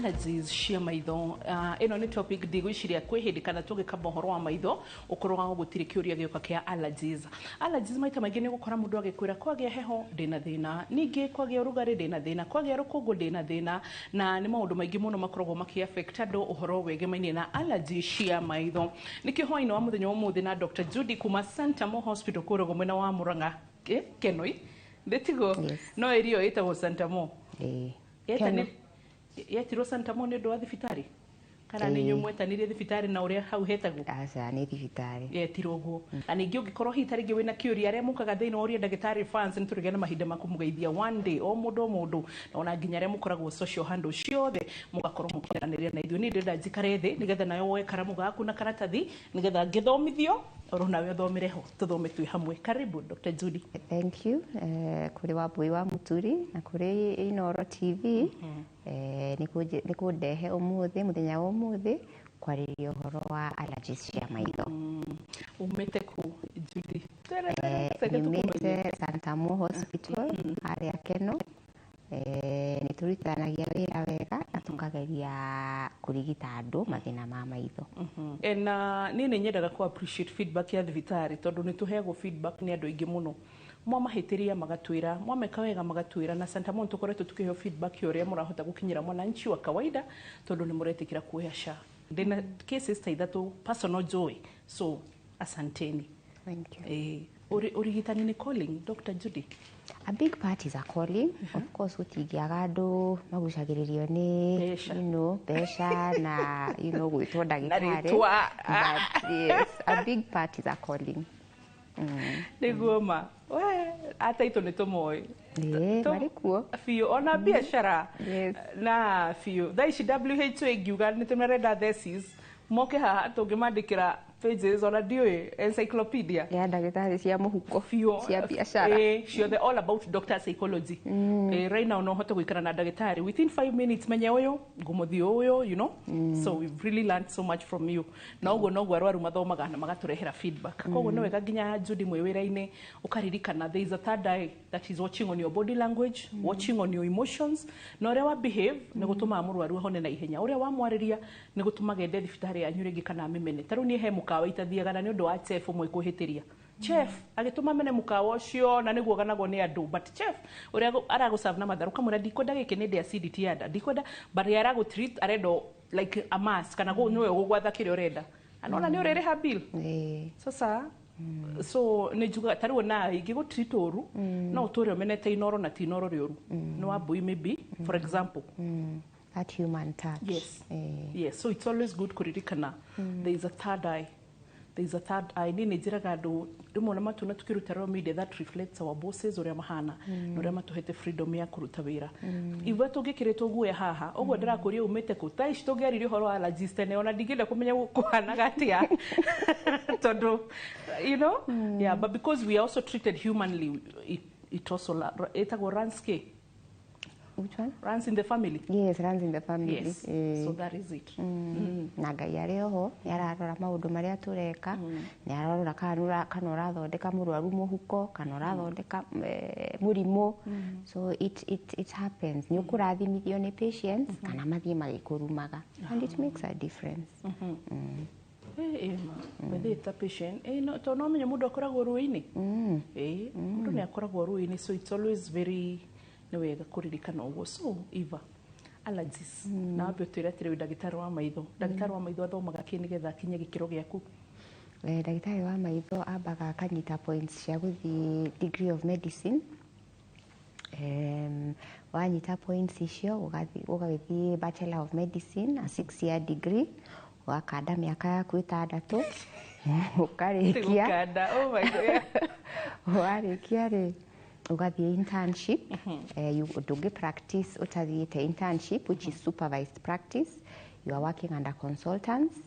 Allergies cia maitho. Ĩno nĩ topic ndigwĩciria kwĩ hĩndĩ kana tũgĩkamba ũhoro wa maitho ũkorwo wa gũtirĩ kĩũria gĩũka kĩa allergies. Allergies maita maingĩ nĩ ũgũkora mũndũ agĩkwĩra kwagĩa heho ndĩna thĩna, ningĩ kwagĩa ũrugarĩ ndĩna thĩna, kwagĩa rũkũngũ ndĩna thĩna, na nĩ maũndũ maingĩ mũno makoragwo makĩ affect andũ ũhoro wegemainie na allergy cia maitho. Nĩkĩo hwaĩ-inĩ wa mũthenya wa ũmũthĩ na Dr. Judy kuma Santamo Hospital kũrĩa mwena wa Murang'a Kenoi ndĩtigo? Yes. No ĩrio ĩtagwo Santamo. Ĩĩ. Keno. Yetirwo Santamo nĩ ũndũ wa thibitarĩ kana nĩ inyuĩ mwetanirie thibitarĩ na ũrĩa hau hetagwo? Aca, nĩ thibitarĩ. Yetirwo ũguo. Na ningĩ ũngĩkorwo hihi ta rĩngĩ wĩna kĩũria, arĩa mũkaga thĩinĩ wa ũria ndagĩtarĩ fans, nĩ tũrĩgĩa na mahinda ma kũmũgeithia one day, o mũndũ o mũndũ, na ona nginya arĩa mũkoragwo social handle ciothe mũgakorwo mũkĩaranĩria na ithuĩ. Niĩ ndĩrenda njikare thĩ nĩgetha nawe woe karamu gaku na karatathi nĩgetha ngĩthomithio oro nawe ũthomere ho, tũthome twĩ hamwe. Karibu, Dr. Judy. Thank you kũrĩ Wambui wa Mũturi na kũrĩ Inoro TV nĩ kũndehe ũmũthĩ, mũthenya wa ũmũthĩ, kwarĩrĩria ũhoro wa allergies cia maitho. Umĩte kũ, Judy? Nyumĩte Santamo Hospital harĩa Keno. Nĩ tũrutithanagia wĩra wega na tũkageria kũrigita andũ mathĩna ma maitho. Na niĩ nĩ nyendaga ku appreciate feedback ya thibitarĩ tondũ nĩ tũheagwo feedback nĩ andũ aingĩ mũno. Mwamahĩtĩria magatwĩra, mwameka wega magatwĩra, na Santamo nĩ tũkoretwo tũkĩheo feedback ya ũrĩa mũrahota gũkinyĩra mwananchi wa kawaida tondũ nĩ mũretĩkĩra kuoya SHA. Ndĩna cases ta ithatũ personal joy, so asanteni. Thank you. Ũrigitani nĩ calling, Dr. Judy? A big part is a calling. Of course, gũtingĩaga andũ magucagĩrĩrio nĩ Mbeca. Mbeca na gwĩtwo ndagĩtarĩ. Rĩtwa. But yes, a big part is a calling. Nĩguo ma we ataitũ nĩ tũmoĩ. Ĩĩ, marĩ kuo. Biũ, ona biacara. Yes. Na biũ thaa ici WHO ĩngiuga nĩ tũmarenda thesis moke haha tũngĩmandĩkĩra pages, ona ndiũĩ encyclopedia ya ndagĩtarĩ cia mũhuko biũ cia biacara. Ciothe, all about doctor psychology. Right now no hote gũikara na ndagĩtarĩ within 5 minutes menye ũyũ ngũmũthiĩ ũyũ. So we've really learned so much from you, na ũguo noguo arwaru mathomaga na magatũrehera feedback. Koguo nĩ wega nginya Judy mwĩ wĩra-inĩ ũkaririkana there is a third eye that is watching on your body language, watching on your emotions, na ũrĩa wa behave nĩ gũtũmaga mũrwaru ahone na ihenya, ũrĩa wamwarĩria nĩ gũtũmaga ende thibitarĩ yanyu rĩngĩ kana amĩmene. Ta rĩu niĩ he mũkawa itathiaga na nĩ ũndũ wa chef ũmwe kũhĩtĩria chef agĩtũma mene mũkawa ũcio, na nĩguo ganagwo nĩ andũ, but chef ũrĩa aragũserve na matharũ kamwĩra ndikwenda gĩkĩ, nĩ ndĩ acidity ya nda, ndikwenda, but ye aragũtreat arenda like a mask kana nĩwe ũgũgwatha kĩrĩa ũrenda anona nĩ ũrĩrĩha bill. Sasa so nĩ njugaga ta rĩu ona ingĩgũtreat ũru no ũtũre ũmenete Inoro, na ti Inoro rĩũru, nĩ Wambui maybe, for example. That human touch. Yes. Yes, so it's always good kũririkana there is a third eye, there is a third eye. Niĩ nĩ njĩraga andũ rĩmwe na matuna tukĩruta Royal Media that reflects our bosses ũrĩa mahana na ũrĩa matũhete freedom ya kũruta wĩra. Ithuĩ tũngĩkĩrĩtwo guoya haha ũguo ndĩrakũria umĩte kũ, thaa ici tũngĩaririe ũhoro wa allergies tene, ona ndingĩenda kũmenya kũhanaga atĩa tondũ yeah, but because we are also treated humanly, it also ĩtagwo runs k Which one? Runs in the family. Yes, runs in the family. Yes. So that is it. Na Ngai arĩ oho nĩ ararora maũndũ marĩa tũreka, nĩ ararora kana ũrathondeka mũrwaru mũhuko kana ũrathondeka mũrimũ. So it happens, nĩ ũkũrathimithio nĩ patients kana mathiĩ magĩkũrumaga, and it makes a difference. Ma wethĩta patient no to no menye mũndũ akoragwo rũĩ-inĩ. Mũndũ nĩ akoragwo rũĩ-inĩ, so it's always very nĩ wega kũririkana ũguo. So Eva, allergies, na wambe ũtwĩre atĩrĩ, wĩ ndagĩtarĩ wa maitho. Ndagĩtarĩ wa maitho athomaga kĩ nĩgetha akinye gĩkĩro gĩaku? Ndagĩtarĩ wa maitho ambaga akanyita points cia gũthiĩ degree of medicine. Wanyita points icio ũgagĩthiĩ bachelor of medicine, a 6 year degree, ũgakanda mĩaka yaku 6 ũkarĩkia. Gũkanda, oh my God. Warĩkia rĩ, ũgathiĩ internship. Ndũngĩ practice ũtathiĩte internship, which is supervised practice. You are working under consultants.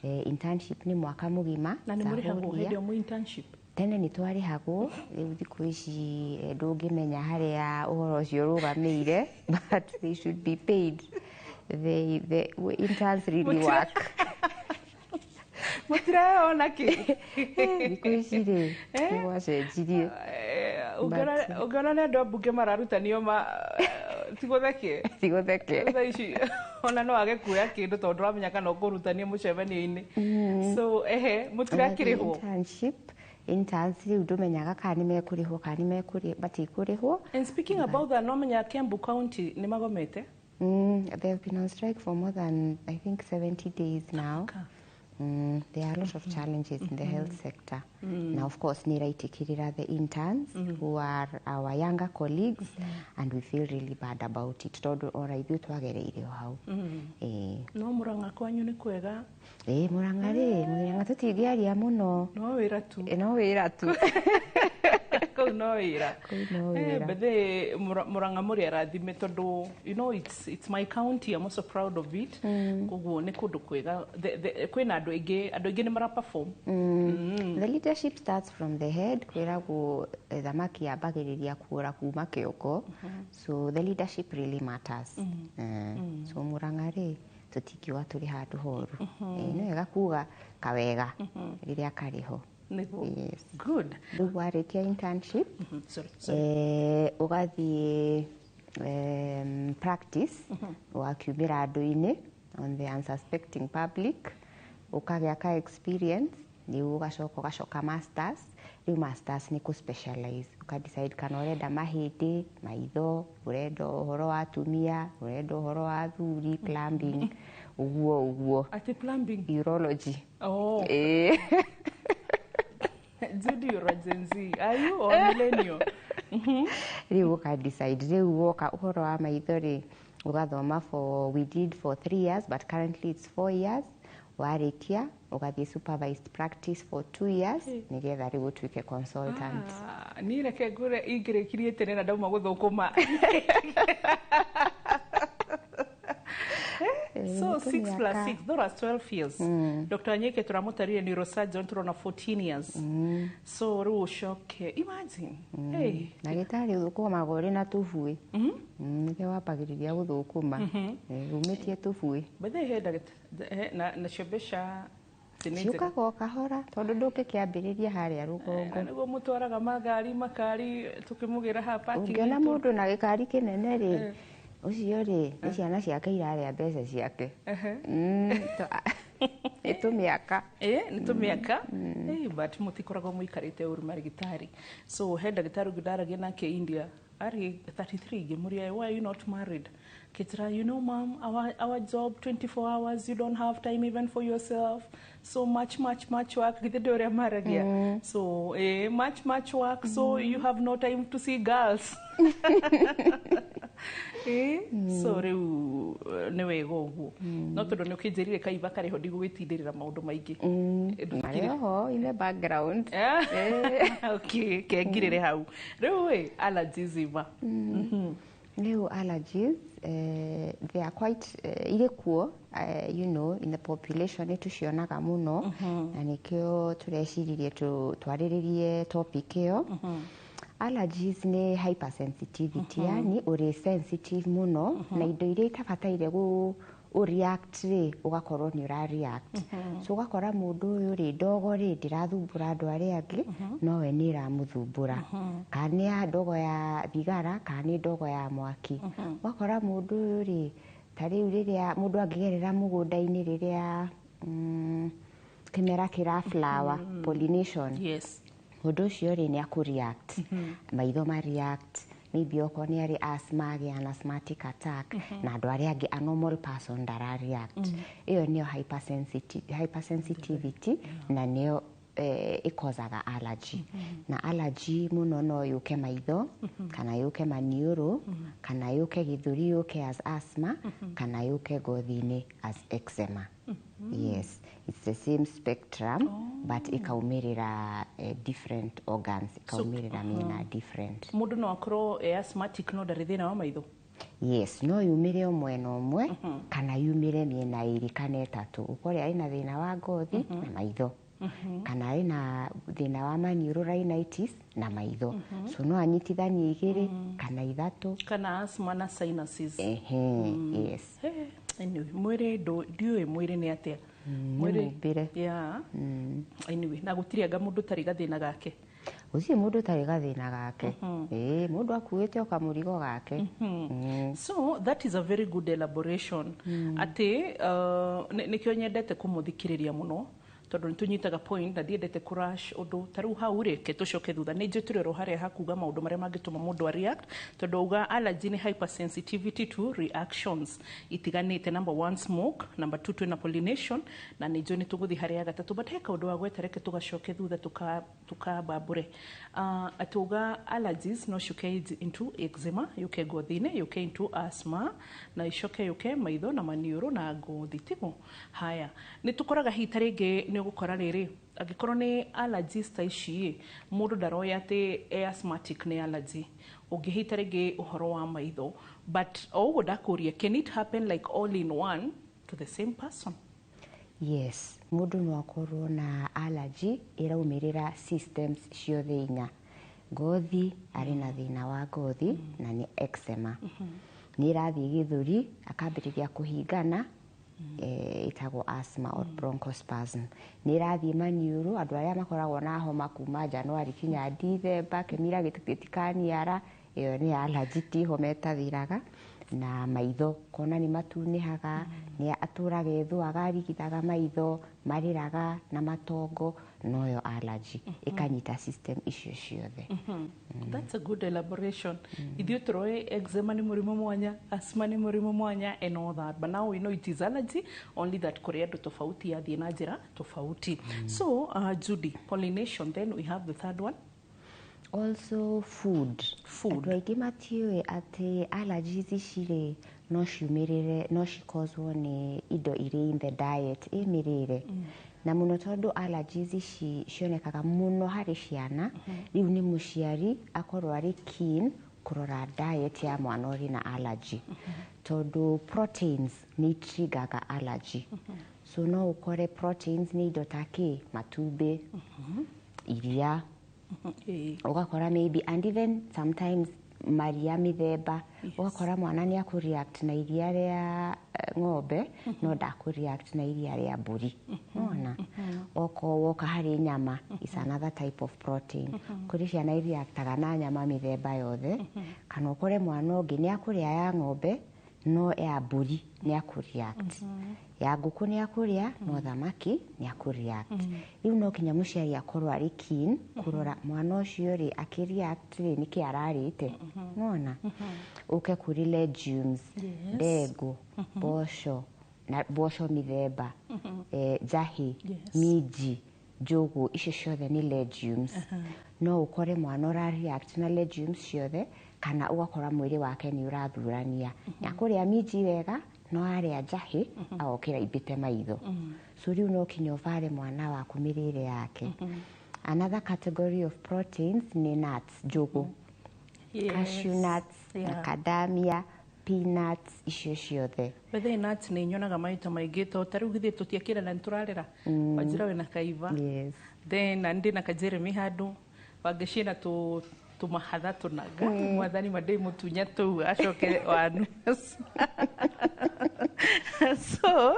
Internship nĩ mwaka mũgima. Na nĩ mũrĩhagwo Zahoria. hĩndĩ ĩyo mwĩ internship? Tene nĩ twarĩhagwo, rĩu thikũ ici ndũngĩmenya harĩa ũhoro ũcio ũrũgamĩire, but they should be paid. The interns really work. Mũtirehona kĩ? Thikũ ici rĩ, nĩ gwacenjirie. Ũngĩona nĩ andũ a mbunge mararutanio ma Tigũtheke. Tigũtheke. Thaa ici ona no age kuoya kĩndũ tondũ ndũramenya kana ũkũrutania mũcemanio-inĩ. So ehe, mũtirakĩrĩhwo? Internship, interns rĩu ndũmenyaga kana nĩ mekũrĩhwo kana nĩ matikũrĩhwo. And speaking about that, no menya Kiambu County nĩ magomete? They have been on strike for more than, I think, 70 days now. There are a lot of challenges in the health sector. Now, of course, nĩraitikĩrĩra the interns who are our younger colleagues, and we feel really bad about it, tondũ ona ithuĩ twagereire o hau. Ĩĩ. No Mũrang'a kwanyu nĩ kwega? Ĩĩ, Mũrang'a rĩ, Mũrang'a tũtingĩaria mũno. No wĩra tu. Ĩ, no wĩra tu. Kũu no wĩra. Kũu no wĩra. Bethe Mũrang'a mũrĩ arathime tondũ it's my county. I'm also proud of it. Koguo nĩ kũndũ kwega. Kwĩna andũ aingĩ, andũ aingĩ nĩ mara perform. The leadership starts from the head. Kwĩragwo thamaki yambagĩrĩria kuora kuma kĩongo. So the leadership really matters. So Mũrang'a rĩ, tũtingiuga tũrĩ handũ horu. Nĩ wega kuga kawega rĩrĩa karĩ ho. Nĩguo. Yes. Good. Rĩu warĩkia internship, Sorry, sorry. Ũgathiĩ practice, ũgakiumĩra andũ-inĩ on the unsuspecting public, ũkagĩa ka experience, rĩu ũgacoka ũgacoka masters. Rĩu masters nĩ kũ specialize, ũka decide kana ũrenda mahĩndĩ, maitho, ũrenda ũhoro wa atumia, ũrenda ũhoro wa athuri, plumbing, ũguo ũguo. Ati plumbing? Urology. Oh. Ĩĩ. Judy, you're a Gen Z. Are you or millennial? Rĩu ũka decide. Rĩu woka ũhoro wa maitho rĩ, ũgathoma for, we did for 3 years, but currently it's 4 years. Warĩkia ũgathiĩ supervised practice for 2 years, nĩgetha rĩu ũtuĩke consultant. Ah, niĩ reke ngũre ingĩrĩkirie tene na ndauma gũthũkũma. So nĩ 6 plus tũmĩaka. 6, those are 12 years. Dr. Anyeke tũramũtarire neurosurgeon, tũrona 14 years. So rĩu ũcoke, imagine. Hey. Ndagĩtarĩ ũthũkũmaga ũrĩ na tũbuĩ. Nĩkĩo wambagĩrĩria gũthũkũma. Umĩtie tũbuĩ. By the way, he nacio mbeca nĩ njega? Ciũkaga o kahora, tondũ ndũngĩkĩambĩrĩria harĩa rũgongo. Na nĩguo mũtwaraga magari makari tũkĩmũgĩra haha parking Ũngĩona itũ. Mũndũ na gĩkari kĩnene rĩ, ũcio rĩ, nĩ ciana ciake irarĩa mbeca ciake. Nĩ tũmĩaka. Ĩ nĩ tũmĩaka. But mũtikoragwo mũikarĩte ũru marigitari. So he ndagĩtarĩ ũngĩ ndaragia nake India, arĩ 33, ngĩmũria, "Why are you not married?" Kĩtira, "You know, mom, our job, 24 hours, you don't have time even for yourself. So much, much, much work." Githĩ ndĩ ũrĩa maragia? So much, much work, so you have no time to see girls. So rĩu nĩ wega ũguo, no tondũ nĩ ũkĩnjĩrire kaiba karĩho, ndigũgĩtindĩrĩra maũndũ maingĩ. Marĩ oho in the background. Okay, kengirĩre hau rĩu ĩ allergies ima. Rĩu allergies, they are quite irĩ kuo, in the population nĩ tũcionaga mũno, na nĩkĩo tũreciririe twarĩrĩrie topic ĩyo. Allergies nĩ hypersensitivity, yani ũrĩ sensitive mũno na indo iria itabataire ũ react rĩ, ũgakorwo nĩ ũra react. So ũgakora mũndũ ũyũ rĩ, ndogo rĩ ndĩrathumbũra andũ arĩa angĩ, no we nĩ ĩramũthumbũra, kana nĩ ya ndogo ya thigara, kana nĩ ndogo ya mwaki. Ũgakora mũndũ ũyũ rĩ, ta rĩu rĩrĩa mũndũ angĩgerera mũgũnda-inĩ rĩrĩa kĩmera kĩra flower, pollination, mũndũ ũcio rĩ, nĩ akũ react, maitho ma react, maybe okorwo nĩ arĩ asthma, agĩa an asthmatic attack, na andũ arĩa angĩ, a normal person ndara react. Ĩyo nĩyo hypersensitivity, na nĩyo ĩkozaga allergy. Na allergy mũno no yũke maitho, kana yũke maniũrũ, kana yũke gĩthũri, yũke as asthma, kana yũke ngothi-inĩ as eczema. Yes, it's the same spectrum, but ĩkaumĩrĩra different organs, ĩkaumĩrĩra mĩena different. Mũndũ no akorwo e asthmatic no ndarĩ thĩna wa maitho? Yes, no yumĩre o mwena ũmwe, kana yumĩre mĩena ĩrĩ kana ĩtatũ. Ũkore arĩ na thĩna wa ngothi na maitho, kana arĩ na thĩna wa maniũrũ, rhinitis, na maitho. So no anyitithanie igĩrĩ kana ithatũ. Kana asthma na sinuses. Ehe, yes. Anyway, mwĩrĩ ndiũĩ mwĩrĩ nĩ atĩa. Nĩ mũmbĩre. Yeah. Anyway, na gũtirĩ anga mũndũ ũtarĩ gathĩna gake. Gũtirĩ mũndũ ũtarĩ gathĩna gake. Ĩĩ, mũndũ akuĩte o kamũrigo gake. So that is a very good elaboration atĩ nĩkĩo nyendete kũmũthikĩrĩria mũno, tondũ nĩ tũnyitaga point na ndiendete kũrush ũndũ. Ta rĩu hau rĩ, ke tũcoke thutha, nĩ njũĩ tũrĩ oro harĩa hakuga maũndũ marĩa mangĩtũma mũndũ a react, tondũ auga allergy nĩ hypersensitivity to reactions itiganĩte. Number one, smoke. Number two, twĩna pollination, na nĩ njũĩ nĩ tũgũthiĩ harĩa ya gatatũ, but he kaũndũ wa gweta, reke tũgacoke thutha tũkabambũre. Atĩ uga allergies no ciũke into eczema, yũke ngothi-inĩ, yũke into asthma, na icoke yũke maitho na maniũrũ na ngothi, tiguo? Haya, nĩ tũkoraga hihi ta rĩngĩ nĩ ũgũkora rĩrĩ, angĩkorwo nĩ allergies ta ici ĩ, mũndũ ndaroĩ atĩ e asthmatic, nĩ allergy ũngĩ ta rĩngĩ ũhoro wa maitho. But o ũguo ndakũria, can it happen like all in one to the same person? Yes, mũndũ no akorwo na allergy ĩraumĩrĩra systems ciothe inya. Ngothi, arĩ na thĩna wa ngothi na nĩ eczema, nĩ ĩrathiĩ gĩthũri akambĩrĩria kũhingana, ĩtagwo asthma or bronchospasm. Nĩ ĩrathiĩ maniũrũ, andũ arĩa makoragwo na homa kuma Januari kinya Dithemba, kĩmira gĩtikaniara, ĩyo nĩ allergy, ti homa ĩtathiraga. Na maitho, kona nĩ matunĩhaga, nĩ atũraga ethũaga, arigithaga maitho marĩraga na matongo, noyo allergy ĩkanyita system icio ciothe. That's a good elaboration. Ithuĩ tũroĩ eczema nĩ mũrimũ mwanya, asthma nĩ mũrimũ mwanya and all that. But now we know it is allergy, only that kũrĩ andũ tofauti yathiĩ na njĩra tofauti. So, Judy, pollination, then we have the third one. Also food. Food. Andũ aingĩ matiũĩ atĩ allergies ici rĩ, no ciumĩrĩre, no cikozwo nĩ indo irĩ in the diet, ĩ mĩrĩre na mũno, tondũ allergies ici cionekaga mũno harĩ ciana. Rĩu nĩ mũciari akorwo arĩ keen kũrora diet ya mwana ũrĩ na allergy, tondũ proteins nĩ itriggaga allergy. So no ũkore proteins nĩ indo ta kĩ, matumbĩ, iria, ũgakora maybe, and even sometimes maria mĩthemba. Ũgakora mwana nĩ akũreact na iria rĩa ng'ombe no ndakũreact na iria rĩa mbũri. Nona oko woka harĩ nyama, is another type of protein. Kũrĩ ciana ireactaga na nyama mĩthemba yothe, kana ũkore mwana ũngĩ nĩ akũrĩa ya ng'ombe no ya mbũri nĩ akũreact, ya ngũkũ nĩ akũrĩa no thamaki nĩ akũreact. Rĩu no kinya mũciari akorwo arĩ keen kũrora mwana ũcio rĩ, akĩreact rĩ, nĩkĩ ararĩte. Nona ũke kũrĩ legumes, ndengũ, mboco, na mboco mĩthemba, njahĩ, minji, njũgũ, icio ciothe nĩ legumes. No ũkore mwana ũra react na legumes ciothe, kana ũgakora mwĩrĩ wake nĩ ũrathurania, nĩ akũrĩa minji wega no arĩa njahĩ agokĩra imbĩte maitho. So rĩu no kinya ũbare mwana waku mĩrĩre yake. Another category of proteins nĩ nuts, njũgũ, cashew nuts, macadamia, peanuts, icio ciothe. Bethe nuts nĩ nyonaga maita maingĩ, to ta rĩu githĩ tũtiakĩra na nĩtũrarĩra wanjĩra wĩna kaiva. Then na ndĩ na kajeremy handũ wangĩciĩna tũ tũmahatha tũnaga mwathani mandĩ mũtunya tũu acoke wanu. So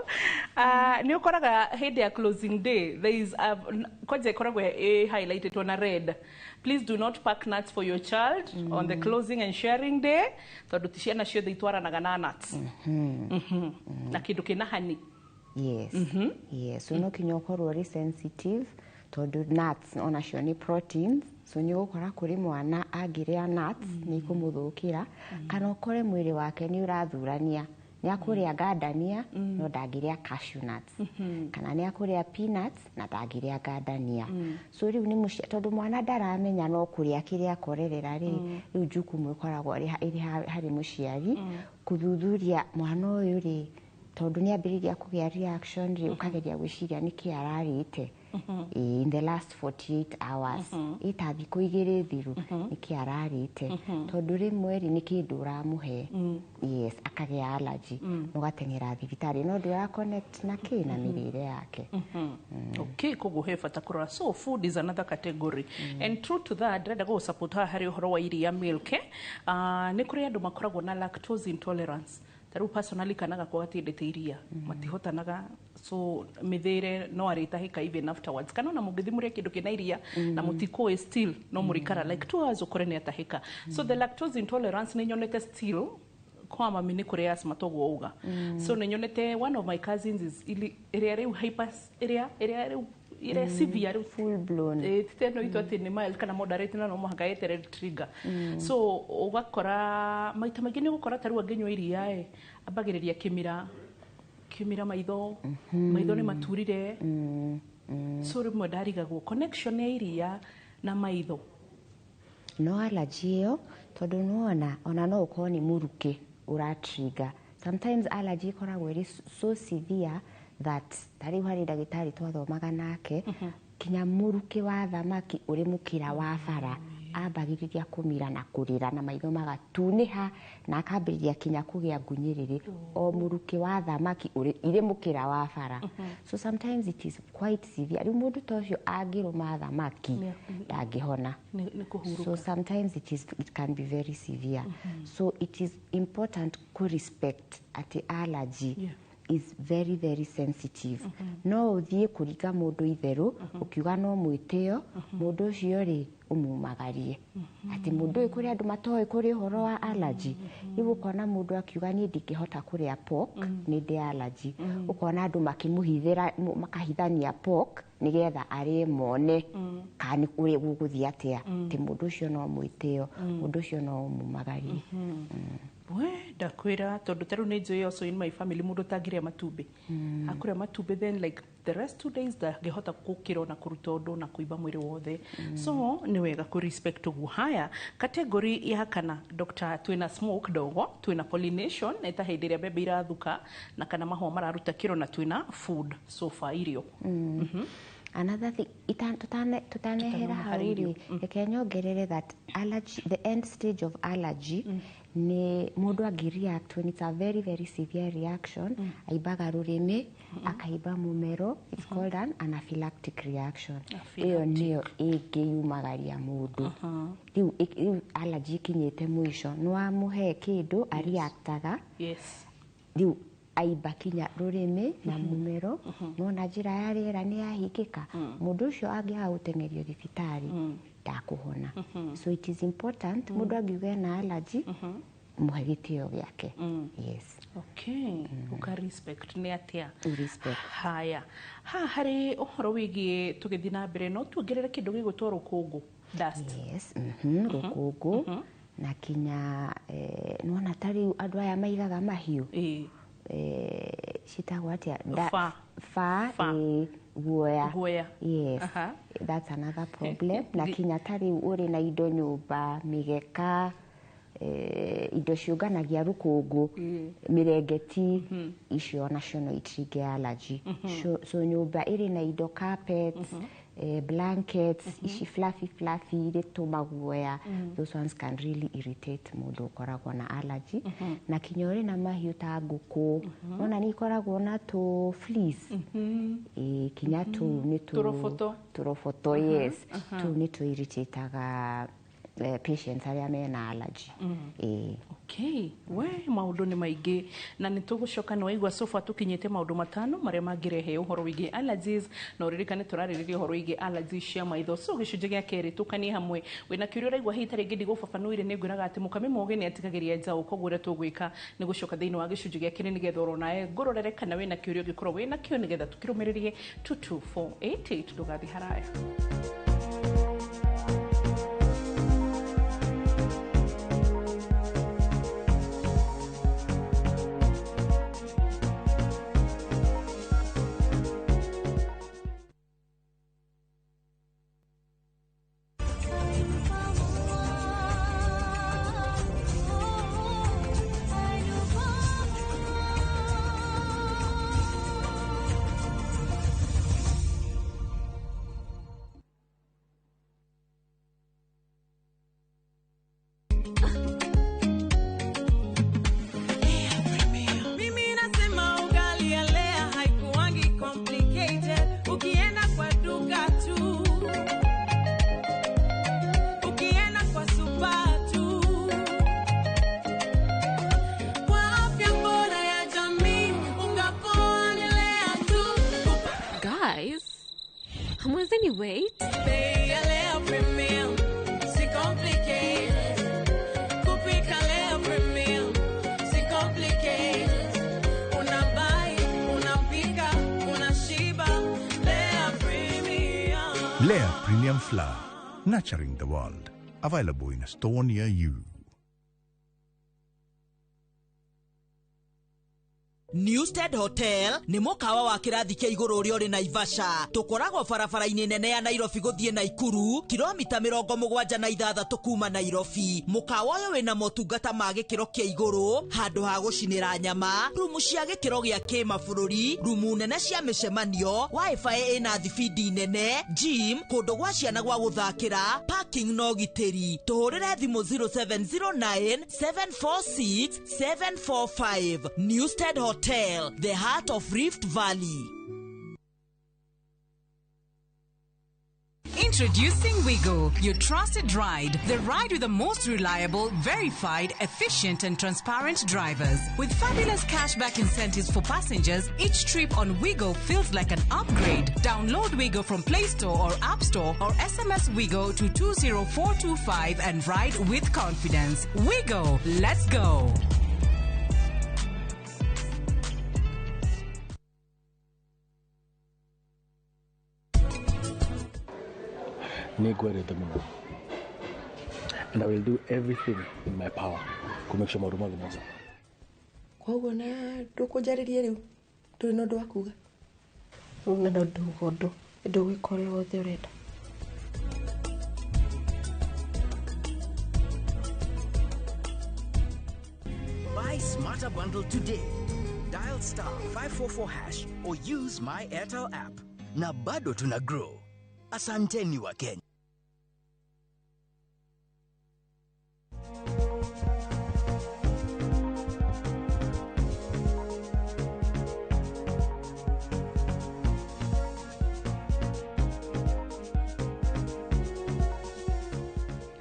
nĩ ũkoraga hĩndĩ ya closing day there is a, kwanja ĩkoragwo ĩ highlighted na red, "Please do not pack nuts for your child on the closing and sharing day," tondũ ti ciana ciothe itwaranaga na nuts. Na kĩndũ kĩna honey. Yes, so no kinya ũkorwo ũrĩ sensitive, tondũ nuts onacio nĩ proteins. So nĩ ũgũkora kũrĩ mwana angĩrĩa nuts nĩ ikũmũthũkĩra, kana ũkore mwĩrĩ wake nĩ ũrathurania, nĩ akũrĩa gardania no ndangĩrĩa cashew nuts, kana nĩ akũrĩa peanuts na ndangĩrĩa gardania. So rĩu nĩ mũcia, tondũ mwana ndaramenya no kũrĩa kĩrĩa akorerera rĩ, rĩu jukumu ĩkoragwo ĩrĩ harĩ mũciari kũthuthuria mwana ũyũ rĩ, tondũ nĩ ambĩrĩria kũgĩa reaction rĩ, ũkageria gwĩciria nĩkĩ ararĩte. Ĩĩ, in the last 48 hours, ĩta thikũ 2 thiru, nĩkĩ ararĩte? Tondũ rĩmwe rĩ, nĩ kĩndũ ũramũhe, yes, akagĩa allergy, ũgateng'era thibitarĩ no ndũra connect na kĩ, na mĩrĩre yake. Okay, koguo he bata kũrora. So food is another category. And true to that, ndĩrenda gũgũ support haha harĩ ũhoro wa iria, milk, eh? Nĩ kũrĩ andũ makoragwo na lactose intolerance. Ta rĩu personally kana gakwa gatiendete iria, matihotanaga. So So mĩthĩre no arĩtahĩka even afterwards, kana ona mũngĩthiĩ mũrĩe kĩndũ kĩna iria na mũtikũĩ, still no mũrĩikara like 2 hours ũkore nĩ atahĩka. So the lactose intolerance nĩ nyonete still kwa mami nĩ kũrĩ asthma toguo uga. So nĩ nyonete one of my cousins is ĩrĩa rĩu hyper, ĩrĩa rĩu ĩrĩa severe rĩu. Full blown. Ti ĩno itũ atĩ nĩ mild kana moderate, na no mũhaka yeterere trigger. So ũgakora maita maingĩ nĩ ũgũkora ta rĩu angĩnyua iria ĩ ambagĩrĩria kĩmira kĩmira, maitho nĩ maturire. So rĩmwe ndarigagwo connection ya iria na maitho. No allergy ĩyo, tondũ nĩwona ona no ũkorwo nĩ mũrukĩ ũratrigger. Sometimes allergy ĩkoragwo ĩrĩ so severe that ta rĩu harĩ ndagĩtarĩ twathomaga nake, kinya mũrukĩ wa thamaki ũrĩ mũkĩra wa bara ambagĩrĩria kũmira na kũrĩra na maitho magatunĩha na akambĩrĩria kinya kũgĩa ngunyĩrĩrĩ, o mũrukĩ wa thamaki ũrĩ irĩ mũkĩra wa bara. So sometimes it is quite severe. Rĩu mũndũ ta ũcio angĩrũma thamaki ndangĩhona. Nĩ kũhurũka. So sometimes it can be very severe. So it is important to respect atĩ allergy is very very sensitive. No ũthiĩ kũringa mũndũ itherũ ũkiuga no mwĩtĩo, mũndũ ũcio rĩ ũmumagarie atĩ mũndũ ũyũ, kũrĩ andũ matoĩ kũrĩ ũhoro wa allergy. Rĩu ũkona mũndũ akiuga, "Niĩ ndingĩhota kũrĩa pork, nĩ ndĩ allergy." Ũkona andũ makĩmũhithĩra, makahithania pork nĩgetha arĩe mone kana nĩ ũrĩa gũgũthiĩ atĩa, atĩ mũndũ ũcio no mwĩtĩo, mũndũ ũcio no ũmumagarie. We ndakwĩra, tondũ ta rĩu nĩ njũĩ also in my family mũndũ ũtangĩrĩa matumbĩ, akũrĩa matumbĩ then like the rest 2 days ndangĩhota gũkĩra na kũruta ũndũ na kũimba mwĩrĩ wothe. So nĩ wega kũ respect ũguo. Haya, category ya kana, doctor, twĩna smoke ndogo, twĩna pollination nĩ ta hĩndĩ ĩrĩa mbembe irathuka na kana mahũa mararuta kĩro, na twĩna food so far, irio. Another thing, tutanehera Tutanoma hau harĩ irio. rĩ, reke nyongerere that allergy, the end stage of allergy nĩ mũndũ angĩ-react when it's a very very severe reaction, aimbaga rũrĩmĩ, akaimba mũmero. It's called an anaphylactic reaction. Ĩyo nĩyo ĩngĩyumagaria mũndũ. Rĩu allergy ikinyĩte mũico, nĩ wamũhe kĩndũ areactaga. Rĩu aimba kinya rũrĩmĩ na mũmero, no na njĩra ya rĩera nĩ yahingĩka, mũndũ ũcio angĩaga gũteng'erio thibitarĩ ndakũhona. So it is important, mũndũ angiuga ena allergy, mũhe gĩtĩo gĩake, yes. Okay, uka respect nĩ atĩa? Respect. Haya, haha harĩ ũhoro wĩgiĩ tũgĩthiĩ na mbere, no tuongerere kĩndũ gĩgwĩtwo rũkũngũ, dust. Yes, rũkũngũ na kinya nĩwona ta rĩu andũ aya maigaga mahiũ, citagwo atĩa? Fa. Fa. Fa. Guoya. Guoya. Yes. That's another problem. Na kinya ta rĩu ũrĩ na indo nyũmba, mĩgeka, indo ciũnganagia rũkũngũ, mĩrengeti icio nacio no itrigger allergy. So nyũmba ĩrĩ na indo, carpets, blankets ici fluffy fluffy irĩ tũmaguoya, those ones can really irritate mũndũ ũkoragwo na allergy. Na kinya ũrĩ na mahiũ ta ngũkũ, nona nĩ ikoragwo na tũ fleas. Ĩ, kinya tũu nĩ tũ Tũroboto. Tũroboto, yes. Tũu nĩ tũ irritataga patients arĩa mena allergy. Ĩ. Okay, we maũndũ nĩ maingĩ na nĩ tũgũcoka. Nĩ waigua, so far tũkinyĩte maũndũ matano marĩa mangĩrehe ũhoro wĩgiĩ allergies, na ũririkane tũrarĩrĩria ũhoro wĩgiĩ allergies cia maitho. So gĩcunjĩ gĩa kerĩ tũkanie hamwe. Wĩna kĩũria ũraigua hihi ta rĩngĩ ndigũbabanũire, nĩ ngwĩraga atĩ mũkami mũgĩ nĩ atigagĩria njaũ, koguo ũrĩa tũgwĩka nĩ gũcoka thĩinĩ wa gĩcunjĩ gĩa kerĩ nĩgetha oro nawe ngũrorere kana wĩna kĩũria ũngĩkorwo wĩna kĩo nĩgetha tũkĩrũmĩrĩrie. 22488, ndũgathiĩ haraya. Hamwezi wait. Bei ya Lea Premium, si complicate. Kupika Lea Premium, si complicate. Unabuy, unapika, unashiba. Lea Premium. Lea Premium Flour, nurturing the world. Available in a store near you. Newstead Hotel nĩ mũkawa wa kĩrathi kĩa igũrũ ũrĩa ũrĩ Naivasha. Tũkoragwo barabara-inĩ nene ya Nairobi gũthiĩ Naikuru, kilomita 76 kuma Nairobi. Mũkawa ũyũ wĩna motungata ma gĩkĩro kĩa igũrũ, handũ ha gũcinĩra nyama, rumu cia gĩkĩro gĩa kĩmabũrũri, rumu nene cia mĩcemanio, wifi ĩna thibindi nene, gym, kũndũ gwa ciana gwa gũthakĩra, parking na ũgitĩri. Tũhũrĩre thimũ 0709 746 745. Newstead Hotel, the heart of Rift Valley. Introducing Wigo, your trusted ride. The ride with the most reliable, verified, efficient, and transparent drivers. With fabulous cashback incentives for passengers, each trip on Wigo feels like an upgrade. Download Wigo from Play Store or App Store or SMS Wigo to 20425 and ride with confidence. Wigo, let's go. Nĩngwendete mũno, and I will do everything in my power to make sure maũndũ mothe me sawa. Koguo na ndũkũnjarĩrie rĩu, ndũrĩ na ũndũ wa kuga. Uga no nduga ũndũ, ndũgwĩka ũrĩa wothe ũrenda. Buy Smarter Bundle today. Dial *544# or use my Airtel app. Na bado tuna grow. Asanteni wa Kenya.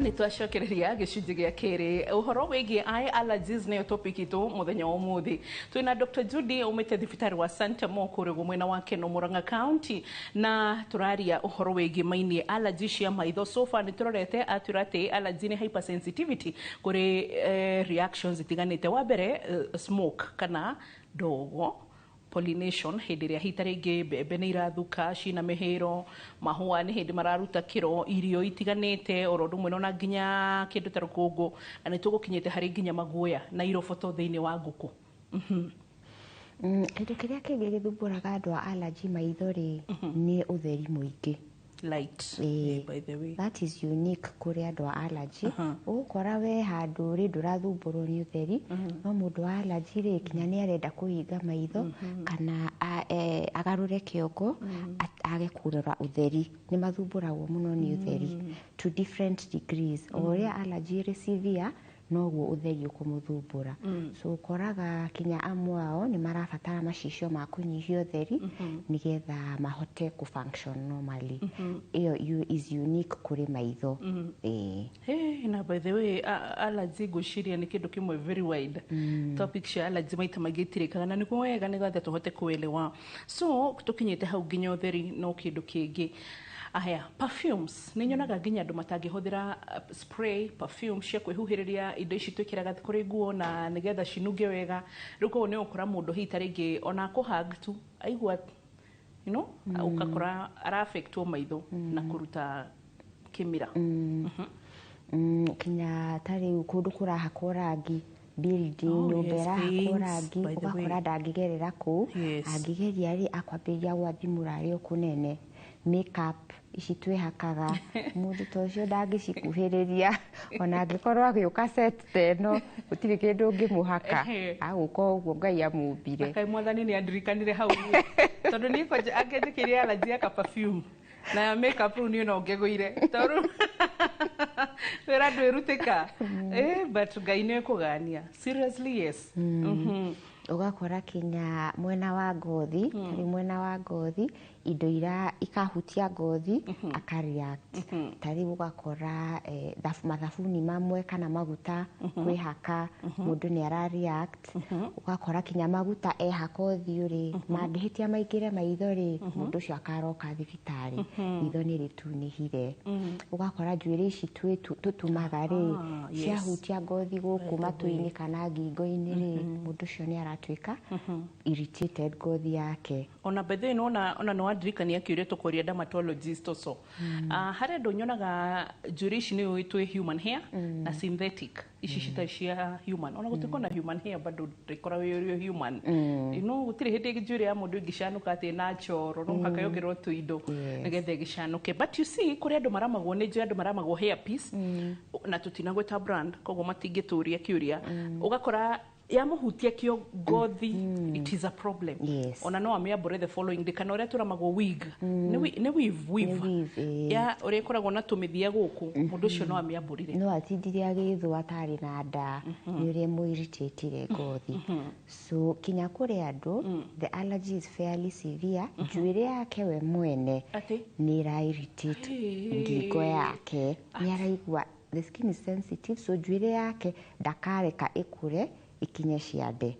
Nĩ twacokereria gĩcunjĩ gĩa kerĩ ũhoro wĩgiĩ eye allergies nĩyo topic itũ mũthenya wa ũmũthĩ. Twĩna Dr. Judy umĩte thibitarĩ wa Santa Mo kũrĩa mwena wa Keno, Murang'a County, na tũraria ũhoro wĩgiĩ mainie allergy cia maitho. So far nĩ tũrorete atwĩra atĩ allergy nĩ hypersensitivity kũrĩ reactions itiganĩte. Wa mbere smoke kana ndogo, pollination, hĩndĩ ĩrĩa hita rĩngĩ mbembe nĩ irathuka cina mĩhĩro, mahũa nĩ hĩndĩ mararuta kĩro, irio itiganĩte oro ũndũ ũmwe na nginya kĩndũ ta rũkũngũ, na nĩ tũgũkinyĩte harĩ nginya maguoya na iroboto thĩinĩ wa ngũkũ. Kĩndũ kĩrĩa kĩngĩ gĩthumbũraga andũ a allergy maitho rĩ, nĩ ũtheri mũingĩ. Light, by the way. That is unique kũrĩ andũ a allergy. Ũgũkora we handũ rĩ ndũrathumbũrwo nĩ ũtheri, no mũndũ wa allergy rĩ kinya nĩ arenda kũhinga maitho kana agarũre kĩongo age kũrora ũtheri. Nĩ mathumbũragwo mũno nĩ ũtheri to different degrees. O ũrĩa allergy ĩrĩ severe noguo ũtheri ũkũmũthumbũra. So ũkoraga kinya amwe ao nĩ marabatara macicio ma kũnyihia ũtheri nĩgetha mahote kũ function normally. Ĩyo is unique kũrĩ maitho. Hey, na by the way, allergy ngwĩciria nĩ kĩndũ kĩmwe very wide. Topic cia allergy maita maingĩ itirĩkaga na nĩguo wega nĩgetha tũhote kuelewa. So tũkinyĩte hau nginya ũtheri no kĩndũ kĩngĩ. Aya, perfumes nĩ nyonaga nginya andũ matangĩhũthĩra spray perfume cia kwĩhuhĩrĩria indo ici twĩkĩraga kũrĩ nguo na nĩgetha cinunge wega. Rĩu koguo nĩ ũgũkora mũndũ hihi ta rĩngĩ ona akũhug tu aigua, you know, ũgakora ara-affectwo maitho na kũruta kĩmira. Kinya ta rĩu kũndũ kũrahakwo rangi, building, nyũmba ĩrahakwo rangi, ũgakora ndangĩgerera kũu. Angĩgeria rĩ akwambĩrĩria gwathimũra arĩ o kũnene. Makeup ici twĩhakaga mũndũ ta ũcio ndangĩcikuhĩrĩria, ona angĩkorwo agĩũka set ta ĩno gũtirĩ kĩndũ ũngĩmũhaka, agũka ũguo Ngai amũmbire. Kaĩ mwathani nĩ andirikanire hau, tondũ niĩ kwanja angĩnjĩkĩire allergy ya ka perfume na ya makeup rĩu niĩ no ngĩgũire, tondũ wĩra ndwĩrutĩka. But Ngai nĩ ekũgania, seriously, yes. Ũgakora kinya mwena wa ngothi, tarĩu mwena wa ngothi indo ira ikahutia ngothi aka react. Tarĩu ũgakora mathabuni mamwe kana maguta kwĩhaka mũndũ nĩ ara react. Ũgakora kinya maguta ehaka ũthiũ rĩ, mangĩhĩtia maingĩre maitho rĩ, mũndũ ũcio akaroka thibitarĩ, itho nĩ rĩtunĩhire. Ũgakora njuĩrĩ ici tũtumaga rĩ, ciahutia ngothi gũkũ matũ-inĩ kana ngingo-inĩ rĩ, mũndũ ũcio nĩ aratuĩka irritated ngothi yake. Ona by the way, nona ona no wandirikania kiuria tukuria dermatologist also. Harĩ andũ nyonaga njuĩrĩ ici nĩ ũĩ twĩ human hair na synthetic ici citarĩ cia human, ona gũtuĩka ona human hair bado ndĩkoragwo ĩrĩ human, gũtirĩ hĩndĩ njuĩrĩ ya mũndũ ĩngĩcanũka atĩ natural, no mũhaka yongererwo tũindo nĩgetha ĩgĩcanũke. But you see, kũrĩ andũ maramagwo nĩ njũĩ andũ maramagwo hair piece na tũtinagwĩta brand, koguo matingĩtũria kĩũria. Ũgakora yamũhutia kĩo ngothi, it is a problem. Ona no amĩambũre the following day, kana ũrĩa tũramagwo wig, nĩ weave, weave. Nĩ weave, ĩĩ. Ya ũrĩa ĩkoragwo na tũmĩthia gũkũ, mũndũ ũcio no amĩambũrire. No atindire agĩthwo atarĩ na nda nĩ ũrĩa mũirritatire ngothi. So kinya kũrĩ andũ the allergy is fairly severe, njuĩrĩ yake we mwene Atĩ? nĩ ĩra irritate ngingo yake, nĩ araigua the skin is sensitive, so njuĩrĩ yake ndakareka ĩkũre ikinye ciande,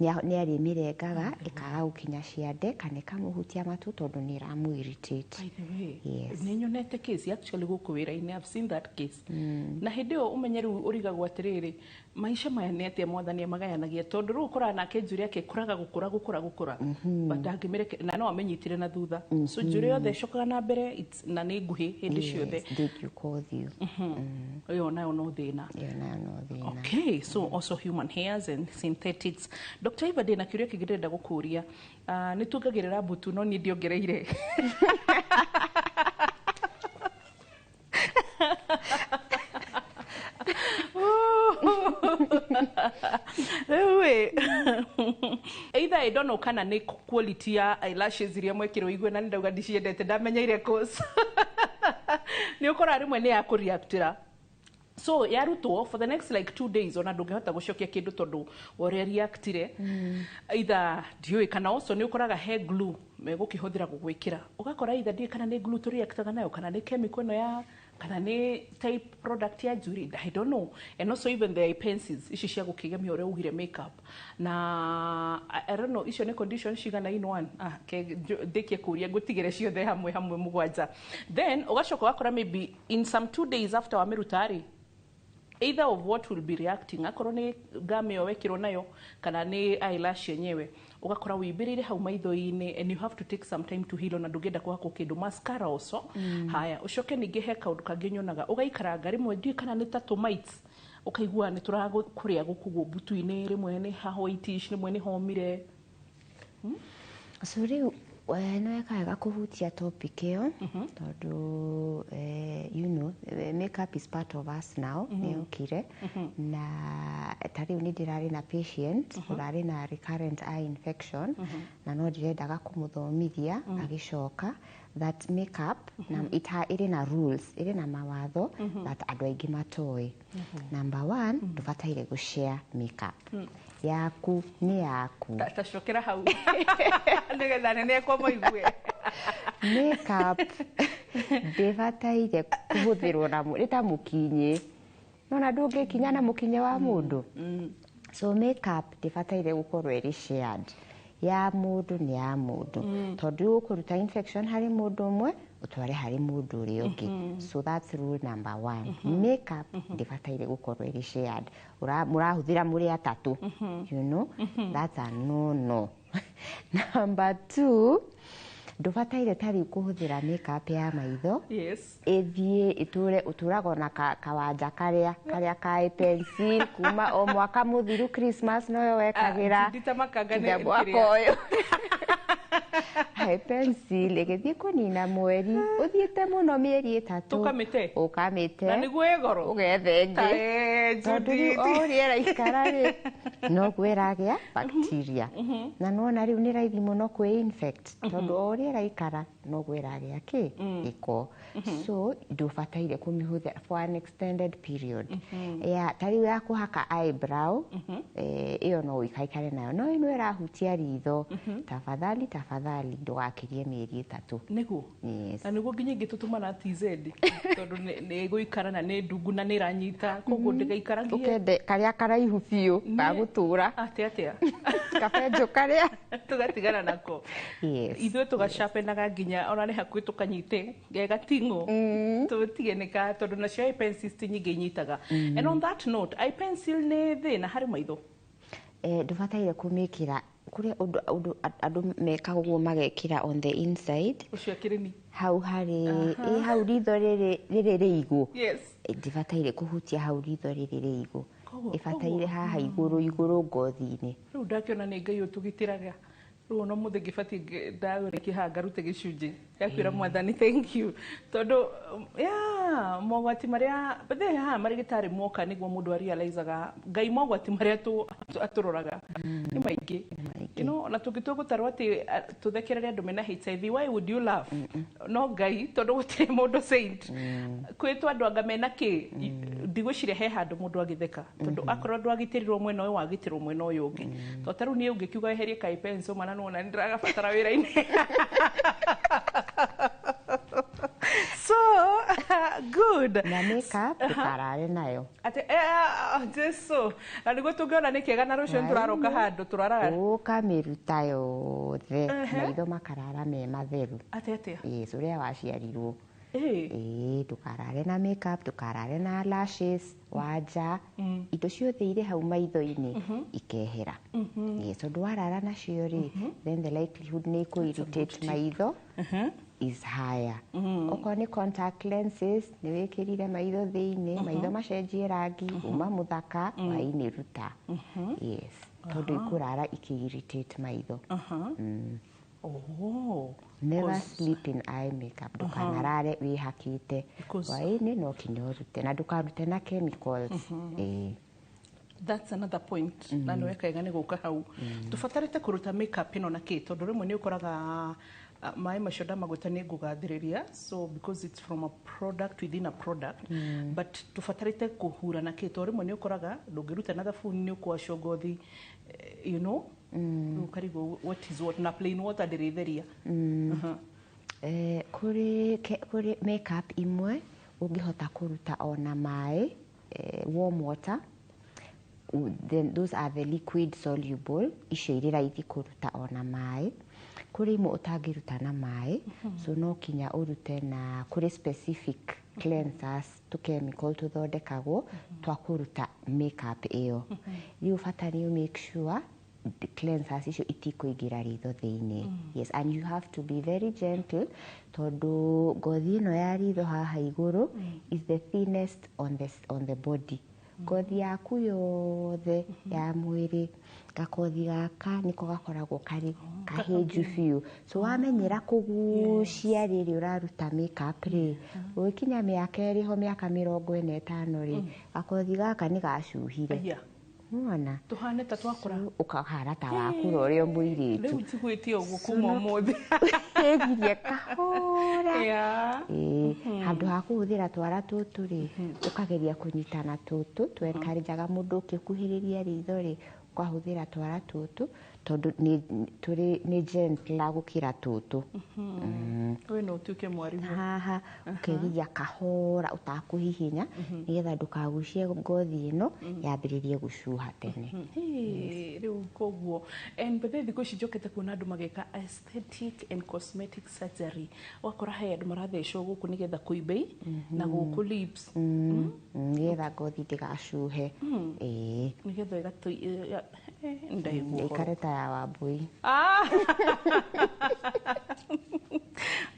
nĩ arĩmĩrengaga ĩkaga gũkinya ciande kana ĩkamũhutia matũ tondũ nĩ ĩramũ irritate. By the way, Yes. nĩ nyonete case actually gũkũ wĩra-inĩ. I've seen that case. Na hĩndĩ ĩyo ũmenye rĩu ũrigagwo atĩrĩrĩ, maica maya nĩ atĩa mwathani amagayanagia, tondũ rĩu ũkoraga nake njuĩrĩ yake ĩkũraga gũkũra gũkũra gũkũra, but ndangĩmĩreke na no amĩnyitire na thutha, so njuĩrĩ yothe ĩcokaga na mbere, na nĩ nguhĩ hĩndĩ ciothe. Yes, ndĩngiũka ũthiũ. Ĩyo nayo no thĩna. Ĩyo nayo no thĩna. Okay, so also human hairs and synthetics. Dr. Eva, ndĩna kĩũria kĩngĩ ndĩrenda gũkũria. Nĩ tuongagĩrĩra mbutu, no niĩ ndiongereire. Rĩu ĩ, either I don't know kana nĩ quality ya eyelashes iria mwekĩrwo igue, na nĩ ndauga ndiciendete, ndamenyeire course. Nĩ ũkoraga rĩmwe nĩ ya kũreactĩra, so yarutwo for the next like 2 days ona ndũngĩhota gũcokia kĩndũ tondũ ũrĩa reactire. Either ndiũĩ kana also nĩ ũkoraga he glue megũkĩhũthĩra gũgwĩkĩra, ũgakora either ndiũĩ kana nĩ glue tũreactaga nayo, kana nĩ chemical ĩno ya, kana nĩ type product ya njuĩrĩ, I don't know. And also even the pencils ici cia gũkĩgemia ũrĩa ugire makeup na I don't know icio nĩ condition cigana in one. Ke ndĩkie kũria ngũtigĩre ciothe hamwe hamwe mũgwanja. Then ũgacoka ũgakora maybe in some 2 days after wamĩruta rĩ, either of what will be reacting, akorwo nĩ gum ĩyo wekĩrwo nayo kana nĩ eyelash yenyewe, ũgakora wĩimbĩrĩire hau maitho-inĩ and you have to take some time to heal, ona ndũngĩenda kũhakwo kĩndũ, mascara also. Haya, ũcoke ningĩ he kaũndũ kangĩ nyonaga ũgaikaranga rĩmwe, ndiũĩ kana nĩ ta tũ mites, ũkaigua nĩ tũrakũrĩa gũkũ guo mbutu-inĩ, rĩmwe nĩ ha whitish, rĩmwe nĩ homire. So rĩu nĩ weka wega kũhutia topic ĩyo tondũ makeup is part of us now, nĩ yokire. Na ta rĩu nĩ ndĩrarĩ na patient ũrarĩ na recurrent eye infection, na no ndĩrendaga kũmũthomithia agĩcoka that makeup na ĩrĩ na rules, ĩrĩ na mawatho that andũ aingĩ matoĩ. Number one, ndũbataire gũshare makeup yaku, nĩ yaku. Tacokera hau nĩgetha nene akwa maigue. Makeup ndĩbataire kũhũthĩrwo na nĩ ta mũkinyĩ, nona ndũngĩkinya na mũkinyĩ wa mũndũ. So makeup ndĩbataire gũkorwo ĩrĩ shared, ya mũndũ nĩ ya mũndũ, tondũ ũkũruta infection harĩ mũndũ ũmwe ũtware harĩ mũndũ ũrĩa ũngĩ. So that's rule number one, makeup ndĩbataire gũkorwo ĩrĩ shared. Mũrahũthĩra mũrĩ atatũ, that's a no no. Number two, ndũbataire ta rĩu kũhũthĩra makeup ya maitho ĩthiĩ ĩtũre, ũtũraga na kawanja karĩa karĩa ka pencil kuma o mwaka mũthiru Christmas noyo wekagĩra Ah, nditamakanga nĩ nginya mwaka kĩrĩa. ũyũ. Eye pencil ĩgĩthiĩ kũnina mweri ũthiĩte mũno mĩeri 3. Tũkamĩte. Ũkamĩte. Na nĩguo ĩ goro. Ũgethe ĩngĩ. Ta, eh, tondũ rĩu Judith. o ũrĩa ĩraikara rĩ, noguo ĩragĩa bacteria, na nona rĩu nĩ raithi mũno kwĩ infect tondũ o ũrĩa ĩraikara Noguo ĩragĩa kĩ gĩko, so ndũbataire kũmĩhũthĩra for an extended period. Ya ta rĩu ya kũhaka eyebrow, ĩyo no ũikaikare nayo, no ĩno ĩrahutia ritho, tafadhali, tafadhali, ndũgakĩrie mĩeri 3. Nĩguo. Yes. Na nĩguo nginya ingĩ tũtũmana TZ, tondũ nĩ ĩgũikara na nĩ ndungu na nĩ ĩranyita, koguo ndĩgaikaragie. Ũkende karĩa karaihu biũ gagũtũra. Atĩ atĩa? Kabenjũ karĩa. Tũgatigana nako. Yes. Ithuĩ tũgacapenaga nginya ona nĩ hakuhĩ tũkanyite gegating'o, tũtige nĩ ka, tondũ nacio eye pencils ti nyingĩ inyitaga. And on that note, eye pencil nĩ thĩna harĩ maitho? Ndũbataire kũmĩkĩra kũrĩa ũndũ andũ mekaga ũguo, magekĩra on the inside. Ũcio akĩrĩ ni. Hau harĩ ĩ hau ritho rĩrĩ rĩrĩ rĩigũ. Ndĩbataire kũhutia hau ritho rĩrĩ rĩigũ. Ĩbataire haha igũrũ igũrũ ngothi-inĩ. Rĩu ndakĩona nĩ Ngai ũtũgitĩraga. Rĩu ona mũthĩ ngĩbatiĩ ndagũrĩkia haha ngarute gĩcunjĩ gĩa kwĩra Mwathani thank you, tondũ ya mogwati marĩa bethe haha marĩgĩtarĩ moka nĩguo mũndũ arealizaga Ngai mogwati marĩa atũroraga nĩ maingĩ. Na tũngĩtua gũtarwo atĩ tũthekerere andũ mena HIV, why would you laugh? No Ngai, tondũ gũtirĩ mũndũ saint, kwĩtwo andũ anga mena kĩ, ndigwĩciria he handũ mũndũ agĩtheka, tondũ akorwo ndwagitĩrirwo mwena ũyũ, wagitĩrwo mwena ũyũ ũngĩ. To ta rĩu niĩ ũngĩkiuga weherie kai pencil, mana nĩwona nĩ ndĩragabatara wĩra-inĩ. So good. Na makeup ndũkarare nayo. Atĩ Jesu, na nĩguo tũngĩona nĩ kĩega, na rũciũ nĩ tũraroka handũ tũraraga. Ũkamĩruta yothe, maitho makarara me matheru. Atĩ atĩa? Yes, ũrĩa waciarirwo. Ĩĩ, ndũkarare na makeup, ndũkarare na lashes wanja, indo ciothe irĩ hau maitho-inĩ ikehera. Yes, tondũ warara nacio rĩ, then the likelihood nĩ ikũ irritate maitho is higher. Okorwo nĩ contact lenses nĩ wĩkĩrire maitho thĩinĩ, maitho macenjie rangi uma mũthaka hwainĩ, ruta. Yes, tondũ ikũrara ikĩ irritate maitho. Oh. Never sleep in eye makeup. Ndũkanarare wĩhakĩte. Hwainĩ no kinya ũrute, na ndũkarute na chemicals. Ĩĩ. That's another point. Na nĩ wekaiga nĩ gũka hau tũbatarĩte kũruta makeup ĩno na kĩ, tondũ rĩmwe nĩ ũkoraga maĩ macio ndamagwĩta nĩ ngũgathĩrĩria, so because it's from a product within a product, but tũbatarĩte kũhura na kĩ, tondũ rĩmwe nĩ ũkoraga ndũngĩruta na thabuni, nĩ ũkwacwo ngothi, rĩu ũkarigwo what is what, na plain water ndĩrĩtheria. Kũrĩ makeup imwe ũngĩhota kũruta ona maĩ, warm water. Then those are the liquid soluble, icio irĩ raithi kũruta ona maĩ. Kũrĩ imwe ũtangĩruta na maĩ, so no kinya ũrute na kũrĩ specific cleansers, tũ chemical tũthondekagwo twa kũruta makeup ĩyo. Rĩu bata nĩ make sure the cleansers icio itikũingĩra ritho thĩinĩ. Yes, and you have to be very gentle, tondũ ngothi ĩno ya ritho haha igũrũ is the thinnest on the body. Ngothi yaku yothe ya mwĩrĩ, gakothi gaka nĩko gakoragwo karĩ kahĩnju biũ, so wamenyera kũgucia rĩrĩ ũraruta makeup rĩ, ũgĩkinya mĩaka ĩrĩho, mĩaka 45 rĩ, gakothi gaka nĩ gacuhire. Aya. Nĩwona? Tũhane ta twakũra. Ũkahana ta wakũra ũrĩ o mũirĩtu. Rĩu njiguĩtie ũguo kuma ũmũthĩ. Ĩgirie kahora. Ĩĩ, handũ ha kũhũthĩra twara tũtũ rĩ, ũkageria kũnyitana tũtũ twenkarenjaga mũndũ ũkĩkuhĩrĩria ritho rĩ, ũkahũthĩra twara tũtũ, tondũ nĩ tũrĩ nĩ gentler gũkĩra tũtũ. We no ũtuĩke mwarimũ. Haha ũkegiria kahora ũtakũhihinya, nĩgetha ndũkagucie ngothi ĩno yambĩrĩrie gũcuha tene. Hey, rĩu koguo and bethe thikũ ici njokete kuona andũ mageka aesthetic and cosmetic surgery, ũgakora he andũ marathecwo gũkũ nĩgetha kũimbei na gũkũ lips. Nĩgetha ngothi ndĩgacuhe. Ĩĩ. Nĩgetha ĩgatũ ndaigua ũhoro. Ĩikare ta ya Wambui. Ah!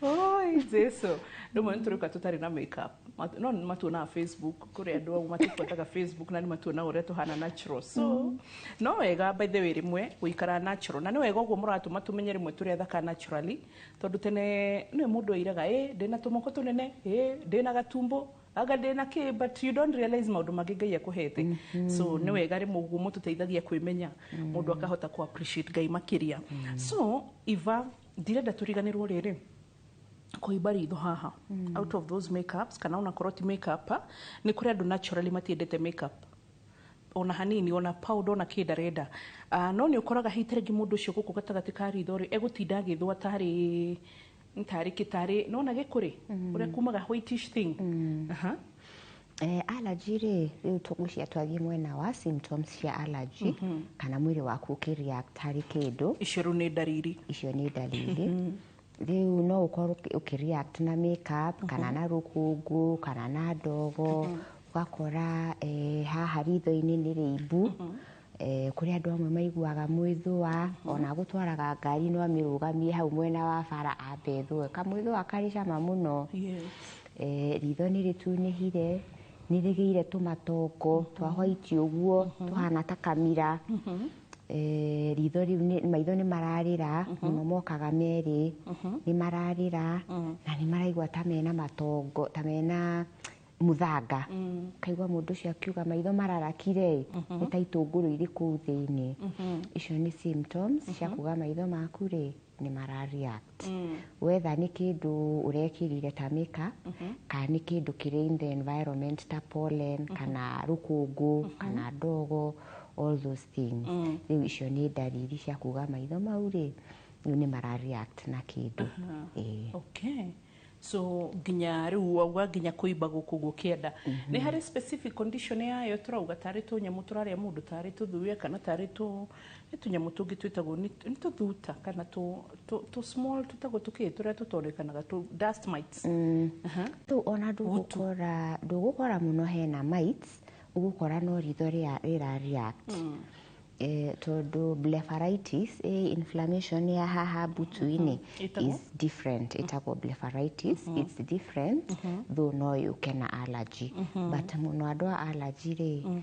Oi, Jesu. Rĩmwe nĩ tũrĩũka tũtarĩ na makeup. No nĩ matuonaga Facebook, kũrĩ andũ au matibuataga Facebook na nĩ matuonaga ũrĩa tũhana natural. So, no wega by the way rĩmwe gũikara natural. Na nĩ wega ũguo mũratũma tũmenye rĩmwe tũrĩ athaka naturally, tondũ tene nĩ mũndũ airaga ĩ ndĩna tũmoko tũnene, ĩ ndĩna gatumbo, anga ndĩna kĩ, but you don't realize maũndũ mangĩ Ngai akũhete. So nĩ wega rĩmwe ũguo mũtũteithagia kwĩmenya, mũndũ akahota ku appreciate Ngai makĩria. So Eva, ndirenda tũriganĩrwo rĩrĩ. Kũimba ritho haha, out of those makeups kana ona korwo ti makeup, nĩ kũrĩ andũ naturally matiendete makeup ona hanini, ona powder, ona kĩ ndarenda. No nĩ ũkoraga hihi ta rĩngĩ mũndũ ũcio gũkũ gatagatĩ ka ritho rĩ, egũtinda agĩthũa tarĩ tarĩ kĩ tarĩ nona gĩkũrĩ ũrĩa kumaga whitish thing. Aha. Allergy rĩ, rĩu tũgwĩciria twathiĩ mwena wa symptoms cia allergy kana mwĩrĩ waku ũkĩreact harĩ kĩndũ. Icio rĩu nĩ ndariri. Icio nĩ ndariri. Rĩu no ũkorwo ũkĩreact na makeup kana na rũkũngũ kana na ndogo, ũgakora haha ritho-inĩ nĩ rĩimbu. Kũrĩ andũ amwe maiguaga mwĩthũa, ona gũtwaraga ngari no amĩrũgamie hau mwena wa bara ambe ethũe kamwĩthũa karĩ cama mũno. Ritho nĩ rĩtunĩhire, nĩ rĩgĩire tũmatongo twa white ũguo tũhana ta kamira. Ritho rĩu maitho nĩ mararĩra mũno, mokaga merĩ, nĩ mararĩra na nĩ maraigua ta mena matongo, ta mena mũthanga. Kaigua mũndũ ũcio akiuga maitho mararakire nĩ ta itũngũrũ irĩ kũu thĩinĩ. Icio nĩ symptoms cia kuga maitho maku rĩ nĩ mara react, wetha nĩ kĩndũ ũrekĩrire ta makeup kana nĩ kĩndũ kĩrĩ in the environment ta pollen kana rũkũngũ kana ndogo, all those things. Rĩu icio nĩ ndariri cia kuga maitho mau rĩ, rĩu nĩ mara react na kĩndũ. Ĩĩ. Okay, so nginya rĩu wauga nginya kũimba gũkũ ũguo kĩenda, nĩ harĩ specific condition yayo tũrauga tarĩ tũnyamũ tũrarĩa mũndũ, tarĩ tũthuya kana tarĩ tũ nĩ tũnyamũ tũngĩ twĩtagwo nĩ tũthuta kana tũ small twĩtagwo tũkĩ tũrĩa tũtonekanaga tũ dust mites? Rĩu ona ndũgũkora mũno hena mites, ũgũkora no ritho rĩra react. Tondũ blepharitis, inflammation ya haha mbutu-inĩ Ĩtagwo? is different, ĩtagwo blepharitis. It's different, though no yũke na allergy, but mũno andũ a allergy rĩ,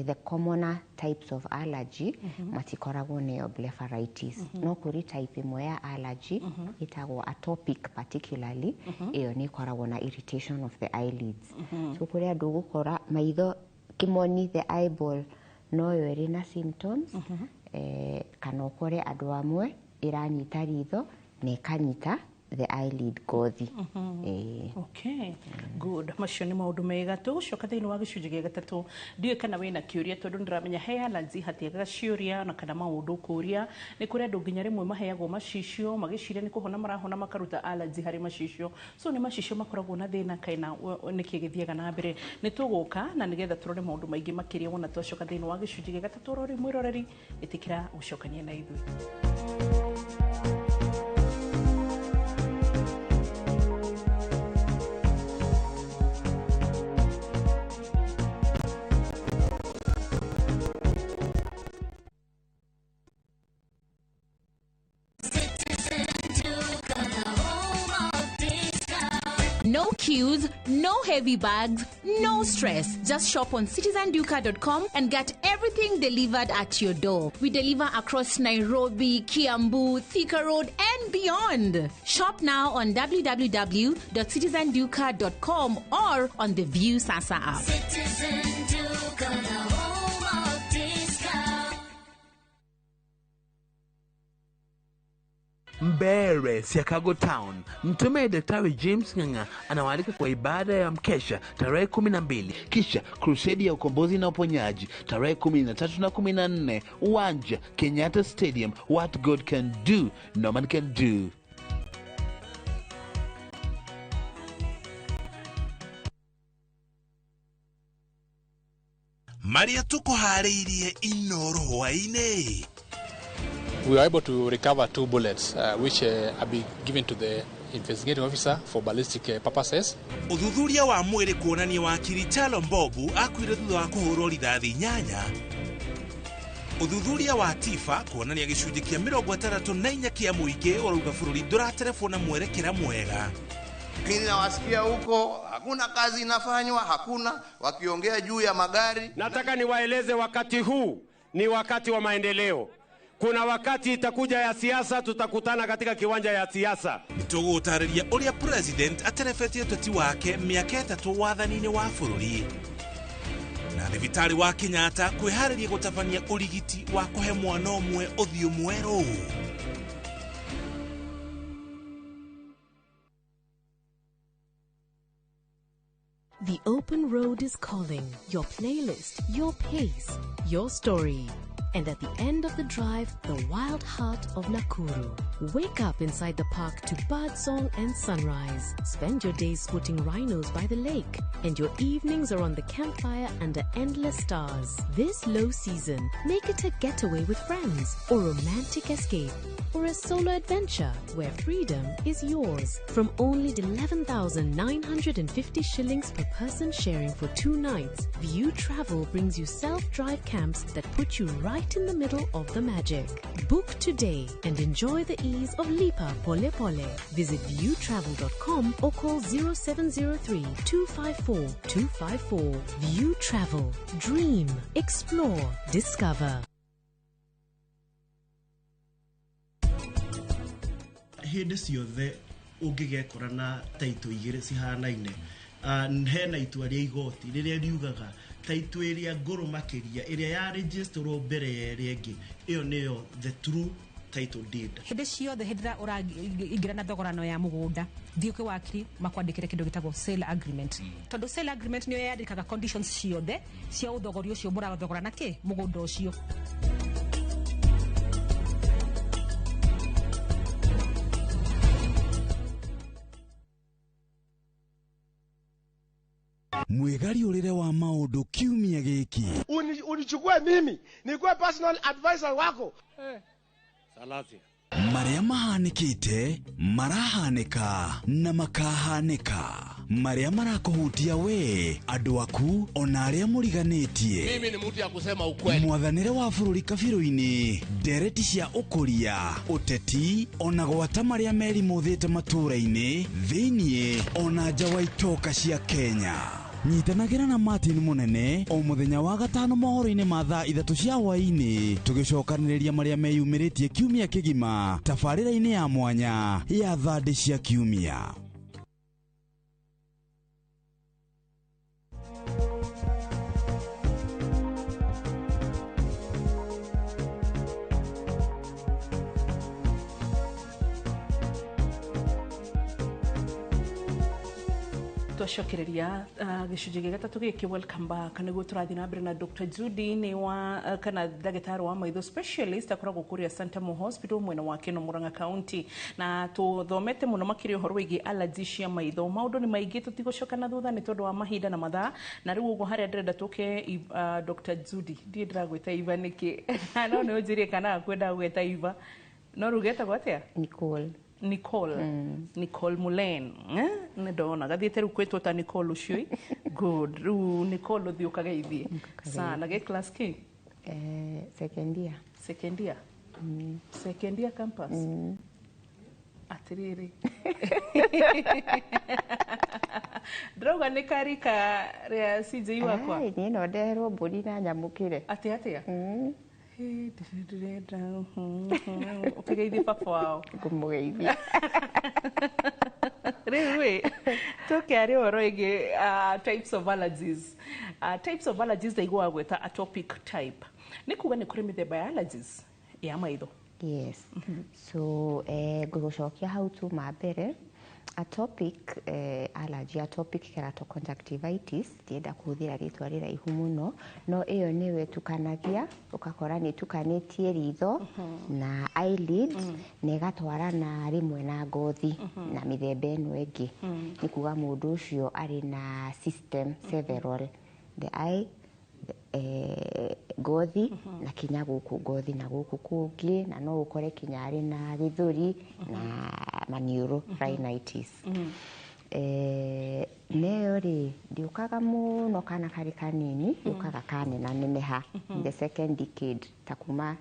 the commoner types of allergy matikoragwo nĩyo blepharitis. No kũrĩ type ĩmwe ya allergy ĩtagwo atopic particularly, ĩyo nĩ ĩkoragwo na irritation of the eyelids. So kũrĩ andũ ũgũkora maitho kĩmoni, the eyeball noyo ĩrĩ na symptoms, kana ũkore andũ amwe ĩranyita ritho na ĩkanyita the eyelid ngothi. Okay, good. Macio nĩ maũndũ mega. Tũgũcoka thĩinĩ wa gĩcunjĩ gĩa gatatũ. Ndiũĩ kana wĩna kĩũria, tondũ nĩndĩramenya he allergy hatiagaga ciũria na kana maũndũ kũria. Nĩ kũrĩ andũ nginya rĩmwe maheagwo macicio magĩciria nĩ kũhona marahona, makaruta allergy harĩ macicio. So nĩ macicio makoragwo na thĩna kana nĩkĩ gĩthiaga na mbere? Nĩ tũgũka na nĩgetha tũrore maũndũ maingĩ makĩria wona twacoka thĩinĩ wa gĩcunjĩ gĩa gatatũ. Rori mwĩroreri, ĩtĩkĩra gũcokania na ithuĩ. No queues, no heavy bags, no stress. Just shop on citizenduka.com and get everything delivered at your door. We deliver across Nairobi, Kiambu, Thika Road, and beyond. Shop now on www.citizenduka.com or on the View Sasa app. Citizen Duka, the home of discount. Mbere Siakago Town, Mtume Daktari James Ng'ang'a anawaalika kwa ibada ya mkesha tarehe 12, kisha krusedi ya ukombozi na uponyaji tarehe 13 na 14, uwanja Kenyatta Stadium. What God can do, no man can do. Marĩa tũkũharĩirie Inoro hwaĩ-inĩ. We were able to recover two bullets, which have been given to the investigating officer for ballistic purposes. Ũthuthuria wa mwĩrĩ kuonania wakiri Chalo Mbobu akuire thutha wa kũhũrwo rithathi 8. Ũthuthuria wa Tifa kuonania gĩcunjĩ kĩa 64 kĩa mũingĩ ũrauga bũrũri ndũraterebwo na mwerekera mwega. Lakini nawasikia huko hakuna kazi inafanywa, hakuna wakiongea juu ya magari. Nataka niwaeleze wakati huu ni wakati wa maendeleo. Kuna wakati itakuja ya siasa, tutakutana katika kiwanja ya siasa. Nĩtũgũtarĩria ũrĩa president aterebetie ũteti wake mĩaka 3 wathani-inĩ wa bũrũri. Na thibitarĩ wa Kenyatta kwĩharĩria gũtabania ũrigiti wa kũhe mwana ũmwe ũthiũ mwerũ. The open road is calling. Your playlist, your pace, your story. And at the end of the drive, the wild heart of Nakuru. Wake up inside the park to birdsong and sunrise. Spend your days spotting rhinos by the lake. And your evenings are on the campfire under endless stars. This low season, make it a getaway with friends, or romantic escape, or a solo adventure where freedom is yours. From only 11,950 shillings per person sharing for 2 nights, View Travel brings you self-drive camps that put you right in the middle of the magic. Book today and enjoy the ease of Lipa Pole Pole. Visit viewtravel.com or call 0703 254 254. View Travel. Dream, explore, discover. Hĩndĩ ciothe ũngĩgekora na taitũ igĩrĩ cihanaine, hena itua rĩa igoti rĩrĩa riugaga taitũ ĩrĩa ngũrũ makĩria ĩrĩa ya registerwo mbere ya ĩrĩa ĩngĩ, ĩyo nĩyo the true title deed. Hĩndĩ ciothe hĩndĩ ĩrĩa ũraingĩra na thogorano ya mũgũnda, thiĩ kwĩ wakiri makwandĩkĩre kĩndũ gĩtagwo sale agreement, tondũ sale agreement nĩyo yandĩkaga conditions ciothe cia ũthogori ũcio mũrathogora na kĩ mũgũnda ũcio. Mwĩgariũrĩre wa maũndũ kiumia gĩkĩ. Unichukue mimi nikuwe personal advisor wako. Salasia. Marĩa mahanĩkĩte, marahanĩka na makahanĩka. Marĩa marakũhutia we, andũ aku, ona arĩa mũriganĩtie. Mimi ni mtu ya kusema ukweli. Mwathanĩre wa bũrũri kabirũ-inĩ, ndereti cia ũkũria, ũteti, ona gwata marĩa merimũthĩte matũũra-inĩ, thĩiniĩ, ona nja wa itoka cia Kenya. Nyitanagĩra na Martin Mũnene o mũthenya wa gatano mohoro-inĩ ma thaa 3 cia hwaĩ-inĩ, tũgĩcokanĩrĩria marĩa meyumĩrĩtie kiumia kĩgima tabarĩra-inĩ ya mwanya ya thandĩ cia kiumia. Twacokereria gĩcunjĩ gĩa gatatũ gĩkĩ, welcome back. Nĩguo tũrathiĩ na mbere na Dr. Judy nĩ wa kana ndagĩtarĩ wa maitho specialist, akoragwo kũrĩa Santamo Hospital mwena wa Keno Murang'a County, na tũthomete mũno makĩria ũhoro wĩgiĩ allergy cia maitho. Maũndũ nĩ maingĩ, tũtigũcoka na thutha nĩ tondũ wa mahinda na mathaa, na rĩu ũguo harĩa ndĩrenda tũke Dr. Judy, ndiĩ ndĩragwĩta Iva nĩkĩ no nĩ ũnjĩrie kana kwenda gwĩta Iva, no rĩu getagwo atĩa? Nicole. Nicole. Nicole Mulen. Nĩ ndona gathiĩte rĩu kwĩtwo ta Nicole ũcio. Good. Rĩu Nicole ũthiĩ ũkageithie sana gĩ class K? Second year. Second year. Second year campus. Atĩrĩrĩ, ndĩrauga nĩ karika rĩa CJ wakwa. Niĩ no ndeherwo mbũri na nyamũkĩre. Atĩ atĩa? Ndĩrenda ũkĩgeithie baba wao. Ngũmũgeithia. Rĩu ĩ tũkĩaria ũhoro ĩngĩ, types of allergies. Types of allergies ndaiguaga gwĩta atopic type. Nĩ kuga nĩ kũrĩ mĩthemba ya allergies ya maitho. Yes. So ngũgũcokia hau tuma mbere. Atopic allergy, atopic keratoconjunctivitis, ndienda kũhũthĩra rĩtwa rĩraihu mũno, no ĩyo nĩyo ĩtukanagia, ũgakora nĩ ĩtukanĩtie ritho na eyelid, na ĩgatwarana rĩmwe na ngothi na mĩthemba ĩno ĩngĩ. Nĩ kuga mũndũ ũcio arĩ na system several, the eye, ngothi na kinya gũkũ ngothi na gũkũ kũngĩ, na no ũkore kinya arĩ na gĩthũri na maniũrũ, rhinitis. Neyo rĩ ndĩũkaga mũno kana karĩ kanini, yũkaga kanenaneneha in the second decade, ta kuma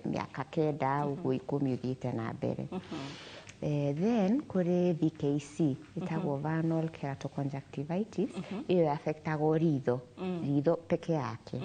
mĩaka 9 ũguo 10 ũthiĩte na mbere. Then kũrĩ VKC, ĩtagwo vernal keratoconjunctivitis, ĩyo affectagwo ritho, ritho peke yake.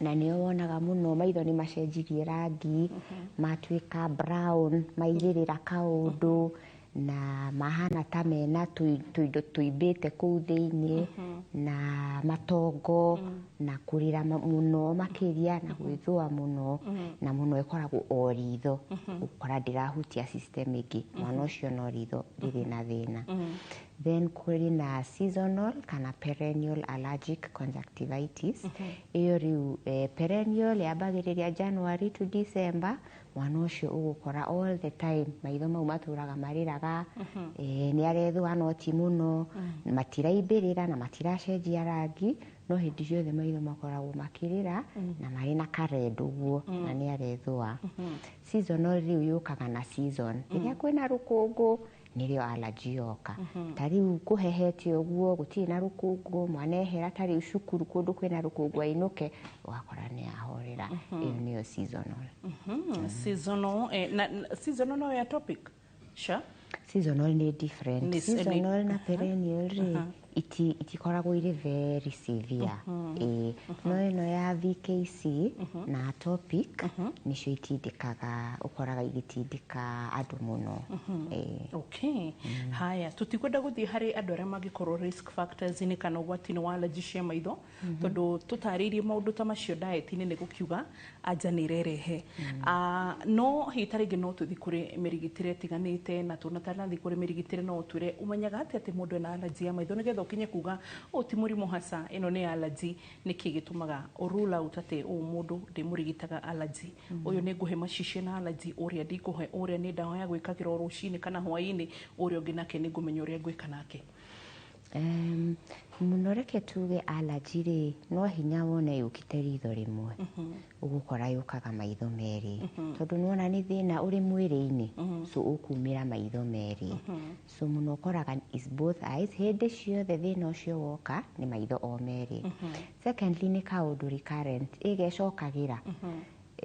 Na nĩyo wonaga mũno maitho nĩ macenjirie rangi, matuĩka brown, mairĩrĩra kaũndũ, na mahana ta mena tũindo tũimbĩte kũu thĩiniĩ, na matongo, na kũrĩra mũno makĩria, na gwĩthũa mũno, na mũno ĩkoragwo o ritho, ũkora ndĩrahutia system ĩngĩ, mwana ũcio no ritho rĩrĩ na thĩna. Then kũrĩ na seasonal kana perennial allergic conjunctivitis. Ĩyo rĩu perennial yambagĩrĩria January to December. Mwana ũcio ũgũkora all the time maitho mau matũraga marĩraga, nĩ arethũa no ti mũno, matiraimbĩrĩra na matiracenjia rangi, no hĩndĩ ciothe maitho makoragwo makĩrĩra na marĩ na kared ũguo na nĩ arethũa. Seasonal rĩu yũkaga na season, rĩrĩa kwĩna rũkũngũ nĩrĩo allergy yoka. Ta rĩu kũhehete ũguo, gũtirĩ na rũkũngũ, mwana ehera ta rĩu cukuru kũndũ kwĩna rũkũngũ, ainũke ũgakora nĩ ahorera. Ĩyo nĩyo seasonal. Seasonal na seasonal no ya atopic sure? Seasonal nĩ different. Seasonal na perennial rĩ, itikoragwo irĩ very severe. Ĩĩ, no ĩno ya VKC na atopic nĩcio itindĩkaga, ũkoraga igĩtindĩka andũ mũno. Ĩĩ. Okay, haya, tutikwenda gũthiĩ harĩ andũ arĩa mangĩkorwo risk factors-inĩ kana ũgwati-inĩ wa allergy cia maitho, tondũ tũtarĩirie maũndũ ta macio diet-inĩ nĩ gũkiuga anja nĩ irerehe. Ah, no hihi ta rĩngĩ no tũthiĩ kũrĩ mĩrigitĩre ĩtiganĩte, na tũnatanathiĩ kũrĩ mĩrigitĩre no ũtwĩre ũmenyaga atĩa atĩ mũndũ ena allergy ya maitho, nĩgetha ũkinye kuga ũũ ti mũrimũ haca, ĩno nĩ allergy? Nĩkĩ gĩtũmaga ũ rule out atĩ ũũ mũndũ ndĩmũrigitaga allergy, ũyũ nĩ ngũhe macicio na allergy, ũrĩa ndikũhe, ũrĩa nĩ ndawa ya gwĩkagĩra o rũcinĩ kana hwaĩ-inĩ, ũrĩa ũngĩ nake nĩ ngũmenya ũrĩa ngwĩka nake? Mũno reke tuge allergy rĩ, no hinya wone yũkĩte ritho rĩmwe, ũgũkora yũkaga maitho merĩ, tondũ nĩwona nĩ thĩna ũrĩ mwĩrĩ-inĩ, so ũkumĩra maitho merĩ. So mũno ũkoraga is both eyes, hĩndĩ ciothe thĩna ũcio woka nĩ maitho o merĩ. Secondly, nĩ kaũndũ recurrent, ĩgecokagĩra.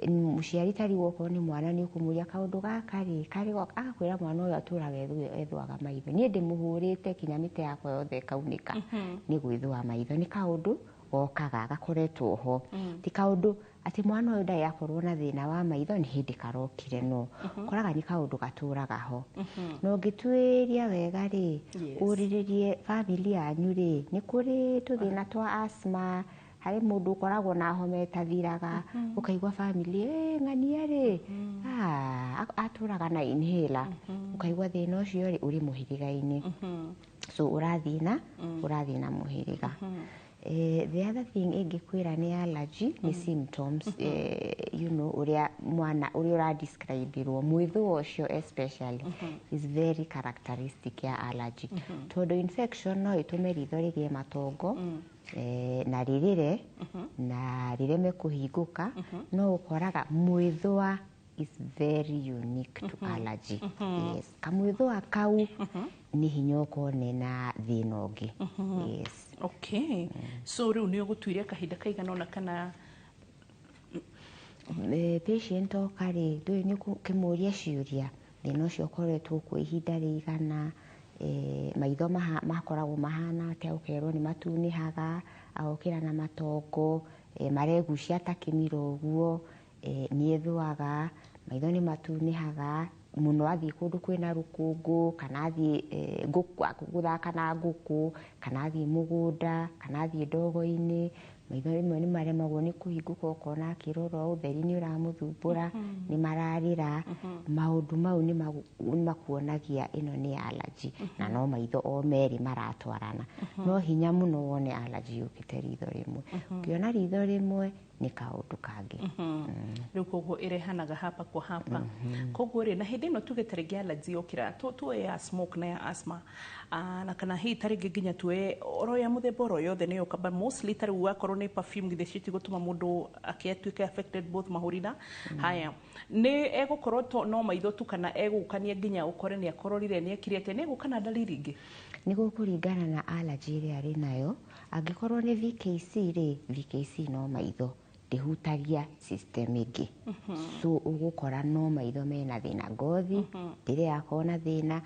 Mũciari ta rĩu okorwo nĩ mwana, nĩ ũkũmũria kaũndũ gaka rĩ karĩ agakwĩra mwana ũyũ atũraga ethũaga maitho, niĩ ndĩmũhũrĩte kinya mĩtĩ yakwa yothe ĩkaunĩka nĩ gwĩthũa maitho. Nĩ kaũndũ gokaga gakoretwo ho, ti kaũndũ atĩ mwana ũyũ ndarĩ akorwo na thĩna wa maitho, nĩ hĩndĩ karokire, no koraga nĩ kaũndũ gatũraga ho. Na ũngĩtuĩria wega rĩ, ũrĩrĩrie family yanyu rĩ, nĩ kũrĩ tũthĩna twa asthma, harĩ mũndũ ũkoragwo na homa ĩtathiraga, ũkaigua family ng'ania rĩ, ah, atũraga na inhaler, ũkaigua thĩna ũcio rĩ ũrĩ mũhĩrĩga-inĩ, so ũrathiĩ na mũhĩrĩga. The other thing ĩngĩkwĩra nĩ allergy nĩ symptoms, ũrĩa mwana ũrĩa ũradescribirwo mwĩthũo ũcio especially is very characteristic ya allergy, tondũ infection no ĩtũme ritho rĩgĩe matongo na rĩrĩre na rĩreme kũhingũka, no ũkoraga mwĩthũa is very unique to allergy. Yes, kamwĩthũa kau nĩ hinya ũkone na thĩna ũngĩ. Yes. Okay, so rĩu nĩ ũgũtuire kahinda kaigana ũna kana? Patient oka rĩ, ndũĩ nĩ ũkĩmũria ciũria, thĩna ũcio ũkoretwo kuo ihinda rĩigana, maitho makoragwo mahana atĩa, ũkerwo nĩ matunĩhaga, agokĩra na matongo, maregucia ta kĩmira ũguo, nĩ ethũaga, maitho nĩ matunĩhaga mũno athiĩ kũndũ kwĩna rũkũngũ, kana athiĩ gũthaka na ngũkũ, kana athiĩ mũgũnda, kana athiĩ ndogo-inĩ, maitho rĩmwe nĩ maremagwo nĩ kũhingũka, ũkona akĩrora ũtheri nĩ ũramũthumbũra, nĩ mararĩra. Maũndũ mau nĩ makuonagia ĩno nĩ allergy, na no maitho o merĩ maratwarana. No hinya mũno wone allergy yũkĩte ritho rĩmwe. Ũkĩona ritho rĩmwe nĩ kaũndũ kangĩ. Rĩu koguo ĩrehanaga hapa kwa hapa. Koguo rĩ, na hĩndĩ ĩno tuge ta rĩngĩ allergy yokĩra, tuoye ya smoke na ya asthma, na kana hihi ta rĩngĩ nginya tuoye oro ya mũthemba oro yothe nĩ yoka, but mostly ta rĩu wakorwo nĩ perfume, githĩ citigũtũma mũndũ akĩatuĩke affected both mahũri na haya? Nĩ egũkorwo to no maitho tu, kana egũkania nginya ũkore nĩ akororire, nĩ ekire atĩa, nĩ egũka na dalili ingĩ? Nĩ gũkũringana na allergy ĩrĩa arĩ nayo. Angĩkorwo nĩ VKC rĩ, VKC no maitho, ndĩhutagia system ĩngĩ, so ũgũkora no maitho mena thĩna, ngothi ndĩrĩ yakorwo na thĩna,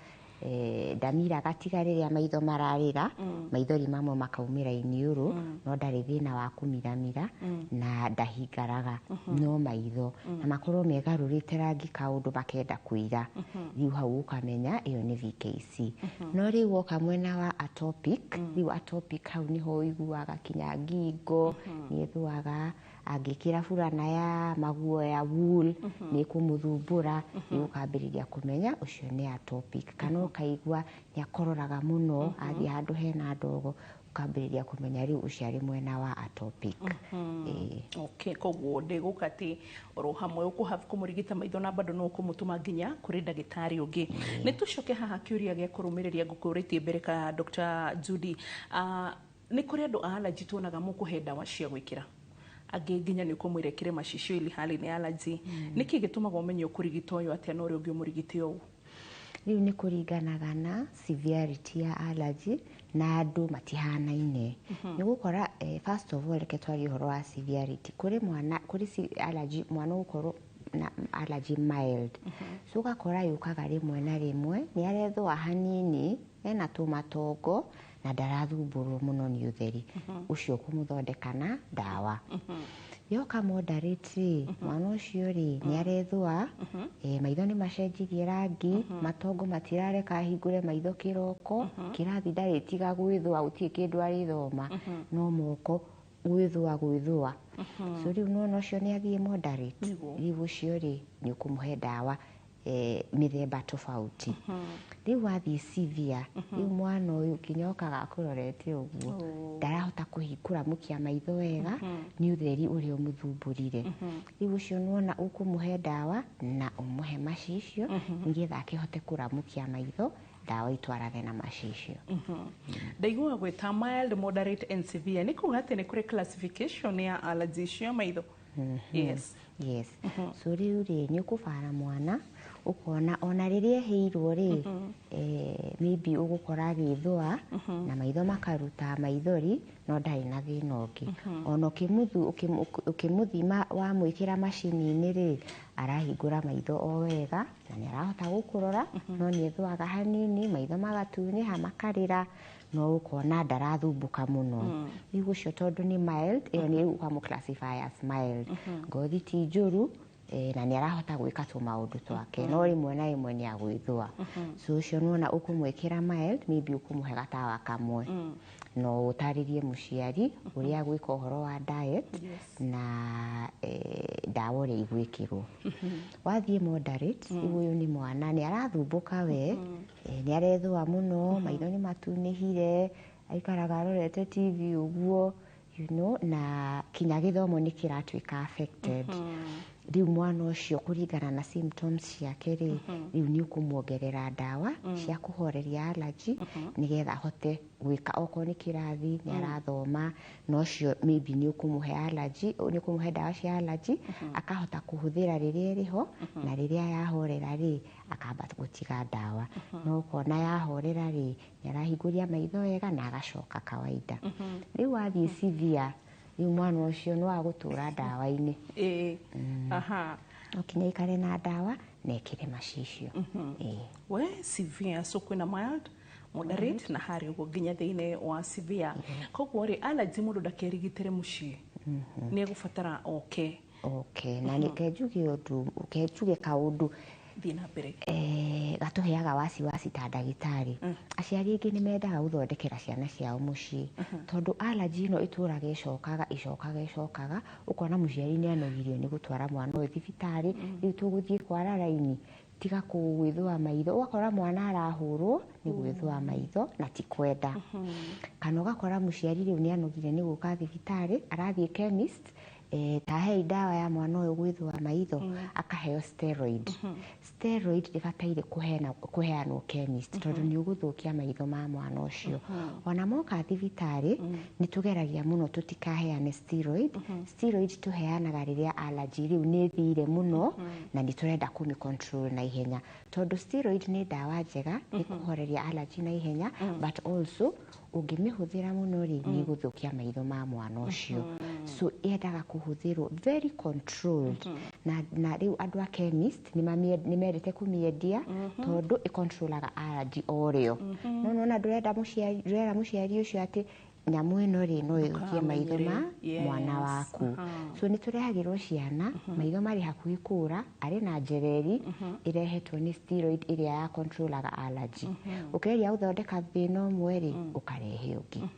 ndamiraga tiga rĩrĩa maitho mararĩra, maithori mamwe makaumĩra iniũrũ, no ndarĩ thĩna wa kũmiramira na ndahingaraga, no maitho na makorwo megarũrĩte rangi kaũndũ makenda kũira. Rĩu hau ũkamenya ĩyo nĩ VKC. No rĩu woka mwena wa atopic, rĩu atopic hau nĩho ũiguaga kinya ngingo nĩ ĩthũaga. Angĩkĩra burana ya maguoya, wool, nĩ ĩkũmũthumbũra. Rĩu ũkambĩrĩria kũmenya ũcio nĩ atopic. Kana ũkaigua nĩ akororaga mũno athiĩ handũ hena ndogo, ũkambĩrĩria kũmenya rĩu ũcio arĩ mwena wa atopic. Ĩĩ. Okay, koguo ndĩgũka atĩ oro hamwe ũkũhave kũmũrigita maitho na bado no ũkũmũtũma nginya kũrĩ ndagĩtarĩ ũngĩ. Nĩ tũcoke haha kĩũria gĩa kũrũmĩrĩria ngũkũrĩtie mbere ka Dr. Judy. Nĩ kũrĩ andũ a allergy tuonaga mũkũhe ndawa cia gwĩkĩra, angĩ nginya nĩ ũkũmwĩra ĩkĩre macicio ili hali nĩ allergy. Nĩkĩ gĩtũmaga ũmenye ũkũrigita ũyũ atĩa na ũrĩa ũngĩ ũmũrigite ũũ? Rĩu nĩ kũringanaga na severity ya allergy, na andũ matihanaine. Nĩ gũkora first of all, reke twarie ũhoro wa severity. Kũrĩ mwana, kũrĩ allergy, mwana ũgũkorwo na allergy mild, so ũgakora yũkaga rĩmwe na rĩmwe, nĩ arethũa hanini, ena tũmatongo na ndarathumbũrwo mũno nĩ ũtheri. Ũcio ũkũmũthondeka na ndawa. Yoka moderate rĩ, mwana ũcio rĩ, nĩ arethũa, maitho nĩ macenjirie rangi, matongo matirareka ahingũre maitho kĩroko, kĩrathi ndarĩtiga gwĩthũa, gũtirĩ kĩndũ arĩthoma, no moko gwĩthũa gwĩthũa. So rĩu nĩwona ũcio nĩ athiĩ moderate. Rĩu ũcio rĩ, nĩ ũkũmũhe ndawa mĩthemba tofauti. Rĩu wathiĩ severe, rĩu mwana ũyũ nginya okaga akũrorete ũguo, ndarahota kũramũkia maitho wega nĩ ũtheri ũrĩa ũmũthumbũrire. Rĩu ũcio nĩwona ũkũmũhe ndawa na ũmũhe macicio, nĩgetha akĩhote kũramũkia maitho, ndawa itwarane na macicio. Ndaigua gwĩta mild, moderate and severe, nĩ kuga atĩ nĩ kũrĩ classification ya allergy cia maitho? Yes. Yes. So rĩu rĩ, nĩ ũkũbara mwana, ũkona ona rĩrĩa ehĩirwo rĩ, maybe ũgũkora agĩthũa na maitho makaruta maithori, no ndarĩ na thĩna ũngĩ. Ona ũkĩmũthima, wamwĩkĩra macini-inĩ rĩ, arahingũra maitho o wega na nĩ arahota gũkũrora, no nĩ ethũaga hanini, maitho magatunĩha, makarĩra, no ũkona ndarathumbũka mũno. Rĩu ũcio tondũ nĩ mild, ĩyo nĩ ũkamũ classify as mild. Ngothi ti njũru, na nĩ arahota gwĩka tũmaũndũ twake, no rĩmwe na rĩmwe nĩ agwĩthũa. So ũcio nĩwona ũkũmwĩkĩra mild, maybe ũkũmũhe gatawa kamwe, no ũtarĩrie mũciari ũrĩa agwĩka ũhoro wa diet na ndawa ũrĩa igwĩkĩrwo. Wathiĩ moderate, rĩu ũyũ nĩ mwana nĩ arathumbũka we, nĩ arethũa mũno, maitho nĩ matunĩhire, aikaraga arorete TV ũguo, na kinya gĩthomo nĩ kĩratuĩka affected. Rĩu mwana ũcio, kũringana na symptoms ciake rĩ, rĩu nĩ ũkũmuongerera ndawa cia kũhoreria allergy, nĩgetha ahote gwĩka okorwo nĩ kĩrathi nĩ arathoma. Na ũcio maybe nĩ ũkũmũhe allergy, nĩ ũkũmũhe ndawa cia allergy, akahota kũhũthĩra rĩrĩa ĩrĩho, na rĩrĩa yahorera rĩ, akamba gũtiga ndawa. No ũkona yahorera rĩ, nĩ arahingũria maitho wega na agacoka kawaida. Rĩu wathiĩ severe, rĩu mwana ũcio no agũtũra ndawa-inĩ. No kinya aikare na ndawa na ekĩre macicio. Ĩĩ. We severe, so kwĩna mild, moderate na harĩ ũguo nginya thĩinĩ wa severe. Koguo rĩ, allergy mũndũ ndakerigitĩre mũciĩ, nĩ egũbatara oke. Okay, na nĩ kenjuge ũndũ, kenjuge kaũndũ. Thiĩ na mbere. Gatũheaga wasiwasi ta ndagĩtarĩ. Aciari aingĩ nĩ mendaga gũthondekera ciana ciao mũciĩ, tondũ allergy ĩno ĩtũraga ĩcokaga, ĩcokaga, ĩcokaga, ũkona mũciari nĩ anogirio nĩ gũtwara mwana ũyũ thibitarĩ. Rĩu tũgũthiĩ kwara raini tiga kũgwĩthũa maitho, ũgakora mwana arahũrwo nĩ gwĩthũa maitho na ti kwenda. Kana ũgakora mũciari rĩu nĩ anogire nĩ gũka thibitarĩ, arathiĩ chemist, ta hei ndawa ya mwana ũyũ gwĩthũa maitho, akaheo steroid. Steroid ndĩbataire kũheanwo chemist, tondũ nĩ ũgũthũkia maitho ma mwana ũcio. Ona moka thibitarĩ, nĩ tũgeragia mũno tũtikaheane steroid. Steroid tũheanaga rĩrĩa allergy rĩu nĩ ĩthire mũno na nĩ tũrenda kũmĩ control na ihenya, tondũ steroid nĩ ndawa njega nĩ kũhoreria allergy na ihenya, but also ũngĩmĩhũthĩra mũno rĩ, nĩ ĩgũthũkia maitho ma mwana ũcio. So yendaga kũhũthĩrwo very controlled. Na rĩu andũ a chemist nĩ mendete kũmĩendia, tondũ ĩcontrolaga allergy o rĩo. No nona ndũrenda mũciari, ndũrera mũciari ũcio atĩ Nyamũ ĩno rĩ, no ĩthũkie maitho ma mwana waku. So nĩ tũrehagĩrwo ciana maitho marĩ hakuhĩ kũra, arĩ na njereri ĩrehetwo nĩ steroid ĩrĩa ya controlaga allergy. Ũkĩgeria gũthondeka thĩna ũmwe rĩ, ũkarehe ũngĩ.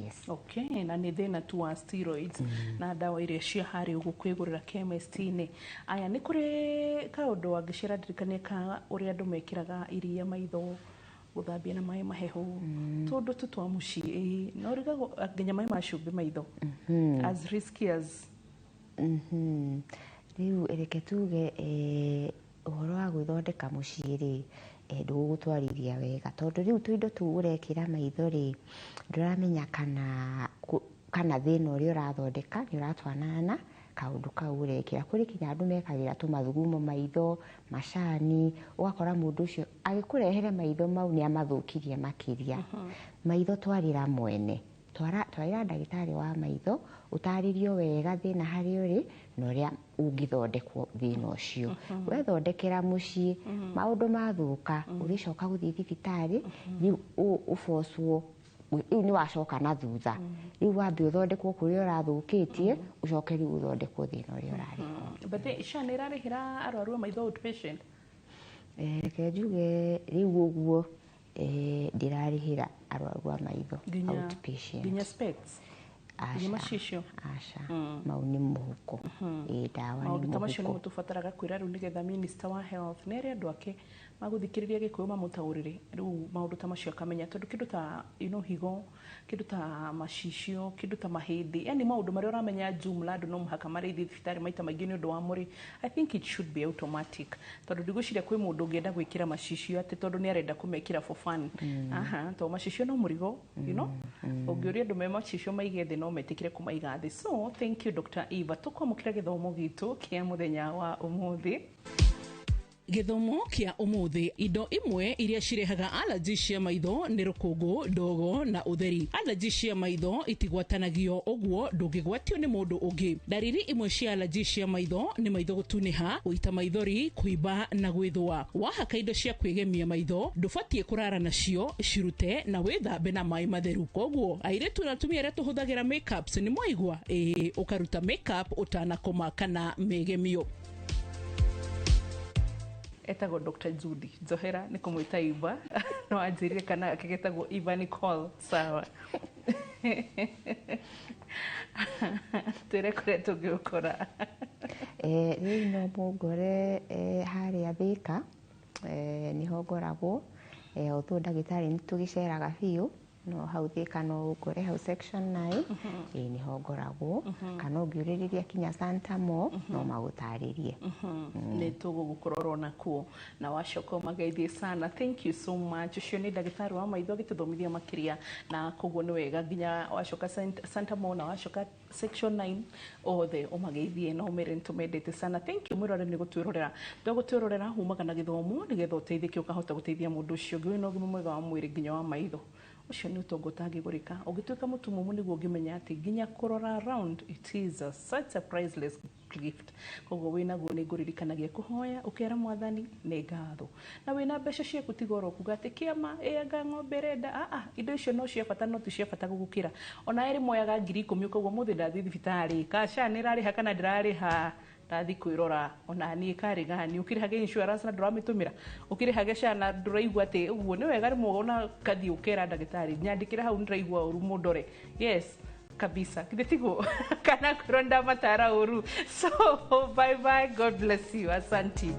Yes. Okay, na nĩ thĩna tu wa steroids na ndawa iria cia harĩa ũguo kwĩgũrĩra chemist-inĩ. Aya, nĩ kũrĩ kaũndũ wangĩcera ndirikanie ka ũrĩa andũ mekĩraga iria maitho, gũthambia na maĩ mahehu, tũndũ tu twa mũciĩ, ĩĩ, no ũrigagwo nginya maĩ ma cumbĩ maitho, as risky as Rĩu reke tuge, ũhoro wa gwĩthondeka mũciĩ rĩ, ndũgũgũtwarithia wega, tondũ rĩu tũindo tũu ũrekĩra maitho rĩ, ndũramenya kana thĩna ũrĩa ũrathondeka nĩ ũratwarana na kaũndũ kau ũrekĩra. Kũrĩ kinya andũ mekagĩra tũmathugumo maitho, macani, ũgakora mũndũ ũcio agĩkũrehere maitho mau nĩ amathũkirie makĩria. Maitho twarĩra mwene, twarĩra ndagĩtarĩ wa maitho, ũtarĩrio wega thĩna harĩa ũrĩ na ũrĩa ũngĩthondekwo thĩna ũcio. Wethondekera mũciĩ, maũndũ mathũka, ũgĩcoka gũthiĩ thibitarĩ, rĩu ũbocwo, rĩu nĩ wacoka na thutha, rĩu wambe ũthondekwo kũrĩa ũrathũkĩtie, ũcoke rĩu ũthondekwo thĩna ũrĩa ũrarĩ. But SHA nĩ ĩrarĩhĩra arwaru a maitho outpatient? Reke njuge rĩu ũguo, ndĩrarĩhĩra arwaru a maitho outpatient. Nginya specs? Nginya macicio? Aca, mau nĩ mũhuko. Ĩĩ, ndawa nĩ Maũndũ ta macio nĩmo mũhuko. tũbataraga kwĩra rĩu nĩgetha minister wa health nĩ ere andũ ake magũthikĩrĩria Gĩkũyũ mamũtaũrĩre rĩu maũndũ ta macio akamenya, tondũ kĩndũ ta higo, kĩndũ ta macicio, kĩndũ ta mahĩndĩ, yani maũndũ marĩa ũramenya jumla andũ no mũhaka marĩthiĩ thibitarĩ maita maingĩ nĩ ũndũ wa mũrĩ. I think it should be automatic, tondũ ndigwĩciria kwĩ mũndũ ũngĩenda gwĩkĩra macicio atĩ tondũ nĩ arenda kũmekĩra for fun. Aha, tondũ macicio no mũrigo. Ũngĩũria andũ me macicio maige thĩ, no metĩkĩre kũmaiga thĩ. So thank you, Dr. Eva. Tũkwamũkĩra gĩthomo gitũ kĩa mũthenya wa ũmũthĩ. Gĩthomo kĩa ũmũthĩ: indo imwe iria cirehaga allergy cia maitho nĩ rũkũngũ, ndogo na ũtheri. Allergy cia maitho itigwatanagio, ũguo ndũngĩgwatio nĩ mũndũ ũngĩ. Ndariri imwe cia allergy cia maitho nĩ maitho gũtunĩha, gũita maithori, kũimba na gwĩthũa. Wahaka indo cia kwĩgemia maitho, ndũbatiĩ kũrara nacio, cirute na wĩthambe na maĩ matheru. Koguo airĩtu na atumia arĩa tũhũthagĩra makeups, nĩ mwaigua? Ĩĩ, ũkaruta makeup ũtanakoma kana mĩgemio. Etagwo Dr. Judy Njohera, nĩ kũmwĩta Eva no anjĩrire kana gake getagwo Eva Nicole. Sawa, twĩre kũrĩa tũngĩgũkora. Rĩu no mũngore harĩa Thĩka, nĩho ngoragwo. Although ndagĩtarĩ nĩ tũgĩceraga biũ, no hau Thĩka no ũngore hau section 9, ĩĩ, nĩho ngoragwo. Kana ũngĩũrĩrĩria kinya Santa Mo, no magũtarĩrie. Nĩ tũgũgũkorwo nakuo na wacoka ũmageithie sana. Thank you so much. Ũcio nĩ ndagĩtarĩ wa maitho agĩtũthomithia makĩria, na koguo nĩ wega nginya wacoka Santa Mo na wacoka section 9 othe ũmageithie na ũmere nĩ tũmendete sana. Thank you, mwĩrore, nĩ gũtwĩrorera. Twagũtwĩrorera umaga na gĩthomo nĩgetha ũteithĩke, ũkahota gũteithia mũndũ ũcio ũngĩ wĩna ũgima mwega wa mwĩrĩ nginya wa maitho. Ũcio nĩ ũtonga ũtangĩgũrĩka. Ũngĩtuĩka mũtumumu nĩguo ũngĩmenya atĩ nginya kũrora round, it is such a priceless gift. Koguo wĩnaguo nĩ ngũririkanagia kũhoya ũkera Mwathani nĩ ngatho. Na wĩna mbeca ciaku, tiga oro kuga atĩ kĩama ĩ anga ng'ombe ĩrenda. Aa, indo icio no cia bata, no ti cia bata gũgũkĩra. Ona erĩ moyaga 10,000 ũkauga ũmũthĩ ndathiĩ thibitarĩ, kasha nĩ ĩrarĩha kana ndĩrarĩha, ndathi kwĩrora ona niĩ karĩ gani. Ũkĩrĩhage insurance na ndũramĩtũmĩra, ũkĩrĩhage SHA na ndũraigua atĩ ũguo nĩ wega. Rĩmwe ona kathiĩ ũkera ndagĩtarĩ, nyandĩkĩre hau, nĩndĩraigua ũru, mũndore. Yes, kabisa, githĩ tiguo? Kana kwĩrwo ndamatara ũru. So bye bye, God bless you, asanti.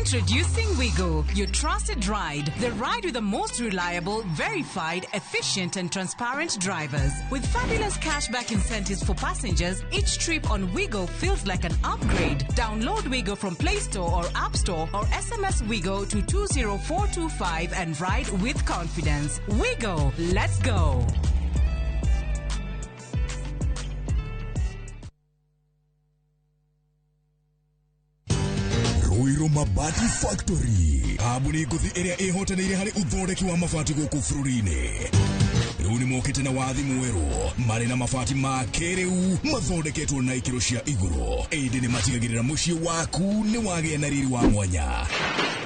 Introducing Wigo, your trusted ride, the ride with the most reliable, verified, efficient, and transparent drivers. With fabulous cashback incentives for passengers, each trip on Wigo feels like an upgrade. Download Wigo from Play Store or App Store or SMS Wigo to 20425 and ride with confidence. Wigo, let's go. Ruiru Mabati Factory, kambuni ngũthi ĩrĩa ĩhotanĩire harĩ ũthondeki wa mabati gũkũ bũrũri-inĩ. Rĩu nĩ mokĩte na wathi mwerũ marĩ na mabati ma kĩrĩu mathondeketwo na ikĩro cia igũrũ, ĩndĩ nĩ matigagĩrĩra mũciĩ waku nĩ wagĩa na riri wa mwanya.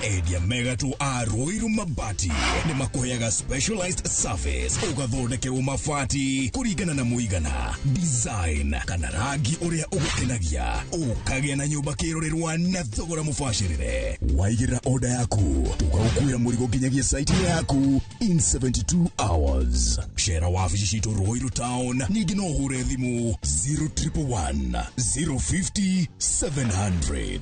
Endia megatũ a Ruiru Mabati nĩ makũheaga specialized service, ũgathondekerwo mabati kũringana na mũigana, design kana rangi ũrĩa ũgũkenagia, ũkagĩa na nyũmba kĩrorerwa na thogora mũbacĩrĩre. Waigĩrĩra order yaku tũgagũkuĩra mũrigo nginyagia site yaku in 72 hours. Cera wabici citũ Ruiru Town, ningĩ no ũhũre thimũ 0111 050 700.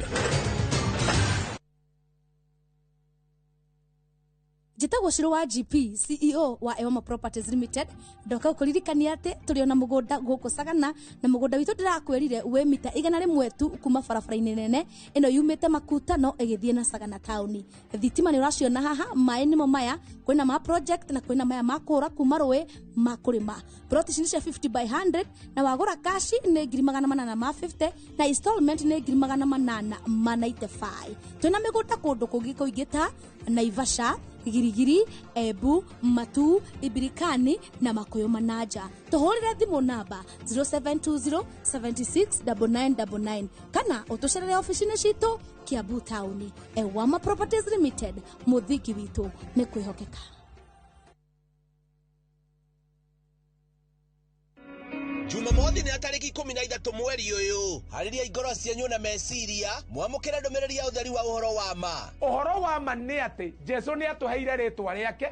Njĩtagwo Shiro wa GP, CEO wa Ewama Properties Limited. Ndoka gũkũririkania atĩ tũrĩ ona mũgũnda gũkũ Sagana, na mũgũnda witũ ndĩrakwĩrire wĩ mita 100 tu kuma barabara-inĩ nene ĩno yumĩte Makuta no ĩgĩthiĩ na Sagana taũni. Thitima nĩ ũraciona haha, maĩ nĩmo maya, kwĩna ma project na kwĩna maya ma kũra kuma rũĩ ma kũrĩma. Plot ici nĩ cia 50 by 100 na wagũra kashi nĩ 850 na installment nĩ 895. Twĩna mĩgũnda kũndũ kũngĩ kũingĩ ta Naivasha, Girigiri, Ebu, Matu, Ibirikani na Makuyu Manaja. Tuhurire thimu namba 0720 76 9999 kana utucerere ofici-inĩ citũ Kiambu taũni. Ewama Properties Limited, mũthingi witũ nĩ kwĩhokeka. Jumamothi nĩ tarĩki 13 mweri ũyũ. Harĩria ngoro cianyu na meciria, mwamũkĩre ndũmĩrĩri ya ũtheri wa ũhoro wa ma. Ũhoro wa ma nĩ atĩ Jesu nĩ atũheire rĩtwa rĩake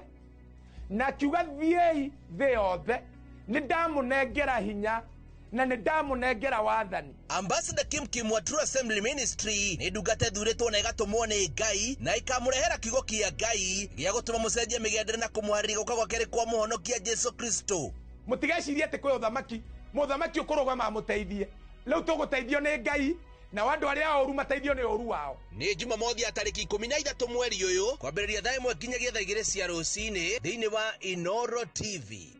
na akiuga thiĩi thĩ yothe, nĩ ndamũnengera hinya na nĩ ndamũnengera wathani. Ambassador Kim Kim wa True Assembly Ministry nĩ ndungata ĩthurĩtwo na ĩgatũmwo nĩ Ngai na ĩkamũrehera kiugo kĩa Ngai gĩa gũtũma mũcenjie mĩgendere na kũmũharĩria gũka gwa kerĩ kwa mũhonokia Jesu Kristo. Mũtigecirie atĩ kwĩ ũthamaki, mũthamaki ũkũrũgama amũteithie. Rĩu tũgũteithio nĩ Ngai na andũ arĩa oru mateithio nĩ ũru wao. Nĩ Jumamothi ya tarĩki 13 mweri ũyũ kwambĩrĩria thaa 1 nginyagia thaa 2 cia rũcinĩ thĩinĩ wa Inoro TV.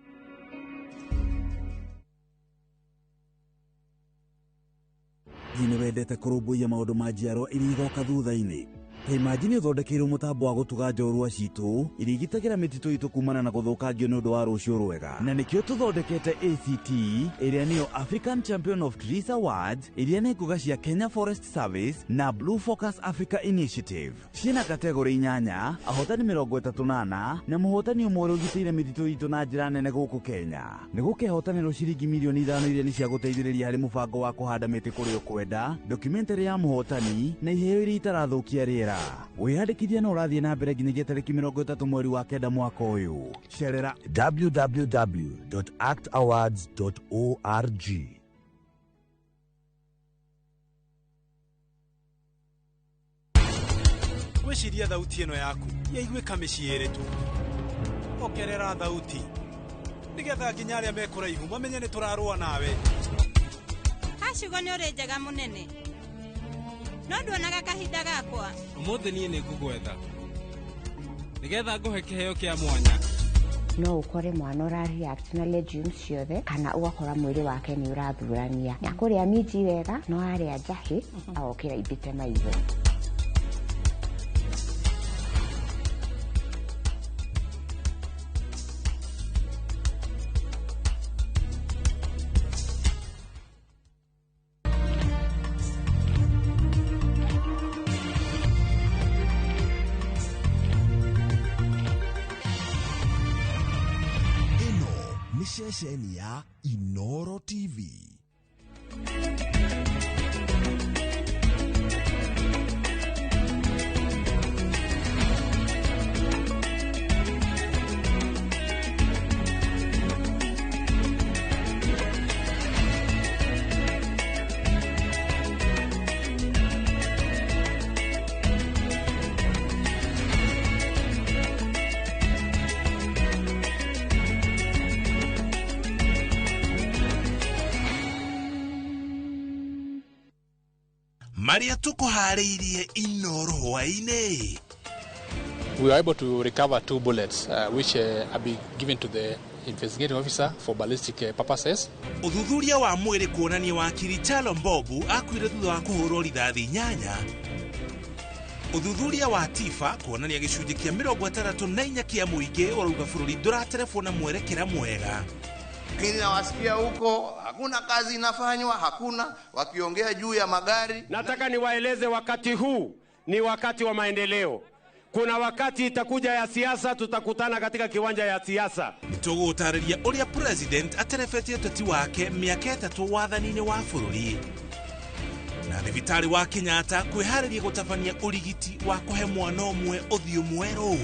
Hihi nĩ wendete kũrũmbũiya maũndũ ma njiarwa iria igoka thutha-inĩ? Ta imagine ũthondekeirwo mũtambo wa gũtuga njorua citũ iria igitagĩra mĩtitũ itũ kumana na gũthũkangio nĩ ũndũ wa rũciũ rwega. Na nĩkĩo tũthondekete ACT ĩrĩa nĩyo African Champion of Trees Awards, ĩrĩa nĩ ngũga cia Kenya Forest Service na Blue Focus Africa Initiative. Ciĩna kategori 8, ahotani 34 na mũhotani ũmwe ũrĩa ũgitĩire mĩtitũ itũ na njĩra nene gũkũ Kenya. Nĩ gũkehotanĩrwo ciringi milioni 5 iria nĩ cia gũteithĩrĩria harĩ mũbango wa kũhanda mĩtĩ kũrĩa ũkwenda, documentary ya mũhotani na iheo iria itarathũkia rĩera. Wĩyandĩkithia no ũrathiĩ na mbere nginyagia tarĩki 30 mweri wa 9 mwaka ũyũ. Cerera www.actawards.org. Wĩciria thauti ĩno yaku yaiguĩka mĩciĩ ĩrĩ tu. Ongerera thauti nĩgetha nginya arĩa me kũraihu mamenye nĩ tũrarũa nawe. Hacigo nĩ ũrĩ njega mũnene, no nduonaga kahinda gakwa. Ũmũthĩ niĩ nĩ ngũgwetha nĩgetha ngũhe kĩheo kĩa mwanya. No ũkore mwana ũra react na legumes ciothe, kana ũgakora mwĩrĩ wake nĩ ũrathurania. Akũrĩa minji wega, no arĩa njahĩ agokĩra imbĩte maitho. Ceceni ya Inoro TV. Marĩa tũkũharĩirie Inoro hwaĩ-inĩ. We were able to recover 2 bullets which have been given to the investigating officer for ballistic purposes. Ũthuthuria wa mwĩrĩ kuonania wakiri Chalo Mbobu akuire thutha wa kũhũrwo rithathi 8. Ũthuthuria wa Tifa kuonania gĩcunjĩ kĩa 64 kĩa mũingĩ ũrauga bũrũri ndũraterebwo na mwerekera mwega. Lakini nawasikia huko hakuna kazi inafanywa, hakuna wakiongea juu ya magari. Nataka niwaeleze wakati huu ni wakati wa maendeleo. Kuna wakati itakuja ya siasa, tutakutana katika kiwanja ya siasa. Nĩtũgũtarĩria ũrĩa president aterebetie ũteti wake mĩaka 3 wathani-inĩ wa bũrũri. Na thibitarĩ wa Kenyatta kwĩharĩria gũtabania ũrigiti wa kũhe mwana ũmwe ũthiũ mwerũ.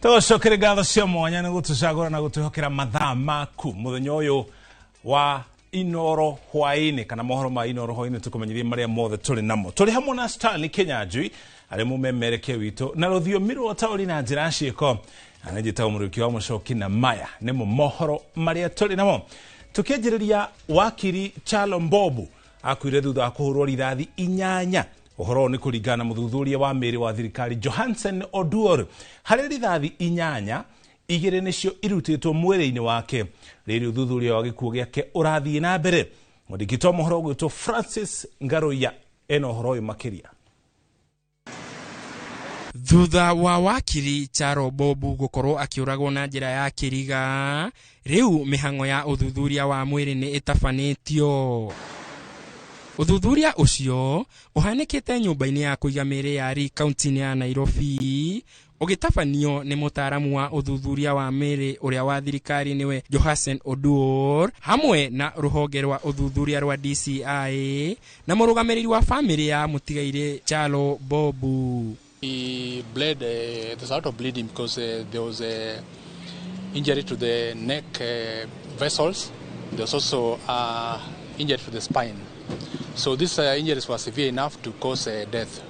Tũcokere ngatho cia mwanya nĩ gũtũcagũra na gũtwĩhokera mathaa maku mũthenya ũyũ wa Inoro hwaĩ-inĩ kana mohoro ma Inoro hwaĩ-inĩ tũkũmenyithie marĩa mothe tũrĩ namo. Tũrĩ hamwe na Stanley Kinyanjui arĩa mũmemerekia witũ na rũthiomi rwa ũtaũri na njĩra ciĩko na nĩ njĩtagwo Mũrĩũki wa Mũcoki na maya nĩmo mohoro marĩa tũrĩ namo. Tũkĩanjĩrĩria wakiri Chalo Mbobu akuire thutha wa kũhũrwo rithathi 8. Ũhoro nĩ kũringana na mũthuthuria wa mĩĩrĩ wa thirikari Johansen Oduor. Harĩ rithathi 8, 2 nĩcio irutĩtwo mwĩrĩ-inĩ wake. Rĩrĩ ũthuthuria wa gĩkuũ gĩake ũrathiĩ na mbere. Mwandĩki wa mohoro ũgwĩtwo Francis Ngaruiya ena ũhoro ũyũ makĩria. Thutha wa wakiri Charo Bobu gũkorwo akĩũragwo na njĩra ya kĩriga, rĩu mĩhang'o ya ũthuthuria wa mwĩrĩ nĩ ĩtabanĩtio. Ũthuthuria ũcio ũhanĩkĩte nyũmba-inĩ ya kũiga mĩĩrĩ ya Rii kaunti-inĩ ya Nairobi, ũgĩtabanio nĩ mũtaaramu wa ũthuthuria wa mĩĩrĩ ũrĩa wa thirikari nĩwe Johansen Oduor hamwe na rũhonge rwa ũthuthuria rwa DCI na mũrũgamĩrĩri wa famĩlĩ ya mũtigairĩ Chalo Bobu. He bled, there's a lot of bleeding because there was a injury to the neck vessels. There was also injury to the spine. So these injuries were severe enough to cause death.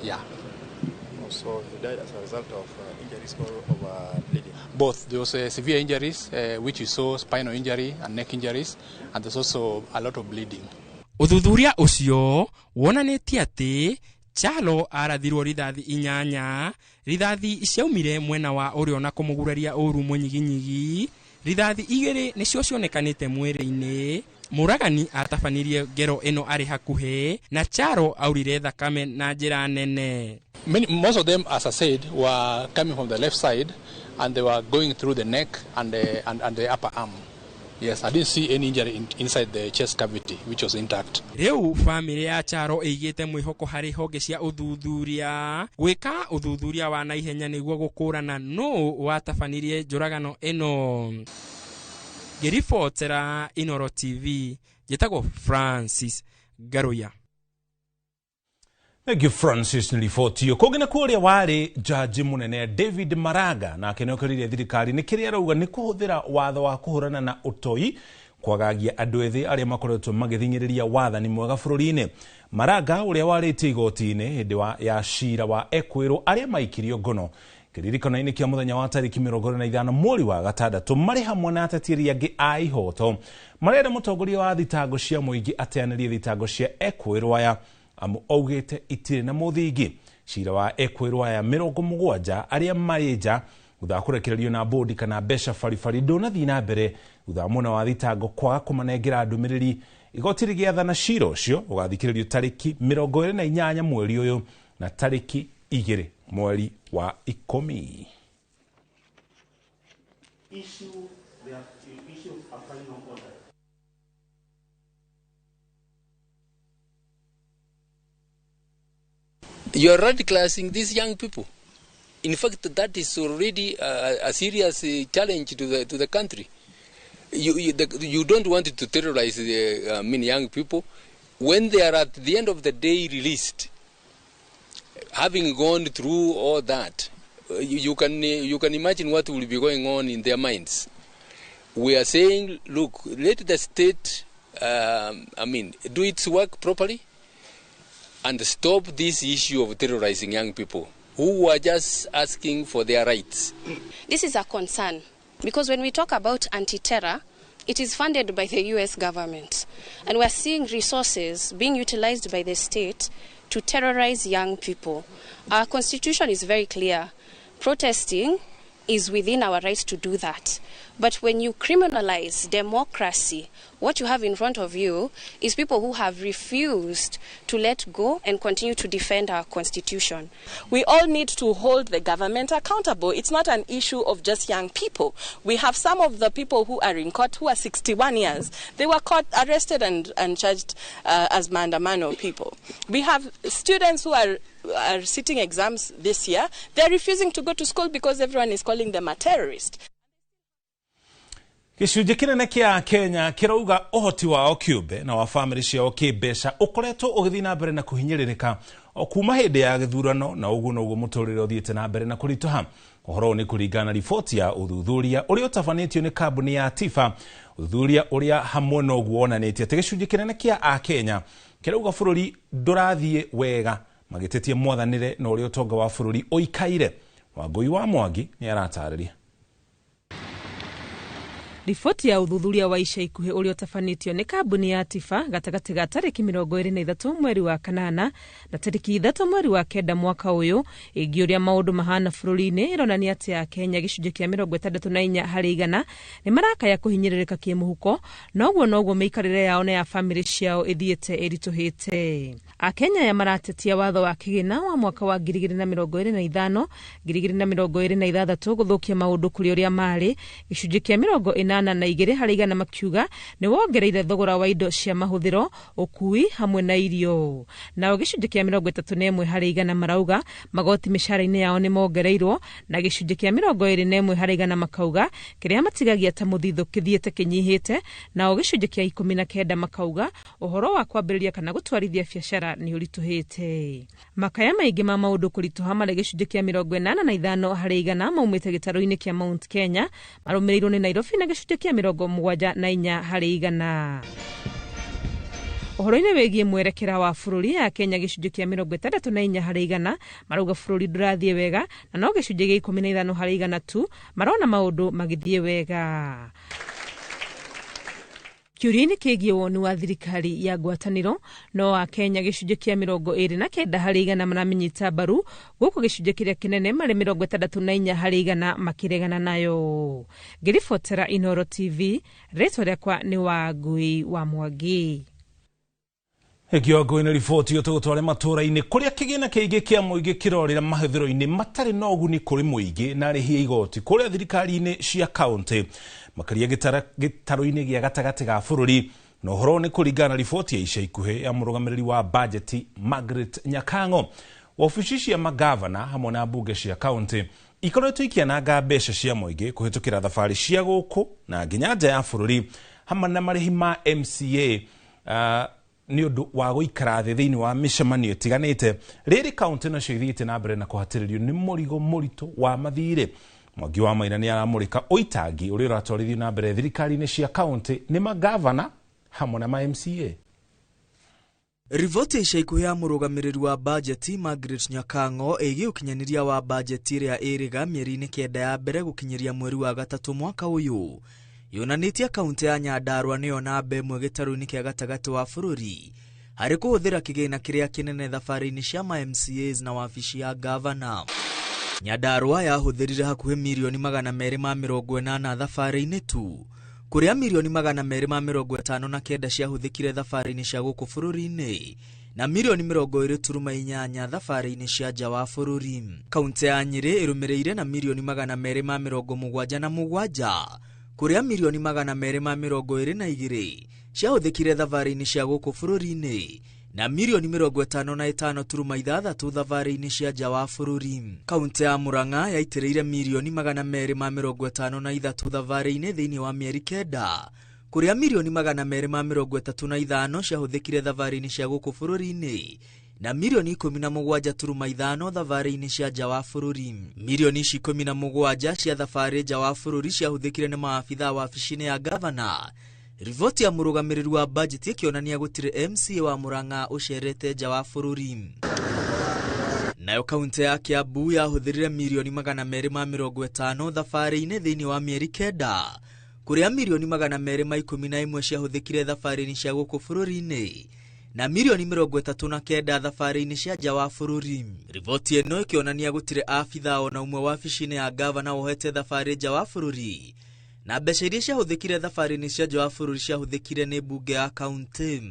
Yeah. So he died as a result of injuries or of bleeding? Both. There was severe injuries, which you saw spinal injury and neck injuries, and there's also a lot of bleeding. Ũthuthuria ũcio wonanĩtie atĩ Chalo arathirwo rithathi 8, rithathi ciaumire mwena wa ũrĩo na kũmũguraria ũru mũnyiginyigi, rithathi 2 nĩcio cionekanĩte mwĩrĩ-inĩ. Mũragani atabanirie ngero ĩno arĩ hakuhĩ na Charo aurire thakame na njĩra nene. Most of them, as I said, were coming from the left side and they were going through the neck and the upper arm. Yes, I didn't see any injury inside the chest cavity, which was intact. Rĩu famĩlĩ ya Charo ĩigĩte mwĩhoko harĩ honge cia ũthuthuria gwĩka ũthuthuria wa naihenya nĩguo gũkũrana nũ watabanirie njũragano ĩno. Ngĩribotera Inoro TV, njĩtagwo Francis Ngaruiya. Thank you Francis nĩ riboti ĩyo. Kũngĩ na kũrĩa warĩ jaji mũnene David Maraga nake nĩokĩrĩire thirikari nĩ kĩrĩa arauga nĩ kũhũthĩra watho wa kũhũrana na ũtoi kwagagia andũ ethĩ arĩa makoretwo magĩthing'ĩrĩria wathani mwega bũrũri-inĩ. Maraga ũrĩa warĩtie igoti-inĩ hĩndĩ ya cira wa ekwĩrwo arĩa maikirio ngono kĩririkano-inĩ kĩa mũthenya wa tarĩki 25 mweri wa gatandatũ marĩ hamwe na ateti arĩa angĩ a ihoto marenda mũtongoria wa thitango cia mũingĩ ateanĩrie thitango cia ekwĩrwo aya Amu augĩte itirĩ na mũthingi. Cira wa ekwĩrwo aya 70 arĩa marĩ nja thutha wa kũrekererio na bũndi kana mbeca baribari ndũnathiĩ na mbere thutha wa mwena wa thitango kwaga kũmanengera ndũmĩrĩri. Igoti rĩgĩathana cira ũcio ũgathikĩrĩrio tarĩki 28 mweri ũyũ na tarĩki 2 mweri wa 10. You are radicalizing these young people. In fact, that is already a serious challenge to the country. You don't want to terrorize the young people when they are at the end of the day released, having gone through all that. You can imagine what will be going on in their minds. We are saying, look, let the state, do its work properly and stop this issue of terrorizing young people who are just asking for their rights. This is a concern because when we talk about anti-terror, it is funded by the US government. And we're seeing resources being utilized by the state to terrorize young people. Our constitution is very clear. Protesting is within our rights to do that. But when you criminalize democracy, what you have in front of you is people who have refused to let go and continue to defend our constitution. We all need to hold the government accountable. It's not an issue of just young people. We have some of the people who are in court who are 61 years. They were caught, arrested and charged as Maandamano people. We have students who are sitting exams this year. They're refusing to go to school because everyone is calling them a terrorist. Gĩcunjĩ kĩnene kĩa Kenya kĩrauga ũhoti wao kĩũmbe na wa bamĩrĩ ciao kĩmbeca ũkoretwo ũgĩthiĩ na mbere na kũhinyĩrĩrĩka o kuma hĩndĩ ya gĩthurano, na ũguo noguo mũtũrĩre ũthiĩte na mbere na kũritũha. Ũhoro ũyũ nĩ kũringana na riboti ya ũthuthuria ũrĩa ũtabanĩtio nĩ kambuni ya TIFA, ũthuthuria ũrĩa hamwe noguo wonanĩtie atĩ gĩcunjĩ kĩnene kĩa Akenya kĩrauga bũrũri ndũrathiĩ wega, magĩtetie mwathanĩre na ũrĩa ũtonga wa bũrũri ũikaire. Wangũi wa Mwangi nĩ aratarĩria. Riboti ya ũthuthuria wa ica ikuhĩ ũrĩa ũtabanĩtio nĩ kambuni ya TIFA gatagatĩ ga tarĩki 23 mweri wa 8 na tarĩki 3 mweri wa 9 mwaka ũyũ ĩgiĩ ũrĩa maũndũ mahana bũrũri-inĩ ĩronania atĩ Akenya gĩcunjĩ kĩa 64 harĩ igana nĩ marakaya kũhinyĩrĩrĩka kĩmũhuko, na ũguo noguo mĩikarĩre yao na ya bamĩrĩ ciao ĩthiĩte ĩritũhĩte. Akenya aya maratetia watho wa kĩgĩna wa mwaka wa 2025 2026 gũthũkia maũndũ kũrĩ ũrĩa marĩ, gĩcunjĩ kĩa 82 harĩ igana makiuga nĩ wongereire thogora wa indo cia mahũthĩro, ũkui hamwe na irio. Nao gĩcunjĩ kĩa 31 harĩ igana marauga magoti mĩcara-inĩ yao nĩ mongereirwo, na gĩcunjĩ kĩa 21 harĩ igana makauga kĩrĩa matigagia ta mũthithũ kĩthiĩte kĩnyihĩte, nao gĩcunjĩ kĩa 19 makauga ũhoro wa kwambĩrĩria kana gũtwarithia biacara nĩ ũritũhĩte. Makaya maingĩ ma maũndũ kũritũha marĩ gĩcunjĩ kĩa 85 harĩ igana maumĩte gĩtarũ-inĩ kĩa Mount Kenya, marũmĩrĩirwo nĩ Nairobi na gĩcunjĩ kĩa 74 harĩ igana. Ũhoro-inĩ wĩgiĩ mwerekera wa bũrũri ya Kenya gĩcunjĩ kĩa 64 harĩ igana marauga bũrũri ndũrathiĩ wega, na no gĩcunjĩ gĩa 15 harĩ igana tu marona maũndũ magĩthiĩ wega. Kĩũria-inĩ kĩgiĩ woni wa thirikari ya ngwatanĩro, no Akenya gĩcunjĩ kĩa 29 harĩ igana maramĩnyita mbaru, gũkũ gĩcunjĩ kĩrĩa kĩnene marĩ 64 harĩ igana makĩregana nayo. Ngĩribotera Inooro TV, rĩtwa rĩakwa nĩ Wangui wa Mwangi. Kĩongo nĩ riboti ĩyo tũgũtware matũũra-inĩ kũrĩa kĩgĩna kĩingĩ kĩa mũingĩ kĩrorĩra mahũthĩro-inĩ matarĩ na ũguni kũrĩ mũingĩ na arĩhi a igoti kũrĩa thirikari-inĩ cia kaũntĩ, makĩria gĩtarũ-inĩ gĩa gatagatĩ ga bũrũri. Na ũhoro nĩ kũringana na riboti ya ica ikuhĩ ya mũrũgamĩrĩri wa bajeti Margaret Nyakang'o. Wabici cia magavana hamwe na mbunge cia kaũntĩ ikoretwo ikĩananga mbeca cia mũingĩ kũhĩtũkĩra thabarĩ cia gũkũ na nginya nja ya bũrũri hamwe na marĩhi ma MCA nĩ ũndũ wa gũikara thĩ thĩinĩ wa mĩcemanio ĩtiganĩte. Rĩrĩ kaũntĩ nacio ithiĩte na mbere na kũhatĩrĩrio nĩ mũrigo mũritũ wa mathirĩ. Mwangi wa Maina nĩ aramũrĩka ũitangi ũrĩa ũratwarithio na mbere thirikari-inĩ cia kaũntĩ nĩ magavana hamwe na ma MCA. Riboti ya ica ikuhĩ ya mũrũgamĩrĩri wa bajeti Margaret Nyakang'o ĩgiĩ ũkinyanĩria wa bajeti ĩrĩa ĩrĩga mĩeri-inĩ 9 ya mbere gũkinyĩria mweri wa 3 mwaka ũyũ yonanĩtie kaũntĩ ya Nyandarua nĩyo namba 1 gĩtarũ-inĩ kĩa gatagatĩ wa bũrũri Harĩ kũhũthĩra kĩgĩna kĩrĩa kĩnene thabarĩ-inĩ cia ma MCAs na wabici ya gavana. Nyandarua yahũthĩrire hakuhĩ mirioni 280 thabarĩ-inĩ tu, kũrĩa mirioni 259 ciahũthĩkire thabarĩ-inĩ cia gũkũ bũrũri-inĩ na mirioni 20.8 thabarĩ-inĩ cia nja wa bũrũri. Kaunti ya Nyĩrĩ ĩrũmĩrĩire na mirioni 277, kũrĩa mirioni 222 ciahũthĩkire thabarĩ-inĩ cia gũkũ bũrũri-inĩ na mirioni 55.6 thabarĩ-inĩ cia nja wa bũrũri. Kaunti ya Murang'a yaitĩrĩire mirioni 253 thabarĩ-inĩ thĩinĩ wa mĩeri 9, kũrĩa mirioni 235 ciahũthĩkire thabarĩ-inĩ cia gũkũ bũrũri-inĩ na mirioni 17.5 thabarĩ-inĩ cia nja wa bũrũri. Mirioni ici 17 cia thabarĩ nja wa bũrũri ciahũthĩkire nĩ maabithaa wabici-inĩ ya gavana. Riboti ya mũrũgamĩrĩri wa bajeti ĩkĩonania gũtirĩ MCA wa Murang'a ũcerete nja wa bũrũri. Nayo kaunti ya Kiambu yahũthĩrire mirioni 250 thabarĩ-inĩ thĩinĩ wa mĩeri 9, kũrĩa mirioni 211 ciahũthĩkire thabarĩ-inĩ cia gũkũ bũrũri-inĩ na mirioni 39 thabarĩ-inĩ cia nja wa bũrũri. Riboti ĩno ĩkĩonania gũtirĩ abithaa ona ũmwe wabici-inĩ ya gavana wohete thabarĩ nja wa bũrũri, na mbeca iria ciahũthĩkire thabarĩ-inĩ cia nja wa bũrũri ciahũthĩkire nĩ mbunge ya kaunti.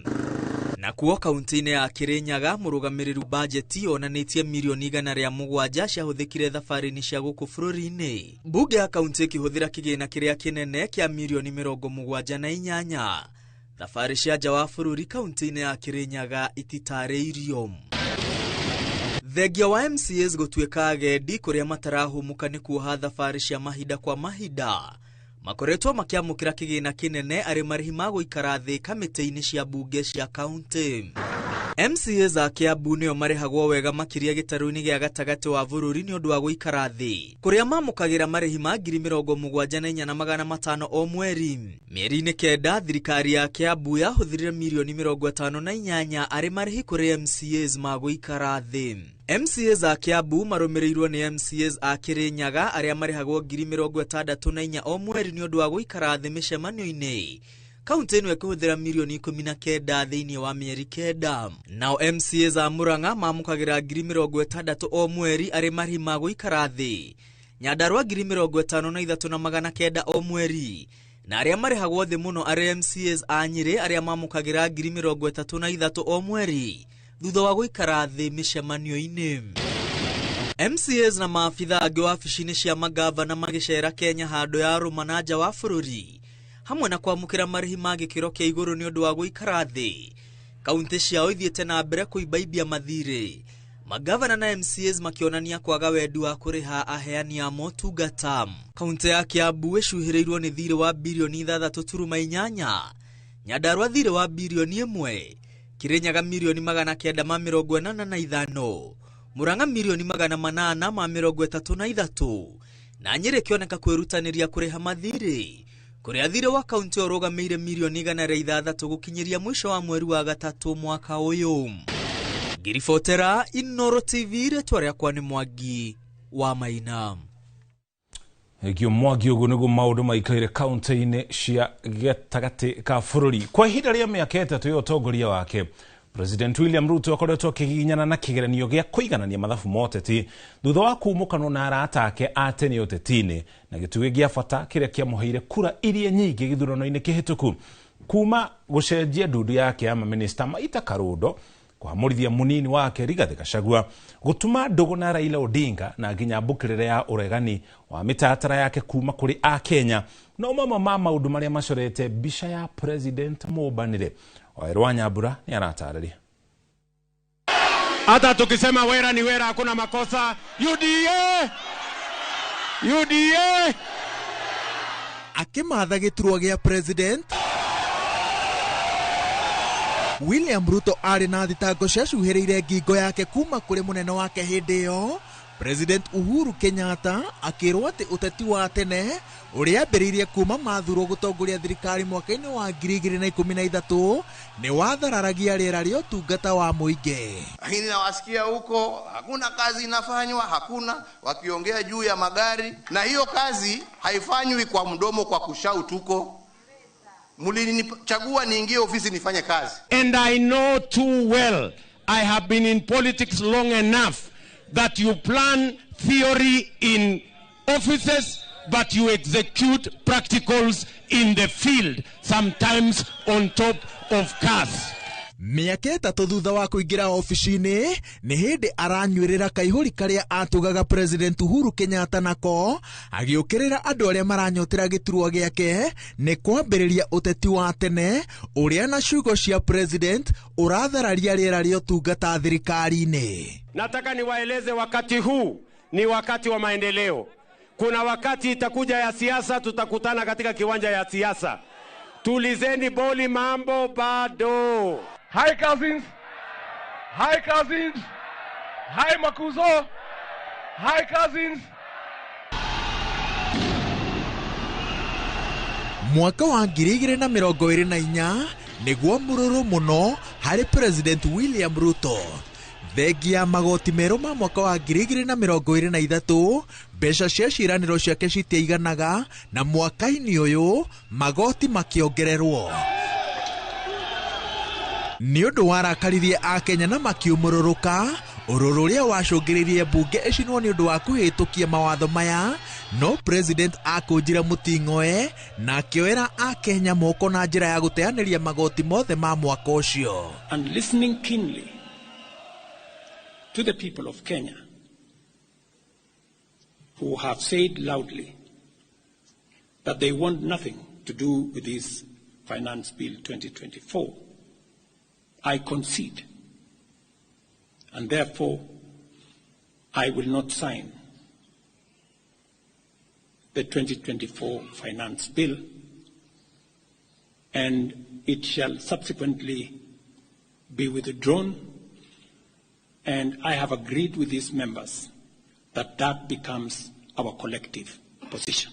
Nakuo kaunti-inĩ ya Kirinyaga, mũrũgamĩrĩri bajeti onanĩtie mirioni 107 ciahũthĩkire thabarĩ-inĩ cia gũkũ bũrũri-inĩ. Mbunge ya kaunti ĩkĩhũthĩra kĩgĩna kĩrĩa kĩnene kĩa mirioni 78. Thabarĩ cia nja wa bũrũri kaunti-inĩ ya Kirinyaga ititarĩirio. Thengia wa MCAs gũtuĩka agendi kũrĩa matarahũmũka nĩ kuoha thabarĩ cia mahinda kwa mahinda, makoretwo makĩamũkĩra kĩgĩna kĩnene arĩ marĩhi ma gũikara thĩ kamĩtĩ-inĩ cia mbunge cia kaunti. MCAs a Kiambu nĩo marĩhagwo wega makĩria gĩtarũ-inĩ gĩa gatagatĩ wa bũrũri nĩ ũndũ wa gũikara thĩ, kũrĩa mamũkagĩra marĩhi ma 74,500 o mweri. Mĩeri-inĩ 9, thirikari ya Kiambu yahũthĩrire mirioni 58 arĩ marĩhi kũrĩ MCAs ma gũikara thĩ. MCAs a Kiambu marũmĩrĩirwo nĩ MCAs a Kirinyaga arĩa marĩhagwo 64,000 o mweri nĩ ũndũ wa gũikara thĩ mĩcemanio-inĩ. Kaunti ĩno ĩkĩhũthĩra mirioni 19 thĩinĩ wa mĩeri 9. Nao MCAs a Murang'a mamũkagĩra 60,000 o mweri arĩ marĩhi ma gũikara thĩ, Nyandarua 53,900 o mweri, na arĩa marĩhagwo thĩ mũno arĩ MCAs a Nyĩrĩ arĩa mamũkagĩra 33,000 o mweri thutha wa gũikara thĩ mĩcemanio-inĩ. MCAs na maabithaa angĩ wabici-inĩ cia magavana magĩcera Kenya handũ ya rũma na nja wa bũrũri, hamwe na kwamũkĩra marĩhi ma gĩkĩro kĩa igũrũ nĩ ũndũ wa gũikara thĩ. Kaunti ciao ithiĩte na mbere kũimbaibia mathirĩ, magavana na MCAs makĩonania kwaga wendi wa kũrĩha aheani a motungata. Kaunti ya Kiambu ĩcuhĩrĩirwo nĩ thirĩ wa birioni 6.8, Nyandarua thirĩ wa birioni 1, Kirinyaga mirioni 985, Murang'a mirioni 833, na Nyĩrĩ ĩkĩoneka kwĩrutanĩria kũrĩha mathirĩ, kũrĩa thirĩ wa kaunti ũrũgamĩire mirioni 106 gũkinyĩria mũico wa mweri wa 3 mwaka ũyũ. Ngiribotera Inooro TV, rĩtwa rĩakwa nĩ Mwangi wa Maina. Thengio Mwangi. Ũguo nĩguo maũndũ maikaire kaunti-inĩ cia gatagatĩ ka bũrũri. Kwa ihinda rĩa mĩaka 3 ya ũtongoria wake, President William Ruto akoretwo akĩgiginyana na kĩgeranio gĩa kũiganania mathabu ma ũteti thutha wa kumũkanwo na arata ake a tene ũteti-inĩ, na gĩtugĩ gĩa bata kĩrĩa kĩamũheire kura iria nyingĩ gĩthurano-inĩ kĩhĩtũku, kuma gũcenjia ndundu yake ya mamĩnĩsta maita Karũndo, kũhamũrithia mũnini wake Rigathĩ Gachagua, gũtuma ndũgũ na Raila Odinga, na nginya mbũkĩrĩre ya ũregani wa mĩtaratara yake kuma kũrĩ Akenya, no mamwe ma maũndũ marĩa macorete mbica ya President mũmbanĩre. Waweru wa Nyambura nĩ aratarĩria. Hata tukisema wera ni wera, hakuna makosa. UDA! UDA! Akĩmatha gĩturwa gĩa president, William Ruto arĩ na thitango ciacuhĩrĩire ngingo yake kuma kũrĩ mũnene wake hĩndĩ ĩyo, President Uhuru Kenyatta, akĩrwo atĩ ũteti wa tene ũrĩa ambĩrĩirie kuma mathurwo gũtongoria thirikari mwaka-inĩ wa 2013 nĩ wathararagia rĩera rĩa ũtungata wa mũingĩ. Lakini nawasikia huko hakuna kazi inafanywa, hakuna wakiongea juu ya magari, na hiyo kazi haifanywi kwa mdomo, kwa kushout huko. Mlinichagua niingie ofisi nifanye kazi. And I know too well, I have been in politics long enough, that you plan theory in offices, but you execute practicals in the field, sometimes on top of cars. Mĩaka 3 thutha wa kũingĩra ofici-inĩ nĩ hĩndĩ aranyuĩrĩra kaihũri karĩa atugaga President Uhuru Kenyatta nako agĩũkĩrĩra andũ arĩa maranyotera gĩturwa gĩake nĩ kwambĩrĩria ũteti wa tene ũrĩa na ciugo cia President ũrathararia rĩera rĩa ũtungata thirikari-inĩ. Nataka niwaeleze wakati huu ni wakati wa maendeleo. Kuna wakati itakuja ya siasa, tutakutana katika kiwanja ya siasa. Tulizeni boli, mambo bado. Hi cousins. Hi cousins. Hi Makuzo. Hi cousins. Mwaka wa 2024 nĩguo mũrũrũ mũno harĩ President William Ruto. Thengia ya magoti merũ ma mwaka wa 2023 mbeca cia ciĩranĩro ciake citiaiganaga na mwaka-inĩ ũyũ magoti makĩongererwo. Nĩ ũndũ warakaririe Akenya na makiumũrũrũka ũrũrũ ũrĩa wacũngĩrĩirie mbunge ĩcinwo nĩ ũndũ wa kũhĩtũkia mawatho maya, no President akũnjire mũting'oe na akĩoera Akenya moko na njĩra ya gũteanĩria magoti mothe ma mwaka ũcio. And listening keenly to the people of Kenya who have said loudly that they want nothing to do with this Finance Bill 2024, I concede, and therefore I will not sign the 2024 Finance Bill, and it shall subsequently be withdrawn, and I have agreed with these members that that becomes our collective position.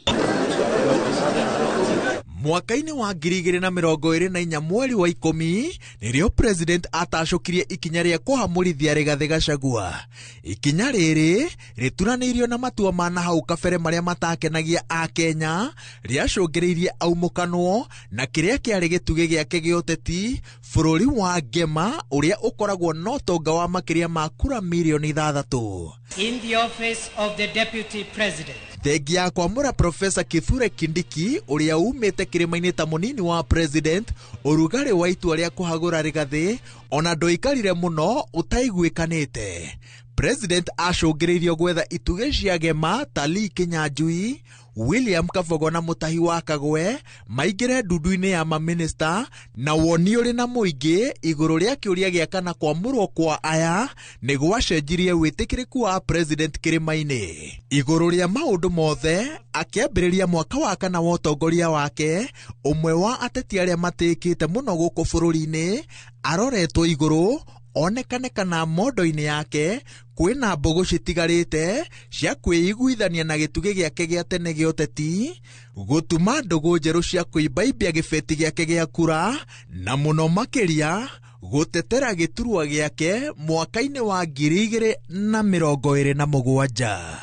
Mwaka-inĩ wa 2024 mweri wa 10 nĩrĩo President atacũkirie ikinya rĩa kũhamũrithia Rigathĩ Gachagua. Ikinya rĩrĩ rĩturanĩirio na matua ma nahau kabere marĩa matakenagia Akenya, rĩacũngĩrĩirie aumũkanwo na kĩrĩa kĩarĩ gĩtugĩ gĩake gĩa ũteti bũrũri wa Ngema ũrĩa ũkoragwo na ũtonga wa makĩria ma kura mirioni 6. In the office of the Deputy President. Thengia ya kwamũra Profesa Kithure Kindiki ũrĩa umĩte kĩrĩma-inĩ ta mũnini wa President, ũrugarĩ wa itua rĩa kũhagũra Rigathĩ ona ndũikarire mũno ũtaiguĩkanĩte. President acũngĩrĩirio gwetha itugĩ cia Gema ta Lee Kinyanjui, William Kabogo na Mutahi wa Kagwe maingĩre ndundu-inĩ ya maminista na woni ũrĩ na mũingĩ igũrũ rĩa kĩũria gĩa kana kwamũrwo kwa aya nĩ gwacenjirie wĩtĩkĩrĩku wa President kĩrĩma-inĩ. Igũrũ rĩa maũndũ mothe akĩambĩrĩria mwaka wa kana wa ũtongoria wake, ũmwe wa ateti arĩa matĩĩkĩte mũno gũkũ bũrũri-inĩ aroretwo igũrũ onekane kana mondo-inĩ yake kwĩna mbũgũ citigarĩte cia kwĩiguithania na gĩtugĩ gĩake gĩa tene gĩa ũteti, gũtuma ndũgũ njerũ cia kũimbaimbia gĩbeti gĩake gĩa kura, na mũno makĩria gũtetera gĩturwa gĩake mwaka-inĩ wa 2027.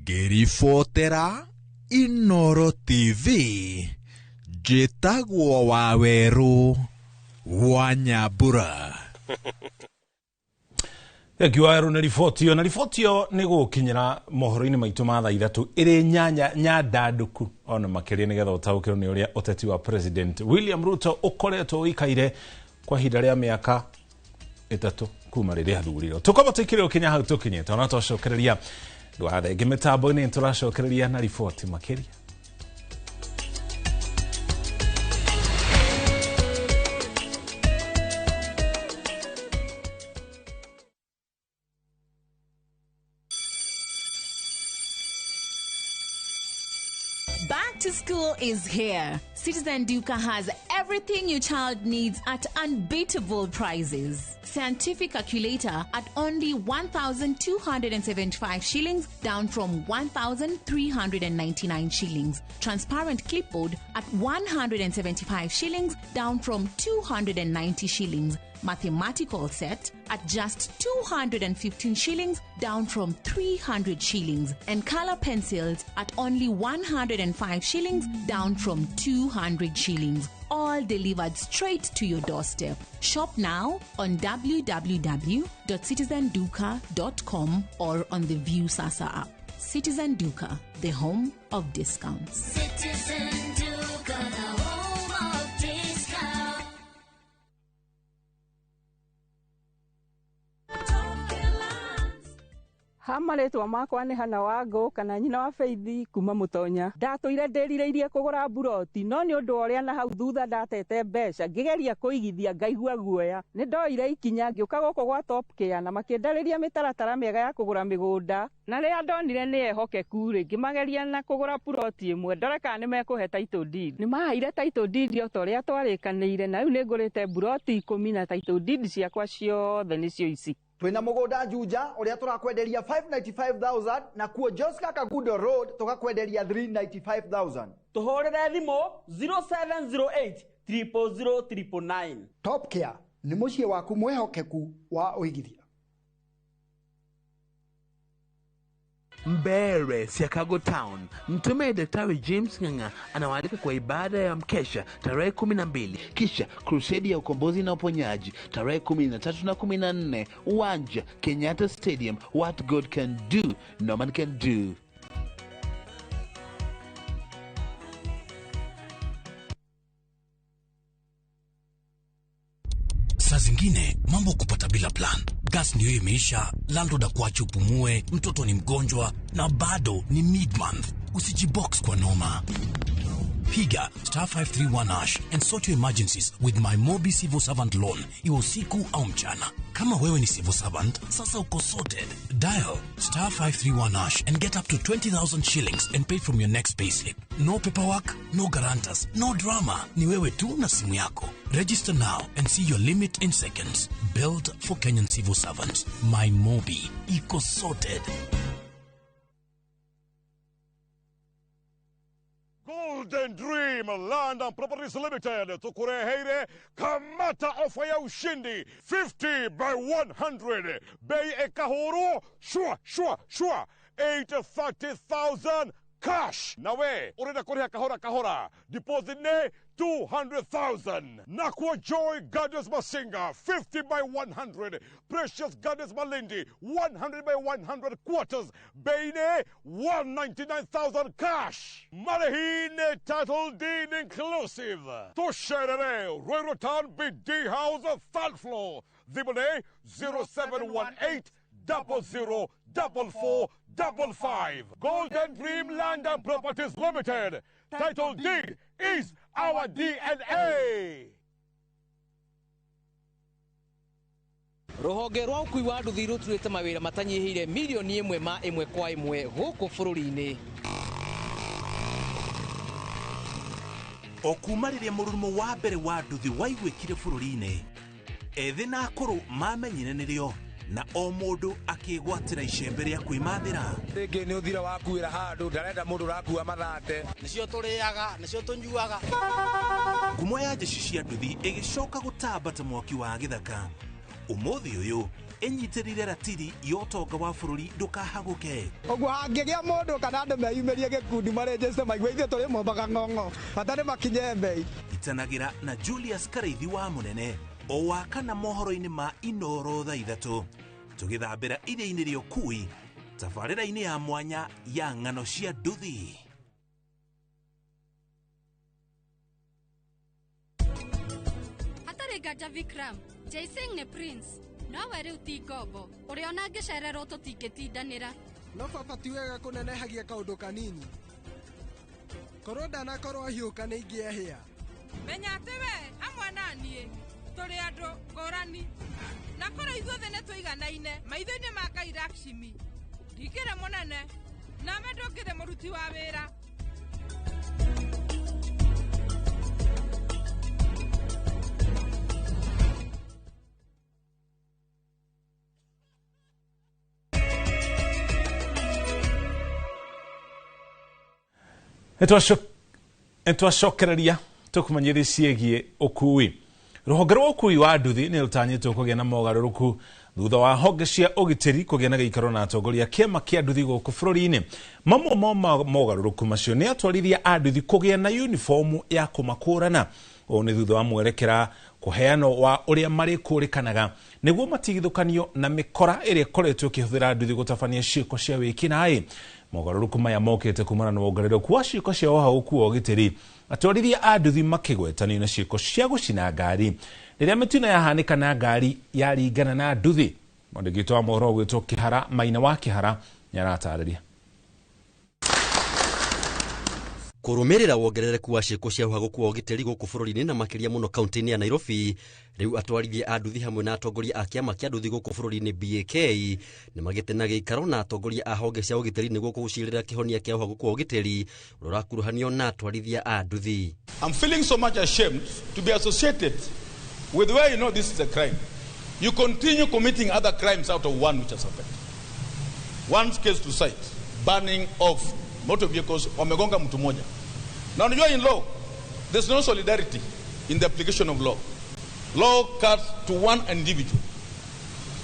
Ngĩribotera Inooro TV, njĩtagwo Wawerũ wa Nyambura. Thank you Wawerũ nĩ riboti ĩyo, na riboti ĩyo nĩ gũkinyĩra mohoro-inĩ maitũ ma thaa 3 ĩrĩ nyandandũku ona makĩria nĩgetha ũtaũkĩrwo nĩ ũrĩa ũteti wa President William Ruto ũkoretwo ũikaire kwa ihinda rĩa mĩaka 3 kuma rĩrĩa athurirwo. Tũkorwo tũikĩrĩrwo kinya hau tũkinyĩte, ona twacokereria ndũgathenge mĩtambo-inĩ, tũracokereria na riboti makĩria. Back to school is here. Citizen Duka has everything your child needs at unbeatable prices. Scientific calculator at only 1,275 shillings, down from 1,399 shillings. Transparent clipboard at 175 shillings, down from 290 shillings. Mathematical set at just 215 shillings, down from 300 shillings, and color pencils at only 105 shillings, down from 200 shillings. All delivered straight to your doorstep. Shop now on www.citizenduka.com or on the Viusasa app. Citizen Duka, the home of discounts. Citizen Duka, the home of discounts. Ha marĩtwa makwa nĩ Hana Wangũ kana nyina wa Faithi kuma Mũtonya. Ndatũire ndĩrirĩirie kũgũra mburoti no nĩ ũndũ wa ũrĩa na hau thutha ndatete mbeca ngĩgeria kũigithia ngaigua guoya. Nĩ ndoire ikinya ngĩũka gũkũ gwa Top Care na makĩndarĩria mĩtaratara mĩega ya kũgũra mĩgũnda na rĩrĩa ndonire nĩ ehokeku rĩ ngĩmageria na kũgũra puroti ĩmwe ndore kana nĩ mekũhe title deed. Nĩ maheire title deed o ta ũrĩa twarĩkanĩire na rĩu nĩ ngũrĩte mburoti 10 na title deed ciakwa ciothe nĩcio ici. Twina mugunda Juja uria turakwenderia 595,000 na kuo Joska Kagudo Road tukakwenderia 395,000. Tuhurire thimu 0708 000 999. Top Care ni muciĩ waku mwihokeku wa uigithia. Mbere Siakago Town, mtume Daktari James Ng'ang'a anawaalika kwa ibada ya mkesha tarehe 12, kisha crusade ya ukombozi na uponyaji tarehe 13 na 14, uwanja Kenyatta Stadium. What God can do, no man can do. Saa zingine mambo kupata bila plan. Gas ndio imeisha, landlord akuache upumue, mtoto ni mgonjwa na bado ni mid-month. Usijibox kwa noma. Piga star 531 hash and sort your emergencies with my Mobi Civil Servant Loan, iwe usiku au mchana. Kama wewe ni civil servant, sasa uko sorted. Dial star 531 hash and get up to 20,000 shillings and pay from your next payslip. No paperwork, no guarantors, no drama. Ni wewe tu na simu yako. Register now and see your limit in seconds. Built for Kenyan civil servants. My Mobi. Iko sorted. Golden Dream Land and Properties Limited tukureheire kamata ofa ya ushindi 50 by 100 bei ekahuru shua shua shua 830,000 cash nawe urenda kuriha kahora kahora deposit ne 200,000. Nakwa Joy Gardens Masinga 50 by 100, Precious Gardens Malindi 100 by 100 quarters, Beine 199,000 cash. Marihine title deed inclusive. Tusherere Ruiru Town BD House third floor. Dhibone 0718 00 44 55. Golden Dream Land and Properties Limited. Title deed is our DNA. Ruhonge rwa ũkui wa nduthi rũturĩte mawĩra matanyihĩire milioni 1 ma 1 kwa 1 gũkũ bũrũri-inĩ. O kuma rĩrĩa mũrurumo wa mbere wa nduthi waiguĩkire bũrũri-inĩ, ethĩ na akũrũ mamenyire nĩrĩo na o mũndũ akĩgwatĩra icembe rĩa kwĩmathĩra. Rĩngĩ nĩ ũthira wakuĩra handũ ndarenda mũndũ ũrakua mathate. Nĩcio tũrĩaga, nĩcio tũnyuaga. Ngumo ya jeshi cia nduthi ĩgĩcoka gũtamba ta mwaki wa gĩthaka. Ũmũthĩ ũyũ ĩnyitĩrĩire ratiri ya ũtonga wa bũrũri ndũkahagũke. Ũguo hangĩgĩa mũndũ kana andũ meyumĩrie gĩkundi marĩnjĩte maigue ithuĩ tũrĩ mombaga ng'ong'o bata nĩ makinye mbei. Itanagĩra na Julius Karaithi wa Mũnene o wa kana mohoro-inĩ ma Inoro thaa 3 tũgĩthambĩra iria-inĩ rĩa ũkui tabarĩra-inĩ ya mwanya ya ng'ano cia nduthi. Hatarĩ nganja Vikram, Jai Singh nĩ prince nowe rĩu ti ngombo ũrĩa ona angĩcererwo tũtingĩtindanĩra. No baba ti wega kũnenehagia kaũndũ kanini, korwo ndanakorwo ahiũka nĩ ingĩehĩa. Menya atĩ we hamwe na niĩ tũrĩ andũ ngũrani na korwo ithuothe nĩ tũiganaine maitho-inĩ ma Ngai Lakshmi. Ndikĩrĩ mũnene nawe ndũkĩrĩ mũruti wa wĩra. Nĩtwacokereria tũkũmenyithia ciĩgiĩ ũkui. Rũhonge rwa ũkui wa nduthi nĩ rũtanyĩtwo kũgĩa na mogarũrũku thutha wa honge cia ũgitĩri kũgĩa na gĩikaro na atongoria kĩama kĩa nduthi gũkũ bũrũri-inĩ. Mamwe ma mogarũrũku macio nĩ atwarithia a nduthi kũgĩa na uniformu ya kũmakũrana. Ũũ nĩ thutha wa mwerekera kũheanwo wa ũrĩa marĩkũrĩkanaga nĩguo matigithũkanio na mĩkora ĩrĩa ĩkoretwo ĩkĩhũthĩra nduthi gũtabania ciĩko cia wĩkinaĩ. Mogarũrũku maya mokĩte kumana na wongerereku wa ciĩko cia ũhagũku wa ũgitĩri, atwarithia a nduthi makĩgwetanio na ciĩko cia gũcina ngari rĩrĩa mĩtino yahanĩka na ngari yaringana na nduthi. Mwandĩki witũ wa mohoro ũgwĩtwo Kĩhara Maina wa Kĩhara nĩaratarĩria. Kũrũmĩrĩra wongerereku wa ciĩko cia ũhagũku wa ũgitĩri gũkũ bũrũri-inĩ na makĩria mũno kaunti-inĩ ya Nairobi, rĩu atwarithia a nduthi hamwe na atongoria a kĩama kĩa nduthi gũkũ bũrũri-inĩ BAK nĩ magĩte na gĩikaro na atongoria a honge cia ũgitĩri nĩguo kũgũcirĩra kĩhonia kĩa ũhagũku wa ũgitĩri ũrĩa ũrakuruhanio na atwarithia a nduthi. I'm feeling so much ashamed to be associated with where you know this is a crime. You continue committing other crimes out of one which has happened. One case to cite, burning of motor vehicles, wamegonga mtu mmoja. Now unajua in law, there's no solidarity in the application of law. Law cuts to one individual.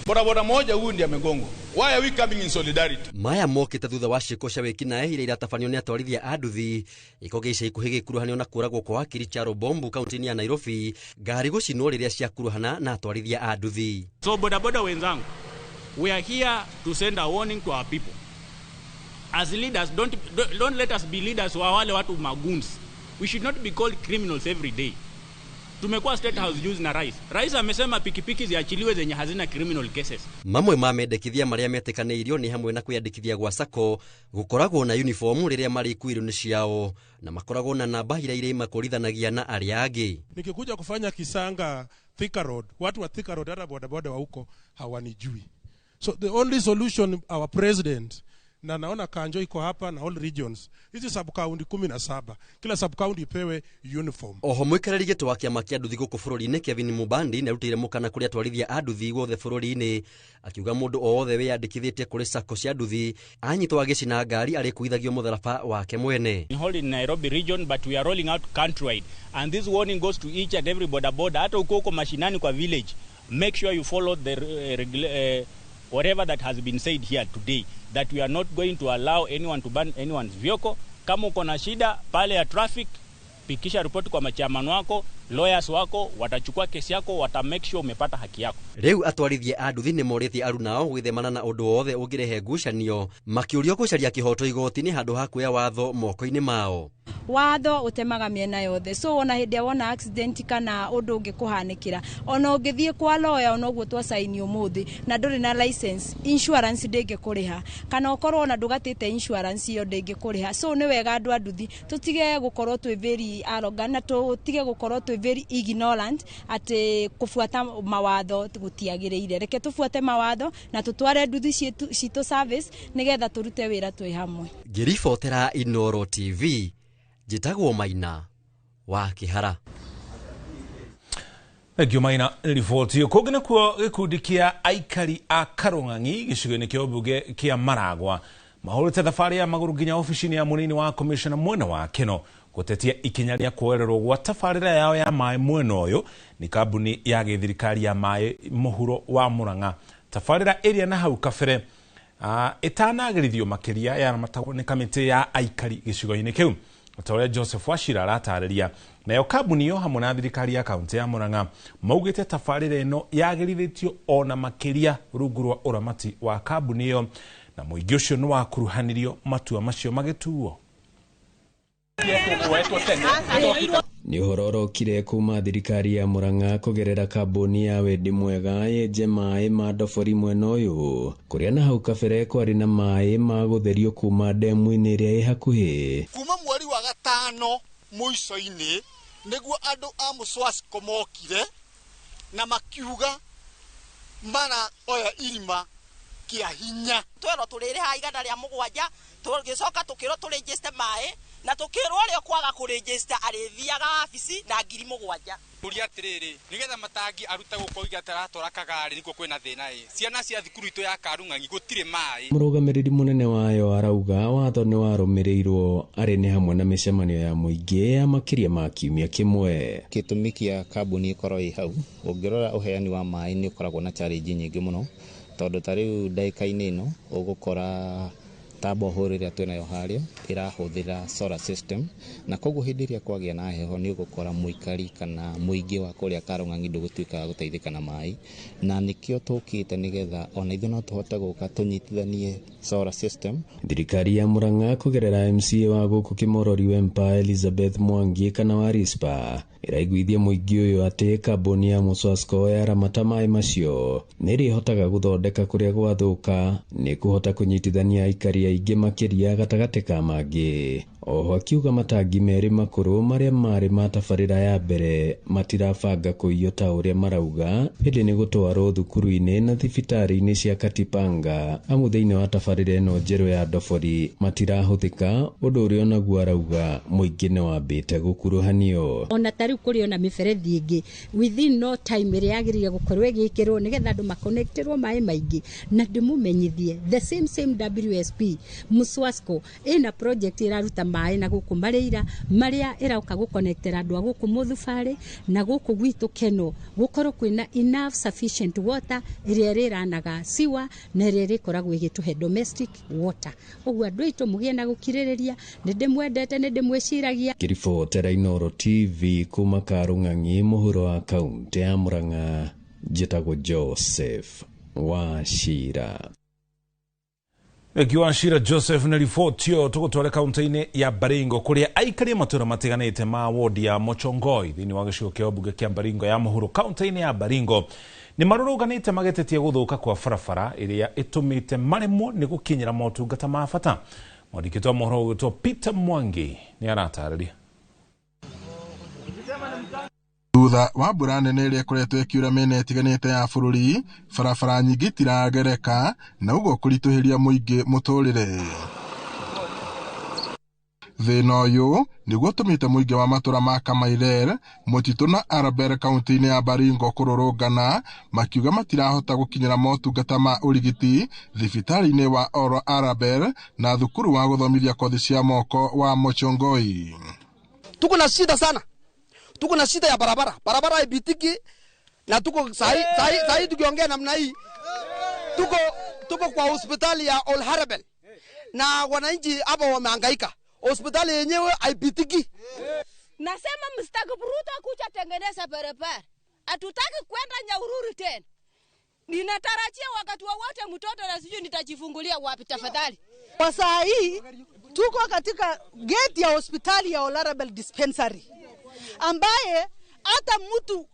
Boda boda moja huyu ndiye amegongwa. Why are we coming in solidarity? Maya mokĩte thutha wa ciĩko cia wĩkinaĩ iria iratabanio nĩ atwarithia a nduthi. Gĩko gĩa ica ikuhĩ gĩkuruhanio na kũragwo kwa wakiri Charo Bombu kaunti-inĩ ya Nairobi, ngari gũcinwo rĩrĩa ciakuruhana na atwarithia a nduthi. So boda boda wenzangu, we are here to send a warning to our people. As leaders, don't let us be leaders wa wale watu magoons. We should not be called criminals every day. Tumekuwa State House juzi na rais. Rais amesema pikipiki ziachiliwe zenye hazina criminal cases. Mamwe ma mendekithia marĩa metĩkanĩirio nĩ hamwe na kwĩyandĩkithia gwa sacco, gũkoragwo na uniform rĩrĩa marĩ ikuĩro-inĩ ciao, na makoragwo na namba iria imakũrithanagia na arĩa angĩ. Nikikuja kufanya kisanga Thika Road, watu wa Thika Road hata bodaboda wa huko hawanijui. So the only solution our president, na naona Kanjo iko hapa na all regions, hizi sub county 17, kila sub county ipewe uniform. Oho mũikarĩri gĩtĩ wa kĩama kĩa nduthi gũkũ bũrũri-inĩ Kevin Mubandi nĩarutĩire mũkana kũrĩ atwarithia a nduthi guothe bũrũri-inĩ, akiuga mũndũ o wothe wĩyandĩkithĩtie kũrĩ sacco cia nduthi anyitwo agĩcina ngari arĩkuithagio mũtharaba wake mwene. In whole in Nairobi region, but we are rolling out countrywide, and this warning goes to each and every boda boda, hata uko huko mashinani kwa village, make sure you follow the whatever that has been said here today, that we are not going to allow anyone to burn anyone's vehicle. Kama uko na shida pale ya traffic, pikisha report kwa machairman wako, lawyers wako, watachukua kesi yako, wata make sure umepata haki yako. Rĩu atwarithia a nduthi nĩ morĩtie arunao gwĩthemana na ũndũ wothe ũngĩrehe ngucanio, makĩũrio gũcaria kĩhoto igoti-inĩ handũ ha kuoya watho moko-inĩ mao. Watho ũtemaga mĩena yothe, so ona hĩndĩ ĩrĩa wona accident kana ũndũ ũngĩkũhanĩkĩra, ona ũngĩthiĩ kwa lawyer ona ũguo twacaini ũmũthĩ na ndũrĩ na license, insurance ndĩngĩkũrĩha, kana ũkorwo ona ndũgatĩte insurance ĩyo ndĩngĩkũrĩha. So nĩ wega andũ a nduthi tũtige gũkorwo twĩ very arrogant na tũtige gũkorwo twĩ very ignorant atĩ kũbuata mawatho gũtiagĩrĩire. Reke tũbuate mawatho na tũtware nduthi citũ service nĩgetha tũrute wĩra twĩ hamwe. Ngĩribotera Inooro TV, njĩtagwo Maina wa Kĩhara. Thank you Maina riboti ĩyo. Kũngĩ nĩkuo gĩkundi kĩa aikari a Karũng'ang'i gĩcigo-inĩ kĩa ũmbunge kĩa Maragwa mahũrĩte thabarĩ ya magũrũ nginya obici-inĩ ya mũnini wa commissioner mwena wa Keno gũtetia ikinya rĩa kuoererwo gwa tabarĩra yao ya maĩ mwena ũyũ nĩ kambuni ya gĩthirikari ya maĩ mũhuro wa Murang'a. Tabarĩra ĩrĩa na hau kabere ĩtanagĩrithio makĩria yaramatagwo nĩ kamĩtĩ ya aikari gĩcigo-inĩ kĩu. Ta ũrĩa Joseph Wachira aratarĩria, nayo kambuni ĩyo hamwe na thirikari ya kaunti ya Murang'a maugĩte tabarĩra ĩno yagĩrithĩtio ona makĩria rungu rwa ũramati wa kambuni ĩyo, na mũingĩ ũcio nĩ wakuruhanirio matua macio magĩtuo. Nĩ ũhoro ũrokire kuma thirikari ya Murang'a kũgerera kambuni ya Wendi Mwega yenje maĩ ma ndobori mwena ũyũ kũrĩa na hau kabere kwarĩ na maĩ ma gũtherio kuma ndemu-inĩ ĩrĩa ĩ hakuhĩ. Kuma mweri wa gatano mũico-inĩ nĩguo andũ a Mũcwasco mokire na makiuga mara oya irima kĩa hinya. Twerwo tũrĩrĩha 107 tũgĩcoka tũkĩrwo tũrĩnjĩte maĩ Na tũkĩrwo ũrĩa ũkwaga kũrĩnjĩsta arĩthiaga wabici na 7,000. Ũria atĩrĩrĩ, nĩgetha matangi arute gũkũ oiga atĩ aratwara kagarĩ nĩkuo kwĩna thĩna ĩ. Ciana cia thukuru itũ ya Karung'ang'i gũtirĩ maĩ. Mũrũgamĩrĩri mũnene wayo arauga watho nĩ warũmĩrĩirwo arĩ nĩ hamwe na mĩcemanio ya mũingĩ ya makĩria ma kiumia kĩmwe. Gĩtũmi kĩa kambuni ĩkorwo ĩ hau, ũngĩrora ũheani wa maĩ nĩ ũkoragwo na challenge nyingĩ mũno, tondũ ta rĩu ndagĩka-inĩ ĩno ũgũkora ta borehole ĩrĩa twĩnayo harĩa ĩrahũthĩra solar system, na koguo hĩndĩ ĩrĩa kwagĩa na heho nĩ ũgũkora mũikari kana mũingĩ wa kũrĩa Karung'ang'i ndũgũtuĩka wa gũteithĩka na maĩ, na nĩkĩo tũkĩte nĩgetha ona ithuĩ no tũhote gũka tũnyitithanie solar system. Thirikari ya Murang'a kũgerera MCA wa gũkũ Kĩmorori Wempa Elizabeth Mwangi kana wa Rispa ĩraiguithia mũingĩ ũyũ atĩ kambuni ya Muswasco yaramata maĩ macio nĩ ĩrĩhotaga gũthondeka kũrĩa gwathũka nĩ kũhota kũnyitithania aikari aingĩ makĩria gatagatĩ ka mangĩ. Oho akiuga matangi merĩ makũrũ marĩa marĩ ma tabarĩra ya mbere matirabanga kũiywo ta ũrĩa marauga hĩndĩ nĩ gũtwarwo thukuru-inĩ na thibitarĩ-inĩ cia Katipanga amu thĩinĩ wa tabarĩra ĩno njerũ ya ndobori matirahũthĩka ũndũ ũrĩa onaguo arauga mũingĩ nĩ wambĩte gũkuruhanio. Ona ta rĩu kũrĩ ona mĩberethi ĩngĩ within no time ĩrĩa yagĩrĩire gũkorwo ĩgĩkĩrwo nĩgetha andũ makonekterwo maĩ maingĩ, na ndĩmũmenyithie the same WSP Muswasco ĩna project ĩraruta maĩ na gũkũ Marĩira marĩa ĩroka gũkonektera andũ a gũkũ Mũthubarĩ na gũkũ gwitũ Keno gũkorwo kwĩna enough sufficient water ĩrĩa ĩrĩranaga siwa na ĩrĩa ĩrĩkoragwo ĩgĩtũhe domestic water. Ũguo andũ aitũ mũgĩe na gũkirĩrĩria, nĩ ndĩmwendete, nĩ ndĩmwĩciragia. Ngĩribotera Inooro TV kuma Karung'ang'i mũhuro wa kaũntĩ ya Murang'a, njĩtagwo Joseph Wachira. Wachira Joseph nĩ riboti ĩyo tũgũtware kaũntĩ-inĩ ya Baringo kũrĩa aikari a matũũra matiganĩte ma wodi ya Mochongoi thĩinĩ wa gĩcigo kĩa mbunge kĩa Baringo ya mũhuro kaũntĩ-inĩ ya Baringo nĩ marũrũnganĩte magĩtetia gũthũka kwa barabara ĩrĩa ĩtũmĩte maremwo nĩ gũkinyĩra motungata ma bata. Mwandĩki wa mohoro ũgwĩtwo Peter Mwangi nĩ aratarĩria. Thutha wa mbura nene ĩrĩa ĩkoretwo ĩkiura mĩena ĩtiganĩte ya bũrũri, barabara nyingĩ itiragereka na ũguo kũritũhĩria mũingĩ mũtũrĩre. Thĩna ũyũ nĩguo ũtũmĩte mũingĩ wa matũra ma Kamairer, Mũtitũ na Arabel kaũntĩ-inĩ ya Baringo kũrũrũngana makiuga matirahota gũkinyĩra motungata ma ũrigiti thibitarĩ-inĩ wa Oro Arabel na thukuru wa gũthomithia kothi cia moko wa Mochongoi. Tuko na shida sana. Tuko na shida ya barabara. Barabara haipitiki na tuko sahi tukiongea namna hii. Tuko kwa hospitali ya Ol Harabel. Na wananchi hapa wamehangaika. Hospitali yenyewe haipitiki. Nasema mstaki Ruto kuja tengeneza barabara. Hatutaki kwenda Nyahururu tena. Ninatarajia wakati wowote mtoto na sijui nitajifungulia wapi tafadhali. Kwa saa hii tuko katika gate ya hospitali ya Ol Harabel dispensary, ambaye hata mtu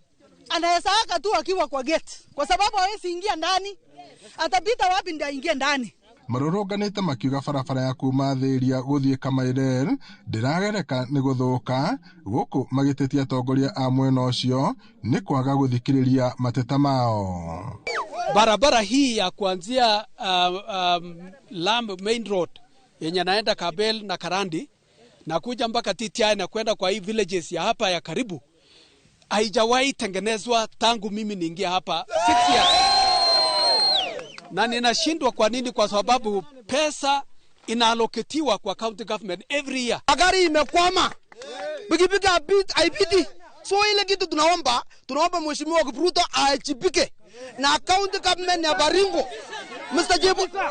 anaweza aka tu akiwa kwa gate kwa sababu hawezi ingia ndani, atapita wapi ndio aingie ndani. Marũrũnganĩte makiuga barabara ya kuma Thĩria gũthiĩ Kamairer ndĩragereka nĩ gũthũka, gũkũ magĩtetia atongoria a mwena ũcio nĩ kwaga gũthikĩrĩria mateta mao. Barabara hii ya kuanzia Lamb Main Road yenye naenda Kabel na Karandi na kuja mpaka TTI na kwenda kwa hii villages ya hapa ya karibu haijawahi tengenezwa tangu mimi niingia hapa 6 years. Na ninashindwa kwa nini? Kwa sababu pesa inaaloketiwa kwa county government every year. Magari imekwama, pikipiki haipiti. So ile kitu tunaomba Mheshimiwa Ruto aajibike na county government ya Baringo.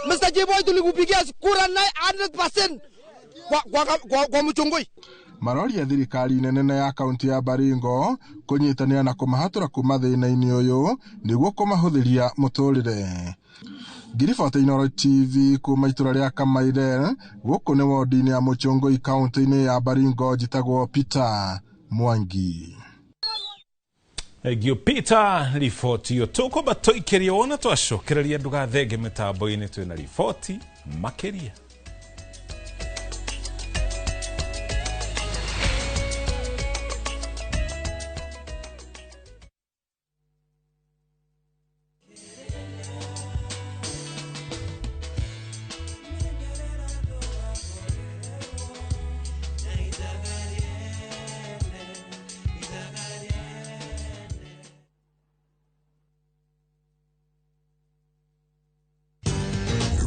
Mr. Jeboy tulikupigia kura 900% kwa Mchongoi. Maroria thirikari nene ya kaunti ya Baringo kũnyitanĩra na kũmahatũra kuma thĩna-inĩ ũyũ nĩguo kũmahũthĩria mũtũrĩre. Ngiribota Inooro TV kuma itũra rĩa Kamairer, gũkũ nĩ wodi-inĩ ya Mũchongoi kaunti-inĩ ya Baringo, njĩtagwo Peter Mwangi. Thank Peter, riboti iyo tũkwamba tũikĩrie wona twacokereria ndũgathenge mĩtambo-inĩ twĩna riboti makĩria.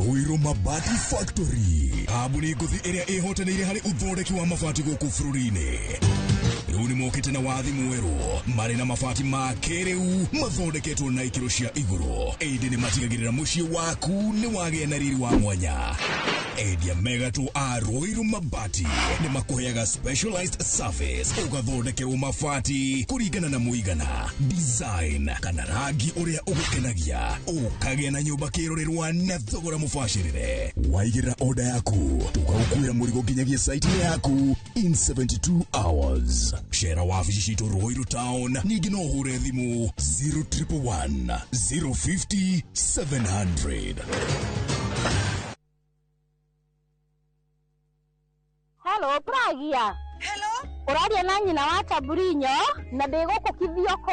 Ruiru Mabati Factory, kambuni ngũthi ĩrĩa ĩhotanĩire harĩ ũthondeki wa mabati gũkũ bũrũri-inĩ. Rĩu nĩ mokĩte na wathi mwerũ marĩ na mabati ma kĩrĩu mathondeketwo na ikĩro cia igũrũ, ĩndĩ nĩ matigagĩrĩra mũciĩ waku nĩ wagĩa na riri wa mwanya. Endia megatũ a Ruiru Mabati nĩ makũheaga specialized service, ũgathondekerwo mabati kũringana na mũigana, design kana rangi ũrĩa ũgũkenagia, ũkagĩa na nyũmba kĩrorerwa na thogora mũbacĩrĩre. Waigĩrĩra order yaku tũgagũkuĩra mũrigo nginyagia site-inĩ yaku in 72 hours. Cera wabici citũ Ruiru Town, ningĩ no ũhũre thimũ 0111 050 700. Hello, Pragia. Hello. Ũraria na nyina wa Taburinyo na ndĩ gũkũ Kithioko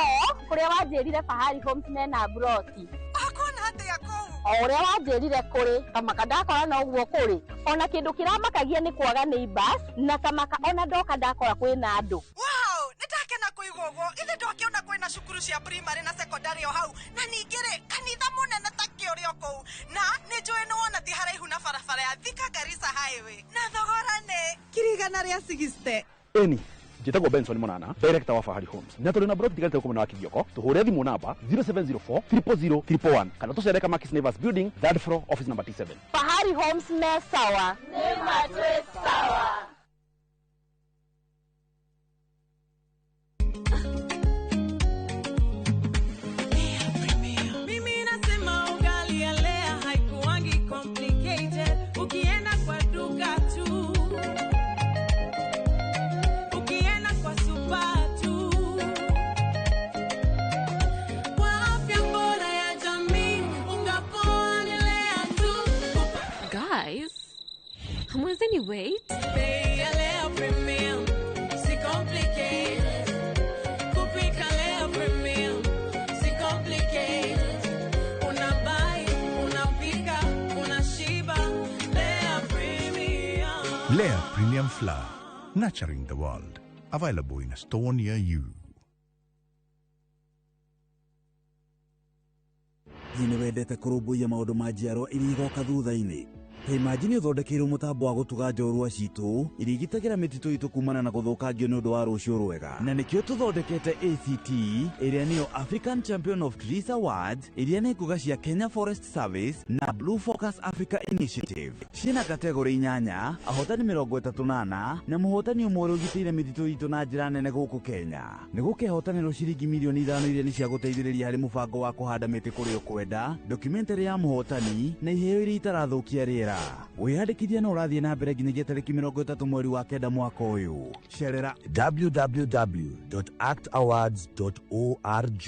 kũrĩa wanjĩrire Fahari Homes mena broti. Akona atĩa kũu? O ũrĩa wanjĩrire kũrĩ kamaka ndakora no ũguo kũrĩ. Ona kĩndũ kĩramakagia nĩ kwaga neighbors na kamaka ona ndoka ndakora kwĩna andũ. Wow, nĩndakena kũigua ũguo. Ithe ndwakĩona kwĩna cukuru cia primary na secondary o hau, na ningĩ rĩ kanitha mũnene ta kĩũrĩ o kũu, na nĩ njũĩ nĩ wona ti haraihu na barabara ya Thika Garissa Highway, na thogora nĩ 160,000. Eni njĩtagwo Benson Monana, director wa Fahari Homes, na tũrĩ na broti tigarĩte gũkũ mwena wa Kithioko. Tũhũre thimũ namba 0704 000 111 kana tũcere Kamakis Neighbors Building, third floor, office number T7. Fahari Homes me sawa. Nĩ matwĩ sawa. Mimi nasema ugali ya Lea haikuangi complicated. Ukienda kwa duka tu, ukienda kwa super tu, kwa afya bora ya jamii, unga poa ni Lea tu. Guys, hamwezeni wait? Bei ya Lea Premium, si complicated. Kupika Lea Premium, si complicated. Unabuy, unapika, unashiba. Lea Premium. Lea Premium Flour, nurturing the world. Available in a store near you. Hihi nĩ wendete kũrũmbũiya maũndũ ma njiarwa iria igoka thutha-inĩ? Ta imagine ũthondekeirwo mũtambo wa gũtuga njorua citũ iria igitagĩra mĩtitũ itũ kumana na gũthũkangio nĩ ũndũ wa rũciũ rwega. Na nĩkĩo tũthondekete ACT, ĩrĩa nĩyo African Champion of Trees Awards, iria nĩ nguga cia Kenya Forest Service na Blue Focus Africa Initiative. Ciĩna kategori 8, ahotani 34 na mũhotani ũmwe ũrĩa ũgitĩire mĩtitũ itũ na njĩra nene gũkũ Kenya. Nĩ gũkehotanĩrwo ciringi mirioni 5 iria nĩ cia gũteithĩrĩria harĩ mũbango wa kũhanda mĩtĩ kũrĩa ũkwenda, documentary ya mũhotani na iheo iria itarathũkia rĩera. Wĩyandĩkithia no ũrathiĩ na mbere nginyagia tarĩki 30 mweri wa 9 mwaka ũyũ. Cerera www.actawards.org.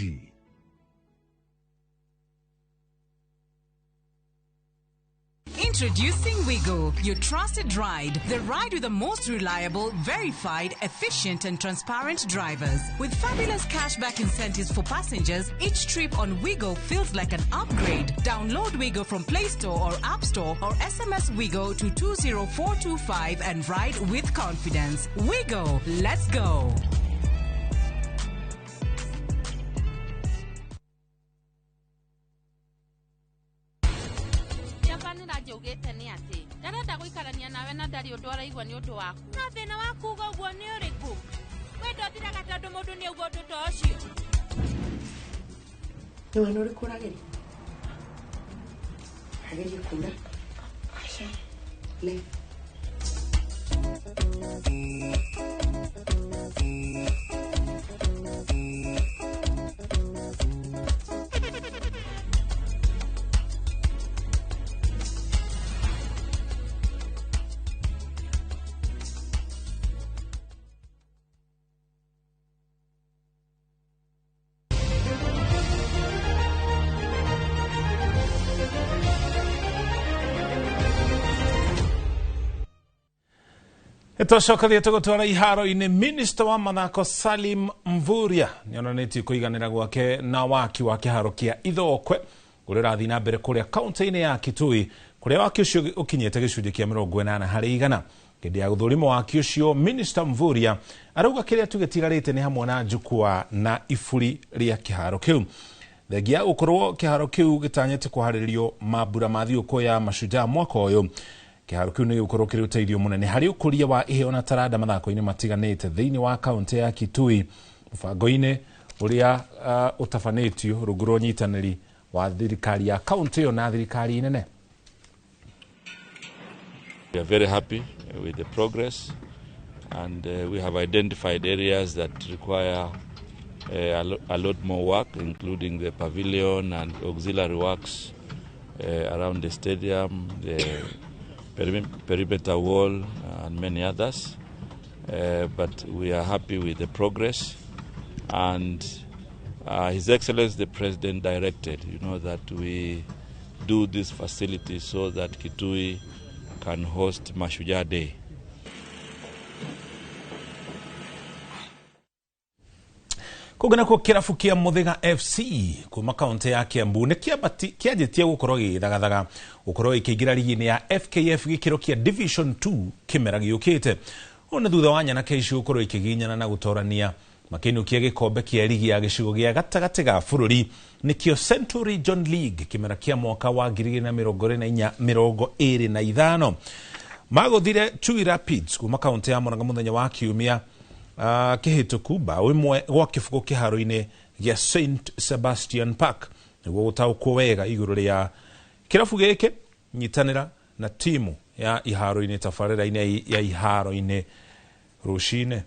Introducing Wigo, your trusted ride. The ride with the most reliable, verified, efficient and transparent drivers. With fabulous cashback incentives for passengers, each trip on Wigo feels like an upgrade. Download Wigo from Play Store or App Store or SMS Wigo to 20425 and ride with confidence. Wigo, let's go. Njaugĩte nĩ atĩ ndarenda gũikarania nawe na ndarĩ ũndũ araigua nĩ ũndũ waku. Na thĩna wa kuuga ũguo nĩ ũrĩkũ? Wendo ũthiraga tondũ mũndũ nĩ auga ũndũ ta ũcio. Nĩ wana ũrĩkũ ũrageria? Agerie kura. Aca. Le. Twacokathie tũgũtwara iharo-inĩ. Minister wa mathako Salim Mvurya nĩonanĩtie kũiganĩra gwake na waki wa kĩharo kĩa Ithokwe ũrĩa ũrathiĩ na mbere kũrĩa kaunti-inĩ ya Kitui, kũrĩa waki ũcio ũkinyĩte gĩcunjĩ kĩa 80%. Hĩndĩ ya gũthũrima waki ũcio, Minister Mvurya arauga kĩrĩa tu gĩtigarĩte nĩ hamwe na jukwaa na iburi rĩa kĩharo kĩu. Thengia gũkorwo kĩharo kĩu gĩtanyĩte kũharĩrĩrio mambura ma thigũkũ ya Mashujaa mwaka ũyũ, kĩharo kĩu nĩ gĩgũkorwo kĩrĩ ũteithio mũnene harĩ ũkũria wa iheo na taranda mathako-inĩ matiganĩte thĩinĩ wa kaũntĩ ya Kitui, mũbango-inĩ ũrĩa ũtabanĩtio rungu rwa ũnyitanĩri wa thirikari ya kaũntĩ ĩyo na thirikari nene. We are very happy with the progress, and we have identified areas that require a lot more work, including the pavilion and auxiliary works around the stadium, the perimeter wall, and many others. But we are happy with the progress, and His Excellency the President directed, you know, that we do this facility so that Kitui can host Mashujaa Day. Kũngĩ kĩrabu kĩa Mũthĩga FC kuma kaũntĩ ya Kiambu nĩ kĩanjĩtie gũkorwo gĩgĩthagathaga gũkorwo gĩkĩingĩra rigi-inĩ ya FKF gĩkĩro kĩa Division 2 kĩmera gĩũkĩte. Ũũ nĩ thutha wa nyanake icio gũkorwo ikĩginyana na gũtorania makĩinũkia gĩkombe kĩa rigi ya gĩcigo gĩa gatagatĩ ga bũrũri nĩkĩo Central Region League kĩmera kĩa mwaka wa 2024-2025. Magũthire Chui Rapids kuma kaũntĩ ya Murang'a mũthenya wa Kiumia kĩhĩtũku bao ĩmwe gwa kĩbũgũ kĩharo-inĩ gĩa St Sebastian Park. Nĩguo gũtaũkwo wega igũrũ rĩa kĩrabu gĩkĩ, nyitanĩra na timu ya iharo-inĩ tabarĩra-inĩ ya iharo-inĩ rũcinĩ.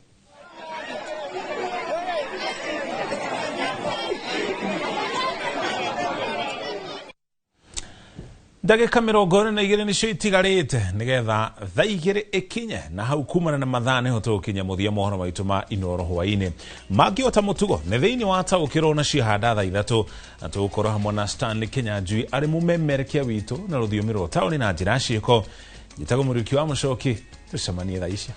Ndagĩka 42 nĩcio itigarĩte nĩgetha thaa 2 ĩkinye, na hau kumana na mathaa nĩho tũgũkinya mũthia mohoro maitũ ma Inooro hwaĩ-inĩ. Mangĩ ota mũtugo nĩ thĩinĩ wa taũkĩrwo na ciahanda thaa 3, na tũgũkorwo hamwe na Stanley Kinyanjui arĩ mũmemerekia witũ na rũthiomi rwa taũni na njĩra ciĩko. Njĩtagwo Mũriũki wa Mũcoki, tũcemanie thaa icio.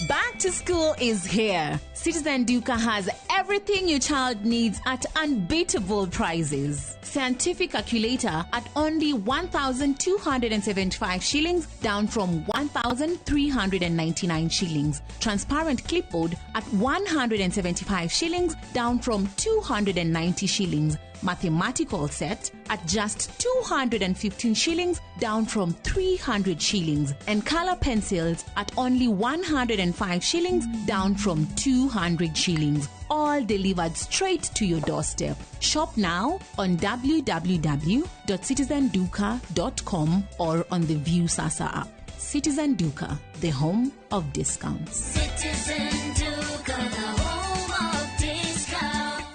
Back to school is here. Citizen Duka has everything your child needs at unbeatable prices. Scientific calculator at only 1,275 shillings, down from 1,399 shillings. Transparent clipboard at 175 shillings, down from 290 shillings. Mathematical set at just 215 shillings, down from 300 shillings. And color pencils at only 105 shillings, down from 200 shillings. All delivered straight to your doorstep. Shop now on www.citizenduka.com or on the Viusasa app. Citizen Duka, the home of discounts. Citizen Duka, the home of discounts.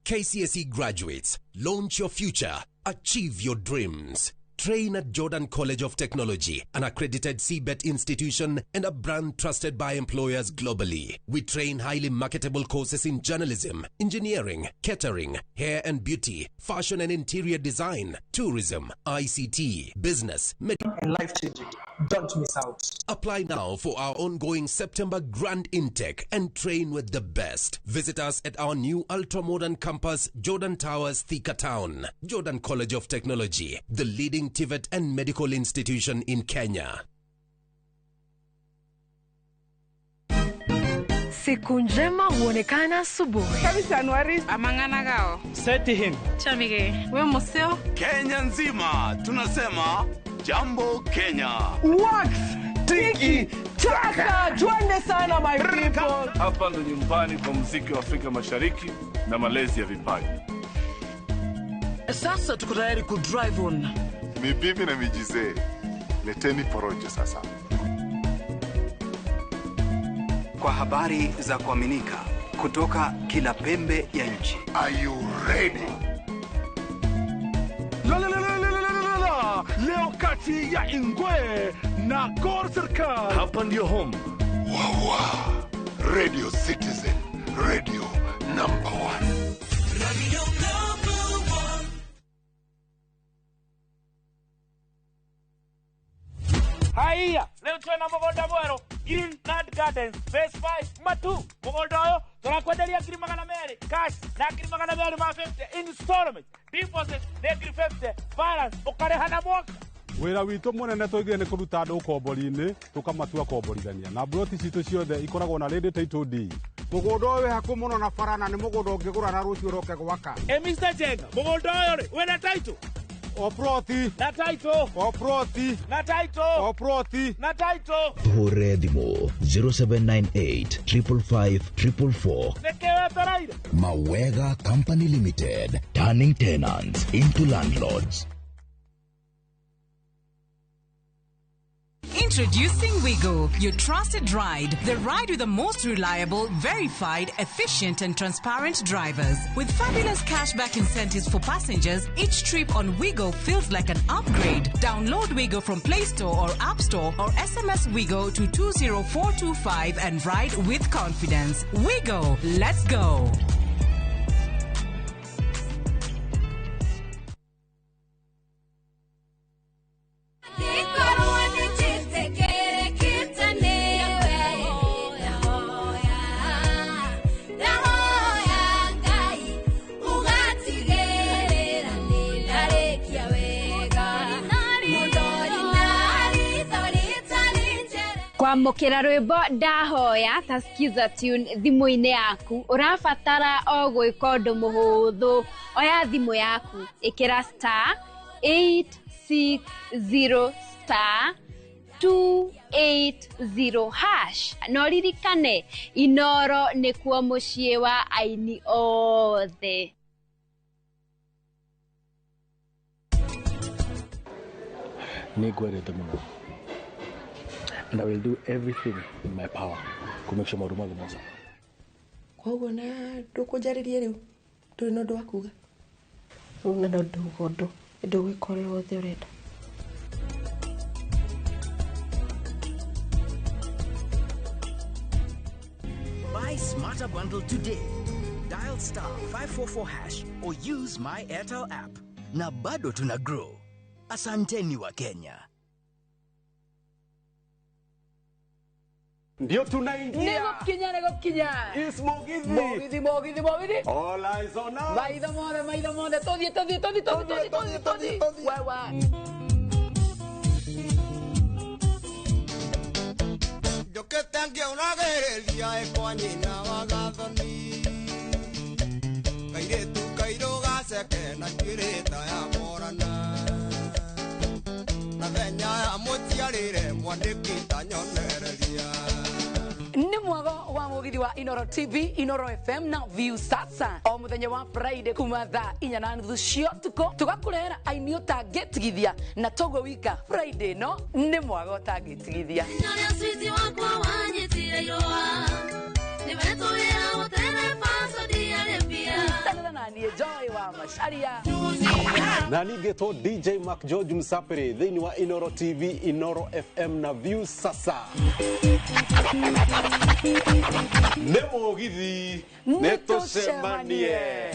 KCSE graduates, launch your future, achieve your dreams. Train at Jordan College of Technology, an accredited CBET institution and a brand trusted by employers globally. We train highly marketable courses in journalism, engineering, catering, hair and beauty, fashion and interior design, tourism, ICT, business, and life-changing. Don't miss out. Apply now for our ongoing September grand intake and train with the best. Visit us at our new ultra-modern campus, Jordan Towers, Thika Town. Jordan College of Technology, the leading TVET and medical institution in Kenya. Siku njema huonekana asubuhi. Kabisa Anuari amangana gao. Seti him. Chamige. We museo. Kenya nzima tunasema jambo Kenya. Wax tiki taka. Twende sana my people. Hapa ndo nyumbani kwa muziki wa Afrika Mashariki na malezi ya vipaji. Sasa tuko tayari ku drive on. Mibibi na mijizee, leteni porojo sasa. Kwa habari za kuaminika kutoka kila pembe ya nchi. Are you ready? La la la la la la la la. Leo Kati ya Ingwe na Gor Serikal. Hapa ndio home. Wawa. Radio Citizen, radio number 1. Radio number 1. Haiya, leo twena mũgũnda mwerũ Green Land Gardens Phase 5 Matu. Mũgũnda ũyũ tũrakwenderia 200,000 cash na 250,000 installment. Deposit nĩ 50,000, balance ũkarĩha na mwaka. Wĩra witũ mũnene tũigire nĩ kũruta andũ ũkombori-inĩ tũkamatua komborithania na mburoti citũ ciothe ikoragwo na ready title deed. Mũgũnda ũyũ wĩ hakuhĩ mũno na bara na nĩ mũgũnda ũngĩgũra na rũciũ ũroke gwaka. Mr. Jenga, mũgũnda ũyũ rĩ wĩna title? O ploti. Na title. O ploti. Na title. O ploti. Na title. Tuhũrĩre thimũ 0798 555 444. Nĩkĩ wetereire? Mawega Company Limited, turning tenants into landlords. Introducing Wigo, your trusted ride. The ride with the most reliable, verified, efficient and transparent drivers. With fabulous cashback incentives for passengers, each trip on Wigo feels like an upgrade. Download Wigo from Play Store or App Store or SMS Wigo to 20425 and ride with confidence. Wigo, let's go. Kwamũkĩra rwĩmbo ndahoya ta skiza tune thimũ-inĩ yaku ũrabatara o gwĩka ũndũ mũhũthũ. Oya thimũ yaku, ĩkĩra star 860 star 280 hash na ũririkane Inoro nĩkuo mũciĩ wa aini othe. Nĩngwendete mũno. And I will do everything in my power to make sure maũndũ mothe me sawa. Koguo na ndũkũnjarĩrie rĩu ndũrĩ na ũndũ wa kuga. Rĩu na ndauga ũndũ ndũgwĩka ũrĩa wothe ũrenda. Buy Smarter Bundle today. Dial star 544 hash or use my Airtel app. Na bado tuna grow. Asanteni wa Kenya. Ndio tunaingia. Nĩgũkinya. Is Mugithi. Mugithi, Mugithi, Mugithi. All eyes on us. Maitho mothe, maitho mothe. Tũthiĩ, tũthiĩ, tũthiĩ, tũthiĩ, tũthiĩ, tũthiĩ, tũthiĩ. Wewe. Njũkĩte ngĩũragĩrĩria ĩkwa nyina wa Gathoni. Kairĩtu kairũ gaceke na njuĩrĩ ta ya Morana. Na thenya ya mũciarĩre mwandĩki ta nyonereria. Nĩ mwago wa mugithi wa Inoro TV, Inoro FM na View Sasa. O muthenya wa Friday kuma thaa 4:30 cia ũtukũ tũgakũrehera aini ũtangĩtigithia na toguo wika Friday no nĩ mwago ũtangĩtigithia. Joy wa Macharia. Na ningĩtwo DJ Mark George Msapiri thĩinĩ wa Inoro TV, Inoro FM na View Sasa. Nĩ mũgithi, nĩ tũcemanie.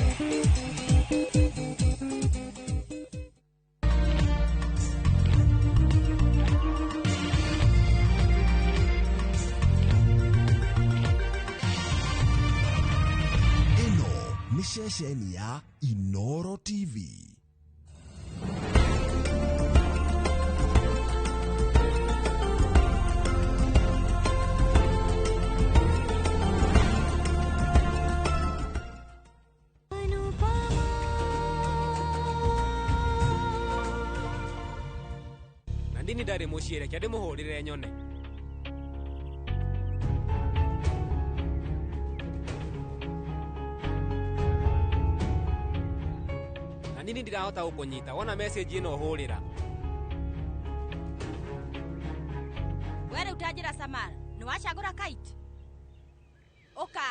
Nĩ ceceni ya Inoro TV. Na ndini ndarĩ mũciĩ reke ndĩmũhũrĩre nyone. Nini ndirahota gukunyita wona message ino hurira. We riu tanjira Samara ni wacagura kite uka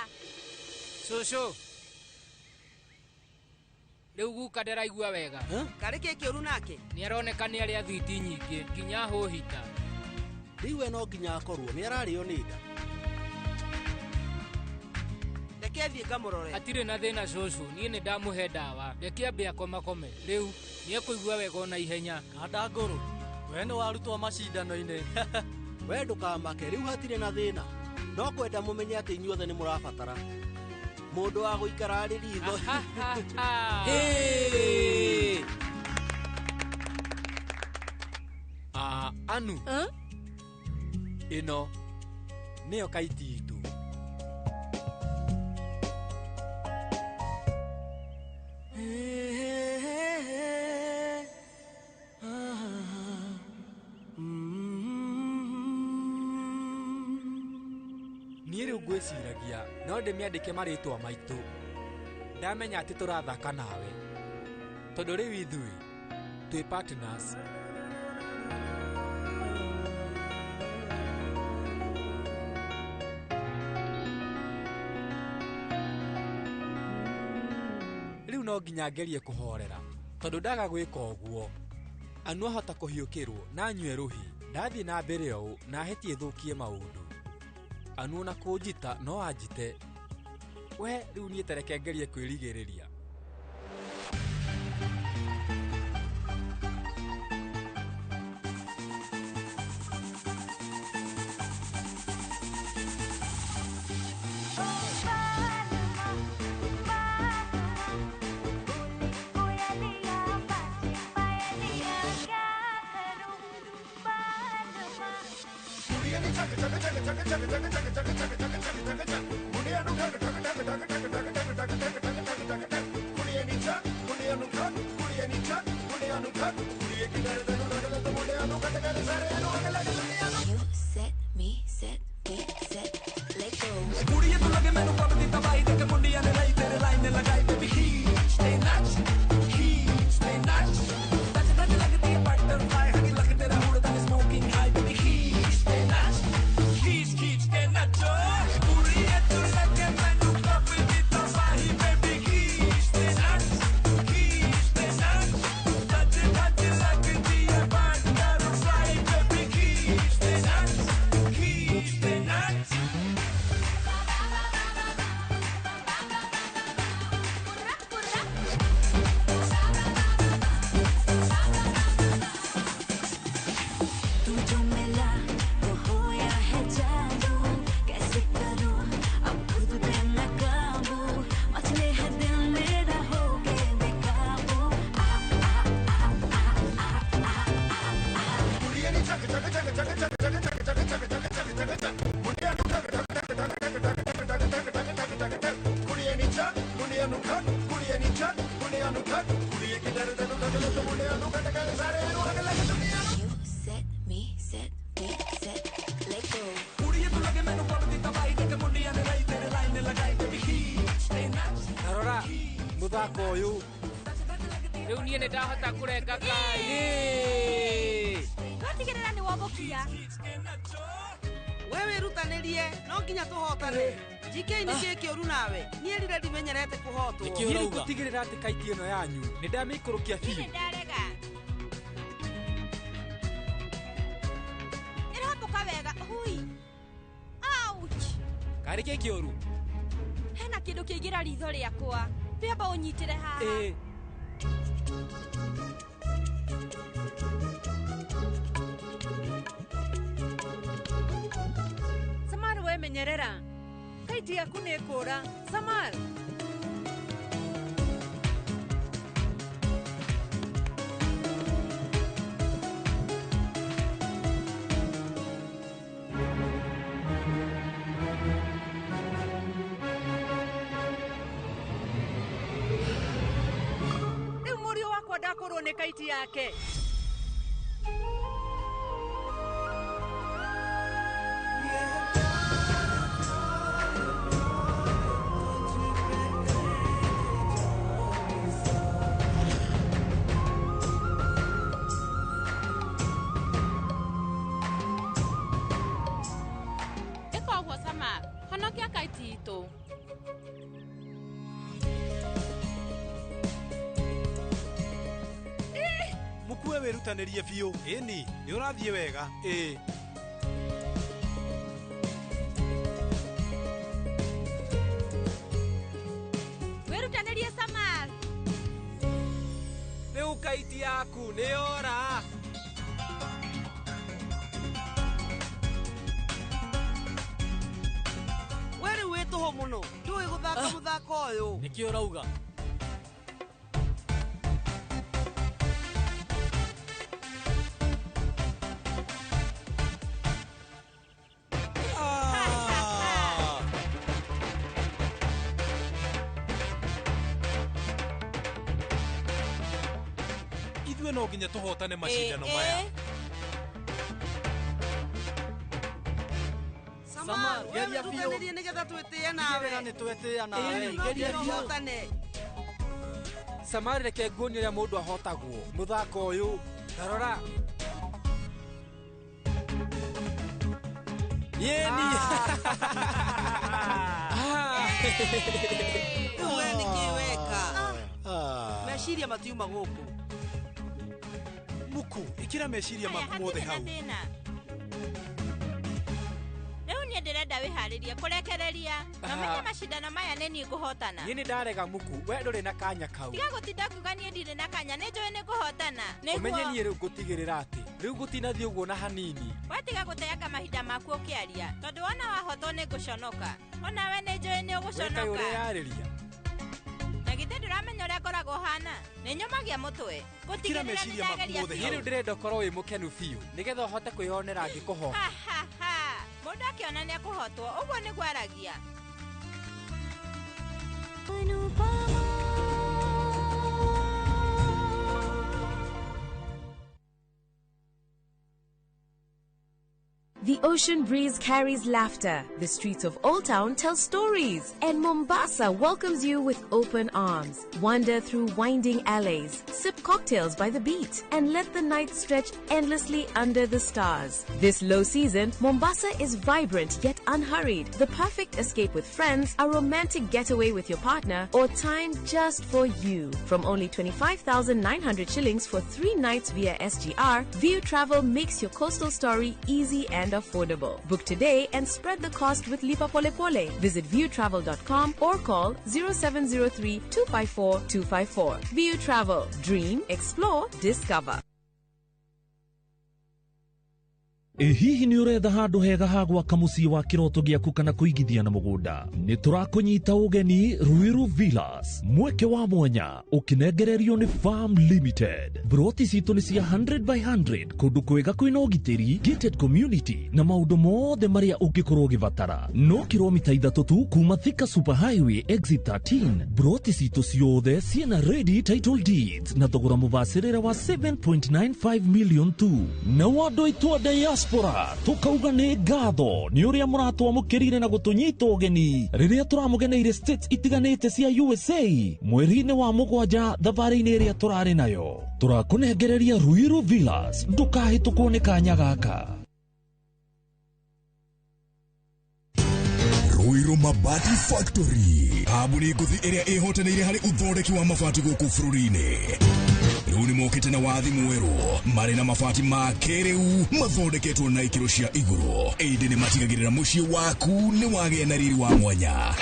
cucu Rĩu guka ndaraigua wega. Karĩ kĩ kĩũru nake? Nĩaroneka nĩ arĩa thwiti nyingĩ nginya hũhita. Rĩu we no nginya akorwo nĩ ararĩo nĩ nda. Reke thiĩ ngamũrore. Hatirĩ na thĩna cũcũ, niĩ nĩ ndamũhe ndawa. Reke ambe akomakome. Rĩu nĩekũigua wega ona ihenya. Kanda ngũrũ, we nĩ warutwo macindano-inĩ. We ndũkamake, rĩu hatirĩ na thĩna. No kwenda mũmenye atĩ inyuothe nĩ mũrabatara mũndũ wa gũikara arĩ ritho. Anu ĩno nĩyo kaiti itũ. Niĩ rĩu ngwĩciragia no ndĩmĩandĩke marĩtwa maitũ. Ndamenya atĩ tũrathaka nawe tondũ rĩu ithuĩ twĩ partners. Rĩu no nginya ngerie kũhorera tondũ ndaga gwĩka ũguo Anu ahota kũhiũkĩrwo na anyue rũhi. Ndathiĩ na mbere ũũ na ahĩtie thũkie maũndũ. Anu ona kũnjita no anjite. We rĩu niĩ tareke ngerie kwĩrigĩrĩria. You set me, set me, set, let go. ਕੁੜੀਏ ਤੂੰ ਲੱਗੇ ਮੈਨੂੰ ਪੱਬ ਦੀ ਤਬਾਹੀ ਦੇ ਕੇ ਮੁੰਡਿਆਂ ਨੇ ਲਈ ਤੇਰੇ ਲਾਈਨ ਲਗਾਈ ਬੇਬੀ ਖੀਚ ਤੇ ਨੱਚ ਖੀਚ ਤੇ ਨੱਚ ਨੱਚ ਨੱਚ ਲੱਗਦੀ ਹੈ ਬਟਰਫਲਾਈ ਹਣੀ ਲੱਗ ਤੇਰਾ ਹੁਣ ਤਾਂ smoking high baby ਖੀਚ ਤੇ ਨੱਚ ਖੀਚ ਖੀਚ ਕੇ ਨੱਚੋ ਕੁੜੀਏ ਤੂੰ ਲੱਗੇ ਮੈਨੂੰ ਪੱਬ ਦੀ ਤਬਾਹੀ ਬੇਬੀ ਖੀਚ ਤੇ ਨੱਚ ਖੀਚ ਤੇ ਨੱਚ ਨੱਚ ਨੱਚ ਲੱਗਦੀ ਹੈ ਬਟਰਫਲਾਈ ਬੇਬੀ ਖੀਚ ਤੇ ਨੱਚ ਖੀਚ ਤੇ ਨੱਚ। तू जो मिला तो होया है जादू, कैसे करूं अब खुद पे मैं काबू, मचले है दिल मेरा हो के बेकाबू। आ आ आ आ आ आ आ। ਕੁੜੀਏ ਨੀ ਚੱਕ ਚੱਕ ਚੱਕ ਚੱਕ ਚੱਕ ਚੱਕ ਚੱਕ ਚੱਕ ਚੱਕ ਚੱਕ ਚੱਕ ਚੱਕ ਚੱਕ ਮੁੰਡਿਆਂ ਨੂੰ ਠੱਕ ਠੱਕ ਠੱਕ ਠੱਕ ਠੱਕ ਠੱਕ ਠੱਕ ਠੱਕ ਠੱਕ ਠੱਕ ਠੱਕ ਠੱਕ ਠੱਕ ਕੁੜੀਏ ਨੀ ਚੱਕ ਮੁੰਡਿਆਂ ਨੂੰ ਠੱਕ ਕੁੜੀਏ ਨੀ ਚੱਕ ਮੁੰਡਿਆਂ ਨੂੰ ਠੱਕ ਕੁੜੀਏ ਕੀ ਡਰ ਤੈਨੂੰ ਠੱਕ ਲੱਗ ਮੁੰਡਿਆਂ ਨੂੰ ਕੱਟ ਕੇ ਸਾਰਿਆਂ ਨੂੰ ਅੱਗ ਲੱਗ ਦੁਨੀਆ ਨੂੰ। You set me, set me, set, let go. ਕੁੜੀਏ ਤੂੰ ਲੱਗੇ ਮੈਨੂੰ ਪੱਬ ਦੀ ਤਬਾਹੀ ਦੇ ਕੇ ਮੁੰਡਿਆਂ ਨੇ ਲਈ ਤੇਰੇ ਲਾਈਨ ਲਗਾਈ ਬੇਬੀ ਖੀਚ ਤੇ ਨੱਚ। Tarora mũthako ũyũ Rĩu niĩ nĩ ndahota kũrenga kai. Watigĩrĩra nĩ wombũkia. We wĩrutanĩrie no nginya tũhotane. GK nĩ kĩ kĩũru nawe? Niĩ rire ndimenyerete kũhotwo. Niĩ rĩu ngũtigĩrĩra atĩ kaiti ĩno yanyu nĩ ndamĩikũrũkia biũ. Niĩ ndarega. Ĩrahambũka wega. Hui. Ouch. Karĩ kĩ kĩũru? Hena kĩndũ kĩingĩra ritho rĩakwa. Wĩamba ũnyitĩre haha. Ĩĩ. Samar we menyerera kaiti yaku nĩ ĩkũra. Samar. Rĩu mũriũ wakwa ndakũrwo nĩ kaiti yake. Ĩka ũguo Samar, honokia kaiti itũ. wĩrutanĩrie biũ. Ĩni, nĩ ũrathiĩ wega. Ĩĩ. Wĩrutanĩrie Samar. Rĩu kaiti yaku nĩ yora. We rĩu wĩ tũhũ mũno ndũĩ gũthaka mũthako ũyũ. Nĩkĩ ũrauga? Ithuĩ no nginya tũhotane macindano maya. Samar, we geria biũ. wĩrutanĩrie nĩgetha twĩtĩe nawe. Tigĩrĩra nĩ twetĩĩa nawe. Ĩĩ, no Geria nginya biũ. ũhotane. Samari reke nguonie ũrĩa mũndũ ahotagwo mũthako ũyũ. Tarora. Yeni. Rĩu we nĩkĩ weka? Meciria matiuma gũkũ. Muku, ĩkĩra meciria maku mothe Hatirĩ na hau. thĩna. Rĩu niĩ ndĩrenda wĩharĩrie kũrekereria na ũmenye macindano maya nĩ niĩ ngũhotana. Niĩ nĩ ndarega Muku, we ndũrĩ na kanya kau. Tiga gũtinda kuga niĩ ndirĩ na kanya, nĩ njũĩ nĩ ngũhotana. Ũmenye Nĩguo niĩ rĩu ngũtigĩrĩra atĩ rĩu gũtinathiĩ ũguo na hanini. watiga gũteanga mahinda maku ũkĩaria, tondũ wona wahotwo nĩ ngũconoka. Onawe nĩ njũĩ nĩ Wekaĩ ũgũconoka. ũreyarĩria. Na githĩ ndũramenya ũrĩa ngoragwo hana? Nĩ nyũmagia mũtwe. Gũtigĩrĩra nĩ meciria maku ndageria mothe Niĩ biũ. rĩu ndĩrenda ũkorwo wĩ mũkenu biũ nĩgetha ũhote kwĩyonera ngĩkũhota. Ha, ha, ha. Mũndũ akĩona nĩ akũhotwo, ũguo nĩguo aragia. The ocean breeze carries laughter. The streets of Old Town tell stories. And Mombasa welcomes you with open arms. Wander through winding alleys, sip cocktails by the beach, and let the night stretch endlessly under the stars. This low season, Mombasa is vibrant yet unhurried. The perfect escape with friends, a romantic getaway with your partner, or time just for you. From only 25,900 shillings for 3 nights via SGR, View Travel makes your coastal story easy and affordable. Book today and spread the cost with Lipa Pole Pole. Visit viewtravel.com or call 0703 254 254. View Travel. Dream, explore, discover. Ĩ hihi nĩ ũretha handũ hega ha gwaka mũciĩ wa kĩroto gĩaku kana kũigithia na mũgũnda? Nĩ tũrakũnyita ũgeni Ruiru Villas, mweke wa mwanya ũkĩnengererio nĩ Farm Limited. Broti citũ nĩ cia 100 by 100 kũndũ kwega kwĩna ũgitĩri, gated community na maũndũ mothe marĩa ũngĩkorwo ũgĩbatara. No kilomita 3 tu kuma Thika Super Highway exit 13. Broti citũ ciothe ciĩna ready title deeds na thogora mũbacĩrĩre wa 7.95 million tu. Na andũ aitũ a diaspora tukauga nĩ ngatho nĩ ũrĩa mũratwamũkĩrire na gũtũnyita ũgeni rĩrĩa tũramũgeneire states itiganĩte cia USA mweri-inĩ wa 7 thabarĩ-inĩ ĩrĩa tũrarĩ nayo. Tũrakũnengereria Ruiru Villas, ndũkahĩtũkwo nĩ kanya gaka. Ruiru Mabati Factory, kambuni ngũthi ĩrĩa ĩhotanĩire harĩ ũthondeki wa mabati gũkũ bũrũri-inĩ. Rĩu nĩ mokĩte na wathi mwerũ marĩ na mabati ma kĩrĩu mathondeketwo na ikĩro cia igũrũ, ĩndĩ nĩ matigagĩrĩra mũciĩ waku nĩ wagĩa na riri wa mwanya.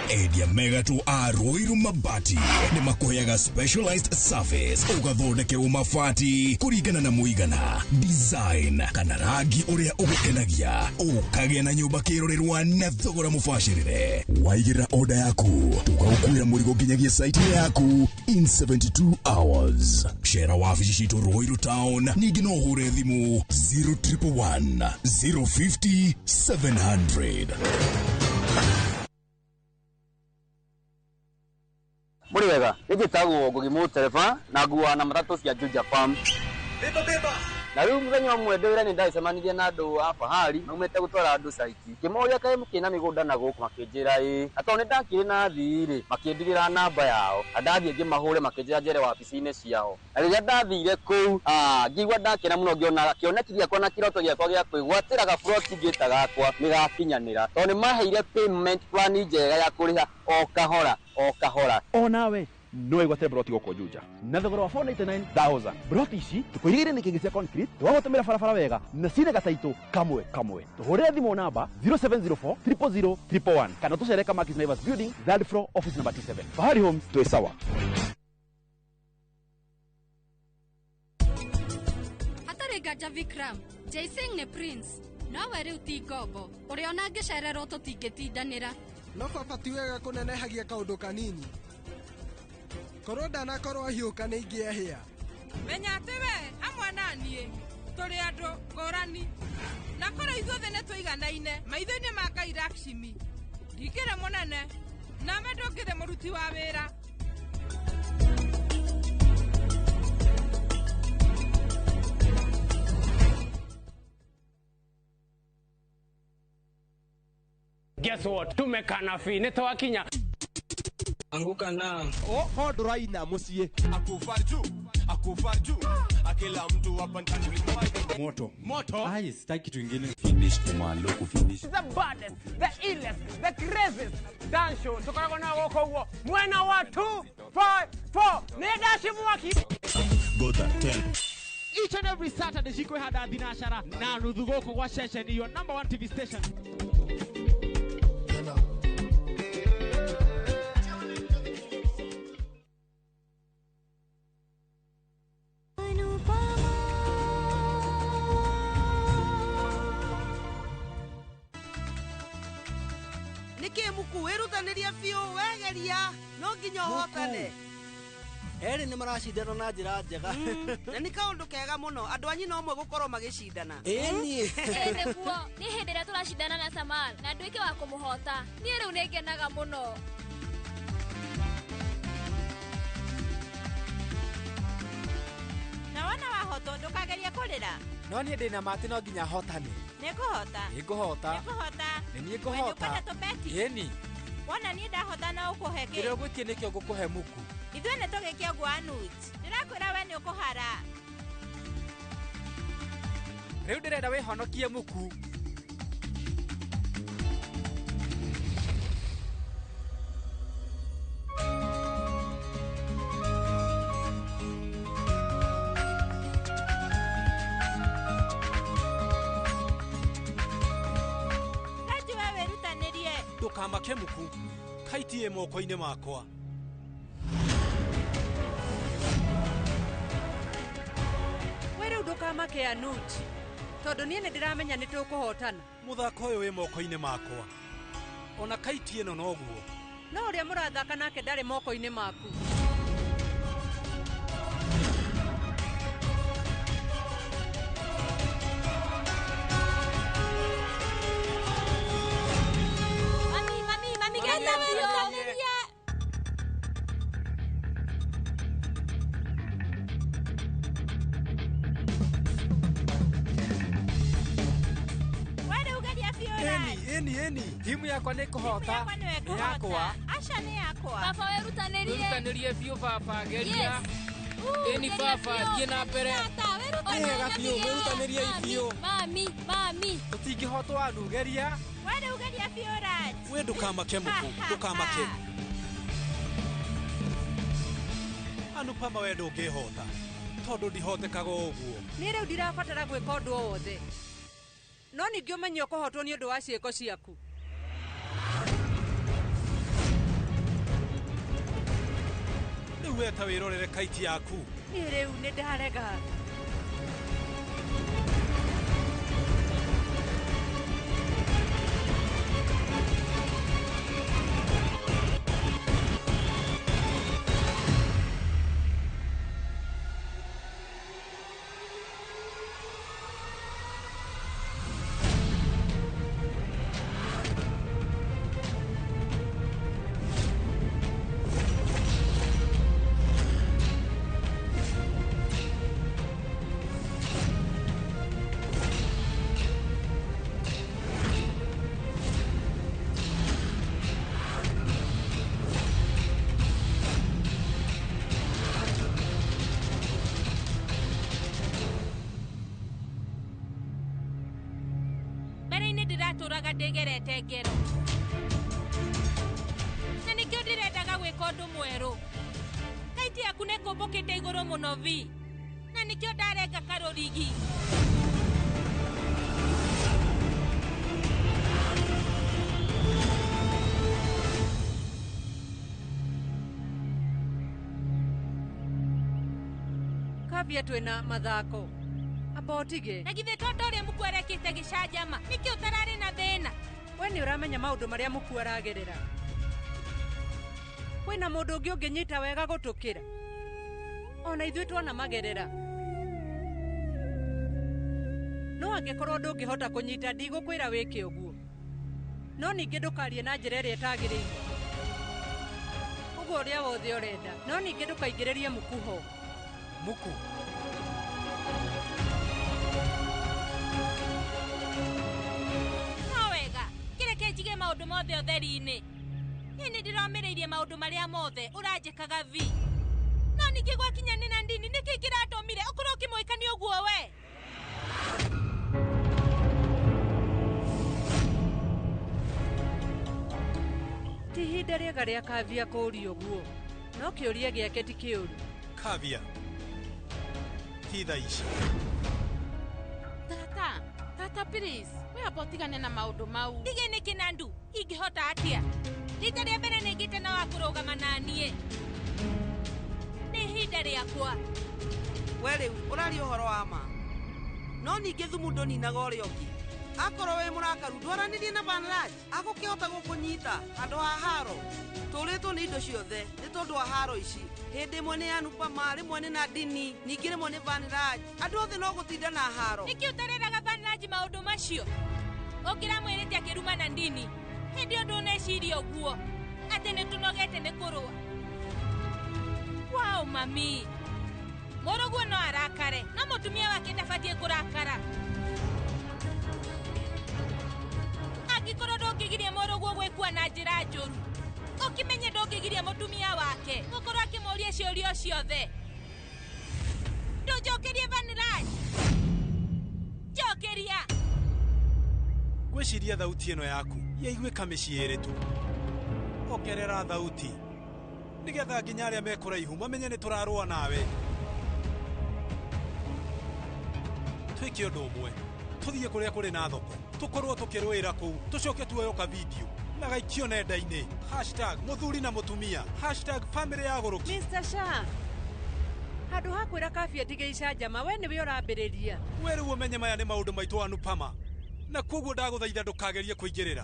Endia megatũ a Ruiru Mabati nĩ makũheaga specialized service, ũgathondekerwo mabati kũringana na mũigana, design kana rangi ũrĩa ũgũkenagia, ũkagĩa na nyũmba kĩrorerwa na thogora mũbacĩrĩre. Waigĩrĩra order yaku tũgagũkuĩra mũrigo nginyagia site yaku in 72 hours. Cera wabici citũ Ruiru Town, ningĩ no ũhũre thimũ 0111 050 700. Mũrĩ wega, nĩ njĩtagwo Ngugi Mũtereba na nguaga na matatũ cia Juja Farm. Na rĩu mũthenya ũmwe ndĩ wĩra-inĩ ndagĩcemanirie na andũ a fahari maumĩte gũtwara andũ caiti. Ngĩmoria kaĩ mũkĩrĩ na mĩgũnda na gũkũ, makĩnjĩra ĩĩ. Na tondũ nĩ ndakĩrĩ na athii rĩ, makĩndigĩra namba yao. Na ndathiĩ ngĩmahũre makĩnjĩra njere wabici-inĩ ciao. Na rĩrĩa ndathire kũu, ngĩigua ndakena mũno ngĩona kĩoneki gĩakwa na kĩroto gĩakwa gĩa kwĩgwatĩra gaburoti ngĩta gakwa nĩ gakinyanĩra. Tondũ nĩ maheire payment plan njega ya kũrĩha o kahora o kahora. Onawe No wĩgwatĩre broti gũkũ Juja na thogora wa 499,000. Broti ici tũkũirigĩire nĩ kĩngĩ cia concrete, twagũtũmĩra barabara wega na cina gataitũ kamwe kamwe. Tũhũrĩre thimũ namba 0704 000 111 kana tũcere Kamakis Naivas Building, third floor, office number T7. Fahari Homes, twĩ sawa. Hatarĩ nganja Vikram, Jaising nĩ prince nowe rĩu ti ngombo ũrĩa ona angĩcererwo tũtingĩtindanĩra. No baba ti wega kũnenehagia kaũndũ kanini. Korwo ndanakorwo ahiũka nĩ ingĩehĩa. Menya atĩ we hamwe na niĩ tũrĩ andũ ngũrani na korwo ithuothe nĩ tũiganaine maitho-inĩ ma Ngai Lakshmi. Ndingĩrĩ mũnene nawe ndũngĩrĩ mũruti wa wĩra. Guess what? Tumekana fi nĩ twakinya. Anguka na. Oh, ndũraina mũciĩ. Akufa juu, akufa juu. Akila mtu hapa ndani. Moto. Moto. Ai, sitaki kitu ingine. Finish kumalo kufinish. The baddest, the illest, the craziest dance show. Tukoragwo na gũkũ ũguo mwena wa 2 5 4 nĩ ndaci mwaki. Gota 10. Each and every Saturday cikwĩhanda thinacara na nuthu gũkũ gwa ceceni your number 1 TV station. Nĩkĩ muku wĩrutanĩrie biũ wegeria no nginya ũhotane. Erĩ nĩ maracindana na njĩra njega. Na nĩ kaũndũ kega mũno andũ a nyina ũmwe gũkorwo magĩcindana. Ĩni. Ĩ nĩguo nĩ hĩndĩ ĩrĩa tũracindana na Samal na nduĩke wa kũmũhota. Niĩ rĩu nĩ ngenaga mũno. Na wona wahotwo ndũkagerie kũrĩra. No niĩ ndĩna ma atĩ no nginya hotane. Nĩngũhota. Nĩngũhota. Nĩngũhota. Nĩ niĩ ngũhota. We nĩũkwenda tũbeti? Ĩni. Wona niĩ ndahota no ũkũhe kĩ? Kĩrĩa ũgwĩtie nĩkĩo ngũkũhe muku. Ithuĩ nĩ tũgĩke ũguo Anuj. Ndĩrakwĩra we nĩ ũkũhara. Rĩu ndĩrenda wĩhonokie muku. Ndũkamake muku kaiti ĩ moko-inĩ makwa. We rĩu ndũkamake Anuj tondũ niĩ nĩ ndĩramenya nĩ tũkũhotana. Mũthako ũyũ wĩ moko-inĩ makwa ona kaiti ĩno noguo. No ũrĩa mũrathaka nake ndarĩ moko-inĩ maku. Ĩni timu yakwa nĩ kũhota. Nĩ yakwa. Aca nĩ yakwa. Baba wĩrutanĩrie. Wĩrutanĩrie biũ baba geria. Ĩni baba thiĩ na mbere. Wega biũ wĩrutanĩrie biũ. Mami, mami. Tũtingĩhotwo Anu geria. We rĩu geria biũ Raj. We ndũkamake muku, ndũkamake. Anupama we ndũngĩhota tondũ ndihotekaga ũguo. Niĩ rĩu ndirabatara gwĩka ũndũ o wothe. No ningĩ ũmenye ũkũhotwo nĩ ũndũ wa ciĩko ciaku. Rĩu we ta wĩrorere kaiti yaku. Niĩ rĩu nĩ ndarega. Mbere-inĩ ndĩratũraga ndĩgerete ngero na nĩkĩo ndĩrendaga gwĩka ũndũ mwerũ. yaku nĩ kũmbũkĩte igũrũ mũno vi. Na nĩkĩo ndarenga karũrigi. Kavia twĩna mathako. Amba ũtige. Na githĩ tondũ ũrĩa Muku arekĩte gĩcanjama, nĩkĩ ũtararĩ na thĩna? We nĩ ũramenya maũndũ marĩa Muku aragerera. Kwĩna mũndũ ũngĩ ũngĩnyita wega gũtũkĩra. Ona ithuĩ tuona magerera. No angĩkorwo ndũngĩhota kũnyita ndigũkwĩra wĩke ũguo. No ningĩ ndũkarie na njĩra ĩrĩa ĩtagĩrĩire. Ũguo ũrĩa wothe ũrenda, no ningĩ ndũkaingĩrĩrie Muku ho. Muku. No wega, kĩreke njige maũndũ mothe ũtheri-inĩ. Niĩ nĩ ndĩromĩrĩirie maũndũ marĩa mothe ũranjĩkaga vi. No ningĩ gwakinya nĩ na ndini nĩkĩ kĩratũmire ũkorwo ũkĩmũĩkania ũguo we? Ti ihinda rĩega rĩa Kavia kũũria ũguo. No kĩũria gĩake ti kĩũru. Kavia. Ti thaa ici. Tata, tata please, we amba ũtigane na maũndũ mau. Ndige nĩkĩ Nandu, ingĩhota atĩa? Rita rĩa mbere nĩ ngĩte na wa kũrũgama na niĩ. Nĩ ihinda rĩakwa. We rĩu ũraria ũhoro wa ma. No ningĩ thumu ndũninaga ũrĩa ũngĩ. Akorwo wĩ mũrakaru ndwaranĩrie na Vanraj, agũkĩhota gũkũnyita handũ ha haro. Tũrĩtwo nĩ indo ciothe nĩ tondũ wa haro ici. Hĩndĩ ĩmwe nĩ Anupama, rĩmwe nĩ Nandini, ningĩ rĩmwe nĩ Vanraj. Andũ othe no gũtinda na haro. Nĩkĩ ũtareraga Vanraj maũndũ macio? Ũngĩramwĩrĩte akĩruma Nandini, hĩndĩ ĩyo ndũneciria ũguo atĩ nĩ tũnogete nĩ kũrũa. Wow, mami. Mũrũguo no arakare, no mũtumia wake ndabatiĩ kũrakara. Angĩkorwo ndũngĩgiria mũrũguo gwĩkua na njĩra njũru, ũkĩmenye ndũngĩgiria mũtumia wake gũkorwo akĩmũũria ciũria ciothe. Ndũnjokerie Vanraj. Njokeria. Ngwĩciria thauti ĩno yaku yaiguĩka mĩciĩ ĩrĩ tu. Ongerera thauti nĩgetha nginya arĩa me kũraihu mamenye nĩ tũrarũa nawe. Twĩke ũndũ ũmwe, tũthiĩ kũrĩa kũrĩ na thoko, tũkorwo tũkĩrũĩra kũu, tũcoke tuoyo ka video na gaikio nenda-inĩ. Hashtag mũthuri na mũtumia, hashtag family ya gũrũki. Mr. Shah, handũ ha kwĩra Kavia ndige icanjama, we nĩwe ũrambĩrĩria. We rĩu ũmenye maya nĩ maũndũ maitũ Anupama, na koguo ndagũthaitha ndũkagerie kũingĩrĩra.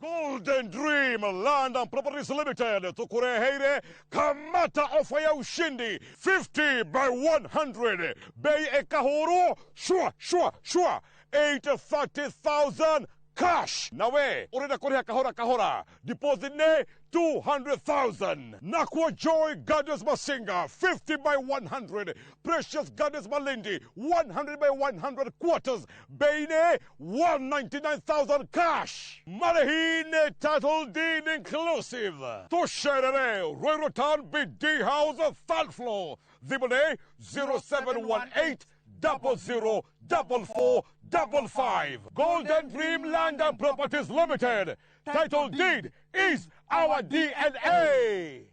Golden Dream Land and Properties Limited tukureheire kamata ofa ya ushindi 50 by 100 bei ekahuru shua shua shua 830,000 cash. Nawe urenda kuriha kahora kahora, deposit ne 200,000. Nakwa Joy Gardens Masinga 50 by 100, Precious Gardens Malindi 100 by 100 quarters, bei ne 199,000 cash. Marehine title deed inclusive. Tusherere Ruiru Town BD House third floor. Thimũ 0718 00 44 55. Golden Dream Land and Properties Limited. Title deed is our DNA.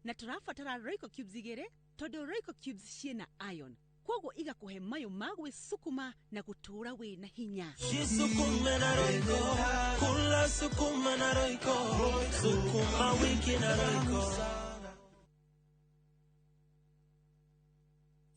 Na tũrabatara Royco cubes igĩrĩ tondũ Royco cubes ciĩna iron, koguo igakũhe mayũ ma gwĩcukuma na gũtũũra wĩna hinya. Jisukume na Royco, kula sukuma na Royco, sukuma wiki na Royco.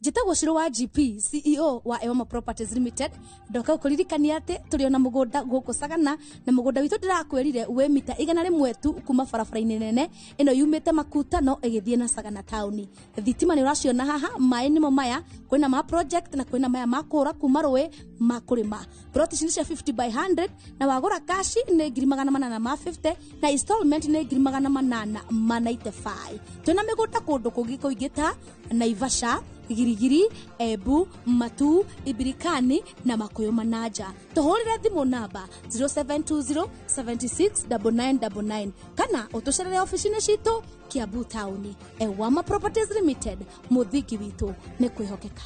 Njĩtagwo Shiro wa GP, CEO wa Ewama Properties Limited. Ndoka gũkũririkania atĩ tũrĩ ona mũgũnda gũkũ Sagana, na mũgũnda witũ ndĩrakwĩrire wĩ mita 100 tu kuma barabara-inĩ nene ĩno yumĩte Makutano ĩgĩthiĩ na Sagana taũni. Thitima nĩ ũraciona haha, maĩ nĩmo maya, kwĩna ma project na kwĩna maya ma kũra kuma rũĩ ma kũrĩma. Plot ici nĩ cia 50 by 100 na wagũra kashi nĩ 850 na installment nĩ 895. Twĩna mĩgũnda kũndũ kũngĩ kũingĩ ta Naivasha, Girigiri, Embu, Matu, Ibirikani na Makuyu Manaja. Tũhũrĩre thimũ namba 0720 76 9999 kana ũtũcerere ofici-inĩ citũ Kiambu taũni. Ewama Properties Limited, mũthingi witũ nĩ kwĩhokeka.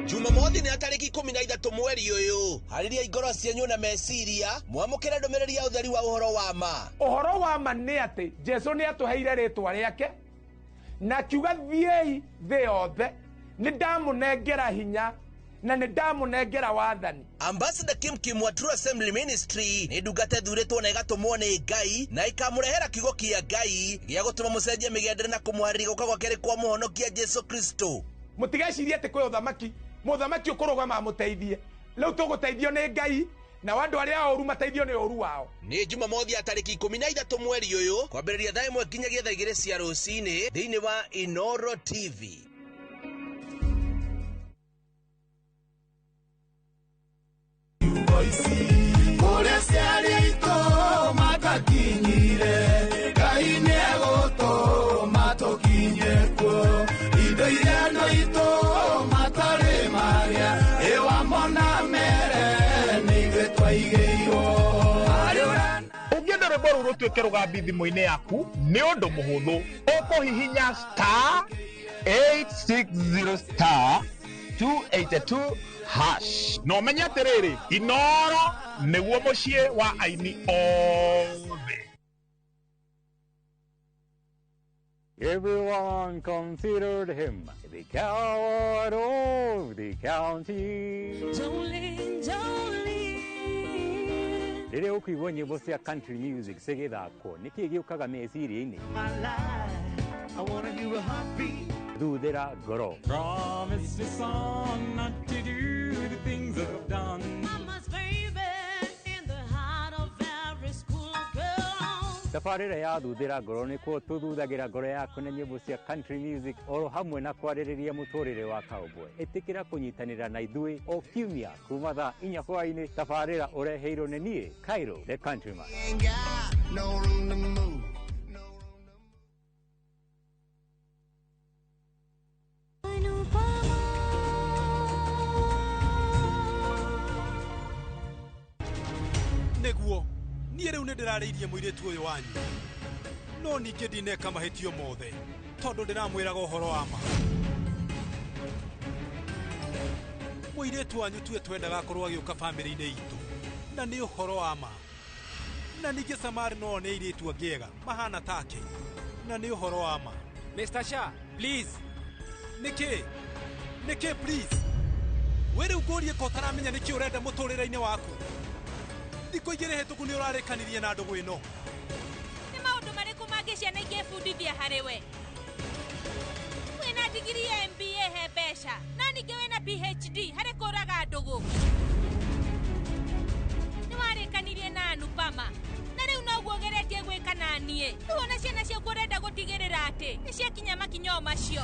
Jumamothi nĩ tarĩki 13 mweri ũyũ. Harĩria ngoro cianyu na meciria, mwamũkĩre ndũmĩrĩri ya ũtheri wa ũhoro wa ma. Ũhoro wa ma nĩ atĩ Jesu nĩ atũheire rĩtwa rĩake na akiuga thiĩi thĩ yothe, nĩ ndamũnengera hinya na nĩ ndamũnengera wathani. Ambassador Kim Kim wa True Assembly Ministry nĩ ndungata ĩthurĩtwo na ĩgatũmwo nĩ Ngai na ĩkamũrehera kiugo kĩa Ngai gĩa gũtũma mũcenjie mĩgendere na kũmũharĩria gũka gwa kerĩ kwa mũhonokia Jesu Kristo. Mũtigecirie atĩ kwĩ ũthamaki, mũthamaki ũkũrũgama amũteithie. Rĩu tũgũteithio nĩ Ngai na andũ arĩa oru mateithio nĩ ũru wao. Nĩ Jumamothi ya tarĩki 13 mweri ũyũ kwambĩrĩria thaa 1 nginyagia thaa 2 cia rũcinĩ thĩinĩ wa Inoro TV. Kũrĩa ciarĩ aitũ matakinyire, Ngai nĩegũtũma tũkinye kuo. Indo iria andũ aitũ matarĩ marĩa, ĩwamona mere nĩ ithuĩ twaigĩirwo. Ũngĩenda rwĩmbo rũu rũtuĩke rũgambi thimũ-inĩ yaku nĩ ũndũ mũhũthũ, ũkũhihinya star 860 star 282 hash na ũmenye atĩrĩrĩ, Inoro nĩguo mũciĩ wa aini othe. Everyone considered him the coward of the county. Jolene, Jolene. Rĩrĩa ũkũigua nyĩmbo cia country music cigĩthakwo, nĩkĩĩ gĩũkaga meciria-inĩ? Thuthĩra ngoro. Promise me son not to do the things I've done. Mama's baby in the heart of every school girl. Tabarĩra ya thuthĩra ngoro nĩkuo tũthuthagira ngoro yaku na nyĩmbo cia country music oro hamwe na kwarĩrĩria mũtũrĩre wa cowboy. Ĩtĩkĩra kũnyitanĩra na ithuĩ o kiumia kuma thaa 4 hwaĩ-inĩ. Tabarĩra ũreheirwo nĩ niĩ Cairo the Countryman. No room to move. Nĩguo niĩ rĩu nĩ ndĩrarĩirie mũirĩtu ũyũ wanyu, no ningĩ ndineka mahĩtio mothe tondũ ndĩramwĩraga ũhoro wa ma. Mũirĩtu wanyu tue twendaga akorwo agĩũka bamĩrĩ-inĩ itũ, na nĩ ũhoro wa ma. Na ningĩ Samari no one airĩtu angĩ ega mahana take, na nĩ ũhoro wa ma. Mr. Shah, please. Nĩkĩ? Nĩkĩ please? Wĩ rĩu ngũrie ko ũtaramenya nĩkĩ ũrenda mũtũrĩre-inĩ waku? Thikũ igĩrĩ hĩtũku nĩ ũrarĩkanirie na ndũgũ ĩno. Nĩ maũndũ marĩkũ mangĩ ciana ingĩbundithia harĩ we? Wĩna digiri ya MBA he mbeca, na ningĩ wĩna PhD harĩ kũraga ndũgũ. Nĩ warĩkanirie na Anupama, na rĩu noguo ũgeretie gwĩka na niĩ. Rĩu ona ciana ciaku ũrenda gũtigĩrĩra atĩ nĩ ciakinya makinya o macio.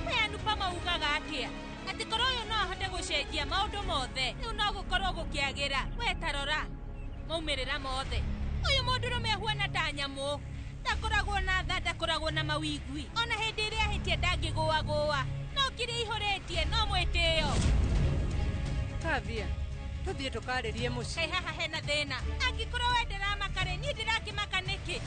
We Anupama ugaga atĩa? Atĩ korwo ũyũ no ahote gũcenjia maũndũ mothe, rĩu no gũkorwo gũkĩagĩra. We ta rora maumĩrĩra mothe. Ũyũ mũndũrũme ahuana ta nyamũ, ndakoragwo na tha, ndakoragwo na mawigwi, ona hĩndĩ ĩrĩa ahĩtia ndangĩgũagũa, no kĩrĩa ihũrĩtie no mwĩtĩo. Kavia, tũthiĩ tũkarĩrie mũciĩ. Kaĩ haha hena thĩna? Angĩkorwo we ndĩramaka rĩ, niĩ ndĩrakĩmaka nĩkĩ?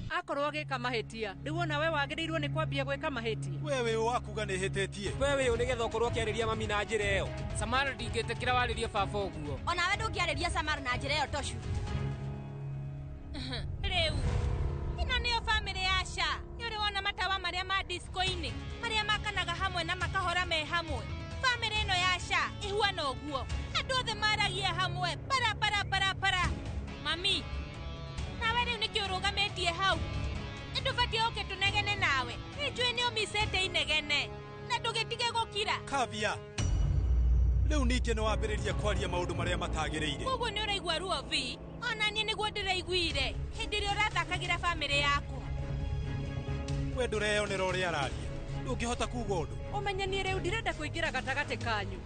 Akorwo agĩka mahĩtia, rĩu ona we wagĩrĩirwo nĩ kwambia gwĩka mahĩtia. We wĩ wakuga nĩ hĩtĩtie. We wĩ ũ nĩgetha ũkorwo ũkĩarĩria mami na njĩra ĩyo? Samara, ndingĩtĩkĩra warĩrie baba ũguo. Onawe ndũngĩarĩria Samara na njĩra ĩyo Toshu. Rĩu ĩno nĩyo bamĩrĩ ya Sha. Nĩ ũrĩ wona matawa marĩa ma disco-inĩ marĩa makanaga hamwe na makahora me hamwe? Bamĩrĩ ĩno ya Sha ĩhuana ũguo, andũ othe maragia hamwe para para para para. Mami, nawe rĩu nĩ Nĩkĩ ũrũgamĩtie hau? Ndũbatiĩ ũke tũnegene nawe. Nĩnjũĩ nĩ ũmicĩte inegene. Na ndũgĩtige gũkira. Kavya, rĩu ningĩ nĩ wambĩrĩria kwaria maũndũ marĩa matagĩrĩire. Koguo nĩ ũraigua ruo vi. Ona niĩ nĩguo ndĩraiguire hĩndĩ ĩrĩa ũrathakagĩra bamĩrĩ yakwa. We ndũreyonera ũrĩa araria. Ndũngĩhota kuuga ũndũ. Ũmenye niĩ rĩu ndirenda kũingĩra gatagatĩ kanyu.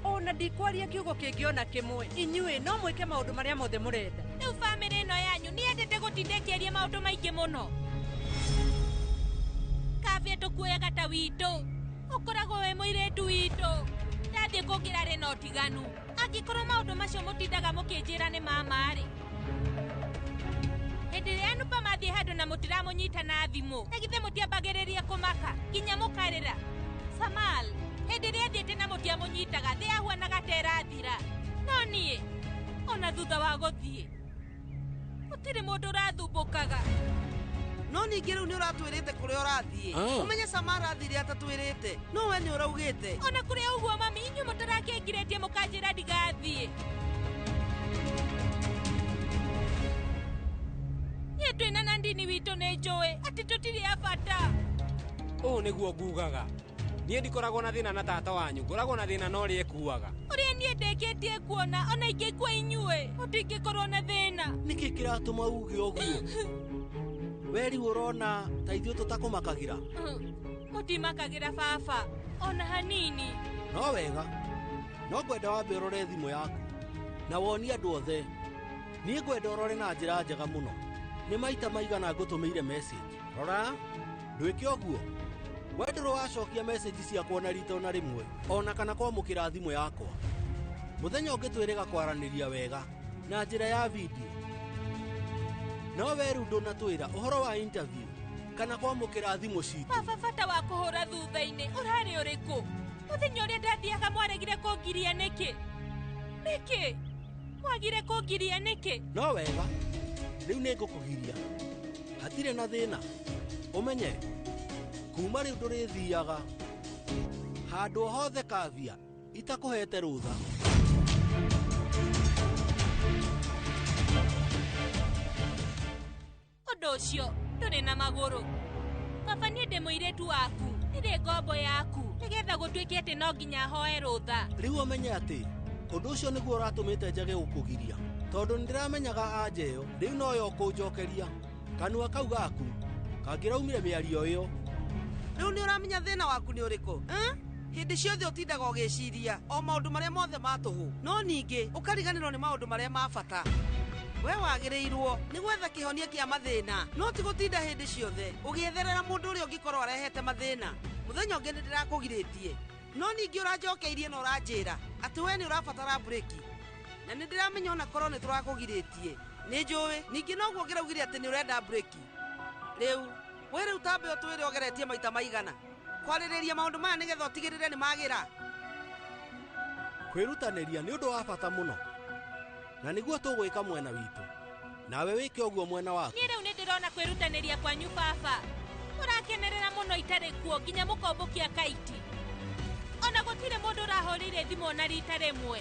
Ona ndikwaria kiugo kĩngĩ ona kĩmwe. Inyuĩ no mwĩke maũndũ marĩa mothe mũrenda. Rĩu bamĩrĩ ĩno yanyu nĩyendete gũtinda ĩkĩaria maũndũ maingĩ mũno. Kavya tũkuoyaga ta witũ. Ũkoragwo wĩ mũirĩtu witũ. Ndathiĩ kũngĩrarĩ na ũtiganu. Angĩkorwo maũndũ macio mũtindaga mũkĩnjĩra nĩ mama-rĩ. Hĩndĩ ĩrĩa Anupa mathiĩ handũ na mũtiramũnyita na thimũ, na githĩ mũtiambagĩrĩria kũmaka nginya mũkarĩra. Samal, hĩndĩ ĩrĩa athiĩte na mũtiamũnyitaga, thĩ yahuanaga ta ĩrathira. No niĩ, ona thutha wa gũthiĩ, gũtirĩ mũndũ ũrathumbũkaga. No ningĩ rĩu nĩ ũratwĩrĩte kũrĩa ũrathiĩ. Ũmenye Samara athire atatwĩrĩte. No we nĩ ũraugĩte. Ona kũrĩ ũguo mami, inyuĩ mũtarakĩngirĩtie mũkanjĩra ndigathiĩ. Niĩ twĩna Nandini witũ nĩ njũĩ atĩ tũtirĩ a bata. Ũũ nĩguo ngugaga. Niĩ ndikoragwo na thĩna na tata wanyu, ngoragwo na thĩna na ũrĩa ekuaga. Ũrĩa niĩ ndĩkĩtie kuona, ona ingĩkua inyuĩ, mũtingĩkorwo na thĩna. Nĩkĩ kĩratũma uge ũguo? We rĩu ũrona ta ithuĩ tũtakũmakagĩra? Mũtimakagĩra baba, ona hanini. No wega, no ngwenda wambe ũrore thimũ yaku na wonie andũ othe. Niĩ ngwenda ũrore na njĩra njega mũno. Nĩ maita maigana ngũtũmĩire message. Rora, ndwĩke ũguo. We ndũrĩ wacokia message ciakwa ona rita ona rĩmwe, ona kana kwamũkĩra thimũ yakwa. Mũthenya ũngĩ twĩrĩga kwaranĩria wega na njĩra ya video. No we rĩu ndũnatwĩra ũhoro wa interview kana kwamũkĩra thimũ citũ. Baba, bata wa kũhũra thutha-inĩ ũrarĩ ũrĩkũ? Mũthenya ũrĩa ndathiaga mwaregire kũngiria nĩkĩ? Nĩkĩ? Mwagire kũngiria nĩkĩ? No wega, rĩu nĩ ngũkũgiria. Hatirĩ na thĩna. Ũmenye, kuma rĩu ndũrĩthiaga handũ o hothe Kavya itakũhete rũtha. Ũndũ ũcio ndũrĩ na magũrũ. Baba, niĩ ndĩ mũirĩtu waku, ndirĩ ngombo yaku, nĩgetha gũtuĩke atĩ no nginya hoe rũtha. Rĩu ũmenye atĩ ũndũ ũcio nĩguo ũratũmĩte njage gũkũgiria, tondũ nĩndĩramenyaga anja ĩyo rĩu noyo ũkũnjokeria. Kanua kau gaku kangĩraumire mĩario ĩyo. Rĩu nĩ ũramenya thĩna waku nĩ ũrĩkũ? Hĩndĩ ciothe ũtindaga ũgĩciria o maũndũ marĩa mothe ma tũhũ, no ningĩ ũkariganĩrwo nĩ maũndũ marĩa ma bata. We wagĩrĩirwo nĩ gwetha kĩhonia kĩa mathĩna, no ti gũtinda hĩndĩ ciothe ũgĩetherera mũndũ ũrĩa ũngĩkorwo arehete mathĩna. Mũthenya ũngĩ nĩ ndĩrakũgirĩtie, no ningĩ ũranjokeirie na ũranjĩra atĩ we nĩ ũrabatara breki. Na nĩ ndĩramenya ona korwo nĩ tũrakũgirĩtie. Nĩ njũĩ ningĩ noguo ũngĩraugire atĩ nĩ ũrenda breki. Rĩu we rĩu tambe ũtwĩre ũgeretie maita maigana kwarĩrĩria maũndũ maya nĩgetha ũtigĩrĩre nĩ magĩra. Kwĩrutanĩria nĩ ũndũ wa bata mũno, na nĩguo tũgwĩka mwena witũ, nawe wĩke ũguo mwena waku. Niĩ rĩu nĩ ndĩrona kwĩrutanĩria kwanyu baba. Mũrakenerera mũno itarĩ kuo nginya mũkombũkia kaiti. Ona gũtirĩ mũndũ ũrahũrĩire thimũ ona rita rĩmwe.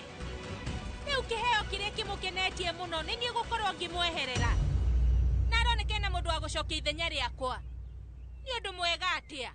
Rĩu kĩheo kĩrĩa kĩmũkenetie mũno nĩ niĩ gũkorwo ngĩmweherera. Na aroneka ena mũndũ wa gũcokia ithenya rĩakwa. Nĩ ũndũ mwega atĩa?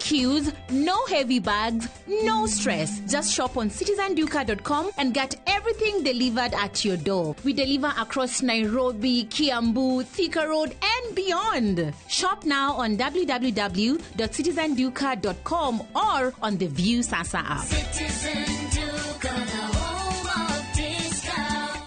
queues, no heavy bags, no stress. Just shop on citizenduka.com and get everything delivered at your door. We deliver across Nairobi, Kiambu, Thika Road, and beyond. Shop now on www.citizenduka.com or on the View Sasa app. Citizen Duka, the home of discount.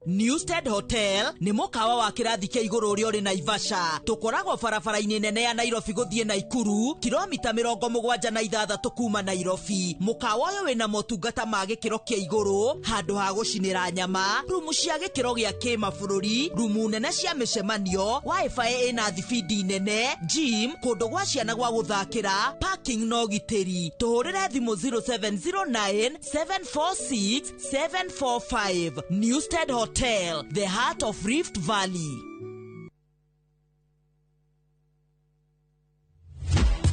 Newstead Hotel nĩ mũkawa wa kĩrathi kĩa igũrũ ũrĩa ũrĩ Naivasha. Tũkoragwo barabara-inĩ nene ya Nairobi gũthiĩ Naikuru, kilomita 76 kuma Nairobi. Mũkawa ũyũ wĩna motungata ma gĩkĩro kĩa igũrũ, handũ ha gũcinĩra nyama, rumu cia gĩkĩro gĩa kĩmabũrũri, rumu nene cia mĩcemanio, wifi ĩna thibindi nene, gym, kũndũ gwa ciana gwa gũthakĩra, parking na ũgitĩri. Tũhũrĩre thimũ 0709 746 745. Newstead Hotel, the heart of Rift Valley.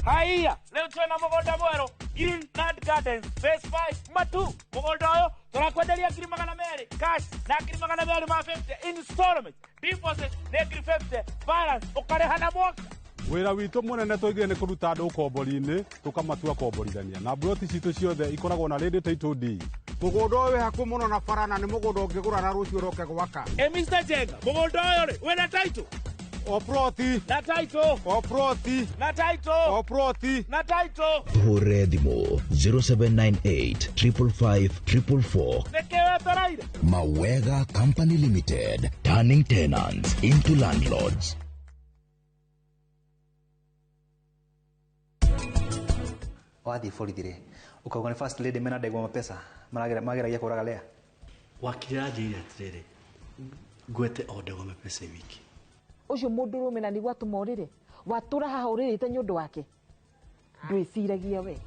Haiya, leo twena mũgũnda mwerũ Green Land Gardens Phase 5 Matu. Mũgũnda ũyũ tũrakwenderia 200,000 cash na 250,000 installment. Deposit nĩ 50,000, balance ũkarĩha na mwaka. Wĩra witũ mũnene tũigire nĩ kũruta andũ ũkombori-inĩ tũkamatua komborithania na mburoti citũ ciothe ikoragwo na ready title deed. Mũgũnda ũyũ wĩ hakuhĩ mũno na bara na nĩ mũgũnda ũngĩgũra na rũciũ ũroke gwaka. Ĩ Mr. Jenga, mũgũnda ũyũ rĩ wĩna title? O ploti na title, o ploti na title, o ploti na title. Hũre thimũ 0798 555 444. Nĩkĩ wetereire? Mawega Company Limited, turning tenants into landlords. Wathiĩ borithi rĩ, ũkauga nĩ first lady mena ndegwa mapesa mageragia kũraga Lea. Wakiri aranjĩrire atĩrĩrĩ, ngwete o ndegwa mapesa wiki. Ũcio mũndũrũme na nĩguo atũma ũrĩre, watũra haha ũrĩrĩte nĩ ũndũ wake, ndwĩciragia we.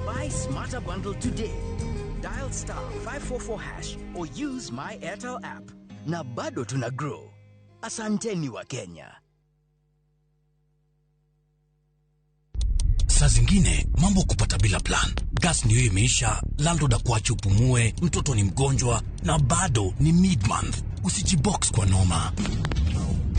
Buy Smarter Bundle today. Dial star 544 hash or use my Airtel app. Na bado tuna grow. Asanteni wa Kenya. Saa zingine mambo kupata bila plan. Gas ndio imeisha, landlord akuache upumue, mtoto ni mgonjwa na bado ni mid-month. Usijibox kwa noma.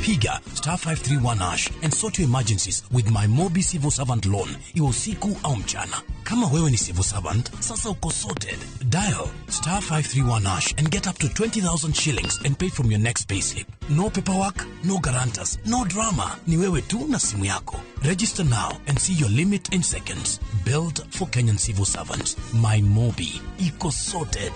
Piga star 531 hash and sort your emergencies with my Mobi Civil Servant Loan, iwe usiku au mchana. Kama wewe ni civil servant, sasa uko sorted. Dial star 531 hash and get up to 20,000 shillings and pay from your next payslip. No paperwork, no guarantors, no drama. Ni wewe tu na simu yako. Register now and see your limit in seconds. Built for Kenyan civil servants. My Mobi. Iko sorted.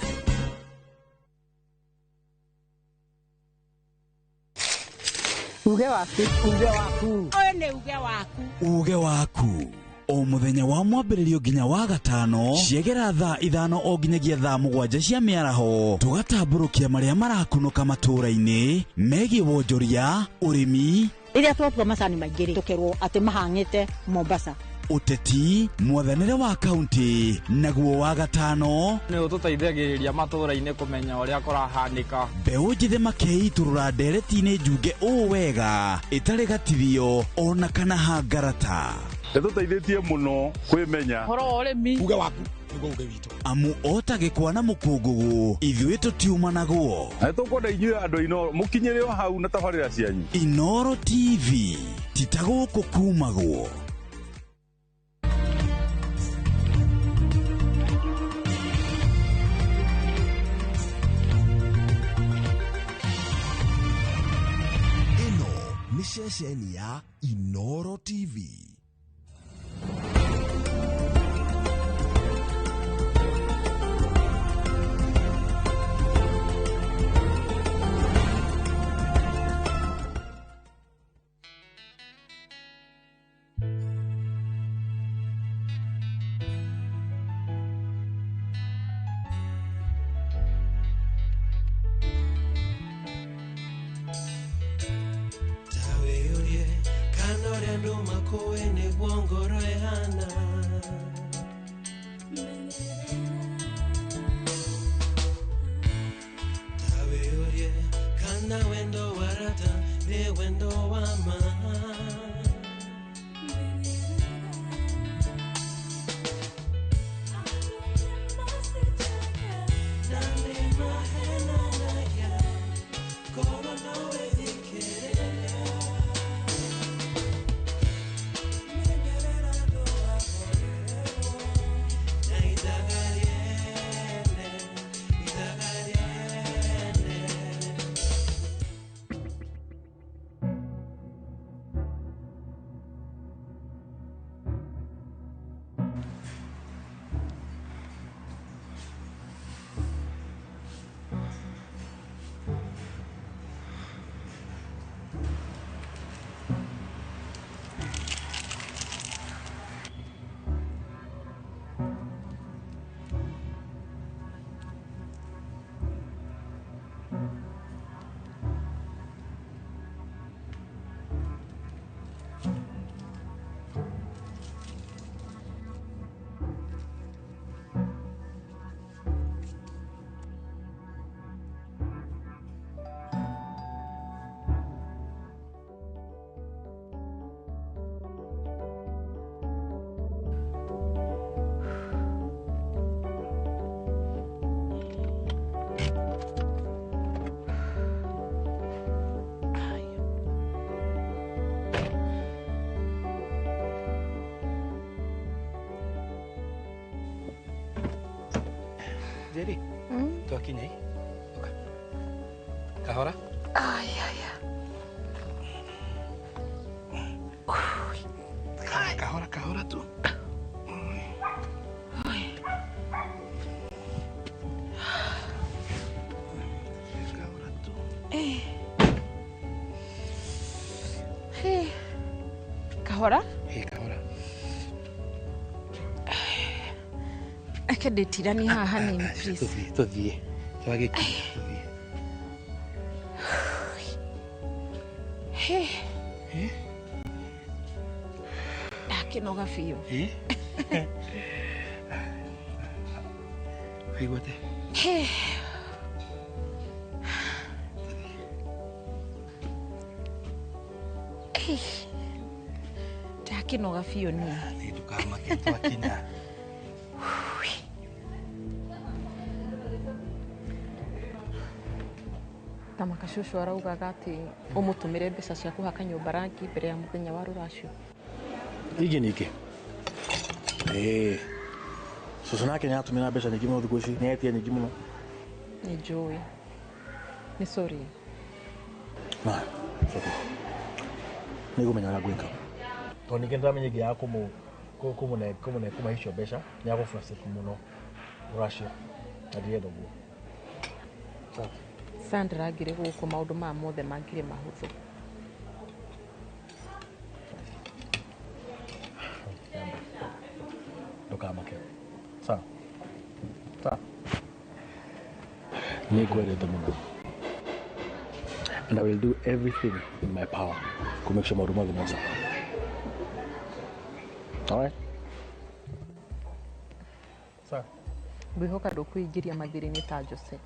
Uge waku, uge waku. Ũyũ nĩ uge waku. Uge waku. O mũthenya wa mwambĩrĩrio nginya wa gatano ciegera thaa 5 o nginyagia thaa 7 cia mĩaraho tũgatambũrũkia marĩa marakunũka matũũra-inĩ megiĩ wonjoria, ũrĩmi. Rĩrĩa twatua macani maingĩ rĩ, tũkerwo atĩ mahang'ĩte Mombasa. Ũteti, mwathanĩre wa kaunti, naguo wa gatano nĩ ũtũteithagĩrĩria matũũra-inĩ kũmenya ũrĩa kũrahanĩka. Mbeũ njĩthĩ makeitũrũra ndereti-inĩ njunge ũũ wega ĩtarĩ gatithio ona kana hangarata. Ĩtũteithĩtie mũno kwĩmenya ũhoro wa ũrĩmi. Uge waku nĩguo uge witũ. Amu ota gĩkwa na mũkũngũgũ ithuĩ tũtiumanagwo. Na nĩtũkwenda inyuĩ andũ Inooro mũkinyĩre o hau na tabarĩra cianyu. Inooro TV ti ta gũkũ kumagwo. Ĩno nĩ ceceni ya Inooro TV. Nami Twakinya. Kahora. Ai ai. Kahora kahora tu. Kahora tu. Eh. Kahora? Eh, kahora. Eke ndetirania haha hanini please. Tuthiĩ. Twagĩkinya tuthiĩ. Hey. Eh? Ndakĩnoga biũ. Eh? Waigua atĩa? Hey. Hey. Ndakĩnoga biũ niĩ. Nĩ ndũkamake twakinya. Tamaka cũcũ araugaga atĩ ũmũtũmĩre mbeca cia kũhaka nyũmba rangi mbere ya mũthenya wa rũracio. Ingĩ ningĩ. Ĩĩ. Cũcũ nake nĩaratũmĩra mbeca nyingĩ mũno thikũ ici, nĩetia nyingĩ mũno. Nĩ njũĩ. Nĩ sorry. Na, sorry. Nĩngũmenya ũrĩa ngwĩka. Tondũ ningĩ nĩndĩramenya ingĩaga kũmũne icio mbeca, nĩagũ frustrate mũno rũracio. Na ndirenda ũguo. Sawa. Sandra angĩrĩ gũkũ maũndũ maya mothe mangĩrĩ mahũthũ. Ndũkamake. Sawa. Sawa. Nĩngwendete mũno. And I will do everything in my power to make sure maũndũ mothe me sawa. All right? Sawa. Ngwĩhoka ndũkwĩingĩria mathĩrĩ-inĩ ta Jose.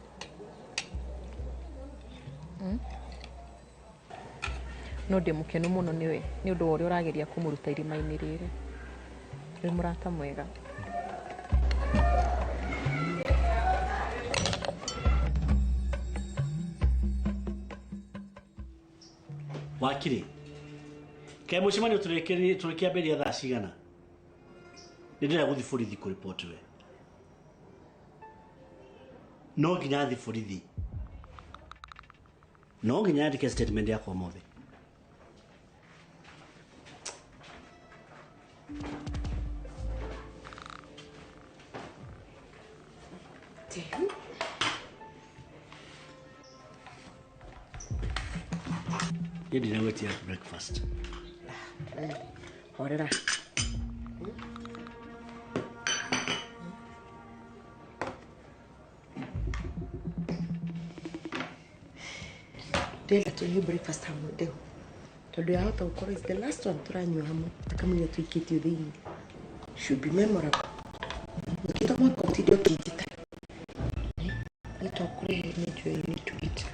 No ndĩ mũkenu mũno nĩwe nĩ ũndũ wa ũrĩa ũrageria kũmũruta irima-inĩ rĩrĩ. Wĩ mũrata mwega. Wakiri kaĩ mũcemanio tũrĩkĩambĩrĩria thaa cigana? Nĩ ndĩrenda gũthiĩ borithi kũripoti we. No nginya thiĩ borithi. No nginya nyandĩke statement yakwa ũmũthĩ. Niĩ ndinagwĩtia breakfast. Horera. Ndĩrenda tũnyue breakfast hamwe ndĩho. Tondũ yahota gũkorwo is the last one tũranyua hamwe takamũira tũikĩtio thĩinĩ. Should be memorable. Nĩkĩo to mũhaka ũtinde ũkĩnjĩta. Nĩ twakũrehe nĩ njũĩ you need to eat.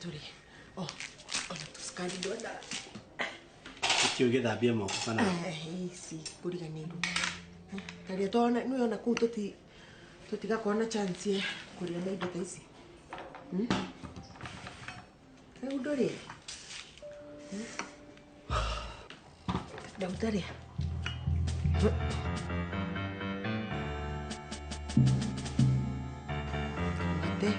Tũrĩ. Oh, ona tũcukari ndona. Nĩkĩo ũgĩthambia moko kana? Ici ngũriganĩirwo. Tarĩa twona nĩwona kũu tũtigakorwo na chance ya kũrĩa na indo ta ici. Rĩu ndũrĩe? Ndagũtarĩa. Mate.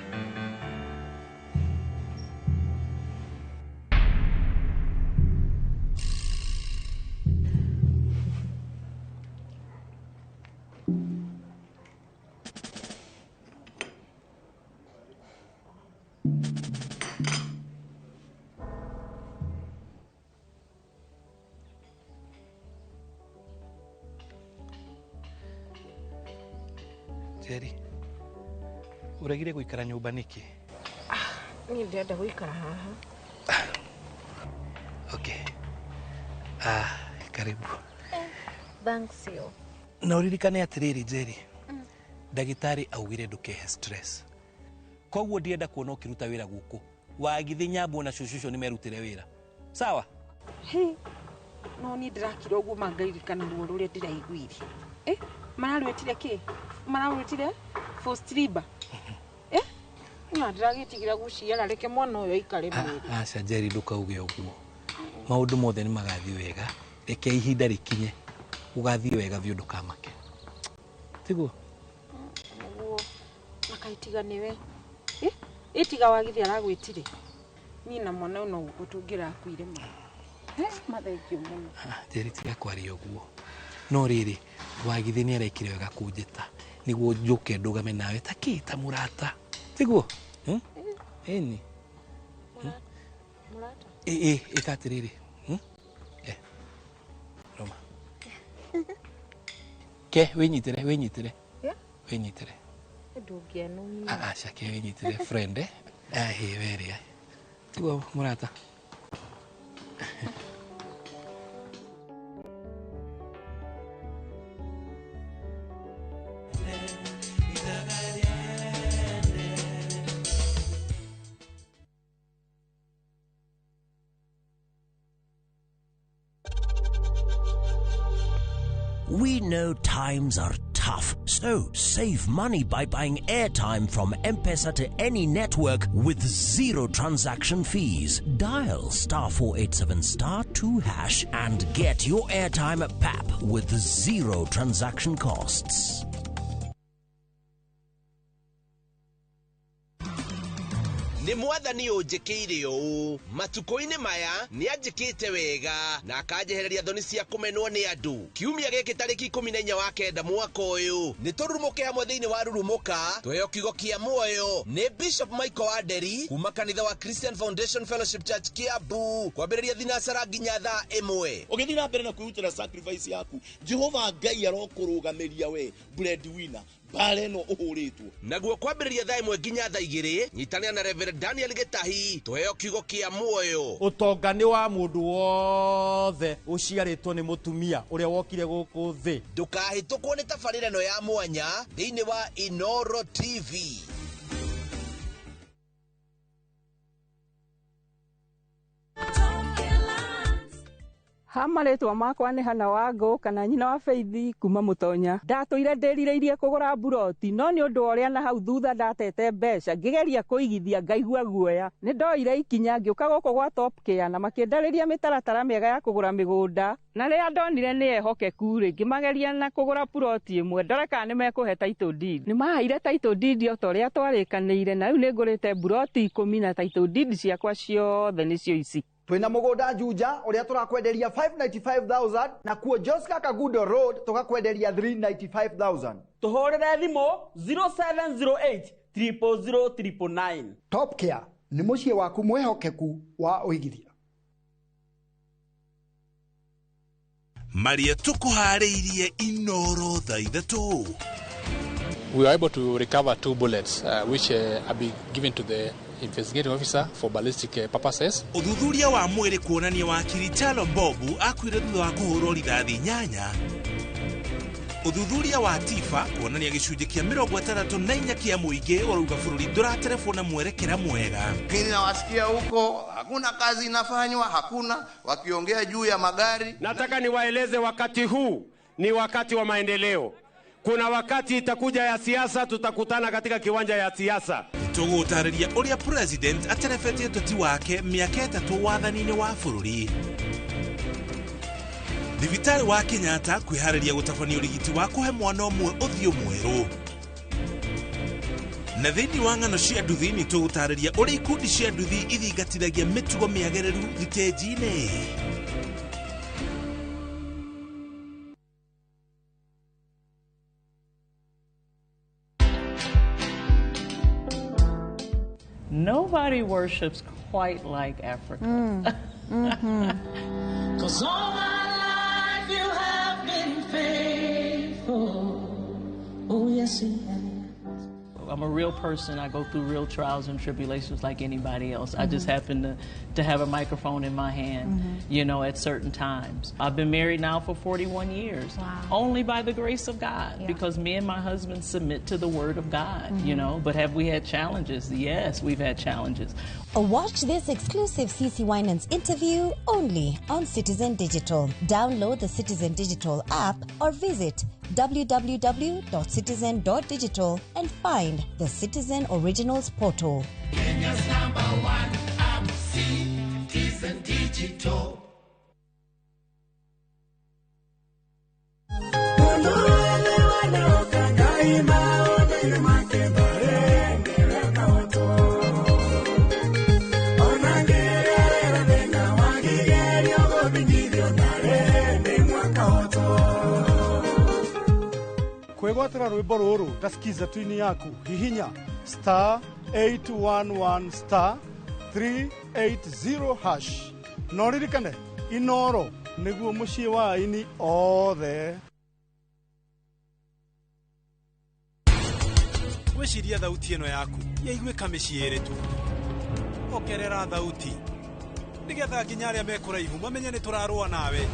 Njeri, ũregire gũikara nyũmba nĩkĩ? Niĩ ndĩrenda gũikara haha. Okay. Karibu. Thanks yo. Na ũririkane atĩrĩrĩ Njeri, ndagĩtarĩ augire ndũkehe stress. Koguo ndienda kuona ũkĩruta wĩra gũkũ. Wagithĩ Nyambo na cũcũ ũcio nĩmerutĩre wĩra. Sawa? Hey, no niĩ ndĩrakira ũguo mangaririkana ruo rũrĩa ndĩraiguire. Mararwĩtire kĩ? Mararwĩtire Fostriba. Na ndĩragĩtigĩra gũciara reke mwana ũyũ aikare mwĩrĩ. Aca Njeri ndũkauge ũguo. Maũndũ mothe nĩ magathiĩ wega. Reke ihinda rĩkinye gũgathiĩ wega biũ, ndũkamake. Tiguo? Nĩguo. Na kaĩ tiga nĩwe. Ĩ tiga wagithi aragwĩtire. Niĩ na mwana ũyũ no ũguo tũngĩrakuire ma. Mathengio mũno. Njeri, tiga kwaria ũguo. No rĩrĩ, wagithi nĩ arekire wega kũnjĩta nĩguo njũke ndũgame nawe ta kĩ, ta mũrata. Tiguo? Ĩni. Mũrata? Ĩ ĩka atĩrĩrĩ. Roma. Ke wĩnyitĩre, wĩnyitĩre. Wĩnyitĩre. Ndũngĩanumia. Aca, ke wĩnyitĩre friend, eh? Ahĩ werĩ. Tiguo mũrata? We know times are tough, so save money by buying airtime from M-Pesa to any network with zero transaction fees. Dial *487 *2# and get your airtime at PAP with zero transaction costs. Nĩ mwathani ũnjĩkĩire ũũ matukũ-inĩ maya, nĩ anjĩkĩte wega na akanjehereria thoni cia kũmenwo nĩ andũ. Kiumia gĩkĩ tarĩki 14 wa 9 mwaka ũyũ, nĩ tũrurumũke hamwe thĩinĩ wa Rurumũka, tũheo kiugo kĩa muoyo nĩ Bishop Michael Wanderi kuma kanitha wa Christian Foundation Fellowship Church, Kiambu, kwambĩrĩria thinacara nginya thaa 1. Ũgĩthiĩ na mbere na kwĩrutĩra sacrifice yaku, Jehova Ngai arokũrũgamĩria we breadwinner mbara ĩno ũhũrĩtwo. Naguo kwambĩrĩria thaa 1 nginya thaa 2, nyitanĩra na Reverend Daniel Gĩtahi, tũheo kiugo kĩa muoyo. Ũtonga nĩ wa mũndũ wothe ũciarĩtwo nĩ mũtumia ũrĩa wokire gũkũ thĩ. Ndũkahĩtũkwo nĩ tabarĩra ĩno ya mwanya thĩinĩ wa Inoro TV. Ha marĩtwa makwa nĩ Hana Wangũ kana nyina wa Faith kuma Mũtonya. Ndatũire ndĩrirĩirie kũgũra mburoti, no nĩ ũndũ wa ũrĩa na hau thutha ndatete mbeca ngĩgeria kũigithia ngaigua guoya. Nĩ ndoire ikinya ngĩũka gũkũ gwa Top Care na makĩndarĩria mĩtaratara mĩega ya kũgũra mĩgũnda, na rĩrĩa ndonire nĩ ehokeku rĩ, ngĩmageria na kũgũra puroti ĩmwe ndore kana nĩ mekũhe title deed. Nĩ maheire title deed o ta ũrĩa twarĩkanĩire, na rĩu nĩ ngũrĩte mburoti 10 na title deed ciakwa ciothe nĩcio ici. Twina mugunda Juja uria turakwenderia 595,000 na kuo Joska Kagudo Road tukakwenderia 395,000. Tuhurire thimu 0708 000 999. Top Care ni muciĩ waku mwihokeku wa ũigithia. Maria tũkũharĩirie Inoro thaa 3. We were able to recover 2 bullets, which have been given to the investigating officer for ballistic purposes. Ũthuthuria wa mwĩrĩ kuonania wakiri Chalo Mbobu akuire thutha wa kũhũrwo rithathi 8. Ũthuthuria wa Tifa kuonania gĩcunjĩ kĩa 64 kĩa mũingĩ ũrauga bũrũri ndũraterebwo na mwerekera mwega. Lakini nawasikia huko hakuna kazi inafanywa, hakuna wakiongea juu ya magari. Nataka niwaeleze wakati huu ni wakati wa maendeleo. Kuna wakati itakuja ya siasa, tutakutana katika kiwanja ya siasa. Tũgũtarĩria ũrĩa president aterebetie ũteti wake mĩaka 3 wathani-inĩ wa bũrũri. Thibitarĩ wa Kenyatta kwĩharĩria gũtabania ũrigiti wa kũhe mwana ũmwe ũthiũ mwerũ. Na thĩinĩ wa ng'ano cia nduthi nĩ tũgũtarĩria ũrĩa ikundi cia nduthi ithingatithagia mĩtugo mĩagĩrĩru thitĩnji-inĩ. Nobody worships quite like Africa. 'Cause all my life you have been faithful. Oh, yes, you have. I'm a real person. I go through real trials and tribulations like anybody else. I just happen to have a microphone in my hand, you know, at certain times. I've been married now for 41 years. Wow. Only by the grace of God, because me and my husband submit to the Word of God, you know. But have we had challenges? Yes, we've had challenges. Watch this exclusive CC Winans interview only on Citizen Digital. Download the Citizen Digital app or visit www.citizen.digital and find the Citizen Originals portal. Kenya's number one app, Citizen Digital. Maũndũ-inĩ make mbere nĩwe kĩhooto. Ona ngĩgerera thĩna wa kĩgerio gũthingithio ndarĩ nĩ mwaka ũtũ. Kwĩgwatĩra rwĩmbo rũrũ ta skiza twini yaku hihinya star 811 star 380 hash na ũririkane Inoro nĩguo mũciĩ wa aini othe. Gwĩciria thauti ĩno yaku yaiguĩka mĩciĩ ĩrĩ tu. Ongerera thauti nĩgetha nginya arĩa me kũraihu mamenye nĩ tũrarũa nawe.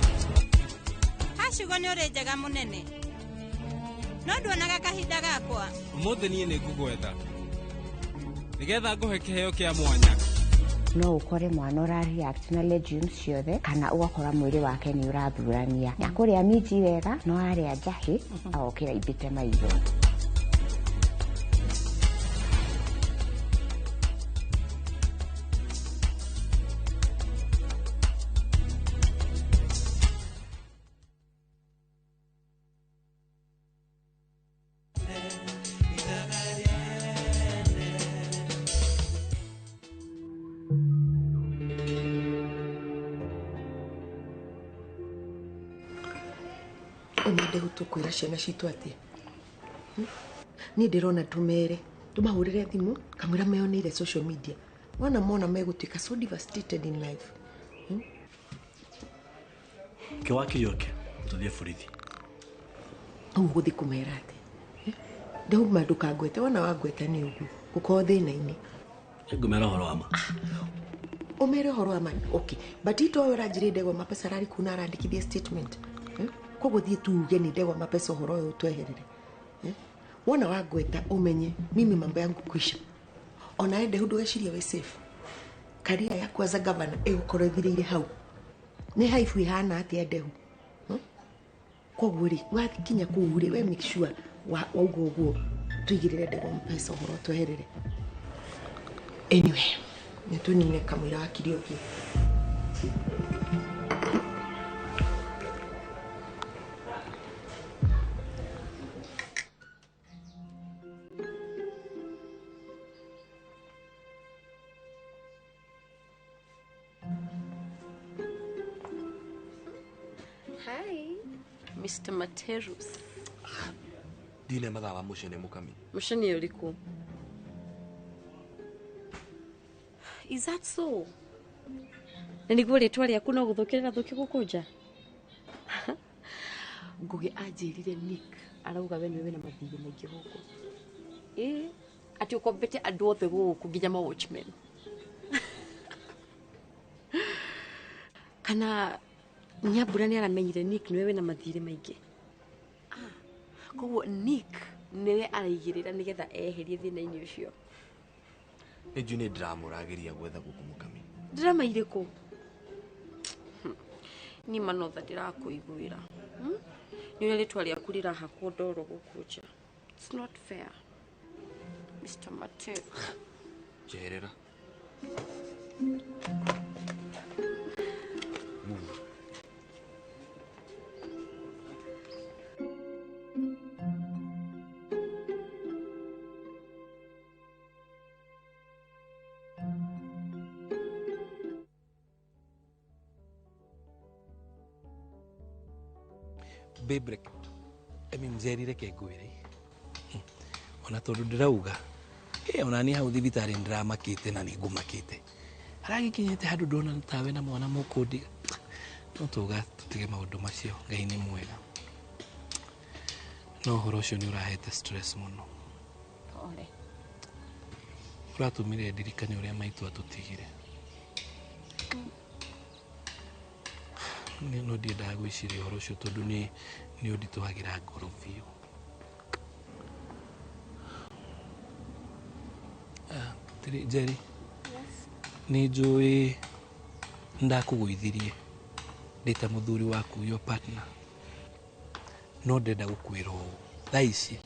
Hacigo nĩ ũrĩ njega mũnene no nduonaga kahinda gakwa. Ũmũthĩ niĩ nĩ ngũgwetha nĩgetha ngũhe kĩheo kĩa mwanya. No ũkore mwana ũra react na legumes ciothe kana ũgakora mwĩrĩ wake nĩ ũrathurania akũrĩa minji wega no arĩa njahĩ agokĩra imbĩte maitho. Ũmende tũkwĩra ciana citũ atĩa? Niĩ ndĩrona tũmere tũmahũrĩre thimũ kamwĩra meyoneire social media wona mona megũtuĩka so devastated in life. Kĩwakiri oke tũthiĩ borithi. Ũguo gũthiĩ kũmera atĩa? Ndauma ndũkangwete wona wangweta nĩ ũguo gũkorwo thĩna-inĩ. Ngũmera ũhoro wa ma. Ũmere ũhoro wa ma, okay, but ito ũyũ ũranjĩrĩ ndegwa mapesa ararĩ kuna arandĩkithia statement. Koguo thiĩ tuge nĩ ndegwa mapesa ũhoro ũyũ tweherere. Wona wangweta ũmenye mimi mambo yangu kwisha. Ona ende ndũgecirie wĩ safe. Career yaku as a governor ĩgũkorwo ĩthirĩire hau. Nĩ haibu ihana atĩa ndehu? Koguo rĩ wakinya kũu rĩ we make sure wauga ũguo tũigĩrĩre ndegwa mapesa ũhoro tweherere. Anyway, nĩ tũnine kamũira wakiri ũkĩ. Hi, Mr. Materus. Ndine mathaa ma mũcene mũkami. Mũcene ũrĩkũ? Is that so? Na nĩguo rĩtwa rĩaku no gũthũkĩrĩra thũki gũkũ nja? Ngũgĩ anjĩrire Nick arauga we nĩwe wĩna mathirĩ maingĩ gũkũ. Ĩ, atĩ ũkombete andũ othe gũkũ nginya ma watchmen. Kana Nyambura nĩ aramenyire Nick nĩwe wĩna mathirĩ maingĩ. Koguo Nick nĩwe araigĩrĩra nĩgetha eherie thĩna-inĩ ũcio. Nĩ njũĩ nĩ drama ũrageria gwetha gũkũ mũkami. Drama irĩkũ? Niĩ manotha ndĩrakũiguĩra. Nĩ ũrĩa rĩtwa rĩaku rĩrahakwo ndoro gũkũ nja. It's not fair. Mr. Mateo. Njeherera. Move. Babe, emi njerire ke ngwĩre ona tondũ ndĩrauga ona niĩ hau thibitarĩ nĩndĩramakĩte na nĩngũmakĩte haragĩkinyĩte handũ ndona tawe na mwana mũkũndiga no tuga tũtige maũndũ macio. Ngai nĩ mwega no ũhoro ũcio nĩ ũrahete stress mũno. Pole. Ũratũmire ndirikane ũrĩa maitũ atũtigire. No ndiendaga gwĩciria ũhoro ũcio tondũ nĩ ũnditũhagĩra ngoro biũ. Njeri, nĩ njũĩ ndakũgũithirie ndĩ ta mũthuri waku your partner, no ndĩrenda gũkwĩra ũũ thaa ici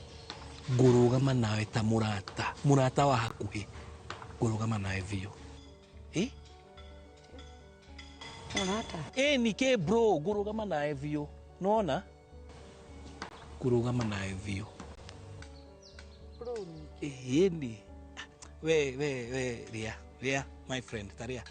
ngũrũgama nawe ta mũrata, mũrata wa hakuhĩ, ngũrũgama nawe biũ. Mũrata? Nĩkĩ bro, ngũrũgama nawe biũ. Nĩwona? Ngũrũgama nawe biũ. Ĩni. We ria. Ria my friend taria.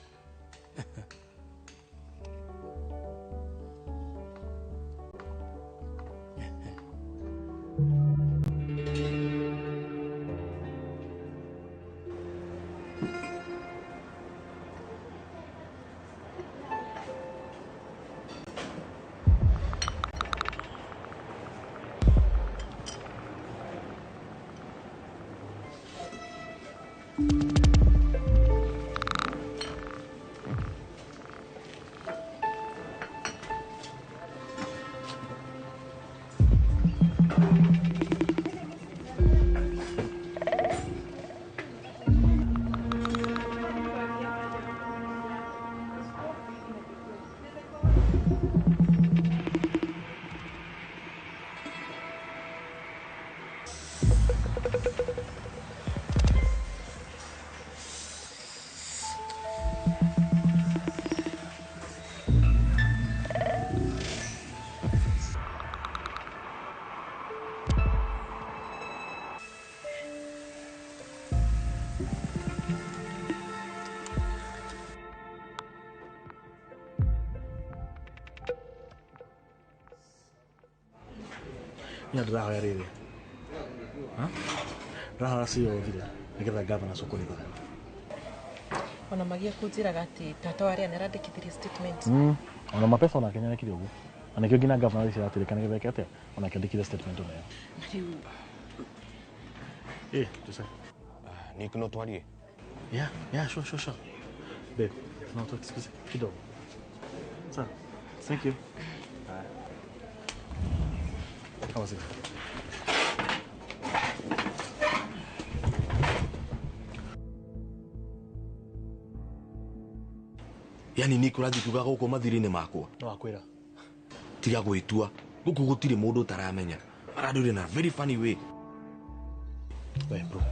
Nya ndĩrahoya rĩrĩ. Ha? Ndĩrahoya ciothe nĩgetha gavana cokwo nĩ thayũ. Ona magia kunjiraga ati tata wa arĩa nĩarandĩkithirie statement. Ona mapesa onake nĩarekire ũguo. Na nĩkĩo nginya gavana rĩu ciratĩrĩka nĩgetha eke atĩa? Onake andĩkire statement onayo. Na rĩu Jose. Nick no twarie. Yeah, sure. Babe, no to excuse kidogo. Sawa. Thank you. Bye. How was it? Yani Nick ũrathiĩ kuga gũkũ mathirĩ-inĩ makwa. No akwĩra. Tiga gwĩtua. Gũkũ gũtirĩ mũndũ ũtaramenya. Marandũire na very funny way. We bro.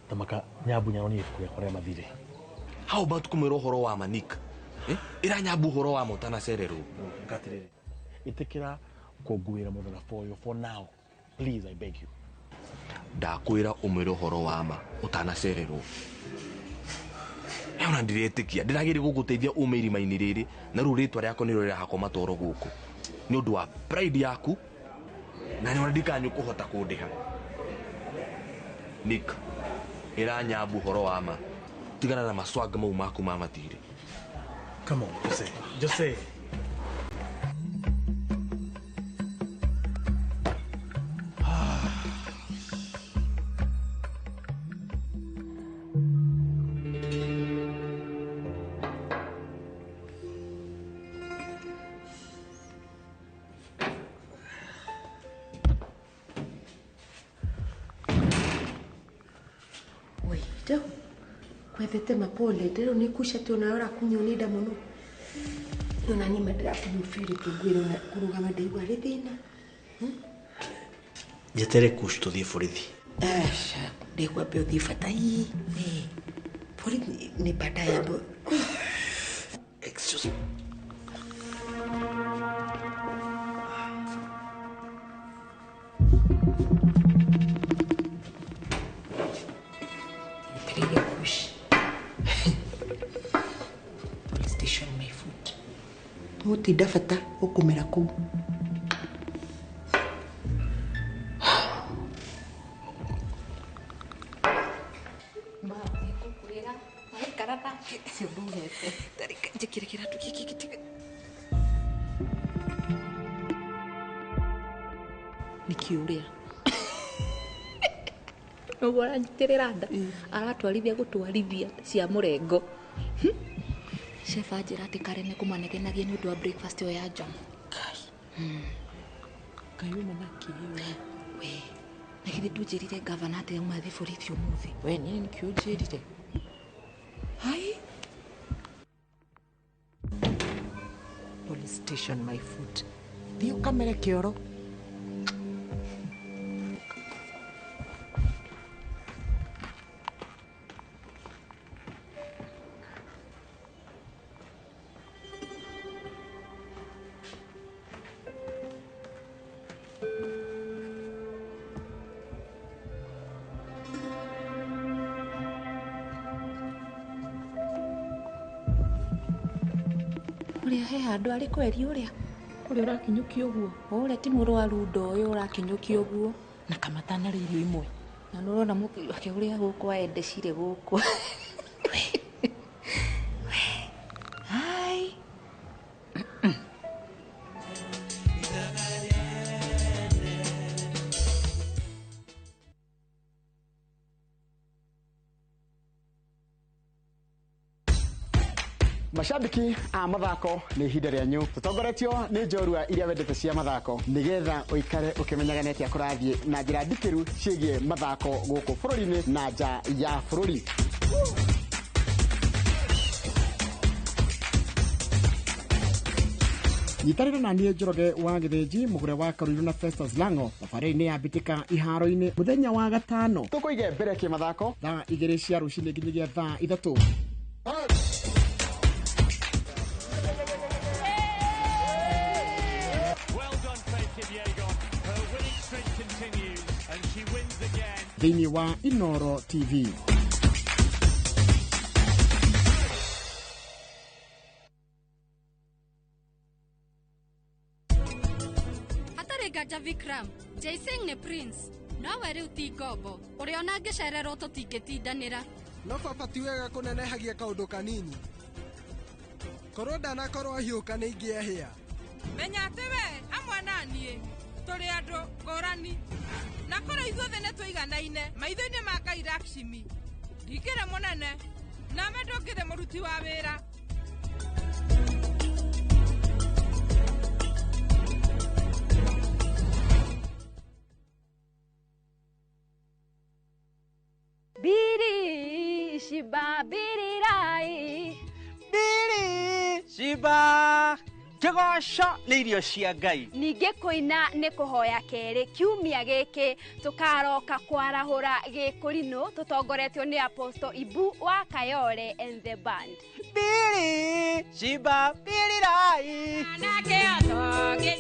Tamaka Nyambu nyaronire ibuku rĩakwa rĩa mathirĩ. How about kũmwĩra ũhoro wa ma Nick? Ĩra Nyambu ũhoro wa ma ũtanacererwo. Ngatirĩrĩ. Ĩtĩkĩra kũnguĩra mũthenya for you for now. Please, I beg you. Ndakwĩra ũmwĩre ũhoro wa ma ũtanacererwo. Ona ndiretĩkia ndĩragĩrĩ gũgũteithia ume irima-inĩ rĩrĩ na rĩu rĩtwa rĩakwa nĩrĩo rĩrahakwo matoro gũkũ nĩ ũndũ wa pride yaku na nĩ ndikanyũ kũhota kũndĩha. Nick, ĩra Nyambu ũhoro wa ma tigana na maswag mau maku ma mathirĩ. Come on, Jose. Jose. Kwethete mapole ndĩrũ nĩ kuca tu ona ũrakunywo nĩ nda mũno. Ona niĩ ndĩrakunywo biũ rĩngĩ ngwĩra ona kũrũgama ndaigua arĩ thĩna. Njetere kush tũthiĩ borithi. Aca, ndĩkwambia ũthiĩ bata ii. Borithi nĩ baadaye ambo. Excuse me. Njetereire kush. Police station my foot. Gũtinda bata ũkũmera kũu. Nĩkĩ ũrĩa ũguo aranyitĩrĩra nda aratwarithia gũtwarithia cia mũrengo. Chef anjĩra atĩ Karen nĩkũmanegenagia nĩ ũndũ wa breakfast ĩyo ya John. Ngai uma na kĩ we na githĩ ndũnjĩrire gavana atĩ auma thiĩ borithi ũmũthĩ? We niĩ nĩkĩo ũnjĩrire. Hai. Police station my foot. Thiĩ ũkamere kĩoro. He handũ arĩ kweri ũrĩa. Ũrĩa ũrakinyũkia ũguo. Ũrĩa ti mũrwaru ndo ũyũ ũrakinyũkia ũguo. Na kamatanarĩ irio imwe. Na nĩ ũrona mũthuri ũrĩa gũkũ aendecire gũkũ. Hai. Mashabiki a mathako nĩ ihinda rĩanyu tũtongoretio nĩ njorua iria wendete cia mathako nĩgetha ũikare ũkĩmenyaga nĩ atĩa kũrathiĩ na njĩra ndikĩru ciĩgiĩ mathako gũkũ bũrũri-inĩ na nja ya bũrũri. Nyitanĩra na niĩ Njoroge wa Gĩthĩnji mũgũre wa Karũirũ na Festus Lango thabarĩ-inĩ ya mbĩtĩka iharo-inĩ mũthenya wa gatano tũkũige mbere kĩmathako thaa 2 cia rũcinĩ nginyagia thaa 3. Thĩinĩ wa Inoro TV. Hatarĩ nganja Vikram, Jay Singh nĩ Prince, nowe rĩu ti ngombo, ũrĩa ona angĩcererwo tũtingĩtindanĩra. No baba ti wega kũnenehagia kaũndũ kanini. Korwo ndanakorwo ahiũka nĩ ingĩehia. Menya atĩ we hamwe na niĩ tũrĩ andũ ngũrani na korwo ithuothe nĩ tũiganaine maitho-inĩ ma Ngai Lakshmi. Ndikĩrĩ mũnene nawe ndũngĩrĩ mũruti wa wĩra. Biri shiba birirai Biri shiba Kĩgoco nĩ irio cia Ngai. Ningĩ kũina nĩ kũhoya kerĩ kiumia gĩkĩ tũkaroka kwarahũra gĩkũrinũ tũtongoretio nĩ Apostle Ibu wa Kayole and the band. Biri shiba birirai.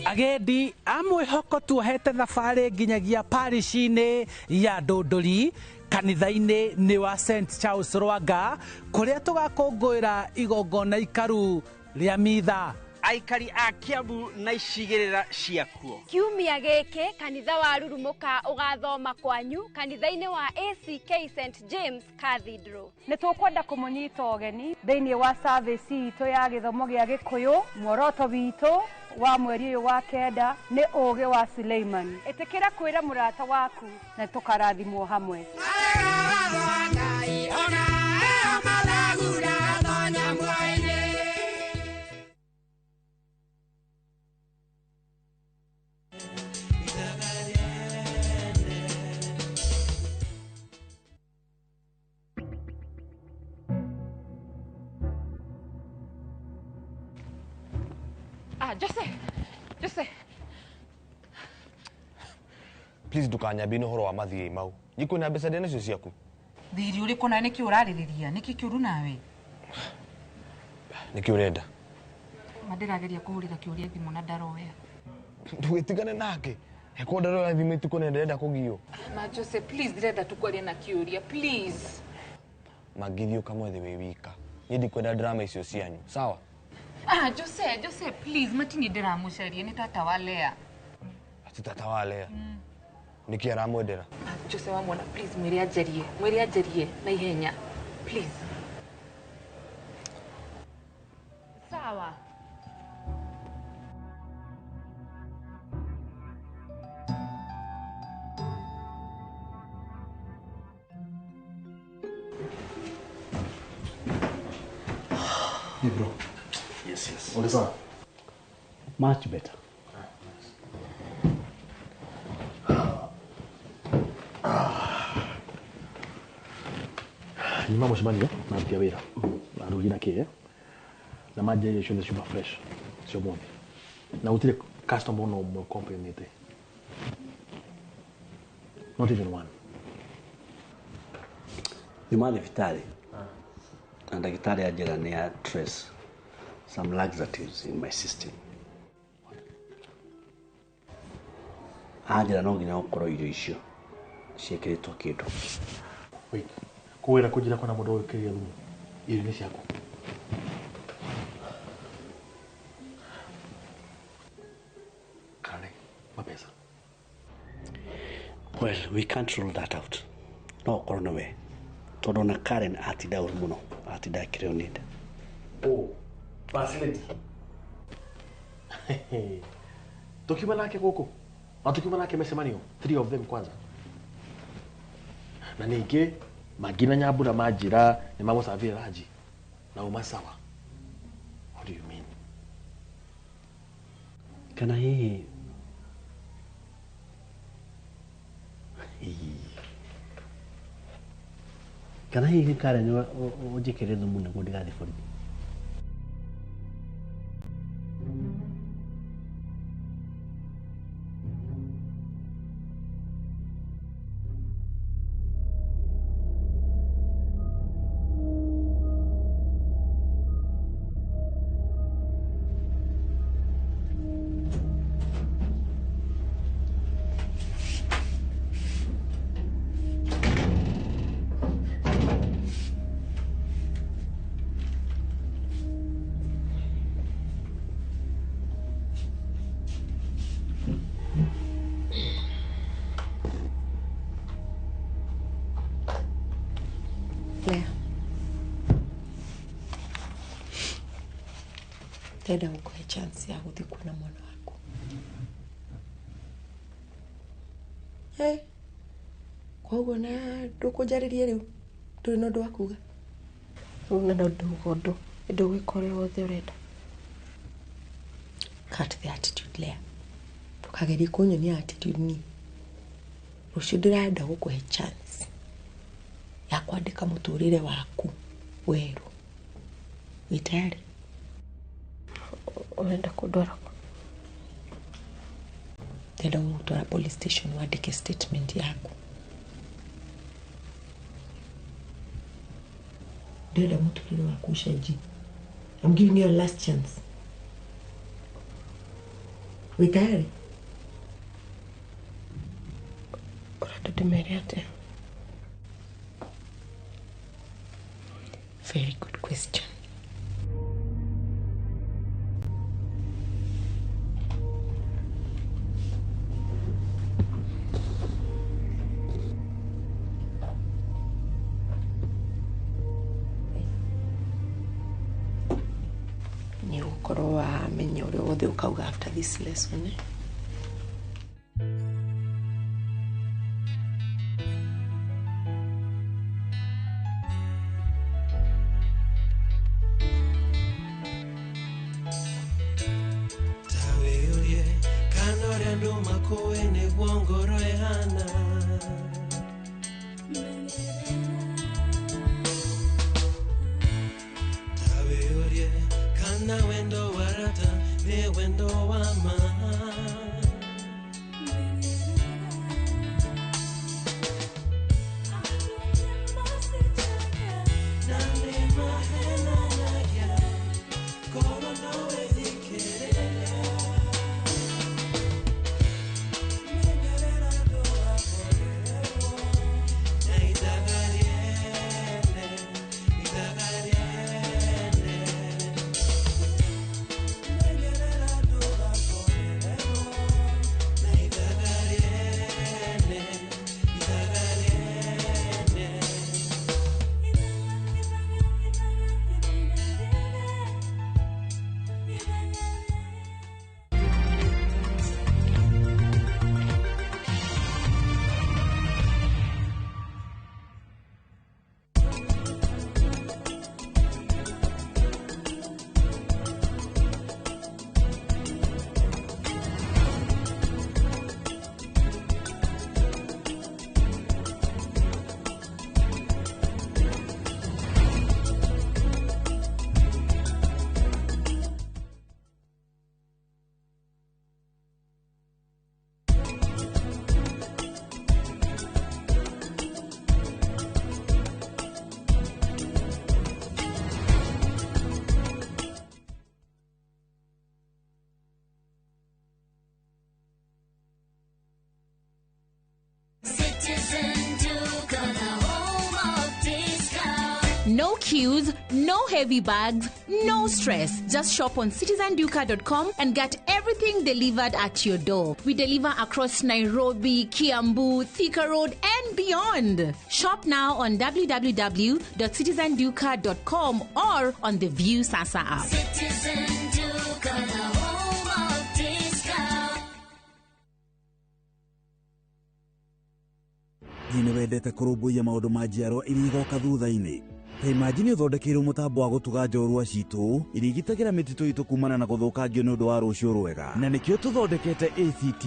Agendi a mwĩhoko tuohete thabarĩ nginyagia parish-inĩ ya Ndũndũri kanitha-inĩ nĩ wa St Charles Rwanga kũrĩa tũgakũngũĩra igongona ikaru rĩa mitha. Aikari a Kiambu na icigĩrĩra ciakuo. Kiumia gĩkĩ kanitha wa Rurumuka ũgathoma kwanyu kanitha-inĩ wa ACK St James Cathedral. Nĩ tũkwenda kũmũnyita ũgeni thĩinĩ wa service itũ ya gĩthomo gĩa Gĩkũyũ. Muoroto witũ wa mweri ũyũ wa 9 nĩ ũũgĩ wa Suleiman. Ĩtĩkĩra kwĩra mũrata waku na tũkarathimwo hamwe. Jose, Jose. Please ndukanyambie ũhoro wa mathirĩ mau. Nĩ mbeca ndĩ nacio ciaku. Thirĩ ũrĩkũ na nĩkĩ ũrarĩrĩria? Nĩkĩ kĩũru nawe? Nĩkĩ ũrenda? Ma ndĩrageria kũhũrĩra kĩũria thimũ na ndaroya. Ndũgĩtigane nake. Heko ndaroya thimũ itukũ na ndĩrenda kũgio. Ma Jose, please ndĩrenda tu kwaria na kĩũria, please. Mangĩthiĩ ũkamwethe wĩ wika. Niĩ ndikwenda drama icio cianyu. Sawa? Ah, Jose, Jose, please, matini ndĩramũcaria nĩ tata wa Lea. Ati tata wa Lea? Nĩkĩ aramwendera? Jose wa mwana, please, mwĩre anjarie. Mwĩre anjarie na ihenya. Please. Sawa. Hey bro. Yes, yes. What is that? Much better. Nyuma mũcemanio na aruti a wĩra na arugi na kĩ na manjia irio ciothe ciuma fresh cia ũmũthĩ na gũtirĩ customer ona ũmwe complainĩte, not even one. Nyuma thibitarĩ na ndagĩtarĩ anjĩra nĩ a trace some laxatives in my system. Anjĩra no nginya gũkorwo irio icio ciĩkĩrĩtwo kĩndũ. Wait, kũwĩra kũnjĩra kwĩna mũndũ wĩkĩrire thumu irio-inĩ ciaku? Mapesa. Well, we can't rule that out. No ũkorwo nĩ we tondũ ona Karen atinda ũru mũno, atinda akĩrĩo nĩ nda. Oh, facility. Tukiuma nake gũkũ na tukiuma nake mĩcemanio three of them kwanza, na ningĩ Magi na Nyambura manjĩra nĩ mamũcabire ranji na uma sawa. What do you mean? Kana hihi Karen ũnjĩkĩre thumu nĩguo ndigathiĩ borithi? Ndĩrenda gũkũhe chance ya gũthiĩ kuona mwana waku. Koguo na ndũkũnjarĩria rĩu, ndũrĩ na ũndũ wa kuga. Rĩu na ndauga ũndũ, ndũgwĩka ũrĩa wothe ũrenda. Cut the attitude, Leah. Ndũkagerie kũnyonia attitude niĩ. Rũciũ ndĩrenda gũkũhe chance ya kwandĩka mũtũrĩre waku werũ. Wĩ tayari? Ũrenda kũndwara kũ? Ndĩrenda gũgũtwara police station wandĩke statement yaku. Ndĩrenda mũtũrĩre waku ũcenjie. I'm giving you a last chance. Wĩ tayari? Ũrenda ndĩmere atĩa? Very good question. Nĩ ũgũkorwo wamenya ũrĩa wothe ũkauga after this lesson, eh? No queues, no heavy bags, no stress. Just shop on citizenduka.com and get everything delivered at your door. We deliver across Nairobi, Kiambu, Thika Road, and beyond. Shop now on www.citizenduka.com or on the View Sasa app. Citizen Duka, the home of discount. Hihi nĩ wendete kũrũmbũiya maũndũ ma njiarwa iria igoka thutha-inĩ? Ta imagine ũthondekeirwo mũtambo wa gũtuga njorua citũ iria igitagĩra mĩtitũ itũ kumana na gũthũkangio nĩ ũndũ wa rũciũ rwega. Na nĩkĩo tũthondekete ACT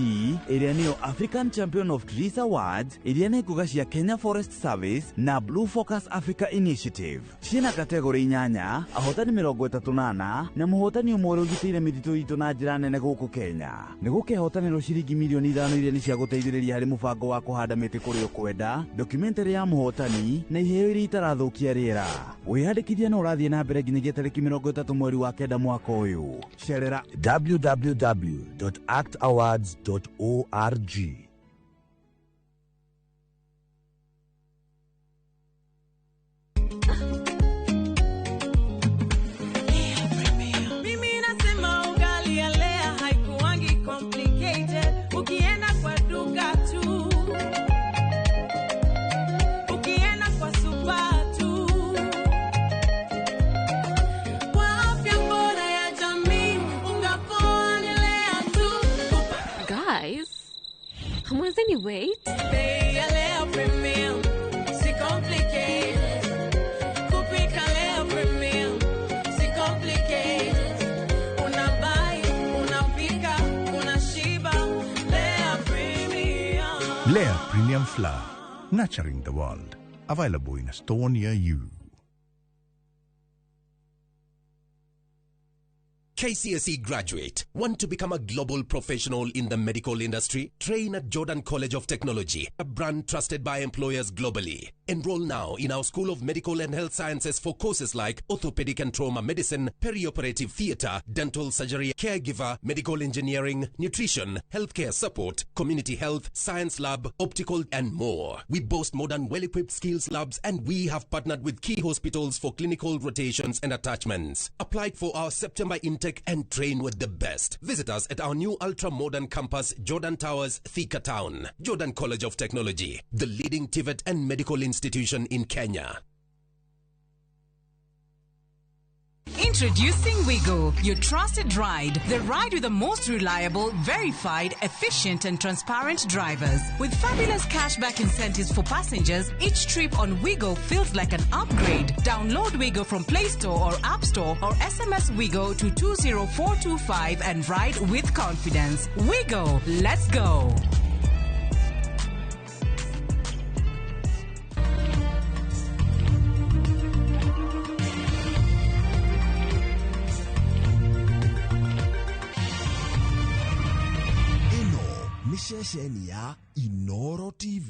ĩrĩa nĩyo African Champion of Trees Awards, iria nĩ ngũga cia Kenya Forest Service na Blue Focus Africa Initiative. Ciĩna kategori 8, ahotani 34 na mũhotani ũmwe ũrĩa ũgitĩire mĩtitũ itũ na njĩra nene gũkũ Kenya. Nĩ gũkehotanĩrwo ciringi mirioni 5 iria nĩ cia gũteithĩrĩria harĩ mũbango wa kũhanda mĩtĩ kũrĩa ũkwenda, documentary ya mũhotani na iheo iria itarathũkia rĩera. Wĩyandĩkithia no ũrathiĩ na mbere nginyagia tarĩki 30 mweri wa 9 mwaka ũyũ. Cerera www.actawards.org. Mimi nasema ugali ya Lea haikuangi complicated. Ukienda kwa duka tu, ukienda kwa super tu, kwa afya bora ya jamii, unga poa ni Lea tu. Guys, hamwezi wait? Bei ya Lea Premium, si complicated. Kupika Lea Premium, si complicated. Unabuy, unapika, unashiba. Lea Premium. Lea Premium Flour, nurturing the world. Available in a store near you. KCSE graduate, want to become a global professional in the medical industry? Train at Jordan College of Technology, a brand trusted by employers globally. Enroll now in our School of Medical and Health Sciences for courses like orthopedic and trauma medicine, perioperative theater, dental surgery, caregiver, medical engineering, nutrition, healthcare support, community health, science lab, optical, and more. We boast modern, well-equipped skills labs, and we have partnered with key hospitals for clinical rotations and attachments. Apply for our September intake and train with the best. Visit us at our new ultra-modern campus, Jordan Towers, Thika Town. Jordan College of Technology, the leading TVET and medical institution in Kenya. Introducing Wigo, your trusted ride. The ride with the most reliable, verified, efficient and transparent drivers. With fabulous cashback incentives for passengers, each trip on Wigo feels like an upgrade. Download Wigo from Play Store or App Store or SMS Wigo to 20425 and ride with confidence. Wigo, let's go. Ĩno nĩ ceceni ya Inoro TV.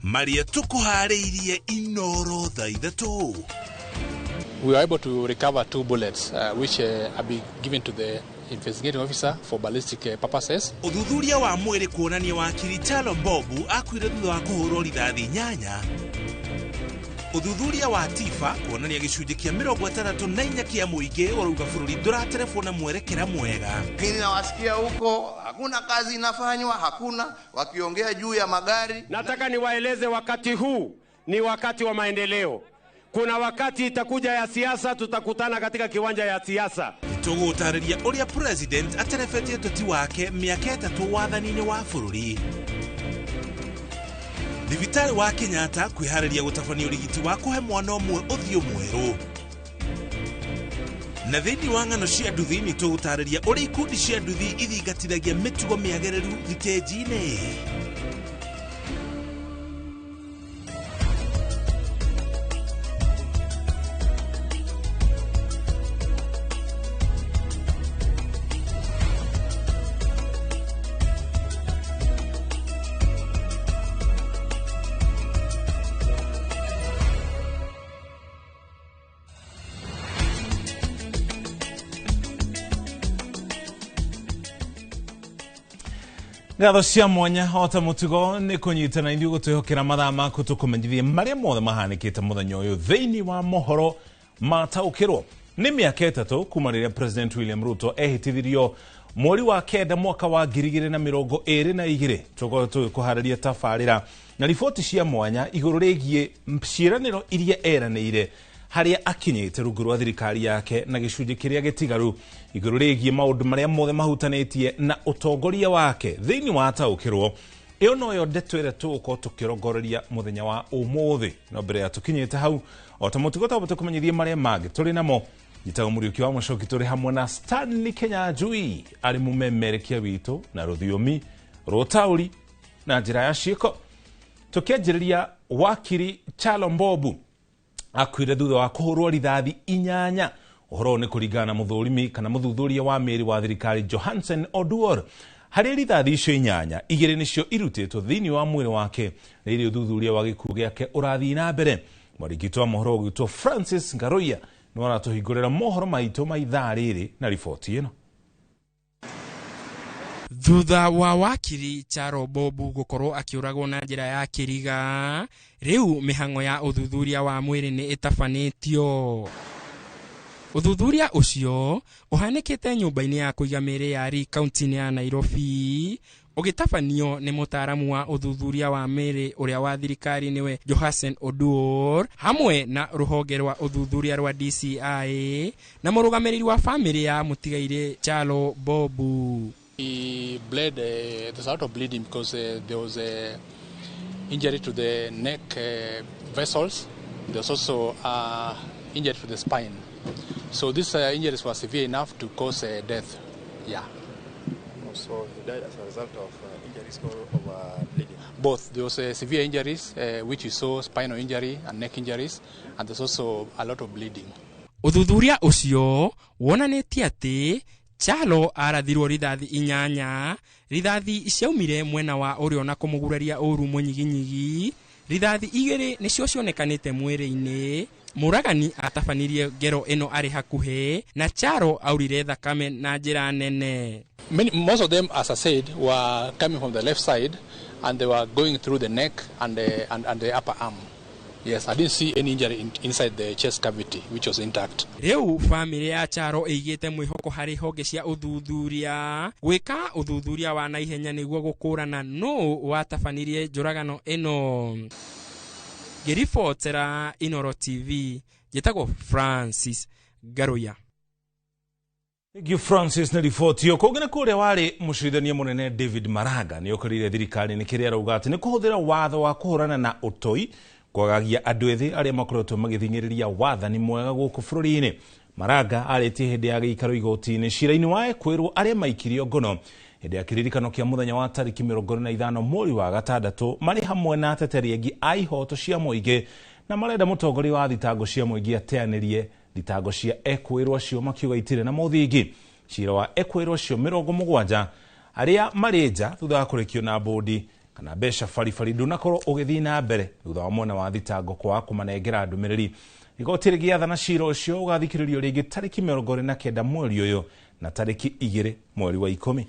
Maria tukuharĩirie Inoro thaa 3. We were able to recover 2 bullets which have been given to the investigating officer for ballistic purposes. Ũthuthuria wa mwĩrĩ kuonania wakiri Chalo Mbobu akuire thutha wa kũhũrwo rithathi 8. Ũthuthuria wa Tifa kuonania gĩcunjĩ kĩa 64 kĩa mũingĩ ũrauga bũrũri ndũraterebwo na mwerekera mwega. Lakini nawasikia huko hakuna kazi inafanywa, hakuna wakiongea juu ya magari. Nataka niwaeleze wakati huu ni wakati wa maendeleo. Kuna wakati itakuja ya siasa, tutakutana katika kiwanja ya siasa. Tũgũtarĩria ũrĩa president aterebetie ũteti wake mĩaka 3 wathani-inĩ wa bũrũri. Thibitarĩ wa Kenyatta kwĩharĩria gũtabania ũrigiti wa kũhe mwana ũmwe ũthiũ mwerũ. Na thĩinĩ wa ng'ano cia nduthi nĩ tũgũtarĩria ũrĩa ikundi cia nduthi ithingatithagia mĩtugo mĩagĩrĩru thitĩnji-inĩ. Ngatho cia mwanya o ta mũtugo nĩ kũnyitana ithuĩ gũtwĩhokera mathaa maku tũkũmenyithie marĩa mothe mahanĩkĩte mũthenya ũyũ thĩinĩ wa mohoro mataũkĩrwo. Nĩ mĩaka 3 kuma rĩrĩa President William Ruto ehĩtithirio mweri wa 9 mwaka wa 2022. Tũkorwo tũgĩkũharĩria tabarĩra na riboti cia mwanya igũrũ rĩgiĩ ciĩranĩro iria eranĩire harĩa akinyĩte rungu rwa thirikari yake na gĩcunjĩ kĩrĩa gĩtigaru igũrũ rĩgiĩ maũndũ marĩa mothe mahutanĩtie na ũtongoria wake thĩinĩ wa taũkĩrwo. Ĩyo noyo ndeto ĩrĩa tũgũkorwo tũkĩrongoreria mũthenya wa ũmũthĩ. No mbere ya tũkinyĩte hau, o ta mũtugo twamba tũkũmenyithie marĩa mangĩ tũrĩ namo. Njĩtagwo Mũriũki wa Mũcoki, tũrĩ hamwe na Stanley Kenyanjui arĩ mũmemerekia witũ na rũthiomi rũtaũri na njĩra ya ciĩko. Tũkĩanjĩrĩria, wakiri Chalo Mbobu akuire thutha wa kũhũrwo rithathi 8. Ũhoro nĩ kũringana na mũthũrimi kana mũthuthuria wa mĩĩrĩ wa thirikari Johansen Oduor. Harĩ rithathi icio 8, 2 nĩcio irutĩtwo thĩinĩ wa mwĩrĩ wake. Rĩrĩ ũthuthuria wa gĩkuũ gĩake ũrathiĩ na mbere. Mwarĩki wa mohoro ũgwĩtwo Francis Ngaroia nĩ aratũhingũrĩra mohoro maitũ ma ithaa rĩrĩ na riboti ĩno. Thutha wa wakiri Charo Bobu gũkorwo akĩũragwo na njĩra ya kĩriga, rĩu mĩhang'o ya ũthuthuria wa mwĩrĩ nĩ ĩtabanĩtio. Ũthuthuria ũcio ũhanĩkĩte nyũmba-inĩ ya kũiga mĩĩrĩ ya Lee kaunti-inĩ ya Nairobi, ũgĩtabanio nĩ mũtaaramu wa ũthuthuria wa mĩĩrĩ ũrĩa wa thirikari nĩwe Johansen Oduor, hamwe na rũhonge rwa ũthuthuria rwa DCI na mũrũgamĩrĩri wa bamĩrĩ ya mũtigairĩ Chalo Bobu. He bled, there's a lot of bleeding because there was a injury to the neck vessels. There's also injury to the spine. So these injuries were severe enough to cause death. Yeah. So he died as a result of injuries or bleeding? Both. There was severe injuries, which you saw spinal injury and neck injuries, and there's also a lot of bleeding. Ũthuthuria ũcio wonanĩtie atĩ Chalo arathirwo rithathi 8, rithathi ciaumire mwena wa ũrĩo na kũmũguraria ũru mũnyiginyigi, rithathi 2 nĩcio cionekanĩte mwĩrĩ-inĩ. Mũragani atabanirie ngero ĩno arĩ hakuhĩ na Chalo aurire thakame na njĩra nene. Most of them, as I said, were coming from the left side and they were going through the neck and the upper arm. Yes, I didn't see any injury inside the chest cavity, which was intact. Rĩu bamĩrĩ ya Chalo ĩigĩte mwĩhoko harĩ honge cia ũthuthuria gwĩka ũthuthuria wa naihenya nĩguo gũkũrana nũ watabanirie njũragano ĩno. Ngĩribotera Inoro TV, njĩtagwo Francis Ngaruya. Thank you Francis na riboti ĩyo. Kũngĩ na kũrĩa warĩ mũcirithania mũnene David Maraga nĩ okorire thirikari nĩ kĩrĩa arauga atĩ nĩ kũhũthĩra watho wa kũhũrana na ũtoi kwagagia andũ ethĩ arĩa makoretwo magĩthing'ĩrĩria wathani mwega gũkũ bũrũri-inĩ. Maraga arĩtie hĩndĩ ya gĩikaro igoti-inĩ cira-inĩ wa ekwĩrwo arĩa maikirio ngono hĩndĩ ya kĩririkano kĩa mũthenya wa tarĩki 25 mweri wa 6 marĩ hamwe na ateteri angĩ a ihoto cia mũingĩ na marenda mũtongoria wa thitango cia mũingĩ ateanĩrie thitango cia ekwĩrwo acio makiuga itirĩ na mũthingi. Cira wa ekwĩrwo acio 70 arĩa marĩ nja thutha wa kũrĩkio na bũndi kana mbeca baribari ndũnakorwo ũgĩthiĩ na mbere thutha wa mwena wa thitango kwaga kũmanengera ndũmĩrĩri. Igoti rĩgĩathana cira ũcio ũgathikĩrĩrio rĩngĩ tarĩki 29 mweri ũyũ na tarĩki 2 mweri wa 10.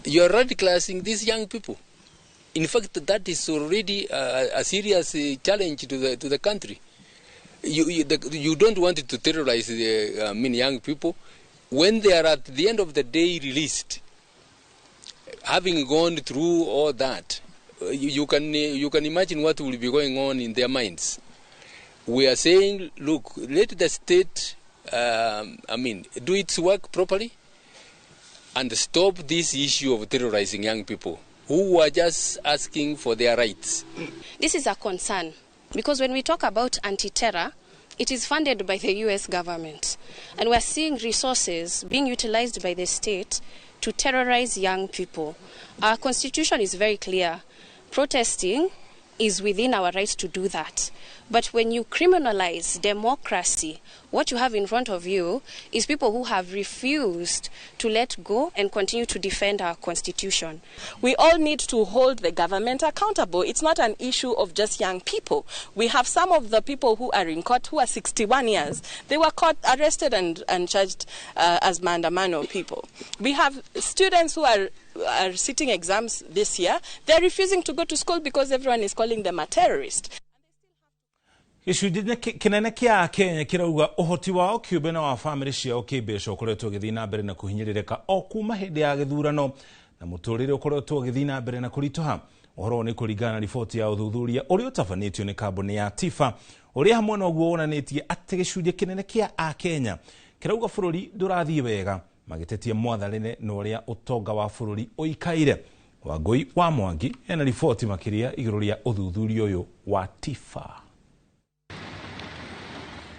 You are radicalizing these young people. In fact, that is already a serious challenge to the country. You don't want to terrorize the young people when they are at the end of the day released. Having gone through all that, you can imagine what will be going on in their minds. We are saying, look, let the state, do its work properly and stop this issue of terrorizing young people who are just asking for their rights. This is a concern because when we talk about anti-terror, it is funded by the US government. And we are seeing resources being utilized by the state to terrorize young people. Our constitution is very clear. Protesting is within our rights to do that. But when you criminalize democracy, What you have in front of you is people who have refused to let go and continue to defend our constitution. We all need to hold the government accountable. It's not an issue of just young people. We have some of the people who are in court who are 61 years. They were caught, arrested and charged as Maandamano people. We have students who are sitting exams this year. They're refusing to go to school because everyone is calling them a terrorist. Gĩcunjĩ kĩnene kĩa Akenya kĩrauga ũhoti wao kĩũmbe na wa bamĩrĩ ciao kĩmbeca ũkoretwo ũgĩthiĩ na mbere na kũhinyĩrĩrĩka o kuma hĩndĩ ya gĩthurano na mũtũrĩre ũkoretwo ũgĩthiĩ na mbere na kũritũha. Ũhoro nĩ kũringana na riboti ya ũthuthuria ũrĩa ũtabanĩtio nĩ kambuni ya TIFA ũrĩa hamwe noguo wonanĩtie atĩ gĩcunjĩ kĩnene kĩa Akenya kĩrauga bũrũri ndũrathiĩ wega magĩtetia mwathanĩre na ũrĩa ũtonga wa bũrũri ũikaire. Wangũi wa Mwangi ena riboti makĩria igũrũ rĩa ũthuthuria ũyũ wa TIFA.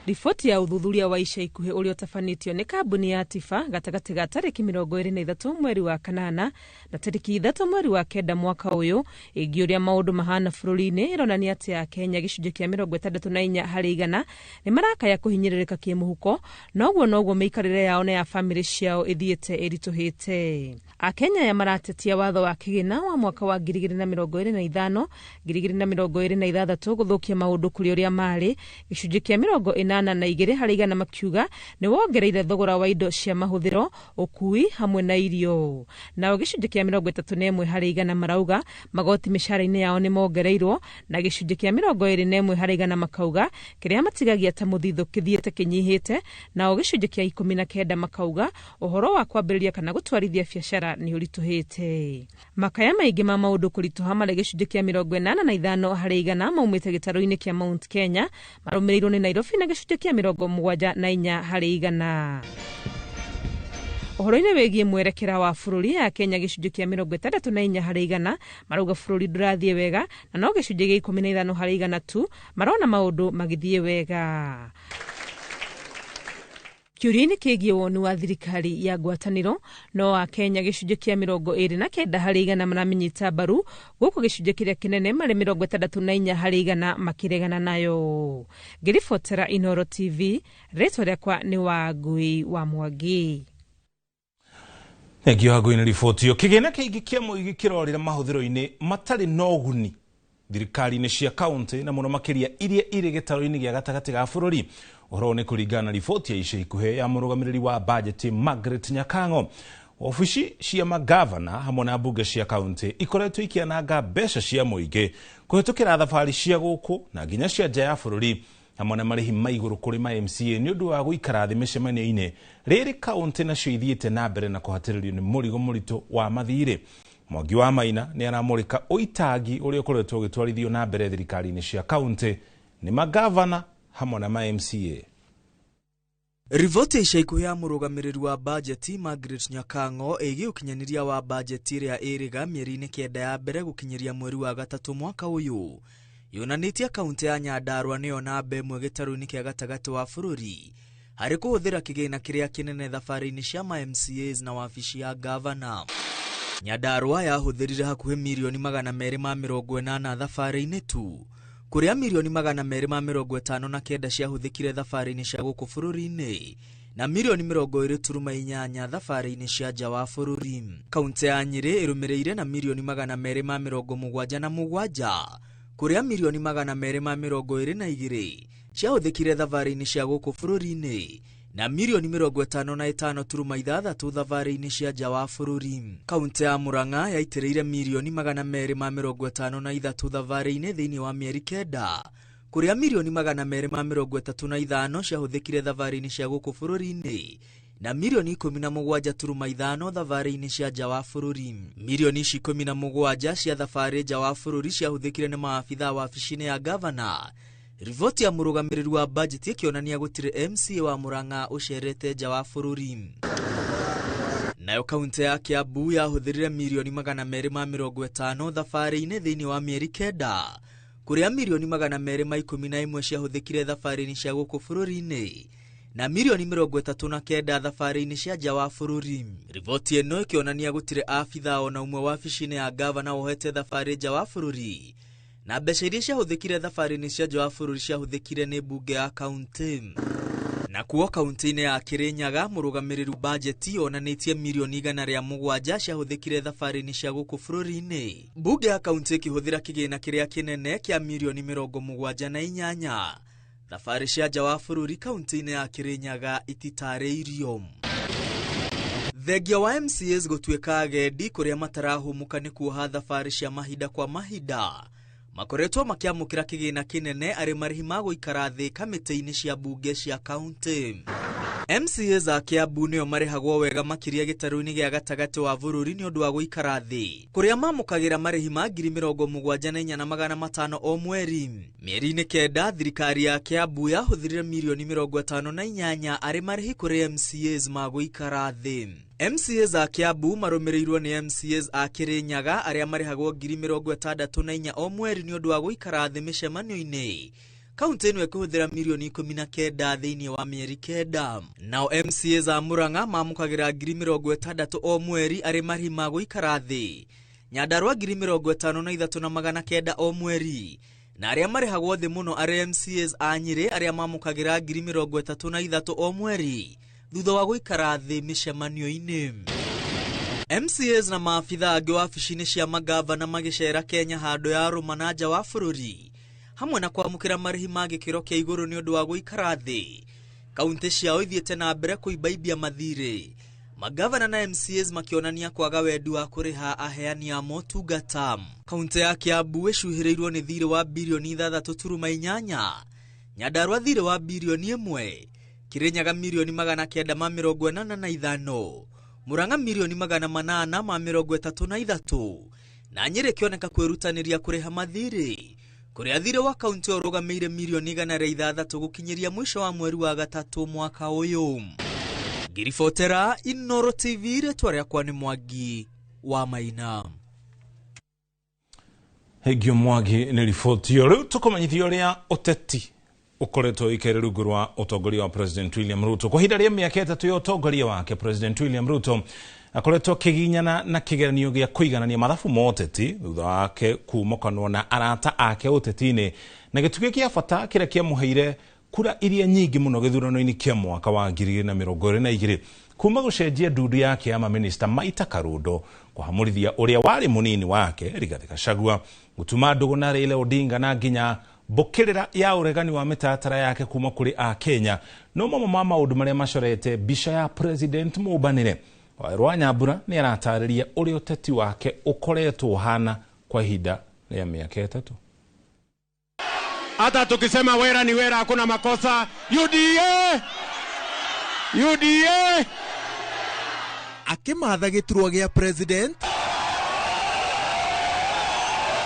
Riboti ya ũthuthuria wa ica ikuhĩ ũrĩa ũtabanĩtio nĩ kambuni ya TIFA gatagatĩ ga tarĩki 23 mweri wa kanana na tarĩki 3 mweri wa kenda mwaka ũyũ ĩgiĩ ũrĩa maũndũ mahana bũrũri-inĩ ĩronania atĩ Akenya gĩcunjĩ kĩa 64 harĩ igana nĩ marakaya kũhinyĩrĩrĩka kĩmũhuko na ũguo noguo mĩikarĩre yao na ya bamĩrĩ ciao ĩthiĩte ĩritũhĩte. Akenya aya maratetia watho wa kĩgĩna wa mwaka wa 2025 2026 gũthũkia maũndũ kũrĩ ũrĩa marĩ gĩcunjĩ kĩa 82 harĩ igana makiuga nĩ wongereire thogora wa indo cia mahũthĩro ũkui hamwe na irio. Nao gĩcunjĩ kĩa 31 harĩ igana marauga magoti mĩcara-inĩ yao nĩ mongereirwo na gĩcunjĩ kĩa 21 harĩ igana makauga kĩrĩa matigagia ta mũthithũ kĩthiĩte kĩnyihĩte nao gĩcunjĩ kĩa 19 makauga ũhoro wa kwambĩrĩria kana gũtwarithia biacara nĩ ũritũhĩte. Makaya maingĩ ma maũndũ kũritũha marĩ gĩcunjĩ kĩa 85 harĩ igana maumĩte gĩtarũ-inĩ kĩa Mount Kenya marũmĩrĩirwo nĩ Nairobi na gĩcunjĩ kĩa 74 harĩ igana. Ũhoro-inĩ wĩgiĩ mwerekera wa bũrũri ya Kenya gĩcunjĩ kĩa 64 harĩ igana marauga bũrũri ndũrathiĩ wega na no gĩcunjĩ gĩa 15 harĩ igana tu marona maũndũ magĩthiĩ wega. Kĩũria-inĩ kĩgiĩ woni wa thirikari ya ngwatanĩro no Akenya gĩcunjĩ kĩa 29 harĩ igana maramenyita mbaru gũkũ gĩcunjĩ kĩrĩa kĩnene marĩ 64 harĩ igana makĩregana nayo. Ngĩribotera Inooro TV, rĩtwa rĩakwa nĩ Wangui wa Mwangi. Thengio Wangui na riboti ĩyo. Kĩgĩna kĩingĩ kĩa mũingĩ kĩrorĩra mahũthĩro-inĩ matarĩ na ũguni thirikari-inĩ cia kaunti na mũno makĩria iria irĩ gĩtarũ-inĩ gĩa gatagatĩ ga bũrũri. Ũhoro nĩ kũringana na riboti ya ica ikuhĩ ya mũrũgamĩrĩri wa bajeti Margaret Nyakang'o. Obici cia magavana hamwe na mbunge cia kaunti ikoretwo ikĩananga mbeca cia mũingĩ kũhĩtũkĩra thabarĩ cia gũkũ na nginya cia nja ya bũrũri hamwe na marĩhi ma igũrũ kũrĩ ma MCA nĩ ũndũ wa gũikara thĩ mĩcemanio-inĩ rĩrĩ kaunti nacio ithiĩte na mbere na kũhatĩrĩrio nĩ mũrigo mũritũ wa mathirĩ. Mwangi wa Maina nĩ aramũrĩka ũitangi ũrĩa ũkoretwo ũgĩtwarithio na mbere thirikari-inĩ cia kaunti nĩ magavana hamwe na ma MCA. Riboti ya ica ikuhĩ ya mũrũgamĩrĩri wa bajeti Margaret Nyakang'o ĩgiĩ ũkinyanĩria wa bajeti ĩrĩa ĩrĩga mĩeri-inĩ 9 ya mbere gũkinyĩria mweri wa gatatũ mwaka ũyũ yonanĩtie kaunti ya Nyandarua nĩyo namba ĩmwe gĩtarũ-inĩ kĩa gatagatĩ wa bũrũri harĩ kũhũthĩra kĩgĩna kĩrĩa kĩnene thabarĩ-inĩ cia ma MCAs na wabici ya gavana. Nyandarua yahũthĩrire hakuhĩ mirioni 280 thabarĩ-inĩ tu kũrĩa mirioni 259 ciahũthĩkire thabarĩ-inĩ cia gũkũ bũrũri-inĩ na mirioni 20.8 thabarĩ-inĩ cia nja wa bũrũri. Kaunti ya Nyĩrĩ ĩrũmĩrĩire na mirioni 277 kũrĩa mirioni 222 ciahũthĩkire thabarĩ-inĩ cia gũkũ bũrũri-inĩ na mirioni 55.6 thabarĩ-inĩ cia nja wa bũrũri. Kaunti ya Murang'a yaitĩrĩire mirioni 253 thabarĩ-inĩ thĩinĩ wa mĩeri 9 kũrĩa mirioni 235 ciahũthĩkire thabarĩ-inĩ cia gũkũ bũrũri-inĩ na mirioni 17.5 thabarĩ-inĩ cia nja wa bũrũri. Mirioni ici 17 cia thabarĩ nja wa bũrũri ciahũthĩkire nĩ maabithaa wabici-inĩ ya gavana. Riboti ya mũrũgamĩrĩri wa bajeti ĩkĩonania gũtirĩ MCA wa Murang'a ũcerete nja wa bũrũri. Nayo kaunti ya Kiambu yahũthĩrire mirioni 250 thabarĩ-inĩ thĩinĩ wa mĩeri 9 kũrĩa mirioni 211 ciahũthĩkire thabarĩ-inĩ cia gũkũ bũrũri-inĩ na mirioni 39 thabarĩ-inĩ cia nja wa bũrũri. Riboti ĩno ĩkĩonania gũtirĩ abithaa ona ũmwe wabici-inĩ ya gavana wohete thabarĩ nja wa bũrũri na mbeca iria ciahũthĩkire thabarĩ-inĩ cia nja wa bũrũri ciahũthĩkire nĩ mbunge ya kaunti. Na Na kuo kaunti-inĩ ya Kirinyaga mũrũgamĩrĩri bajeti yonanĩtie mirioni 107 ciahũthĩkire thabarĩ-inĩ cia gũkũ bũrũri-inĩ. Mbunge ya kaunti ĩkĩhũthĩra kĩgĩna kĩrĩa kĩnene kĩa mirioni 78. Thabarĩ cia nja wa bũrũri kaunti-inĩ ya Kirinyaga ititarĩirio. Thengia wa MCAs gũtuĩka agendi kũrĩa matarahũmũka nĩ kuoha thabarĩ cia mahinda kwa mahinda makoretwo makĩamũkĩra kĩgĩna kĩnene arĩ marĩhi ma gũikara thĩ kamĩtĩ-inĩ cia mbunge cia kaunti. MCAs a Kiambu nĩo marĩhagwo wega makĩria gĩtarũ-inĩ gĩa gatagatĩ wa bũrũri nĩ ũndũ wa gũikara thĩ kũrĩa mamũkagĩra marĩhi ma 74,500 o mweri. Mĩeri-inĩ 9 thirikari ya Kiambu yahũthĩrire mirioni 58 arĩ marĩhi kũrĩ MCAs ma gũikara thĩ. MCAs a Kiambu marũmĩrĩirwo nĩ MCAs a Kirinyaga arĩa marĩhagwo 64,000 o mweri nĩ ũndũ wa gũikara thĩ mĩcemanio-inĩ. Kaunti ĩno ĩkũhũthĩra mirioni 19 thĩinĩ wa mĩeri 9. Nao MCAs a Murang'a mamũkagĩra 60,000 o mweri arĩ marĩhi ma gũikara thĩ. Nyandarua 53,900 o mweri. Na arĩa marĩhagwo thĩ mũno arĩ MCAs a Nyĩrĩ arĩa mamũkagĩra 33,000 o mweri thutha wa gũikara thĩ mĩcemanio-inĩ. MCAs na maabitha angĩ wabici-inĩ cia magavana magĩcera Kenya handũ ya rũma na nja wa bũrũri hamwe na kwamũkĩra marĩhi ma gĩkĩro kĩa igũrũ nĩ ũndũ wa gũikara thĩ. Kaunti ciao ithiĩte na mbere kũimbaibia mathirĩ. Magavana na MCAs makĩonania kwaga wendi wa kũrĩha aheani a motungata. Kaunti ya Kiambu ĩcuhĩrĩirwo nĩ thirĩ wa birioni 6.8, Nyandarua thirĩ wa birioni 1, Kirinyaga mirioni 985, Murang'a mirioni 833, na Nyĩrĩ ĩkĩoneka kwĩrutanĩria kũrĩha mathirĩ kũrĩa thirĩ wa kaunti ũrũgamĩire mirioni 106 gũkinyĩria mũico wa mweri wa 3 mwaka ũyũ. Ngiribotera Inoro TV, rĩtwa rĩakwa nĩ Mwangi wa Maina. Hegio Mwangi nĩ riboti ĩyo. Rĩu tũkũmenyithia ũrĩa ũteti ũkoretwo ũikaire rungu rwa ũtongoria wa President William Ruto. Kwa ihinda rĩa mĩaka 3 ya ũtongoria wake, President William Ruto akoretwo akĩginyana na kĩgeranio gĩa kũiganania mathabu ma ũteti thutha wake kumokanwo na arata ake ũteti-inĩ na gĩtugĩ kĩa bata kĩrĩa kĩamũheire kura iria nyingĩ mũno gĩthurano-inĩ kĩa mwaka wa 2022 kuma gũcenjia ndundu yake ya maminista Maita Karundo kũhamũrithia ũrĩa warĩ mũnini wake Rigathi Gachagua gũtuma ndũgũ na Raila Odinga na nginya mbũkĩrĩra ya ũregani wa mĩtaratara yake kuma kũrĩ a Kenya no mamwe ma maũndũ marĩa macorete mbica ya President mũmbanĩre. Waweru wa Nyambura nĩ aratarĩria ũrĩa ũteti wake ũkoretwo ũhana kwa ihinda rĩa mĩaka 3. Hata tukisema wera ni wera, hakuna makosa. UDA! UDA! Akĩmatha gĩturwa gĩa President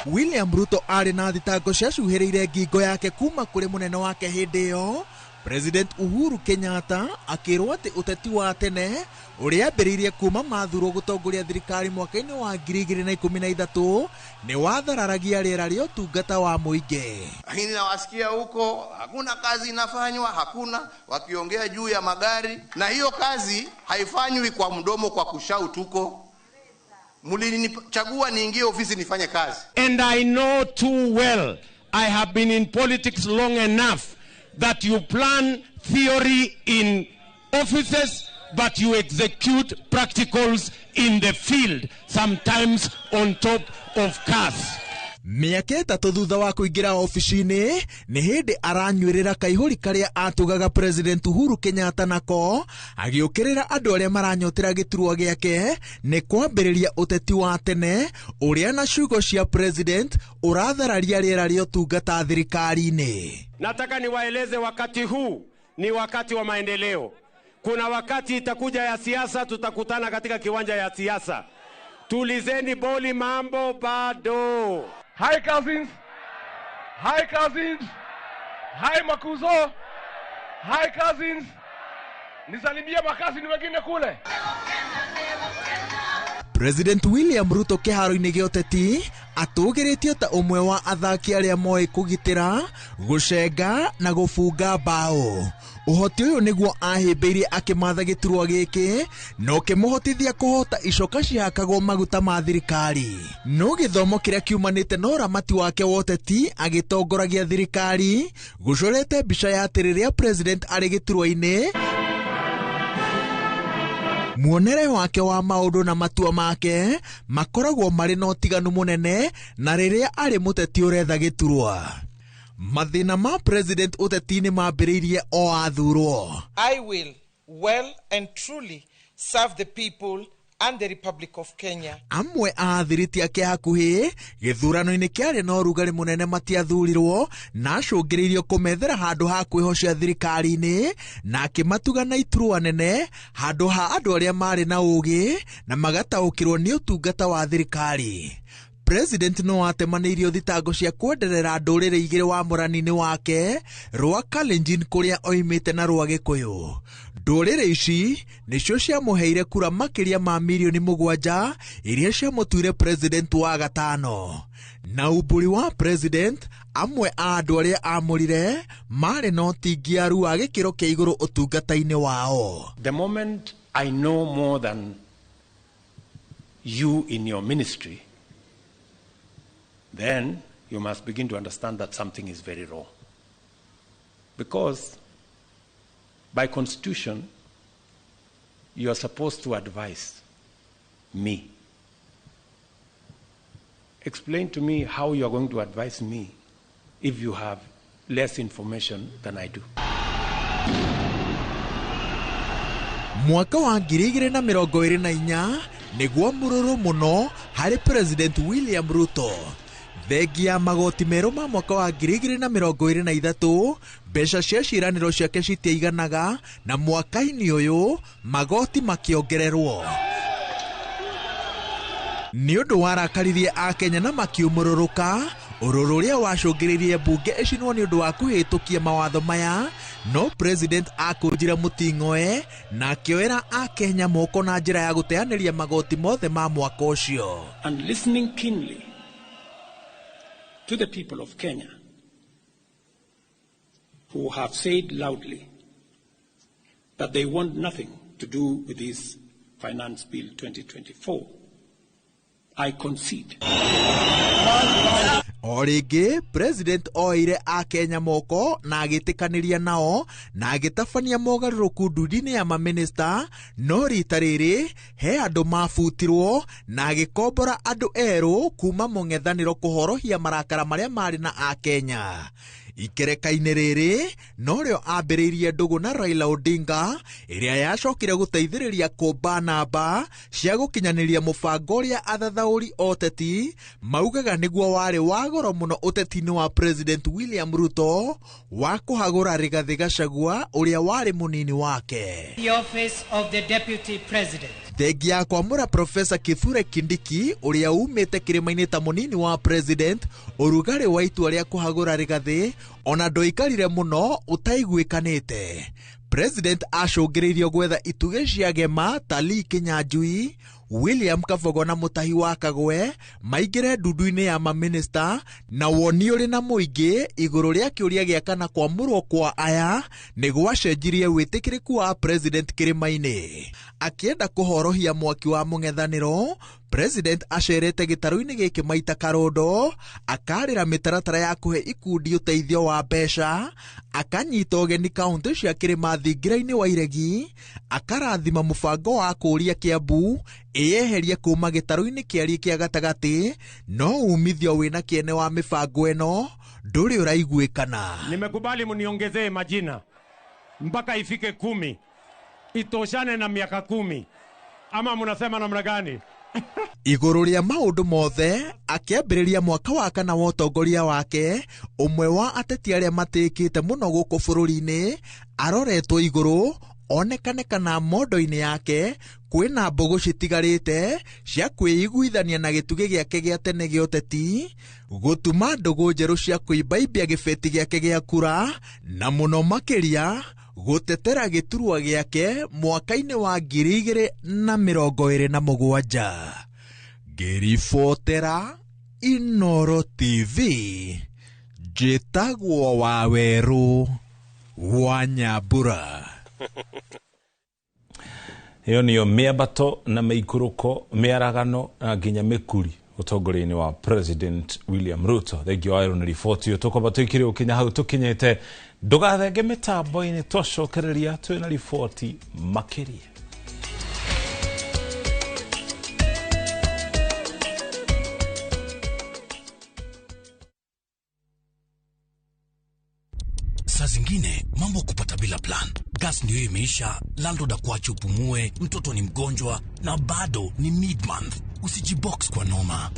William Ruto arĩ na thitango ciacuhĩrĩire ngingo yake kuma kũrĩ mũnene wake hĩndĩ ĩyo President Uhuru Kenyatta akĩrwo atĩ ũteti wa tene ũrĩa ambĩrĩirie kuma mathurwo gũtongoria thirikari mwaka-inĩ wa 2013 nĩ wathararagia rĩera rĩa ũtungata wa mũingĩ. Lakini nawasikia huko hakuna kazi inafanywa, hakuna wakiongea juu ya magari, na hiyo kazi haifanywi kwa mdomo, kwa kushout huko. Mlinichagua niingie ofisi nifanye kazi. And I know too well, I have been in politics long enough that you plan theory in offices, but you execute practicals in the field, sometimes on top of cars. Mĩaka 3 thutha wa kũingĩra ofici-inĩ nĩ hĩndĩ aranyuĩrĩra kaihũri karĩa atugaga President Uhuru Kenyatta nako agĩũkĩrĩra andũ arĩa maranyotera gĩturwa gĩake nĩ kwambĩrĩria ũteti wa tene ũrĩa na ciugo cia President ũrathararia rĩera rĩa ũtungata thirikari-inĩ. Nataka niwaeleze wakati huu ni wakati wa maendeleo. Kuna wakati itakuja ya siasa, tutakutana katika kiwanja ya siasa. Tulizeni boli, mambo bado. Hi cousins. Hi cousins. Hi makuzo. Hi cousins. Nisalimie makazini wengine kule. President William Ruto kĩharo-inĩ gĩa ũteti Atũgĩrĩtio ta ũmwe wa athaki arĩa moĩ kũgitĩra, gũcenga na gũbunga mbaũ. Ũhoti ũyũ nĩguo ahĩmbĩirie akĩmatha gĩturwa gĩkĩ na ũkĩmũhotithia kũhota icoka cihakagwo maguta ma thirikari. No gĩthomo kĩrĩa kiumanĩte na ũramati wake wa ũteti agĩtongoragia thirikari gũcorete mbica ya atĩ rĩrĩa president arĩ gĩturwa-inĩ, muonere wake wa maũndũ na matua make makoragwo marĩ na ũtiganu mũnene na rĩrĩa arĩ mũteti ũretha gĩturwa. Mathĩna ma president ũteti-inĩ mambĩrĩirie o athurwo. I will well and truly serve the people and the Republic of Kenya. Amwe a athiriti ake hakuhĩ gĩthurano-inĩ kĩarĩ na ũrugarĩ mũnene matiathurirwo na acũngĩrĩirio kũmethera handũ ha kwĩhocia thirikari-inĩ na akĩmatuga na iturwa nene handũ ha andũ arĩa marĩ na ũũgĩ na magataũkĩrwo nĩ ũtungata wa thirikari. President no atemanĩirio thitango cia kwenderera ndũrĩrĩ igĩrĩ wamũrani-inĩ wake rwa Kalenjin kũrĩa oimĩte na rwa Gĩkũyũ. Ndũrĩrĩ ici nĩcio ciamũheire kura makĩria ma mirioni 7 iria ciamũtuire president wa gatano. Na umbũri wa president, amwe a andũ arĩa amũrire marĩ na ũtingiaru wa gĩkĩro kĩa igũrũ ũtungata-inĩ wao. The moment I know more than you in your ministry, then you must begin to understand that something is very wrong. Because by constitution, you are supposed to advise me. Explain to me how you are going to advise me if you have less information than I do. Mwaka wa 2024 nĩguo mũrũrũ mũno harĩ President William Ruto. Thengia ya magoti merũ ma mwaka wa 2023 mbeca cia ciĩranĩro ciake citiaiganaga na mwaka-inĩ ũyũ magoti makĩongererwo. Nĩ ũndũ warakaririe Akenya na makiumũrũrũka ũrũrũ ũrĩa wacũngĩrĩirie mbunge ĩcinwo nĩ ũndũ wa kũhĩtũkia mawatho maya, no president akũnjire mũting'oe na akĩoera Akenya moko na njĩra ya gũteanĩria magoti mothe ma mwaka ũcio. And listening keenly to the people of Kenya who have said loudly that they want nothing to do with this Finance Bill 2024, I concede. O rĩngĩ president oire Akenya moko na agĩtĩkanĩria nao na agĩtabania mogarũrũku ndundu-inĩ ya mamĩnĩsta, no rita rĩrĩ he andũ mabutirwo na agĩkombora andũ erũ kuma mũng'ethanĩro kũhorohia marakara marĩa marĩ na Akenya. Ikereka-inĩ rĩrĩ norĩo ambĩrĩirie ndũgũ na Raila Odinga ĩrĩa yacokire gũteithĩrĩria kũmba namba cia gũkinyanĩria mũbango ũrĩa athathaũri oteti maugaga nĩguo warĩ wa goro mũno ũteti-inĩ wa President William Ruto wa kũhagũra Rigathĩ Gachagua ũrĩa warĩ mũnini wake. The office of the Deputy President. Thengia ya kwamũra Profesa Kithure Kindiki ũrĩa umĩte kĩrĩma-inĩ ta mũnini wa president, ũrugarĩ wa itua rĩa kũhagũra Rigathĩ ona ndũikarire mũno ũtaiguĩkanĩte. President acũngĩrĩirio gwetha itugĩ cia gema ta Lee Kinyanjui, William Kabogo na Mutahi wa Kagwe maingĩre ndundu-inĩ ya mamĩnĩsta na woni ũrĩ na mũingĩ igũrũ rĩa kĩũria gĩa kana kwamũrwo kwa aya nĩ gwacenjirie wĩtĩkĩrĩku wa president kĩrĩma-inĩ. Akĩenda kũhorohia mwaki wa mũng'ethanĩro, president acerete gĩtarũ-inĩ gĩkĩ maita karondo, akarĩra mĩtaratara ya kũhe ikundi ũteithio wa mbeca, akanyita ũgeni kaũntĩ cia kĩrĩma thingira-inĩ wa Iregi, akarathima mũbango wa kũũria Kiambu ĩyeherie kuma gĩtarũ-inĩ kĩariĩ kĩa gatagatĩ, no umithio wĩna kĩene wa mĩbango ĩno ndũrĩ ũraiguĩkana. Nimekubali mniongezee majina mpaka ifike 10, itoshane na miaka 10, ama mnasema namna gani? Igũrũ rĩa maũndũ mothe, akĩambĩrĩria mwaka wa kana wa ũtongoria wake, ũmwe wa ateti arĩa matĩĩkĩte mũno gũkũ bũrũri-inĩ aroretwo igũrũ onekane kana mondo-inĩ yake kwĩna mbũgũ citigarĩte cia kwĩiguithania na gĩtugĩ gĩake gĩa tene gĩa ũteti, gũtuma ndũgũ njerũ cia kũimbaimbia gĩbeti gĩake gĩa kura, na mũno makĩria gũtetera gĩturwa gĩake mwaka-inĩ wa 2027. Ngĩribotera Inoro TV, njĩtagwo Wawerũ wa Nyambura. Ĩyo nĩyo mĩambato na mĩikũrũko, mĩaragano na nginya mĩkuri ũtongoria-inĩ wa President William Ruto. Thengiũ wa nĩ riboti ĩyo tũkwamba tũikire gũkinya hau tũkinyĩte. Ndũgathenge mĩtambo-inĩ, twacokereria twĩna riboti makĩria. Saa zingine mambo kupata bila plan. Gas ndio imeisha, landlord akuache upumue, mtoto ni mgonjwa na bado ni mid-month. Usijibox kwa noma.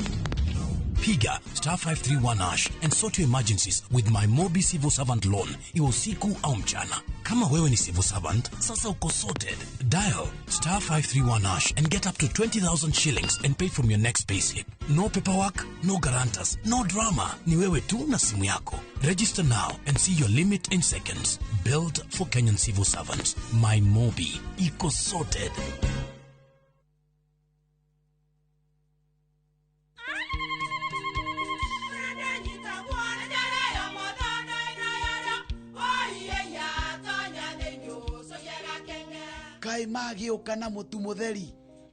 Piga star 531 hash and sort your emergencies with my Mobi Civil Servant Loan, iwe usiku au mchana. Kama wewe ni civil servant, sasa uko sorted. Dial star 531 hash and get up to 20,000 shillings and pay from your next payslip. No paperwork, no guarantors, no drama. Ni wewe tu na simu yako. Register now and see your limit in seconds. Built for Kenyan civil servants. My Mobi. Iko sorted. Kai magĩũka na mũtu mũtheri.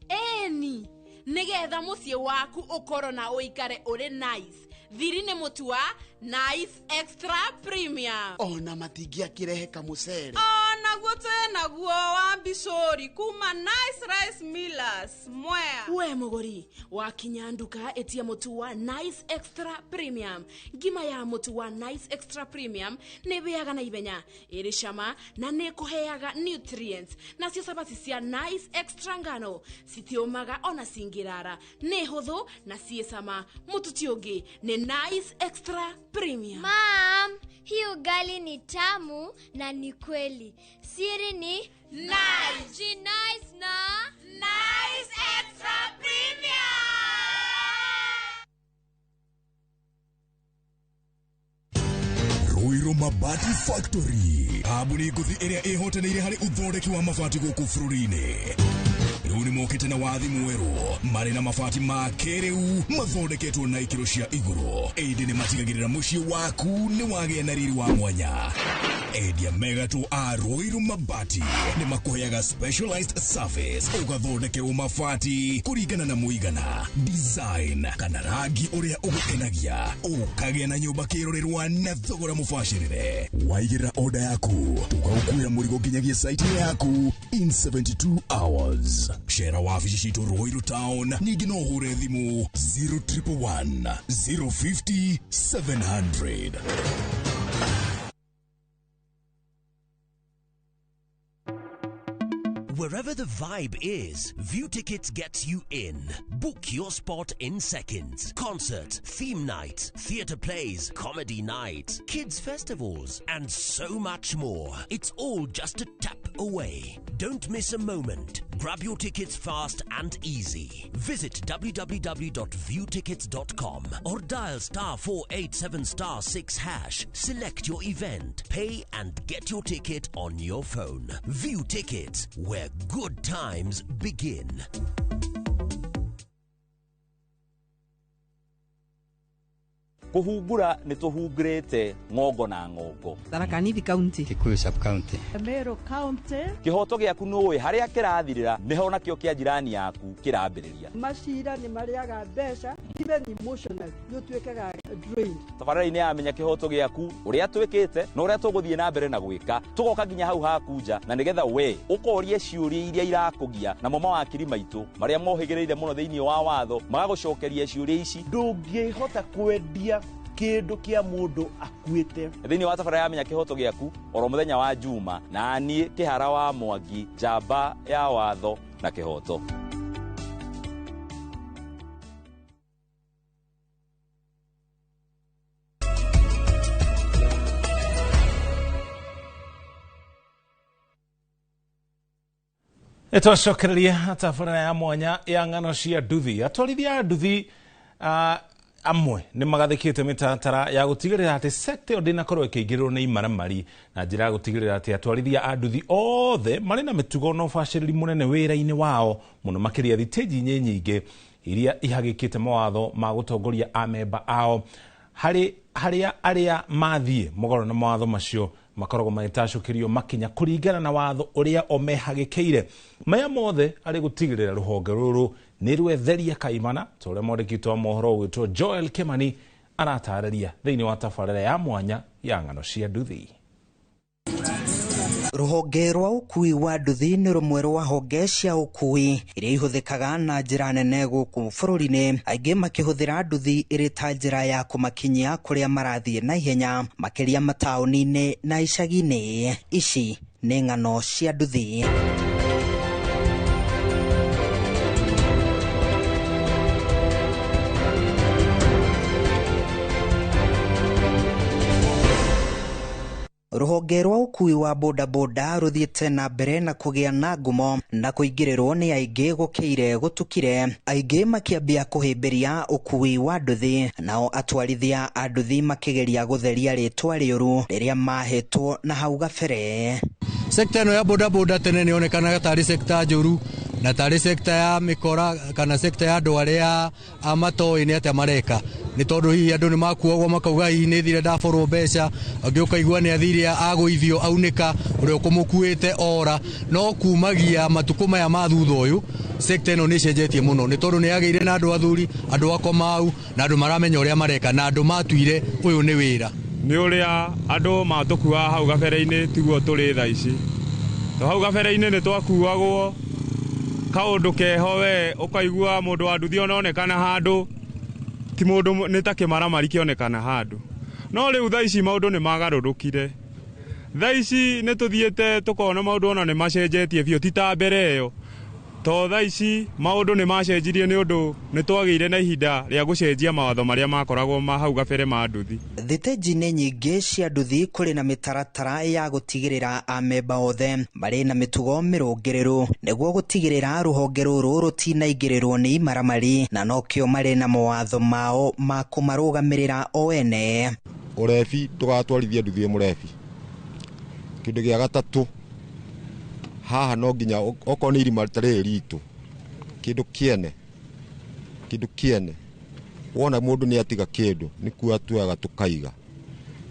Eni, nĩgetha mũciĩ waku ũkorwo na ũikare ũrĩ nice. Thiri nĩ mũtu wa Nice Extra Premium. Ona matingĩakĩrehe kamũcere. Onaguo twĩnaguo wa mbicũri kuma Nice Rice Millers Mwea. We mũgũri, wakinya nduka ĩtia mũtu wa Nice Extra Premium. Ngima ya mũtu wa Nice Extra Premium nĩ ĩhĩaga na ihenya, ĩrĩ cama na nĩ ĩkũheaga nutrients. Nacio cabaci cia Nice Extra ngano citiũmaga ona cingĩrara, nĩ hũthũ na ciĩ cama. Mũtu ti ũngĩ nĩ Nice Extra Premium. Mom, hii ugali ni tamu na ni kweli. Siri ni Nice. Nice na Nice Extra Premium. Ruiru Mabati Factory, kambuni ngũthi ĩrĩa ĩhotanĩire harĩ ũthondeki wa mabati gũkũ bũrũri-inĩ. Rĩu nĩ mokĩte na wathi mwerũ, marĩ na mabati ma kĩrĩu mathondeketwo na ikĩro cia igũrũ. Ĩndĩ nĩ matigagĩrĩra mũciĩ waku nĩ wagĩa na riri wa mwanya. Endia megatũ a Ruiru Mabati nĩ makũheaga specialized service, ũgathondekerwo mabati kũringana na mũigana, design kana rangi ũrĩa ũgũkenagia, ũkagĩa na nyũmba kĩrorerwa na thogora mũbacĩrĩre. Waigĩrĩra order yaku, tũgagũkuĩra mũrigo nginyagia site yaku in 72 hours. Shera wabici citũ Ruiru Town, ningĩ no ũhũre thimũ 0111 050 700. Wherever the vibe is, View Tickets gets you in. Book your spot in seconds. Concert, theme night, theatre plays, comedy night, kids festivals, and so much more. It's all just a tap away. Don't miss a moment. Grab your tickets fast and easy. Visit www.viewtickets.com or dial star 487 star 6 hash. Select your event, pay and get your ticket on your phone. View Tickets, where good times begin. Kuhungura nĩ tũhungurĩte ng'ongo na ng'ongo. Tharaka Nithi County, Kikuyu sub county, Meru County. Kĩhoto gĩaku nũĩ harĩa kĩrathirĩra nĩho nakĩo kĩa jirani yaku kĩrambĩrĩria. Macira nĩ marĩaga mbeca, even emotional nĩ ũtuĩkaga drained. Tabarĩra-inĩ ya Menya Kĩhoto Gĩaku, ũrĩa twĩkĩte na ũrĩa tũgũthiĩ na mbere na gwĩka, tũgoka nginya hau haku nja na nĩgetha we ũkorie ciũria iria irakũgia, namo mawakiri maitũ marĩa mohĩgĩrĩire mũno thĩinĩ wa watho magagũcokeria ciũria ici. Ndũngĩhota kwendia kĩndũ kĩa mũndũ akuĩte. Thĩinĩ wa tabarĩra ya Menya Kĩhoto Gĩaku oro mũthenya wa Juma, na niĩ Kĩhara wa Mwangi, njamba ya watho na kĩhoto. Nĩtwacokereria tabarĩra ya mwanya ya ng'ano cia nduthi. Atwarithia a nduthi amwe nĩ magathĩkĩte mĩtaratara ya gũtigĩrĩra atĩ sekta ĩyo ndĩnakorwo ĩkĩingĩrĩrwo nĩ imaramari, na njĩra ya gũtigĩrĩra atĩ atwarithia a nduthi othe marĩ na mĩtugo na ũbacĩrĩri mũnene wĩra-inĩ wao, mũno makĩria thitĩnji-inĩ nyingĩ iria ihagĩkĩte mawatho ma gũtongoria amemba ao harĩ harĩa arĩa mathiĩ mũgarũ na mawatho macio makoragwo magĩtacũkĩrio makinya kũringana na watho ũrĩa o mehagĩkĩire. Maya mothe arĩ gũtigĩrĩra rũhonge rũrũ nĩ rwetheria kaimana ta ũrĩa mwandĩki witũ wa mohoro ũgwĩtwo Joel Kimani aratarĩria thĩinĩ wa tabarĩra ya mwanya ya ng'ano cia nduthi. Rũhonge rwa ũkui wa nduthi nĩ rũmwe rwa honge cia ũkui iria ihũthĩkaga na njĩra nene gũkũ bũrũri-inĩ, aingĩ makĩhũthĩra nduthi ĩrĩ ta njĩra ya kũmakinyia kũrĩa marathiĩ na ihenya, makĩria mataũni-inĩ na icagi-inĩ. Ici nĩ ng'ano cia nduthi. Rũhonge rwa ũkui wa bodaboda rũthiĩte na mbere na kũgĩa na ngumo na kũingĩrĩrwo nĩ aingĩ gũkĩire gũtukire, aingĩ makĩambia kũhĩmbĩria ũkui wa nduthi, nao atwarithia a nduthi makĩgeria gũtheria rĩtwa rĩũru rĩrĩa mahetwo na hau gabere. Sekta ĩno ya bodaboda tene nĩ yonekanaga tarĩ sekta njũru na tarĩ sekta ya mĩkora kana sekta ya andũ arĩa matoĩ nĩ atĩa mareka, nĩ tondũ hihi andũ nĩ makuagwo makauga hihi nĩ thire ndaborwo mbeca, angĩ ũkaigua nĩ athire agũithio aunĩka ũrĩa ũkũmũkuĩte ora. No kumagia matukũ maya ma thutha ũyũ sekta ĩno nĩ ĩcenjetie mũno, nĩ tondũ nĩ yagĩire na andũ athuri, andũ akomau na andũ maramenya ũrĩa mareka na andũ matuire ũyũ nĩ wĩra. Nĩ ũrĩa andũ matũkuaga hau gabere-inĩ tiguo tũrĩ thaa ici. To hau gabere-inĩ nĩ twakuagwo kaũndũ keho we ũkaigua mũndũ wa nduthi ononekana handũ ti mũndũ nĩ ta kĩmaramari kĩonekana handũ. No rĩu thaa ici maũndũ nĩ magarũrũkire. Thaa ici nĩ tũthiĩte tũkona maũndũ ona nĩ macenjetie biũ ti ta mbere ĩyo. To thaa ici maũndũ nĩ macenjirie nĩ ũndũ nĩ twagĩire na ihinda rĩa gũcenjia mawatho marĩa makoragwo ma hau gabere ma nduthi. Thitĩnji-inĩ nyingĩ cia nduthi kũrĩ na mĩtaratara ya gũtigĩrĩra amemba othe marĩ na mĩtugo mĩrũngĩrĩru nĩguo gũtigĩrĩra rũhonge rũrũ rũtinaingĩrĩrwo nĩ imaramari, na nokĩo marĩ na mawatho mao ma kũmarũgamĩrĩra o ene. Ũrebi ndũgatwarithie nduthi mũrebi. Kĩndũ gĩa gatatũ haha no nginya okorwo nĩ irima rĩtarĩ ritũ, kĩndũ kĩene wona mũndũ nĩ atiga kĩndũ nĩ kuoya tuoyaga tũkaiga,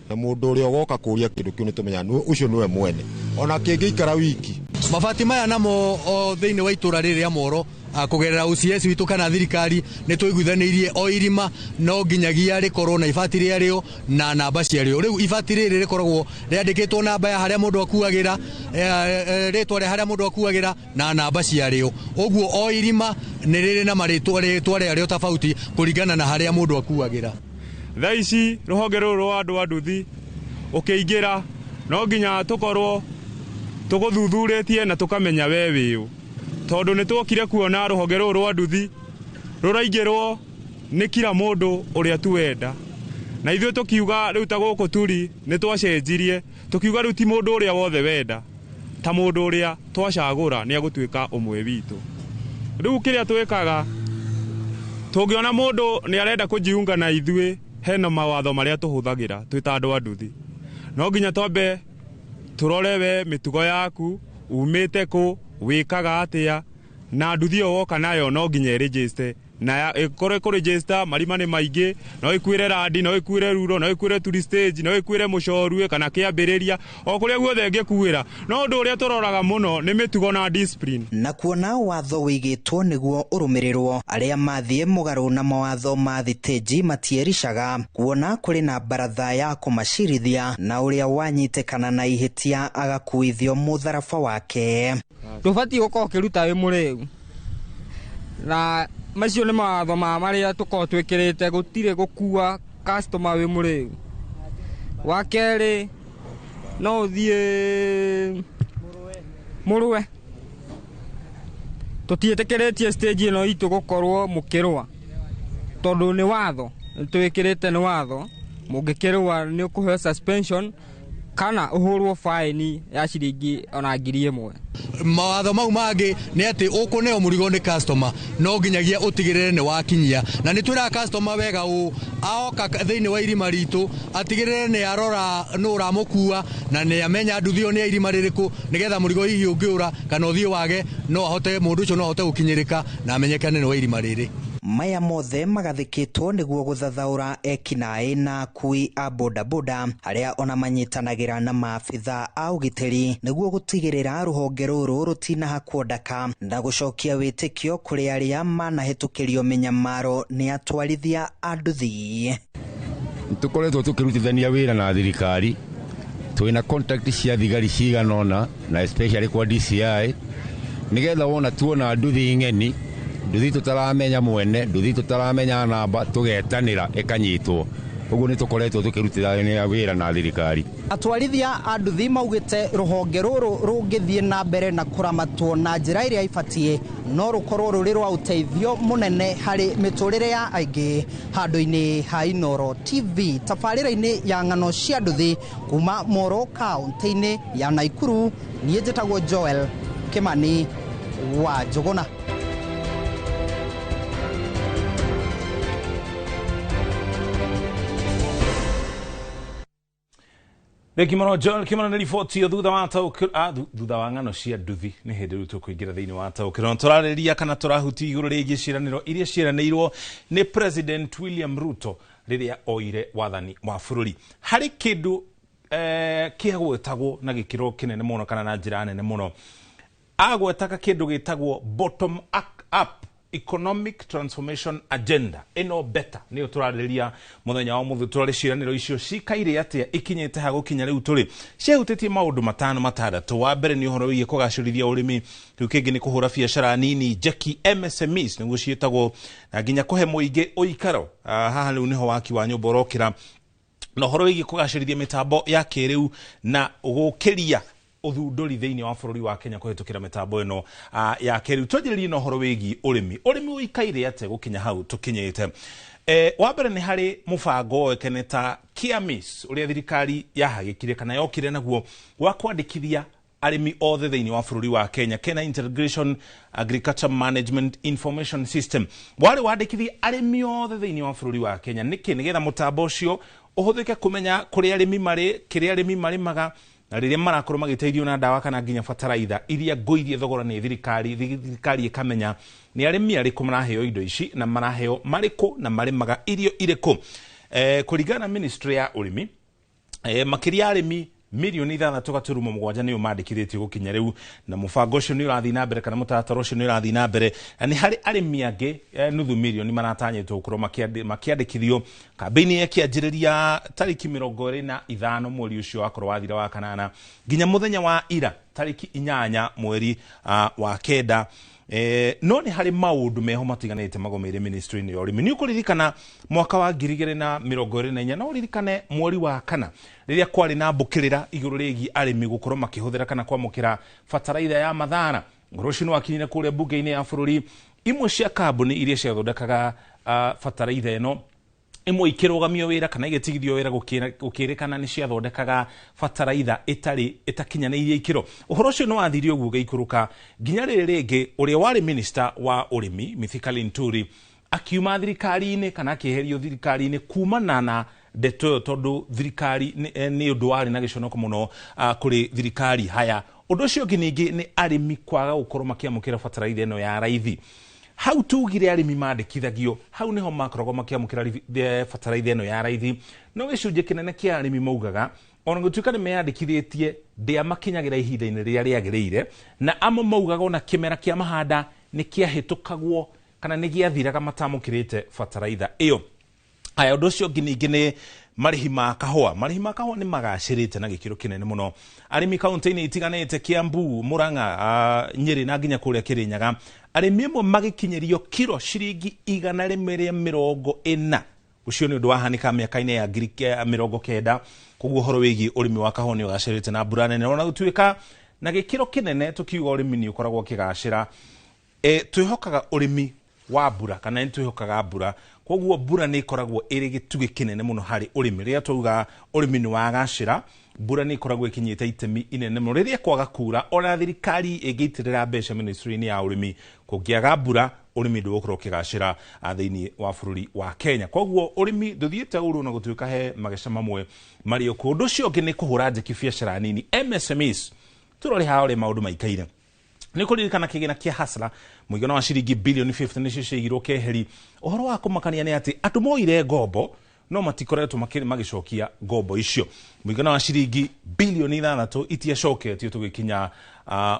na mũndũ ũrĩa ũgoka kũria kĩndũ kĩu nĩ tũmenyaga ũcio nĩwe mwene ona kĩngĩikara wiki. Mabati maya namo thĩinĩ wa itũra rĩrĩ rĩa Moro kũgerera OCS witũ kana thirikari nĩ tũiguithanĩirie o irima no nginyagia rĩkorwo na ibati rĩarĩo na namba ciarĩo. Rĩu ibati rĩrĩ rĩkoragwo rĩandĩkĩtwo namba ya harĩa mũndũ akuagĩra, rĩtwa rĩa harĩa mũndũ akuagĩra na namba ciarĩo. Ũguo o irima nĩ rĩrĩ na marĩtwa rĩtwa rĩarĩo tofauti kũringana na harĩa mũndũ akuagĩra. Thaa ici rũhonge rũrũ rwa andũ a nduthi ũkĩingĩra no nginya tũkorwo tũgũthuthurĩtie na tũkamenya we wĩũ, tondũ nĩ tuokire kuona rũhonge rũrũ rwa nduthi rũraingĩrwo nĩ kila mũndũ ũrĩa tuwenda, na ithuĩ tũkiuga rĩu ta gũkũ turi nĩ twacenjirie tũkiuga rĩu ti mũndũ ũrĩa wothe wenda, ta mũndũ ũrĩa twacagũra nĩ agũtuĩka ũmwe witũ. Rĩu kĩrĩa twĩkaga tũngĩona mũndũ nĩ arenda kũjiunga na ithuĩ hena mawatho marĩa tũhũthagĩra twĩ ta andũ a nduthi, no nginya twambe tũrore we mĩtugo yaku, umĩte kũ, wĩkaga atĩa, na nduthi ĩyo woka nayo no nginya ĩregister, na ĩkorwo ĩkũregister marima nĩ maingĩ, no ĩkuĩre randi, no ĩkuĩre ruro, no ĩkuĩre turi stage, no ĩkuĩre mũcorue kana kĩambĩrĩria, o kũrĩa guothe ĩngĩkuĩra. No ũndũ ũrĩa tũroraga mũno nĩ mĩtugo na discipline. Na kuona watho wĩigĩtwo nĩguo ũrũmĩrĩrwo, arĩa mathiĩ mũgarũ na mawatho ma thitĩnji matiericaga kuona kũrĩ na baratha ya kũmacirithia, na ũrĩa wanyitĩkana na ihĩtia agakuithio mũtharaba wake. Ndũbatiĩ gũkorwo ũkĩruta wĩ mũrĩu, na macio nĩ mawatho ma marĩa tũkorwo twĩkĩrĩte, gũtirĩ gũkua customer wĩ mũrĩu. Wa kerĩ no ũthiĩ mũrũe, tũtiĩtĩkĩrĩtie stage ĩno itũ gũkorwo mũkĩrũa, tondũ nĩ watho twĩkĩrĩte, nĩ watho mũngĩkĩrũa nĩ ũkũheo suspension kana ũhũrwo faini ya ciringi ona 1,000. Mawatho mau mangĩ nĩ atĩ ũkũneo mũrigo nĩ customer no nginyagia ũtigĩrĩre nĩ wakinyia, na nĩ twĩraga customer wega ũũ aoka thĩinĩ wa irima ritũ atigĩrĩre nĩ arora nũ ũramũkua na nĩ amenya nduthi ĩyo nĩ ya irima rĩrĩkũ, nĩgetha mũrigo hihi ũngĩũra kana ũthiĩ wage no ahote mũndũ ũcio no ahote gũkinyĩrĩka na amenyekane nĩ wa irima rĩrĩ. Maya mothe magathĩkĩtwo nĩguo gũthathaũra ekinaĩ na akui a bodaboda arĩa ona manyitanagĩra na maabitha a ũgitĩri nĩguo gũtigĩrĩra rũhonge rũrũ rũtinahakwo ndaka na gũcokia wĩtĩkio kũrĩ arĩa manahĩtũkĩrio mĩnyamaro nĩ atwarithia a nduthi. Tukoretwo tukirutithania wira na thirikari, twina contact cia thigari cigana ũna na especially kwa DCI, nigetha wona tuona nduthi ng'eni, nduthi tutaramenya mwene, nduthi tutaramenya namba, tugetanira ikanyitwo. Uguo ni tukoretwo tukirutithania wira na thirikari. Atwarithia a nduthi maugĩte rũhonge rũrũ rũngĩthiĩ na mbere na kũramatwo na njĩra ĩrĩa ĩbatiĩ no rũkorwo rũrĩ rwa ũteithio mũnene harĩ mĩtũrĩre ya aingĩ. Handũ-inĩ ha Inooro TV tabarĩra-inĩ ya ng'ano cia nduthi kuma Moro kaunti-inĩ ya Naikuru, niĩ njĩtagwo Joel Kimani wa Njũgũna. Thengi mũno Joel Kimani nĩ riboti ĩyo thutha wa ng'ano cia nduthi. Nĩ hĩndĩ rĩu tũkũingĩra thĩinĩ wa taũkĩro. Tũrarĩria kana tũrahutia igũrũ rĩgiĩ ciĩranĩro iria ciĩranĩirwo nĩ President William Ruto rĩrĩa oire wathani wa bũrũri. Harĩ kĩndũ kĩagwetagwo na gĩkĩro kĩnene mũno kana na njĩra nene mũno, agwetaga kĩndũ gĩtagwo bottom up economic transformation agenda ĩno beta nĩyo tũrarĩrĩria mũthenya wa ũmũthĩ. Tũrarĩ ciĩranĩro icio cikaire atĩa, ikinyĩte ha gũkinya rĩu tũrĩ, ciahutĩtie maũndũ matano matandatũ. Wa mbere nĩ ũhoro wĩgiĩ kũgacĩrithia ũrĩmi, kĩu kĩngĩ nĩ kũhũra biacara nini njeki MSMEs nĩguo ciĩtagwo, na nginya kũhe mũingĩ ũikaro. Haha rĩu nĩho waki wa nyũmba ũrokĩra, na ũhoro wĩgiĩ kũgacĩrithia mĩtambo ya kĩrĩu na gũkĩria ũthundũri thĩinĩ wa bũrũri wa Kenya kũhĩtũkĩra mĩtambo ĩno ya kĩrĩu. Twanjĩrĩrie na ũhoro wĩgiĩ ũrĩmi. Ũrĩmi ũikaire atĩa gũkinya hau tũkinyĩte? Wa mbere nĩ harĩ mũbango woĩkaine ta KIAMIS ũrĩa thirikari yahagĩkire kana yokire naguo wa kwandĩkithia arĩmi othe thĩinĩ wa bũrũri wa Kenya, Kenya Integration Agriculture Management Information System. Warĩ wandĩkithia arĩmi othe thĩinĩ wa bũrũri wa Kenya. Nĩkĩ? Nĩgetha mũtambo ũcio ũhũthĩke kũmenya kũrĩa arĩmi marĩ, kĩrĩa arĩmi marĩmaga, na rĩrĩa marakorwo magĩteithio na ndawa kana nginya bataraitha iria ngũithie thogora nĩ thirikari, thirikari ĩkamenya nĩ arĩmi arĩkũ maraheo indo ici na maraheo marĩkũ na marĩmaga irio irĩkũ. Kũringana na ministry ya ũrĩmi, makĩria arĩmi milioni 6.7 nĩo mandĩkithĩtio gũkinya rĩu, na mũbango ũcio nĩ ũrathiĩ na mbere kana mũtaratara ũcio nĩ ũrathiĩ na mbere, na nĩ harĩ arĩmi angĩ nuthu milioni maratanyĩtwo gũkorwo makĩandĩkithio. Kambĩini ĩkĩanjĩrĩria tarĩki 25 mweri ũcio wakorwo wathira wa kanana nginya mũthenya wa ira tarĩki 8 mweri wa kenda. No nĩ harĩ maũndũ meho matiganĩte magomeire ministry-inĩ ya ũrĩmi. Nĩ ũkũririkana mwaka wa 2024, no ũririkane mweri wa kana rĩrĩa kwarĩ na mbũkĩrĩra igũrũ rĩgiĩ arĩmi gũkorwo makĩhũthĩra kana kwamũkĩra bataraitha ya mathara. Ũhoro ũcio nĩ wakinyire kũrĩa mbunge-inĩ ya bũrũri. Imwe cia kambuni iria ciathondekaga bataraitha ĩno, imwe ikĩrũgamio wĩra kana igĩtigithio wĩra gũkĩrĩkana nĩ ciathondekaga bataraitha ĩtarĩ ĩtakinyanĩirie ikĩro. Ũhoro ũcio nĩ wathire ũguo ũgĩikũrũka nginya rĩrĩ rĩngĩ ũrĩa warĩ minister wa ũrĩmi Mithika Linturi akiuma thirikari-inĩ kana akĩeherio thirikari-inĩ kumana na ndeto ĩyo, tondũ thirikari nĩ ũndũ warĩ na gĩconoko mũno kũrĩ thirikari. Haya, ũndũ ũcio ũngĩ ningĩ nĩ arĩmi kwaga gũkorwo makĩamũkĩra bataraitha ĩno ya raithi. Hau tugire arĩmi mandĩkithagio, hau nĩho makoragwo makĩamũkĩra bataraitha ĩno ya raithi. No gĩcunjĩ kĩnene kĩa arĩmi maugaga ona gũtuĩka nĩ meyandĩkithĩtie ndĩamakinyagĩra ihinda-inĩ rĩrĩa rĩagĩrĩire, na amwe maugaga ona kĩmera kĩa mahanda nĩ kĩahĩtũkagwo kana nĩ gĩathiraga matamũkĩrĩte bataraitha ĩyo. Haya, ũndũ ũcio ũngĩ ningĩ nĩ marĩhi ma kahũa. Marĩhi ma kahũa nĩ magacĩrĩte na gĩkĩro kĩnene mũno. Arĩmi kaunti-inĩ itiganĩte Kiambu, Murang'a, Nyĩrĩ na nginya kũrĩa Kĩrĩnyaga, arĩmi amwe magĩkinyĩrio kiro ciringi 140. Ũcio nĩ ũndũ wahanĩka mĩaka-inĩ ya 1990. Koguo ũhoro wĩgiĩ ũrĩmi wa kahũa nĩ ũgacĩrĩte na mbura nene, ona gũtuĩka na gĩkĩro kĩnene tũkiuga ũrĩmi nĩ ũkoragwo ũkĩgacĩra. Twĩhokaga ũrĩmi wa mbura kana nĩ twĩhokaga mbura, koguo mbura nĩ ĩkoragwo ĩrĩ gĩtugĩ kĩnene mũno harĩ ũrĩmi. Rĩrĩa twauga ũrĩmi nĩ wagacĩra, mbura nĩ ĩkoragwo ĩkinyĩte itemi inene mũno. Rĩrĩa kwaga kura, ona thirikari ĩngĩitĩrĩra mbeca ministry-inĩ ya ũrĩmi, kũngĩaga mbura ũrĩmi ndũgũkorwo ũkĩgacĩra thĩinĩ wa bũrũri wa Kenya. Koguo ũrĩmi ndũthiĩte ũru na gũtuĩka he mageca mamwe marĩ okuo. Ũndũ ũcio ũngĩ nĩ kũhũra njeki biacara nini MSMEs. Tũrore haha ũrĩa maũndũ maikaire. Nĩ kũririkana kĩgĩna kĩa Hustler mũigana wa ciringi bilioni 50 nĩcio ciaigirwo keheri. Ũhoro wa kũmakania nĩ atĩ andũ moire ngombo no matikoretwo magĩcokia ngombo icio. Mũigana wa ciringi bilioni 6 itiacoketio tũgĩkinya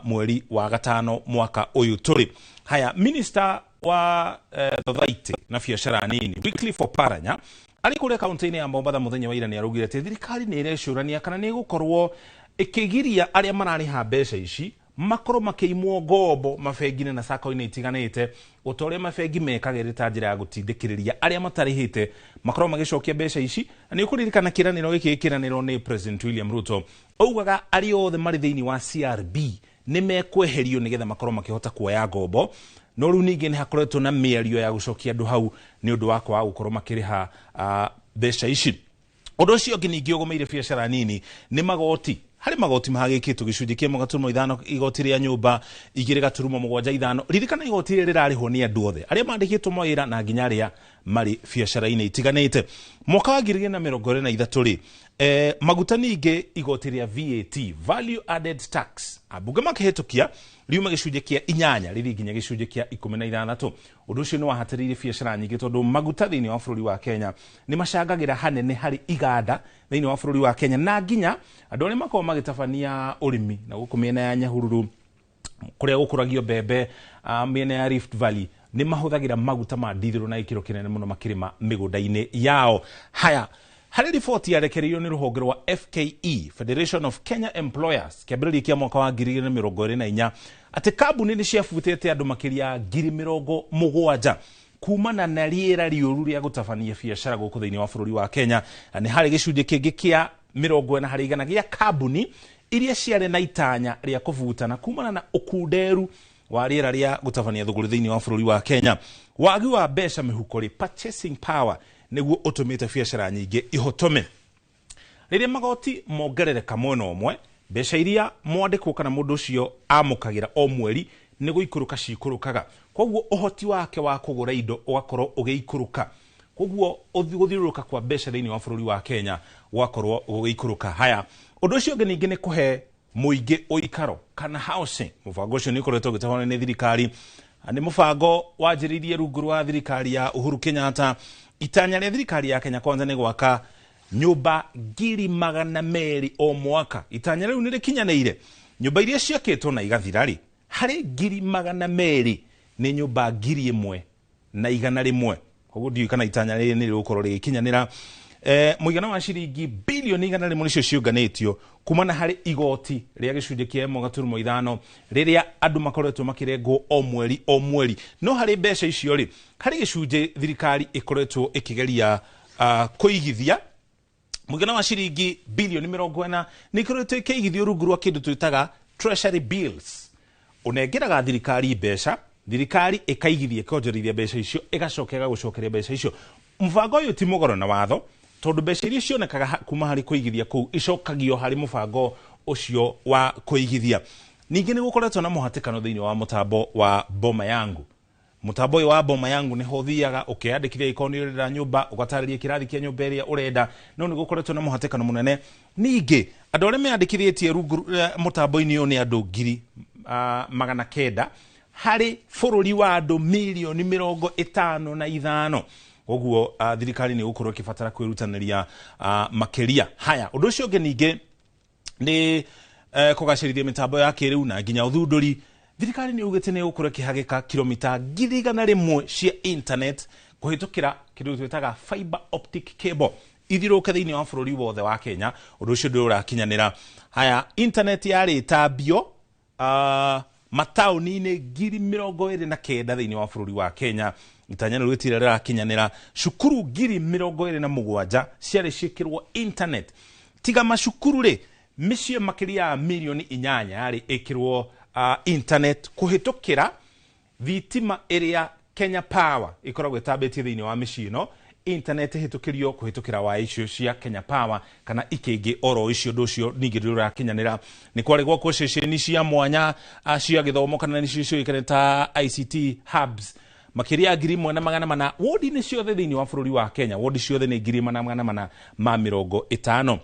mweri wa 5 mwaka ũyũ tũrĩ. Haya, minister wa thothaitĩ na biacara nini Wycliffe Oparanya arĩ kũrĩa kaunti-inĩ ya Mombatha mũthenya wa ira nĩ araugire atĩ thirikari nĩ ĩrecũrania kana nĩ ĩgũkorwo ĩkĩgiria arĩa mararĩha mbeca ici makorwo makĩimwo ngombo mabengi-inĩ na sacco-inĩ itiganĩte, o ta ũrĩa mabengi mekagĩrĩra ta njĩra ya gũtindĩkĩrĩria arĩa matarĩhĩte makorwo magĩcokia mbeca ici. Na nĩ ũkũririkana kĩranĩro gĩkĩ gĩkĩranĩrwo nĩ President William Ruto, augaga arĩa othe marĩ thĩinĩ wa CRB nĩ mekweherio nĩgetha makorwo makĩhota kuoya ngombo. No rĩu ningĩ nĩ hakoretwo na mĩario ya gũcokia andũ hau nĩ ũndũ wa kwaga gũkorwo makĩrĩha mbeca ici. Ũndũ ũcio ũngĩ ningĩ ũgũmĩire biacara nini nĩ magoti. Harĩ magoti mahagĩkĩtwo gĩcunjĩ kĩa 1.5 igoti rĩa nyũmba 2.75. Ririkana igoti rĩrĩ rĩrarĩhwo nĩ andũ othe arĩa mandĩkĩtwo mawĩra na nginya arĩa marĩ biacara-inĩ itiganĩte. Mwaka wa 2023 rĩ, maguta ningĩ igoti rĩa VAT, Value Added Tax, ambunge makĩhĩtũkia riuma gĩcunjĩ kĩa 8 rĩthiĩ nginya gĩcunjĩ kĩa 16. Ũndũ ũcio nĩ wahatĩrĩirie biacara nyingĩ tondũ maguta thĩinĩ wa bũrũri wa Kenya nĩ macangagĩra hanene harĩ iganda thĩinĩ wa bũrũri wa Kenya, na nginya andũ arĩa makoragwo magĩtabania ũrĩmi na gũkũ mĩena ya Nyahururu kũrĩa gũkũragio mbembe, mĩena ya Rift Valley nĩ mahũthagĩra maguta ma ndithũrũ na gĩkĩro kĩnene mũno makĩrĩma mĩgũnda-inĩ yao. Haya, harĩ riboti yarekereirio nĩ rũhonge rwa FKE, Federation of Kenya Employers, kĩambĩrĩria kĩa mwaka wa 2024 atĩ kambuni nĩ ciabutĩte andũ makĩria 70,000 kumana na rĩera rĩũru rĩa gũtabania biacara gũkũ thĩinĩ wa bũrũri wa Kenya. Na nĩ harĩ gĩcunjĩ kĩngĩ kĩa 40% gĩa kambuni iria ciarĩ na itanya rĩa kũbutana kumana na ũkunderu wa rĩera rĩa gũtabania thũgũrĩ thĩinĩ wa bũrũri wa Kenya. Wagi wa mbeca mĩhuko rĩ, purchasing power, nĩguo ũtũmĩte biacara nyingĩ ihotome. Rĩrĩa magoti mongerereka mwena ũmwe, mbeca iria mwandĩkwo kana mũndũ ũcio amũkagĩra o mweri nĩ gũikũrũka cikũrũkaga, koguo ũhoti wake wa kũgũra indo ũgakorwo ũgĩikũrũka, koguo gũthiũrũrũka kwa mbeca thĩinĩ wa bũrũri wa Kenya gũgakorwo gũgĩikũrũka. Haya, ũndũ ũcio ũngĩ ningĩ nĩ kũhe mũingĩ ũikaro kana housing. Mũbango ũcio nĩ ũkoretwo ũgĩtabanio nĩ thirikari, nĩ mũbango wanjĩrĩirie rungu rwa thirikari ya Uhuru Kenyatta. Itanya rĩa thirikari ya Kenya Kwanza nĩ gwaka nyũmba 200,000 o mwaka. Itanya rĩu nĩ rĩkinyanĩire. Nyũmba iria ciakĩtwo na igathira rĩ, harĩ 200,000 nĩ nyũmba 1,100. Koguo ndiũĩ kana itanya rĩrĩ nĩ rĩgũkorwo rĩgĩkinyanĩra. Mũigana wa ciringi bilioni 100 nĩcio ciũnganĩtio kumana harĩ igoti rĩa gĩcunjĩ kĩa 1.5 rĩrĩa andũ makoretwo makĩrengwo o mweri o mweri. No harĩ mbeca icio rĩ, harĩ gĩcunjĩ thirikari ĩkoretwo ĩkĩgeria kũigithia mũigana wa ciringi bilioni 40 nĩ ĩkoretwo ĩkĩigithio rungu rwa kĩndũ twĩtaga treasury bills. Ũnengeraga thirikari mbeca, thirikari ĩkaigithia ĩkonjorithia mbeca icio, ĩgacoka ĩgagũcokeria mbeca icio. Mũbango ũyũ ti mũgoro na watho tondũ mbeca iria cionekaga kuma harĩ kũigithia kũu icokagio harĩ mũbango ũcio wa kũigithia. Ningĩ nĩ gũkoretwo na mũhatĩkano thĩinĩ wa mũtambo wa Boma Yangu. Mũtambo ũyũ wa Boma Yangu nĩho ũthiaga ũkeyandĩkithia ĩkorwo nĩ ũrenda nyũmba, ũgatarĩria kĩrathi kĩa nyũmba ĩrĩa ũrenda, no nĩ gũkoretwo na mũhatĩkano mũnene. Ningĩ andũ arĩa meyandĩkithĩtie rungu mũtambo-inĩ ũyũ nĩ andũ 900,000 harĩ bũrũri wa andũ milioni 55. Koguo thirikari nĩ gũkorwo ĩkĩbatara kwĩrutanĩria makĩria. Haya, ũndũ ũcio ũngĩ ningĩ nĩ kũgacĩrithia mĩtambo ya kĩrĩu na nginya ũthundũri. Thirikari nĩ ugĩte nĩ ĩgũkorwo ĩkĩhagĩka kilomita 100,000 cia internet kũhĩtũkĩra kĩndũ twĩtaga fiber optic cable ithiũrũrũke thĩinĩ wa bũrũri wothe wa Kenya. Ũndũ ũcio ndũrĩ ũrakinyanĩra. Haya, internet yarĩ ĩtambio mataũni-inĩ 29,000 thĩinĩ wa bũrũri wa Kenya. Itanya rĩu rĩtirĩ rĩrakinyanĩra. Cukuru 27,000 ciarĩ ciĩkĩrwo internet. Tiga macukuru rĩ, mĩciĩ makĩria ya milioni 8 yarĩ ĩkĩrwo internet kũhĩtũkĩra thitima ĩrĩa Kenya Power ĩkoragwo ĩtambĩtie thĩinĩ wa mĩciĩ ĩno. Internet ĩhĩtũkĩrio kũhĩtũkĩra waya icio cia Kenya Power kana ikĩngĩ oro icio. Ũndũ ũcio ningĩ ndũrĩ ũrakinyanĩra. Nĩ kwarĩ gwakwo ceceni cia mwanya cia gĩthomo kana nĩcio ciũĩkaine ta ICT hubs makĩria ya 1,400 wodi-inĩ ciothe thĩinĩ wa bũrũri wa Kenya. Wodi ciothe nĩ 1,450.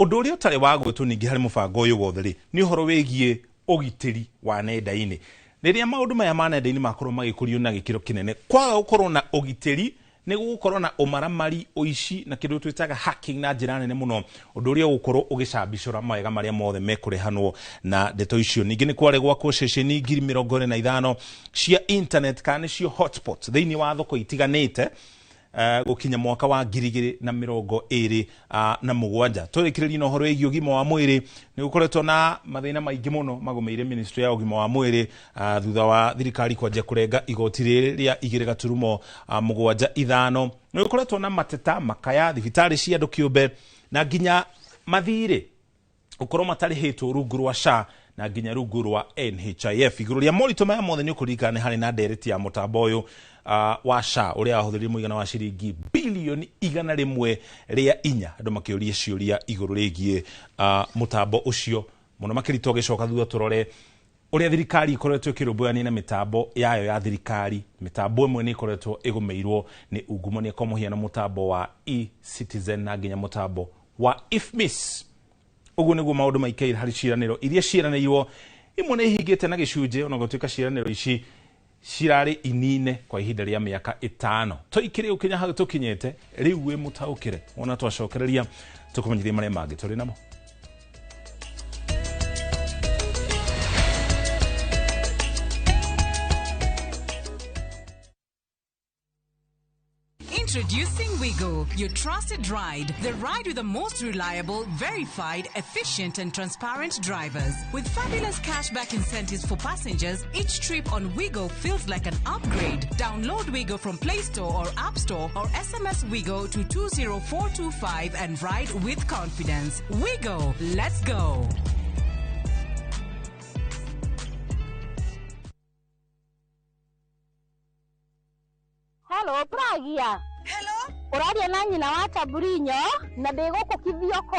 Ũndũ ũrĩa ũtarĩ wa gwĩtwo ningĩ harĩ mũbango ũyũ wothe rĩ, nĩ ũhoro wĩgiĩ Ũgitĩri wa nenda-inĩ. Rĩrĩa maũndũ maya ma nenda-inĩ makorwo magĩkũrio na gĩkĩro kĩnene, kwaga gũkorwo na ũgitĩri nĩ gũgũkorwo na ũmaramari, ũici na kĩndũ twĩtaga hacking na njĩra nene mũno, ũndũ ũrĩa ũgũkorwo ũgĩcambicũra mawega marĩa mothe mekũrehanwo na ndeto icio. Ningĩ nĩ kwarĩ gwakwo ceceni 45,000 cia internet kana nĩcio hotspot thĩinĩ wa thoko itiganĩte gũkinya mwaka wa 2027. Tũrĩkĩrĩrie na ũhoro wĩgiĩ ũgima wa mwĩrĩ. Nĩ gũkoretwo na mathĩna maingĩ mũno magũmĩire ministry ya ũgima wa mwĩrĩ thutha wa thirikari kwanjia kũrenga igoti rĩrĩ rĩa 2.75. Nĩ gũkoretwo na mateta makaya thibitarĩ cia andũ kĩũmbe na nginya mathirĩ gũkorwo matarĩhĩtwo rungu rwa SHA na nginya rungu rwa NHIF. Igũrũ rĩa moritũ maya mothe nĩ ũkũririkana nĩ harĩ na ndereti ya mũtambo ũyũ wa SHA ũrĩa wahũthĩrire mũigana wa ciringi bilioni 104, andũ makĩũria ciũria igũrũ rĩgiĩ mũtambo ũcio mũno makĩria. Tũgĩcoka thutha tũrore ũrĩa thirikari ĩkoretwo ĩkĩrũmbũyania na mĩtambo yayo ya thirikari. Mĩtambo ĩmwe nĩ ĩkoretwo ĩgũmĩirwo nĩ ungumania, kwa mũhiano mũtambo wa eCitizen na nginya mũtambo wa IFMIS. Ũguo nĩguo maũndũ maikaire harĩ ciĩranĩro iria ciĩranĩirwo. Imwe nĩ ihingĩte na gĩcunjĩ, ona gũtuĩka ciĩranĩro ici cirarĩ inine kwa ihinda rĩa mĩaka 5. Tũikĩrĩ ũkinya hau tũkinyĩte rĩu wĩ mũtaũkĩre, wona twacokereria tũkũmenyithia marĩa mangĩ tũrĩ namo. Introducing Wigo, your trusted ride. The ride with the most reliable, verified, efficient and transparent drivers. With fabulous cashback incentives for passengers, each trip on Wigo feels like an upgrade. Download Wigo from Play Store or App Store or SMS Wigo to 20425 and ride with confidence. Wigo, let's go. Hello, Pragia. Hello. Ũraria na nyina wa Taburinyo na ndĩ gũkũ Kithioko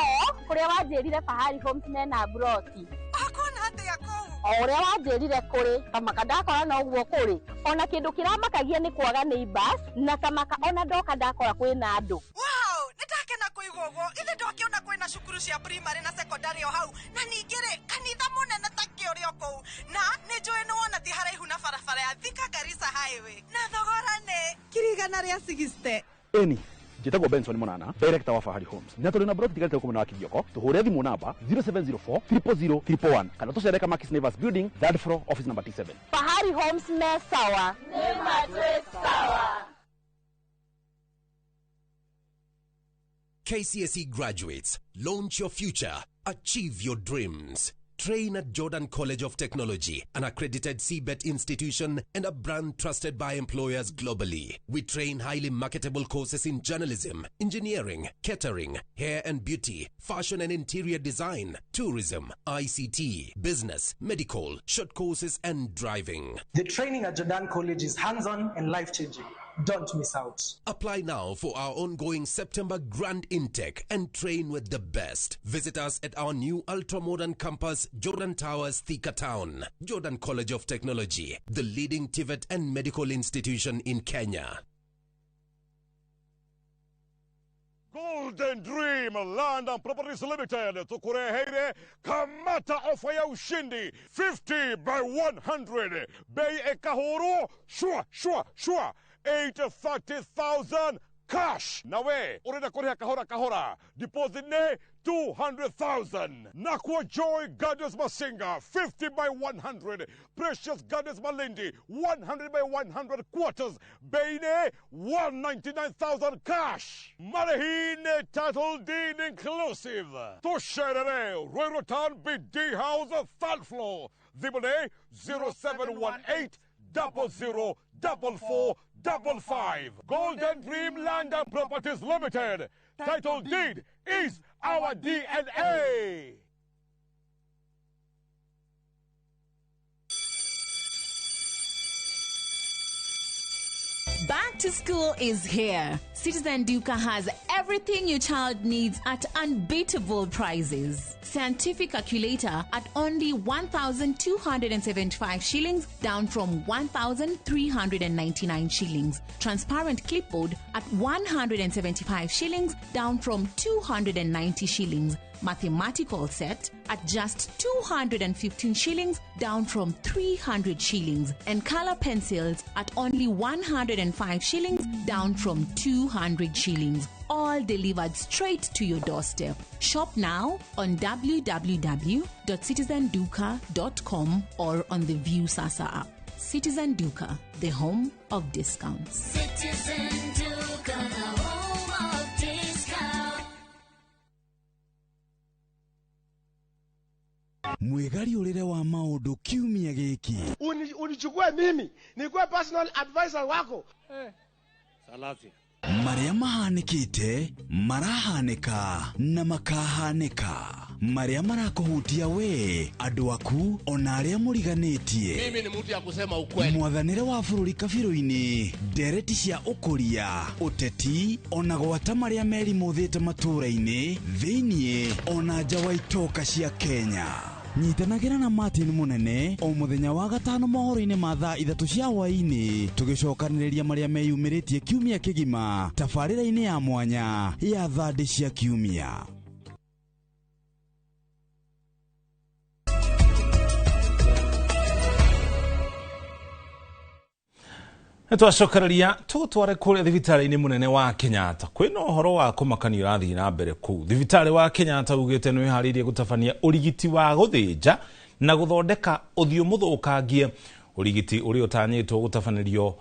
kũrĩa wanjĩrire Fahari Homes mena broti. Akona atĩa kũu? O ũrĩa wanjĩrire kũrĩ, kamaka ndakora noguo kũrĩ. Ona kĩndũ kĩramakagia nĩ kwaga neighbors na kamaka ona ndoka ndakora kwĩna andũ. Wow, nĩndakena kũigua ũguo. Ithe ndwakĩona kwĩna cukuru cia primary na secondary o hau na ningĩ rĩ kanitha mũnene ta kĩũrĩ o kũu na nĩ njũĩ nĩ wona ti haraihu na barabara ya Thika Garissa Highway na thogora nĩ 160,000. Eni njĩtagwo Benson Monana, director wa Fahari Homes, na tũrĩ na broti tigarĩte gũkũ mwena wa Kithioko. Tũhũre thimũ namba 0704 000 111 kana tũcere Kamakis Neighbors Building, third floor, office number T7. Fahari Homes me sawa. Nĩ matwĩ sawa. KCSE graduates, launch your future, achieve your dreams. Train at Jordan College of Technology, an accredited CBET institution and a brand trusted by employers globally. We train highly marketable courses in journalism, engineering, catering, hair and beauty, fashion and interior design, tourism, ICT, business, medical, short courses and driving. The training at Jordan College is hands-on and life-changing. Don't miss out. Apply now for our ongoing September grand intake and train with the best. Visit us at our new ultra-modern campus, Jordan Towers, Thika Town. Jordan College of Technology, the leading TVET and medical institution in Kenya. Golden Dream Land and Properties Limited tukureheire kamata ofa ya ushindi 50 by 100 bei ekahuru shwa shwa shwa 830,000 cash. Nawe urenda kuriha kahora kahora, deposit ne 200,000. Nakwa Joy Gardens Masinga 50 by 100, Precious Gardens Malindi 100 by 100 quarters, Beine 199,000 cash. Marihine title deed inclusive. Tusherere Royal Town BD House third floor. Zibone 0718 00 44 55. Golden Dream Land and Properties Limited. Title deed is our DNA. Back to school is here. Citizen Duka has everything your child needs at unbeatable prices. Scientific calculator at only 1,275 shillings, down from 1,399 shillings. Transparent clipboard at 175 shillings, down from 290 shillings. mathematical set at just 215 shillings, down from 300 shillings, and color pencils at only 105 shillings, down from 200 shillings. All delivered straight to your doorstep. Shop now on www.citizenduka.com or on the Viusasa app. Citizen Duka, the home of discounts. Citizen Duka, the home of discount. Mwĩgariũrĩre wa maũndũ kiumia gĩkĩ. Unichukue mimi nikuwe personal advisor wako. Salasia. Marĩa mahanĩkĩte, marahanĩka na makahanĩka. Marĩa marakũhutia we, andũ aku, ona arĩa mũriganĩtie. Mimi ni mtu ya kusema ukweli. Mwathanĩre wa bũrũri kabirũ-inĩ, ndereti cia ũkũria, ũteti, ona gwata marĩa merimũthĩte matũũra-inĩ, thĩiniĩ, ona nja wa itoka cia Kenya. Nyitanagĩra na Martin Munene o mũthenya wa gatano mohoro-inĩ ma thaa 3 cia hwaĩ-inĩ, tũgĩcokanĩrĩria marĩa meyumĩrĩtie kiumia kĩgima tabarĩra-inĩ ya mwanya ya thandĩ cia kiumia. Nĩtwacokereria tũgũtware kũrĩa thibitarĩ-inĩ mũnene wa Kenyatta. Kwĩna ũhoro wa kũmakania ũrathiĩ na mbere kũu. Thibitarĩ wa Kenyatta ugĩte nĩ wĩharĩirie gũtabania ũrigiti wa gũthĩnja na gũthondeka ũthiũ mũthũkangie, ũrigiti ũrĩa ũtanyĩtwo gũtabanĩrio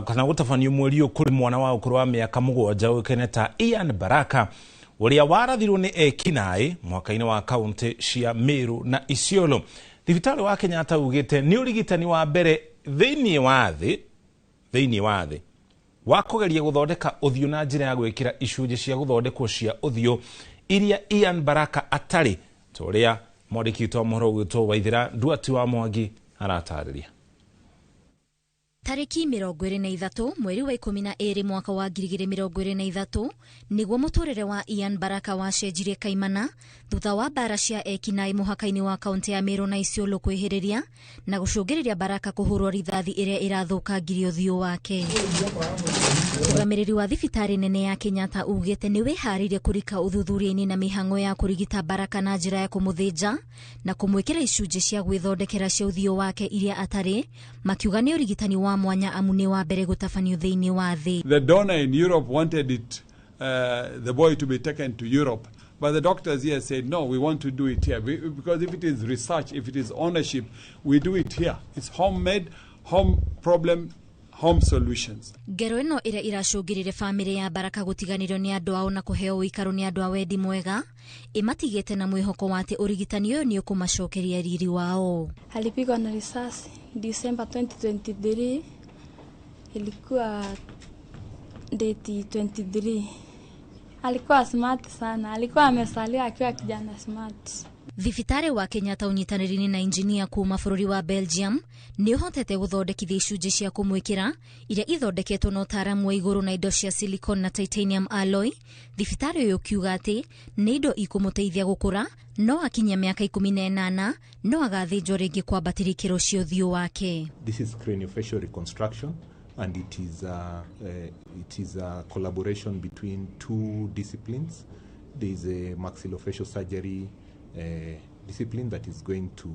kana gũtabanio mweri ũyũ kũrĩ mwana wa ũkũrũ wa mĩaka 7 ũĩkaine ta Ian Baraka, ũrĩa warathirwo nĩ ekinaĩ mwaka-inĩ wa kaũntĩ cia Meru na Isiolo. Thibitarĩ wa Kenyatta ugĩte nĩ ũrigitani wa mbere thĩinĩ wa thĩ wa kũgeria gũthondeka ũthiũ na njĩra ya gwĩkĩra icunjĩ cia gũthondekwo cia ũthiũ iria Ian Baraka atarĩ, ta ũrĩa mwandĩki witũ wa mohoro ũgwĩtwo Waithĩra Nduati wa Mwangi aratarĩria. Tarĩki 23 mweri wa 12 mwaka wa 2023 nĩguo mũtũrĩre wa Ian Baraka wacenjirie kaimana thutha wa mbara cia ekinaĩ mũhaka-inĩ wa kaũntĩ ya Meru na Isiolo kwĩhĩrĩria na gũcũngĩrĩria Baraka kũhũrwo rithathi ĩrĩa ĩrathũkangirie ũthiũ wake. Mũrũgamĩrĩri wa thibitarĩ nene ya Kenyatta ugĩte nĩ wĩharĩirie kũrika ũthuthuria-inĩ na mĩhang'o ya kũrigita Baraka na njĩra ya kũmũthĩnja na kũmwĩkĩra icunjĩ cia gwĩthondekera cia ũthiũ wake iria atarĩ, makiuga nĩ ũrigitani wa mwanya amu nĩ wa mbere gũtabanio thĩinĩ wa thĩ. The donor in Europe wanted it, the boy to be taken to Europe. But the doctors here said, no, we want to do it here. Because if it is research, if it is ownership, we do it here. It's homemade, home problem, home solutions. Ngero ĩno ĩrĩa ĩracũngĩrĩire bamĩrĩ ya Baraka gũtiganĩrio nĩ andũ ao na kũheo ũikaro nĩ andũ a wendi mwega ĩmatigĩte na mwĩhoko wa atĩ ũrigitani ũyũ nĩ ũkũmacokeria riri wao. Alipigwa na risasi December 2023, ilikuwa date 23. Alikuwa smart sana, alikuwa amesalia akiwa kijana smart. Thibitarĩ wa Kenyatta ũnyitanĩri-inĩ na injinia kuma bũrũri wa Belgium nĩ ũhotete gũthondekithia icunjĩ cia kũmwĩkĩra iria ithondeketwo na ũtaaramu wa igũrũ na indo cia silicone na titanium alloy. Thibitarĩ ũyũ ũkiuga atĩ nĩ indo ikũmũteithia gũkũra, no akinyia mĩaka 18 no agathĩnjwo rĩngĩ kwambatĩria ikĩro cia ũthiũ wake. This is craniofacial reconstruction, and it is a collaboration between two disciplines. There is a maxillofacial surgery discipline that is going to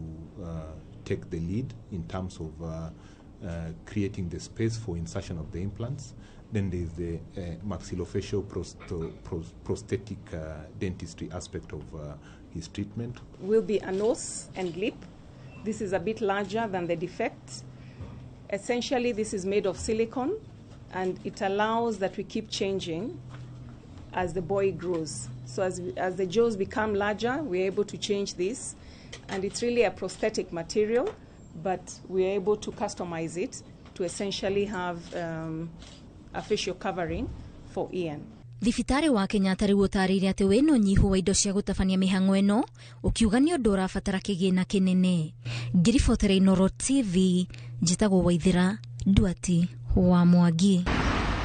take the lead in terms of creating the space for insertion of the implants. Then there is the maxillofacial prosthetic dentistry aspect of his treatment. Will be a nose and lip. This is a bit larger than the defect. Essentially, this is made of silicone, and it allows that we keep changing as the boy grows. So as the jaws become larger, we're able to change this. And it's really a prosthetic material, but we're able to customize it to essentially have a facial covering for Ian. Thibitarĩ wa Kenyatta rĩu ũtarĩirie atĩ wĩna ũnyihu wa indo cia gũtabania mĩhang'o ĩno, ũkiuga nĩ ũndũ ũrabatara kĩgĩna kĩnene. Ngĩribotera Inooro TV, njĩtagwo Waithĩra Nduati wa Mwangi.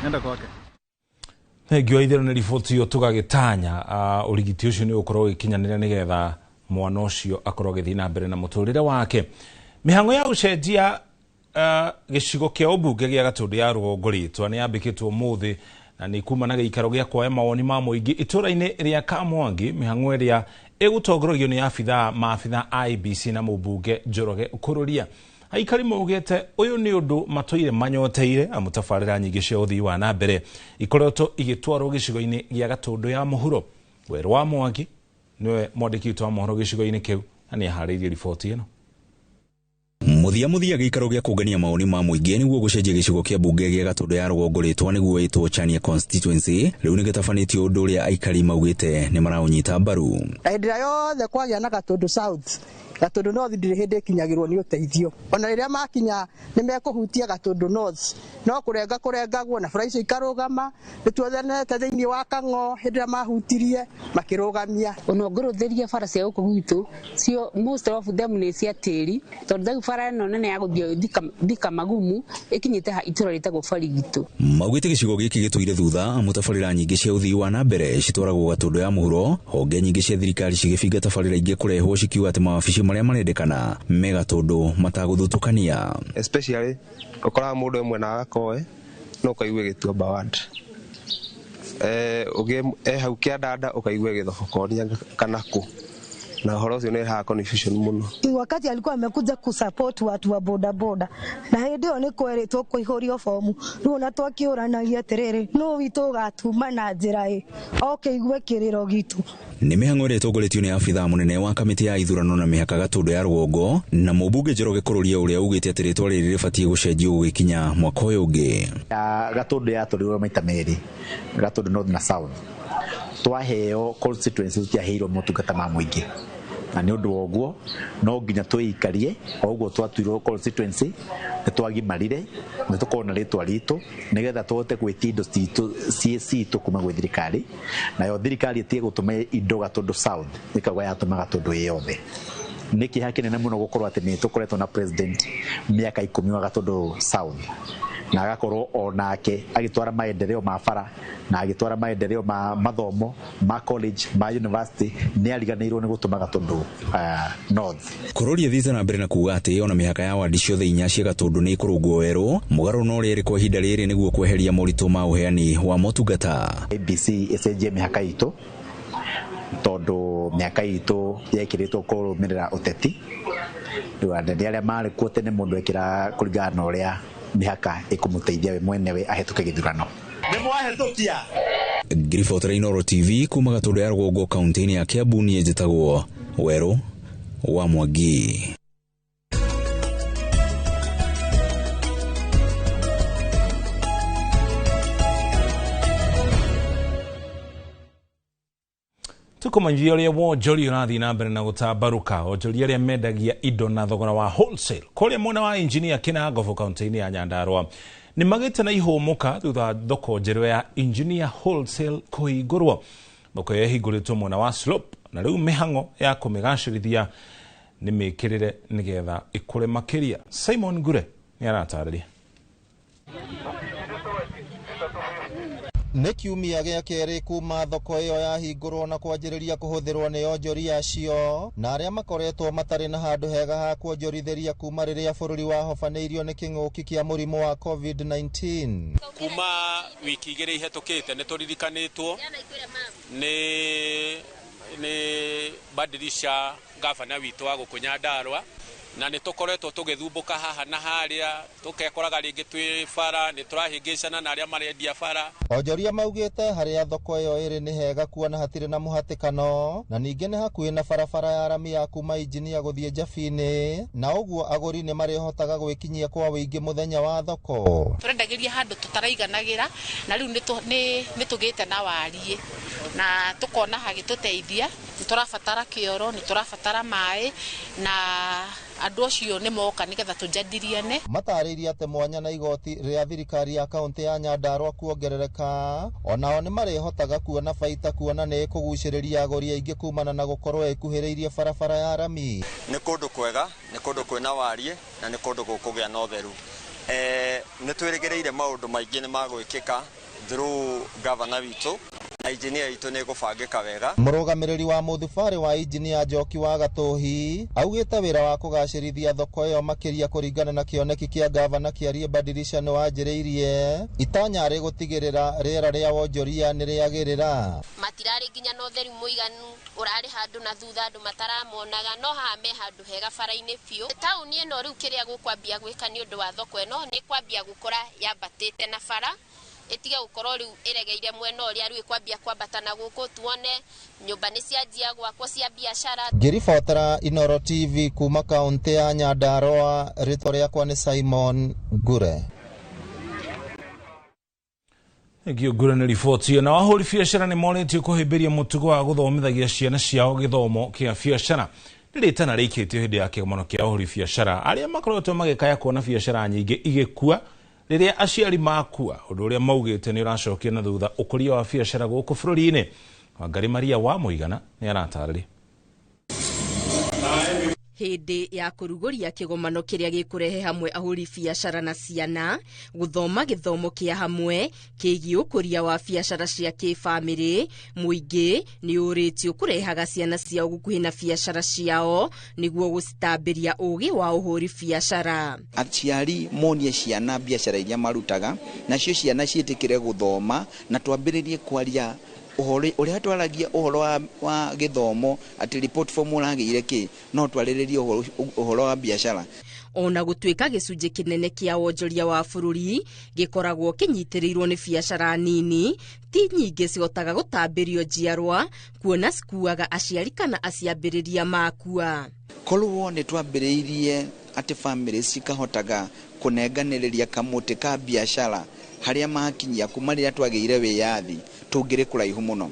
Nenda kwake. Thengio Waithĩra nĩ riboti ĩyo tũgagĩtanya ũrigiti ũcio nĩ ũgũkorwo ũgĩkinyanĩra nĩgetha mwana ũcio akorwo agĩthiĩ na mbere na mũtũrĩre wake. Mĩhang'o ya gũcenjia gĩcigo kĩa ũmbunge gĩa Gatũndũ ya rũgongo rĩtwa nĩ yambĩkĩtwo ũmũthĩ na nĩ kuma na gĩikaro gĩa kuoya mawoni ma mũingĩ itũra-inĩ rĩa Kamwangi. Mĩhang'o ĩrĩa Ĩgũtongoragio nĩ abithaa maabithaa IEBC na mũmbunge Njoroge Kũrũria. Aikari maugĩte ũyũ nĩ ũndũ matũire manyoteire amu tabarĩra nyingĩ cia ũthii wa na mbere ikoretwo igĩtwarwo gĩcigo-inĩ gĩa Gatũndũ ya mũhuro. Werũ wa Mwangi nĩwe mwandĩki witũ wa mohoro gĩcigo-inĩ kĩu na nĩ aharĩirie riboti ĩno. Muthia muthia gĩikaro gĩa kũngania mawoni ma mũingĩ nĩguo gũcenjia gĩcigo kĩa mbunge gĩa Gatũndũ ya rũgongo rĩtwa nĩguo ĩtwo Chania constituency rĩu nĩ gĩtabanĩtio ũndũ ũrĩa aikari maugĩte nĩ maraũnyita mbaru. Na hĩndĩ ĩrĩa yothe kwagĩa na Gatũndũ South, Gatũndũ North ndirĩ hĩndĩ ĩkinyagĩrwo nĩ ũteithio. Ona rĩrĩa makinya nĩ mekũhutia Gatũndũ North, no kũrenga kũrengagwo na bara icio ikarũgama. Nĩ tuonete thĩinĩ wa Kang'o hĩndĩ ĩrĩa mahutirie makĩrũgamia. Ona ũngĩrũthĩria bara cia gũkũ gwitũ, cio most of them nĩ cia tĩri, tondũ rĩu bara ĩno nene ya gũthiĩ Thika Magumu ĩkinyĩte itũra rĩtagwo Barigitũ. Maugĩte gĩcigo gĩkĩ gĩtũire thutha amu tabarĩra nyingĩ cia ũthii wa na mbere citwaragwo Gatũndũ ya mũhuro, honge nyingĩ cia thirikari cigĩbinga tabarĩra ingĩ kũrehwo cikiuga atĩ mawabici marĩa marendekana me Gatũndũ matagũthutũkania. Especially ũkoraga mũndũ mwena wa Gakoe no ũkaigua Gĩtuamba ward, ũngĩ hau Kĩandanda ũkaigua Gĩthobokonia kana kũ, na ũhoro ũcio nĩ ũrehaga confusion mũno. Wakati alikuwa amekuja kusupport watu wa boda boda, na hĩndĩ ĩyo nĩ kwerĩtwo kũihũrio bomu, rĩu ona twakĩũranagia atĩrĩrĩ, nũ witũ ũgatuma na njĩra ĩ oke igue kĩrĩro gitũ. Nĩ mĩhang'o ĩrĩa ĩtongoretio nĩ abithaa mũnene wa kamĩtĩ ya ithurano na mĩhaka Gatũndũ ya rũgongo na mũmbunge Njoroge Kũrũria ũrĩa ugĩte atĩ rĩtwa rĩrĩ rĩbatiĩ gũcenjio gũgĩkinya mwaka ũyũ ũngĩ. Gatũndũ yatũrirwo maita merĩ, Gatũndũ North na South. Twaheo constituency tutiaheirwo motungata ma mũingĩ, na nĩ ũndũ wa ũguo no nginya twĩikarie o ũguo twatuirwo constituency, nĩ twagimarire nĩ tũkorwo na rĩtwa ritũ nĩgetha tũhote gwĩtia indo citũ ciĩ citũ kuma gwĩ thirikari, nayo thirikari ĩtige gũtũma indo Gatũndũ South ĩkauga yatũma Gatũndũ ĩ yothe. Nĩ kĩeha kĩnene mũno gũkorwo atĩ nĩ tũkoretwo na president mĩaka 10 wa Gatũndũ South, na agakorwo onake agĩtwara maendeleo ma bara na agĩtwara maendeleo ma mathomo ma college ma university, nĩ ariganĩirwo nĩ gũtũma Gatũndũ North. Kũrũria thiĩte na mbere na kuuga atĩ ona mĩhaka ya wandi ciothe inya cia Gatũndũ nĩ ĩkũrũngwo werũ mũgarũ na ũrĩa ĩrĩ kwa ihinda rĩrĩ nĩguo kweheria moritũ ma ũheani wa motungata. ABC ĩcenjie mĩhaka itũ tondũ mĩhaka itũ yekĩrĩtwo kũrũmĩrĩra ũteti. Rĩu anene arĩa marĩ kuo tene mũndũ ekĩra kũringana na ũrĩa mĩhaka ĩkũmũteithia we mwenewe ahĩtũke gĩthurano. Nĩ mwahĩtũkia. Ngiribotera Inooro TV kuma Gatũndũ ya rũgongo kaunti-inĩ ya Kiambu, niĩ njĩtagwo Werũ wa Mwangi. Tukumanjia ũrĩa wonjoria ũrathiĩ na mbere na gũtambarũka, onjoria arĩa mendagia indo na thogora wa wholesale kũrĩa mwena wa Engineer Kĩnangobu kaunti-inĩ ya Nyandarua nĩ magĩte na ihũmũka thutha wa thoko njerũ ya Engineer Wholesale kũhingũrwo. Thoko ĩyo ĩhingũrĩtwo mwena wa Slope na rĩu mĩhang'o ya kũmĩgacĩrithia nĩ mĩkĩrĩre nĩgetha ĩkũre makĩria. Simon Ngure nĩ aratarĩria. Nĩ kiumia gĩa kerĩ kuma thoko ĩyo yahingũrwo na kwanjĩrĩria kũhũthĩrwo nĩ onjoria acio na arĩa makoretwo matarĩ na handũ hega ha kuonjorithĩria kuma rĩrĩa bũrũri wahobanĩirio nĩ kĩng'ũki kĩa mũrimũ wa COVID-19. Kuma wiki igĩrĩ ihĩtũkĩte nĩ tũririkanĩtwo nĩ badilisha gavana witũ wa gũkũ Nyandarua, na nĩ tũkoretwo tũgĩthumbũka haha na harĩa, tũkekoraga rĩngĩ twĩ bara, nĩ tũrahĩngĩcana na arĩa marendia bara. Onjoria maugĩte harĩa thoko ĩyo ĩrĩ nĩ hega kuona hatirĩ na mũhatĩkano, na ningĩ nĩ hakuhĩ na barabara ya rami ya kuma Injinia gũthiĩ Njabini, na ũguo agũri nĩ marĩhotaga gwĩkinyia kwa wĩingĩ mũthenya wa thoko. Tũrendagĩria handũ tũtaraiganagĩra, na rĩu nĩ tũgĩte na wariĩ na tũkona hagĩtũteithia. Nĩ tũrabatara kĩoro, nĩ tũrabatara maĩ, na andũ acio nĩ moka nĩgetha tũjadiliane. Matarĩirie atĩ mwanya na igoti rĩa thirikari ya kaunti ya Nyandarua kuongerereka, onao nĩ marĩhotaga kuona baita kuona nĩ ĩkũgucĩrĩria agũri aingĩ kumana na gũkorwo ĩkuhĩrĩirie barabara ya rami. Nĩ kũndũ kwega, nĩ kũndũ kwĩna wariĩ, na nĩ kũndũ gũkũgĩa na ũtheru. Nĩ twĩrĩgĩrĩire maũndũ maingĩ nĩ magwĩkĩka through gavana witũ. Na injinia itũ nĩ ĩgũbangĩka wega. Mũrũgamĩrĩri wa mũthubarĩ wa injinia Njoki wa Gatũhi augĩte wĩra wa kũgacĩrithia thoko ĩyo makĩria kũringana na kĩoneki kĩa gavana Kĩarie Badilisha nĩ wanjĩrĩirie itanya rĩ gũtigĩrĩra rĩera rĩa wonjoria nĩ rĩagĩrĩra. Matirarĩ nginya na ũtheru mũiganu, ũrarĩ handũ na thutha andũ mataramonaga, no haha me handũ hega bara-inĩ biũ. Taũni ĩno rĩu kĩrĩa gũkwambia gwĩka nĩ ũndũ wa thoko ĩno nĩ kwambia gũkũra yambatĩte na bara, ĩtige gũkorwo rĩu ĩregeire mwena ũrĩa, rĩu ĩkwambia kwambata na gũkũ, tuone nyũmba nĩ cianjia gwakwo cia biacara. Ngĩribotera Inooro TV kuma kaũntĩ ya Nyandarua, rĩtwa rĩakwa nĩ Simon Ngure. Ngio ngure nĩ riboti. Na ahũri biacara nĩ morĩtio kũhĩmbĩria mũtugo wa gũthomithagia ciana ciao gĩthomo kĩa biacara. Nĩ rĩtana rĩikĩtio hĩndĩ ya kĩgomano kĩa ahũri biacara arĩa makoretwo magĩkaya kuona biacara nyingĩ igĩkua rĩrĩa aciari makua, ũndũ ũrĩa maugĩte nĩ ũracokia na thutha ũkũria wa biacara gũkũ bũrũri-inĩ. Wangari Maria wa Mũigana nĩ aratarĩria. Hĩndĩ ya kũrugũria kĩgomano kĩrĩa gĩkũrehe hamwe ahũri biacara na ciana gũthoma gĩthomo kĩa hamwe kĩgiĩ ũkũria wa biacara cia kĩbamĩrĩ, mũingĩ nĩ ũrĩtio kũrehaga ciana ciao gũkuhĩ na biacara ciao nĩguo gũcitambĩria ũgĩ wa ũhũri biacara. Aciari monie ciana biacara iria marutaga, nacio ciana ciĩtĩkĩre gũthoma, na twambĩrĩrie kwaria ũhoro ũrĩa twaragia ũhoro wa gĩthomo, atĩ report form ũragĩire kĩ, no twarĩrĩrie ũhoro wa biacara. Ona gũtuĩka gĩcunjĩ kĩnene kĩa wonjoria wa bũrũri gĩkoragwo kĩnyitĩrĩirwo nĩ biacara nini, ti nyingĩ cihotaga gũtambĩrio njiarwa kuona cikuaga aciari kana aciambĩrĩria makua. Korwo nĩ twambĩrĩirie atĩ famĩlĩ cikahotaga kũnenganĩrĩria kamũtĩ ka biacara harĩa makinyia kuma rĩrĩa twagĩire wĩyathi, tũngĩrĩ kũraihu mũno.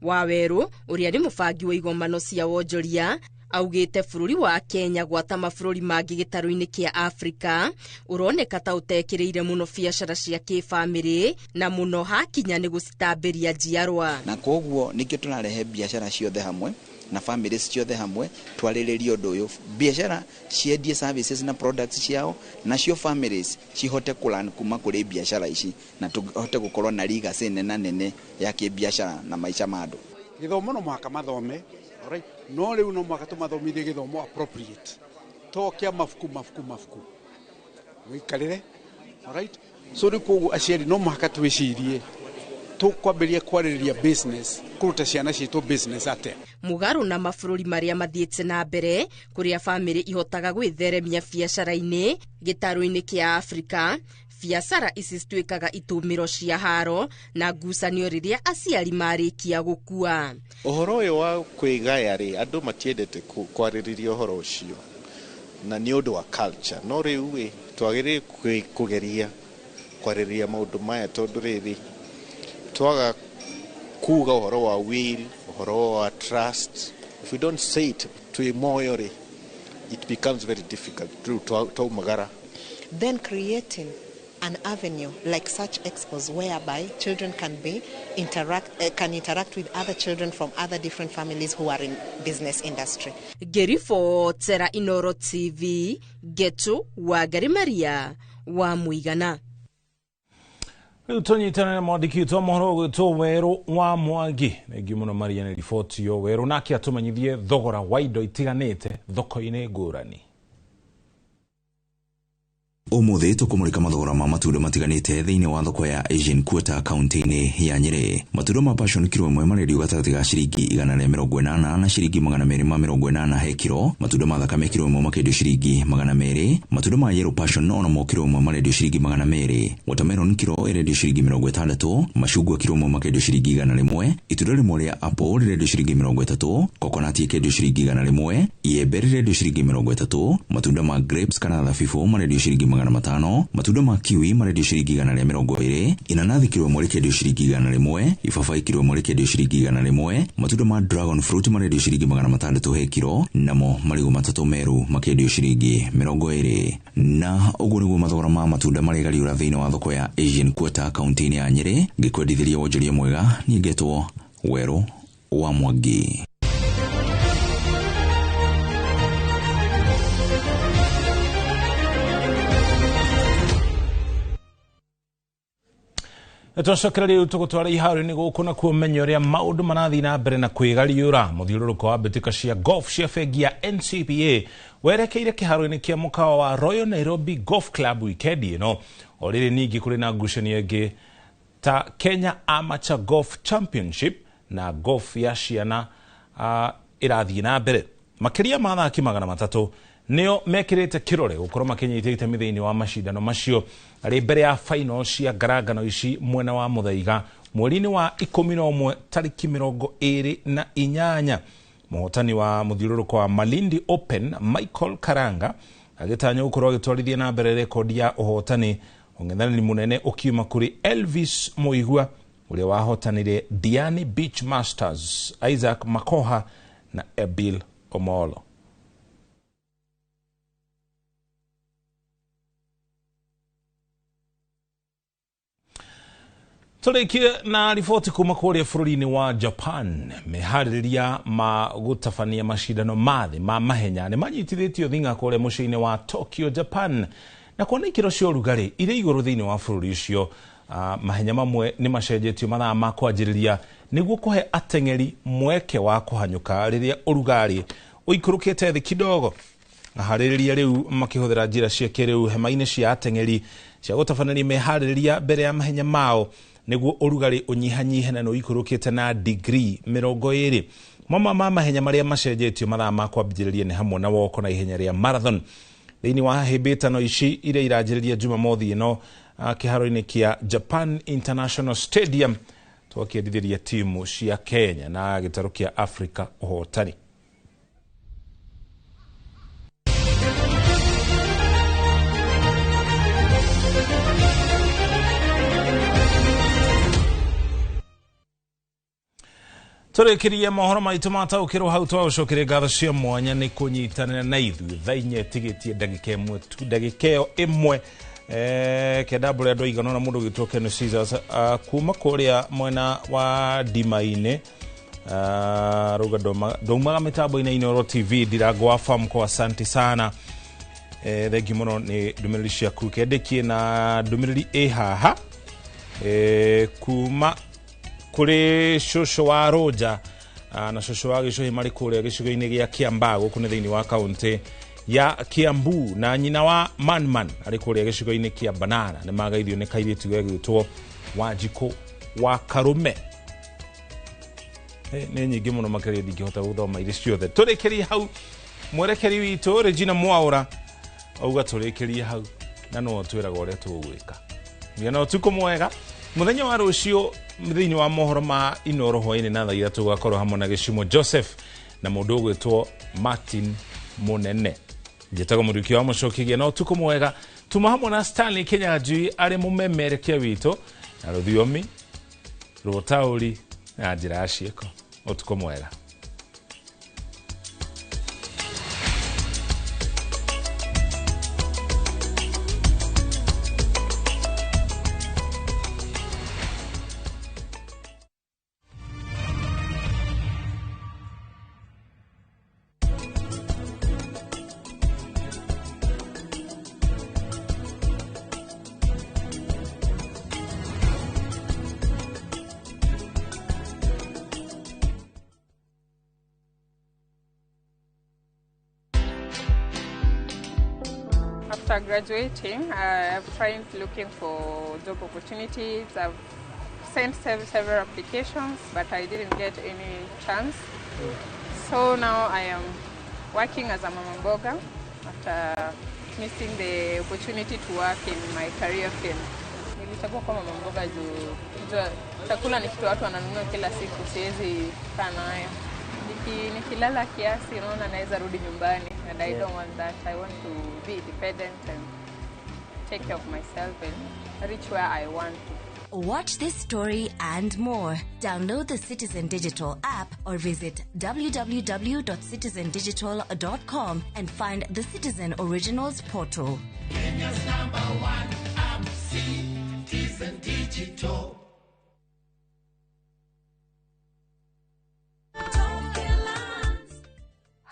Wawerũ ũrĩa nĩ mũbangi wa igomano cia wonjoria augĩte bũrũri wa Kenya gwata mabũrũri mangĩ gĩtarũ-inĩ kĩa Afrika ũroneka ta ũtekĩrĩire mũno biacara cia kĩbamĩrĩ na mũno hakinya nĩ gũcitambĩria njiarwa. Na koguo nĩkĩo tũrarehe biacara ciothe hamwe na families ciothe hamwe twarĩrĩrie ũndũ ũyũ, biacara ciendie services na products ciao, nacio families cihote kũlearn kuma kũrĩ biacara ici na tũhote gũkorwo na legacy nene nene ya kĩbiacara na maica ma andũ. Gĩthomo no mũhaka mathome, alright, no rĩu no mũhaka tũmathomithie gĩthomo appropriate, to kĩa mabuku mabuku mabuku mũikarĩre, alright. So rĩu koguo aciari no mũhaka twĩcirie tũkwambĩrĩria kwarĩrĩria business, kũruta ciana citũ business atĩa. Mũgarũ na mabũrũri marĩa mathiĩte na mbere kũrĩa bamĩrĩ ihotaga gwĩtheremia biacara-inĩ gĩtarũ-inĩ kĩa Afrika, biacara ici cituĩkaga itũmĩro cia haro na ngucanio rĩrĩa aciari marĩkia gũkua. Ũhoro ũyũ wa kwĩgaya rĩ, andũ matiendete kwarĩrĩria ũhoro ũcio na nĩ ũndũ wa culture, no rĩu ĩ twagĩrĩire kũgeria kwarĩrĩria maũndũ maya tondũ rĩrĩ twaga kuga ũhoro wa will, ũhoro wa trust, if we don't say it twĩ moyo rĩ, it becomes very difficult rĩu twaumagara. Then creating an avenue like such expos whereby children can be interact with other children from other different families who are in business industry. Ngĩribotera Inooro TV, Getu Wangari Maria wa Mũigana. Rĩu tũnyitane na mwandĩki witũ wa mohoro ũgwĩtwo Werũ wa Mwangi. Thengiũ mũno Maria nĩ riboti ĩyo. Werũ nake atũmenyithie thogora wa indo itiganĩte thoko-inĩ ngũrani. Ũmũthĩ tũkũmũrĩka mathogora ma matunda matiganĩte thĩinĩ wa thoko ya Asian Quarter kaunti-inĩ ya Nyĩrĩ. Matunda ma passion kiro ĩmwe marendio gatagatĩ ga ciringi 180 na ciringi 280 he kiro. Matunda ma thakame kiro ĩmwe makendio ciringi 200. Matunda ma yellow passion onamo kiro ĩmwe marendio ciringi 200. Watermelon kiro ĩrendio ciringi 60. Macungwa kiro ĩmwe makendio ciringi 100. Itunda rĩmwe rĩa apple rĩrendio ciringi 30. Coconut ĩkendio ciringi 100. Iembe rĩrendio ciringi 30. Matunda ma grapes kana thabibũ marendio ciringi 500. Matunda ma kiwi marendio ciringi 120. Inanathi kiro ĩmwe rĩkendio ciringi 100. Ibabaĩ kiro ĩmwe rĩkendio ciringi 100. Matunda ma dragon fruit marendio ciringi 600 he kiro. Namo marigũ matatũ meru makendio ciringi 20. Na ũguo nĩguo mathogora ma matunda marĩgariũra thĩinĩ wa thoko ya Asian Quarter kaunti-inĩ ya Nyĩrĩ. Ngĩkwendithĩria wonjoria mwega, niĩ ngetwo Werũ wa Mwangi. Twacokera rĩu tũgũtwara iharo-inĩ gũkũ na kuo menya ũrĩa maũndũ marathiĩ na mbere na kwĩgariũra. Mũthiũrũrũko wa mbĩtĩka cia golf cia bengi ya NCBA werekeire kĩharo-inĩ kĩa mũkawa wa Royal Nairobi Golf Club wikendi ĩno. O rĩrĩ ningĩ kũrĩ na ngucanio ĩngĩ ta Kenya Amateur Golf Championship na golf ya ciana ĩrathiĩ na mbere. Makĩria ma athaki 300 nĩo mekĩrĩte kĩrore gũkorwo makĩnyita itemi thĩinĩ wa macindano macio arĩ mbere ya final cia ngarangano ici mwena wa Muthaiga mweri-inĩ wa 11 tarĩki 28. Mũhotani wa mũthiũrũrũko wa Malindi Open Michael Karanga agĩtanya gũkorwo agĩtwarithia na mbere rekodi ya ũhotani, ũng'ethanĩri mũnene ũkiuma kũrĩ Elvis Mũigua ũrĩa wahotanire Diani Beach Masters, Isaac Makoha na Ebil Omolo. Tũrĩkie na riboti kuma kũrĩa bũrũri-inĩ wa Japan. Meharĩrĩria ma gũtabania macindano ma thĩ ma mahenya nĩ manyitithĩtio thing'a kũrĩa mũciĩ-inĩ wa Tokyo, Japan, na kuona ikĩro cia ũrugarĩ irĩ igũrũ thĩinĩ wa bũrũri ũcio. Mahenya mamwe nĩ macenjetio mathaa ma kwanjĩrĩria nĩguo kũhe ateng'eri mweke wa kũhanyũka rĩrĩa ũrugarĩ ũikũrũkĩte thĩ kidogo. Aharĩrĩria rĩu makĩhũthĩra njĩra cia kĩrĩu hema-inĩ cia ateng'eri cia gũtabanĩria meharĩrĩria mbere ya mahenya mao nĩguo ũrugarĩ ũnyihanyihe na nĩũikũrũkĩte na digrii 20. Mamwe ma mahenya marĩa macenjetio mathaa ma kwambĩrĩria nĩ hamwe na woko na ihenya rĩa marathon. Thĩinĩ wa hĩmbĩtano ici iria iranjĩrĩria Jumamothi ĩno kĩharo-inĩ kĩa Japan International Stadium, twakĩendithĩria timu cia Kenya na gĩtarũ kĩa Africa ũhotani. Tũrĩkĩrie mohoro maitũ mataũkĩrwo hau twagũcokeria ngatho cia mwanya nĩ kũnyitanĩra na ithuĩ thaa inya ĩtigĩtie ndagĩka ĩmwe tu, ndagĩka ĩyo ĩmwe kenda mbũrĩa andũ aigana ũna mũndũ ũgĩtwo Ken Caesars kuma kũrĩa mwena wa Ndima-inĩ, rauga ndaumaga mĩtambo-inĩ Inooro TV Ndirango wa Famco, asante sana. Thengi mũno nĩ ndũmĩrĩri ciaku. Kendĩkie na ndũmĩrĩri ĩ haha kuma kũrĩ cũcũ wa Rũnja na cũcũ wa Gĩcũhĩ marĩ kũrĩa gĩcigo-inĩ gĩa Kiambaa gũkũ nĩ thĩinĩ wa kaũntĩ ya Kiambu, na nyina wa Manman arĩ kũrĩa gĩcigo-inĩ kĩa Banana. Nĩ magaithio nĩ kairĩtu gegwĩtwo Wanjikũ wa Karume. Nĩ nyingĩ mũno makĩria ndingĩhota gũthoma irĩ ciothe. Tũrĩkĩrie hau. Mwerekeri witũ Regina Mwaura auga tũrĩkĩrie hau na no twĩraga ũrĩa tũgwĩka. Gĩa na ũtukũ mwega. Mũthenya wa rũciũ thĩinĩ wa mohoro ma Inooro hwaĩ-inĩ na thaa ithatũ gũgakorwo hamwe na Gĩcumo Joseph na mũndũ ũgwĩtwo Martin Mũnene. Njĩtagwo Mũriũki wa Mũcoki. Gĩa na ũtukũ mwega. Tuma hamwe na Stanley Kinyanjui arĩ mũmemerekia witũ na rũthiomi rwa ũtaũri na njĩra ya ciĩko. Ũtukũ mwega. After graduating, I've tried looking for job opportunities. I've sent several applications, but I didn't get any chance. So now I am working as a mama mboga after missing the opportunity to work in my career field. Nilichagua kuwa mama mboga juu chakula ni kitu watu wananunua kila siku, siwezi kaa nayo. Nikilala kiasi, naona naweza rudi nyumbani, and I don't want that. I want to be independent and take care of myself and reach where I want to. Watch this story and more. Download the Citizen Digital app or visit www.citizendigital.com and find the Citizen Originals portal. Kenya's #1 app, Citizen Digital.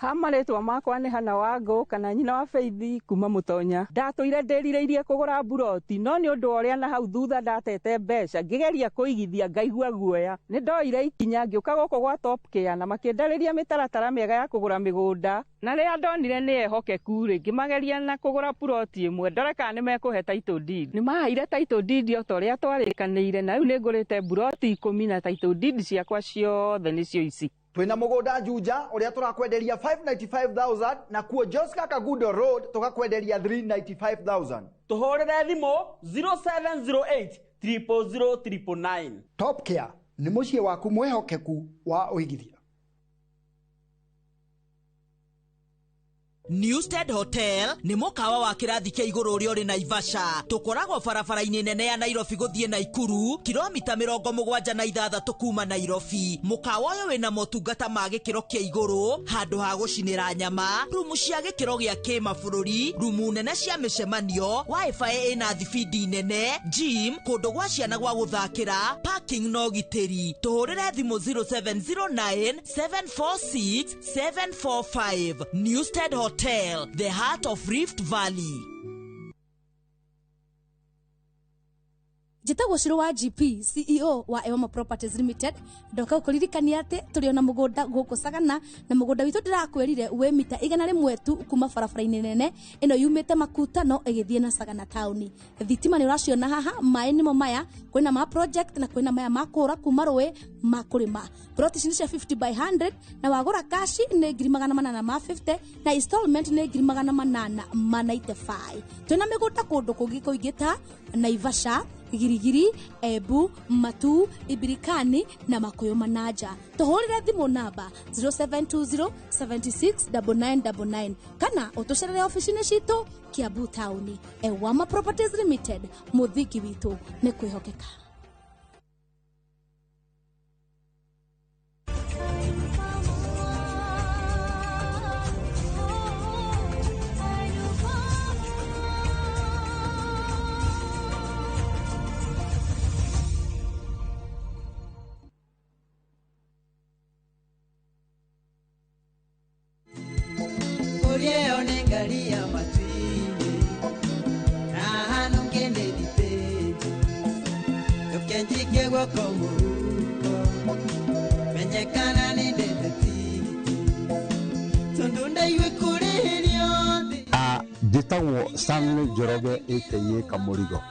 Ha marĩtwa makwa nĩ Hana Wangũ kana nyina wa Faith kuma Mũtonya. Ndatũire ndĩrirĩirie kũgũra mburoti no nĩ ũndũ wa ũrĩa na hau thutha ndatete mbeca ngĩgeria kũigithia ngaigua guoya. Nĩ ndoire ikinya ngĩũka gũkũ gwa Top Care na makĩndarĩria mĩtaratara mĩega ya kũgũra mĩgũnda na rĩrĩa ndonire nĩ ehokeku rĩ ngĩmageria na kũgũra puroti ĩmwe ndore kana nĩ mekũhe title deed. Nĩ maheire title deed o ta ũrĩa twarĩkanĩire na rĩu nĩ ngũrĩte mburoti 10 na title deed ciakwa ciothe nĩcio ici. Twina mugunda Juja uria turakwenderia 595,000 na kuo Joska Kagudo Road tukakwenderia 395,000. Tuhurire thimu 0708 000 999. Top Care ni muciĩ waku mwihokeku wa uigithia. Newstead Hotel nĩ mũkawa wa kĩrathi kĩa igũrũ ũrĩa ũrĩ Naivasha. Tũkoragwo barabara-inĩ nene ya Nairobi gũthiĩ Naikuru, kilomita 76 kuma Nairobi. Mũkawa ũyũ wĩna motungata ma gĩkĩro kĩa igũrũ, handũ ha gũcinĩra nyama, rumu cia gĩkĩro gĩa kĩmabũrũri, rumu nene cia mĩcemanio, wifi ĩna thibindi nene, gym, kũndũ gwa ciana gwa gũthakĩra, parking na ũgitĩri. Tũhũrĩre thimũ 0709 746 745. Newstead Hotel, the heart of Rift Valley. Njĩtagwo Shiro wa GP, CEO wa Ewama Properties Limited. Ndoka gũkũririkania atĩ tũrĩ ona mũgũnda gũkũ Sagana, na mũgũnda witũ ndĩrakwĩrire wĩ mita 100 tu kuma barabara-inĩ nene ĩno yumĩte Makutano ĩgĩthiĩ na Sagana taũni. Thitima nĩ ũraciona haha, maĩ nĩmo maya, kwĩna ma project na kwĩna maya ma kũũra kuma rũĩ ma kũrĩma. Plot ici nĩ cia 50 by 100 na wagũra kashi nĩ 850 na installment nĩ 895. Twĩna mĩgũnda kũndũ kũngĩ kũingĩ ta Naivasha, Girigiri, Ebu, Matu, Ibirikani na Makuyu Manaja. Tuhurire thimu namba 0720 76 9999 kana utucerere ofici-inĩ citũ Kiambu taũni. Ewama Properties Limited, mũthingi witũ nĩ kwĩhokeka. Njĩtagwo Stanley Njoroge aka Kamũrigo.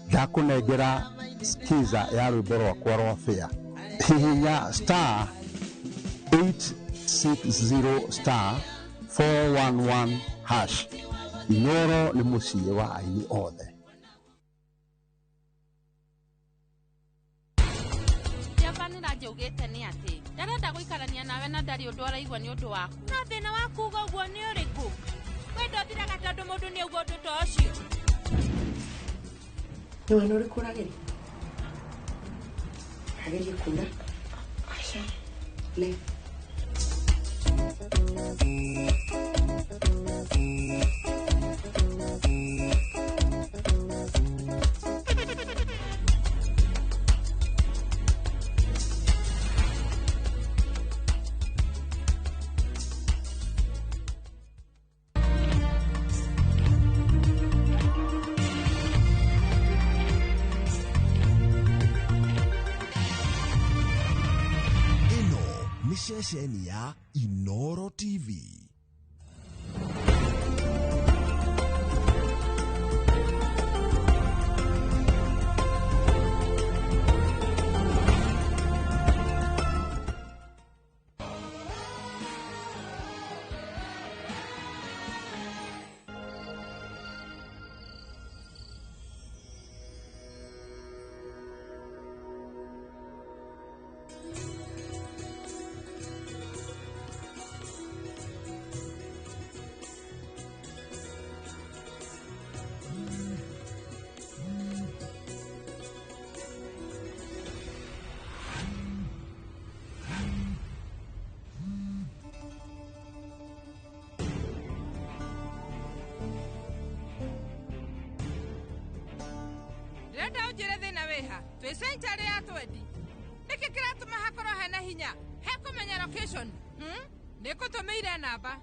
Ndakũnengera skiza ya rwĩmbo rwakwa rwa fare. Hihinya star 860 star 411 hash. Inoro nĩ mũciĩ wa aini othe. Njaugĩte nĩ atĩ ndarenda gũikarania nawe na ndarĩ ũndũ araigua nĩ ũndũ waku. Na thĩna wa kuuga ũguo nĩ ũrĩkũ? Wendo ũthiraga tondũ mũndũ nĩ auga ũndũ ta ũcio. Nĩ wana ũrĩkũ ũrageria? Ũrageria kuura? Aca. Ne. Ceceni ya Inoro TV. Ndĩrenda ũnjĩre thĩna wĩha twĩ century ya 20 nĩkĩ kĩratũma hakorwo hena hinya hekũmenya location. Nĩngũtũmĩire namba.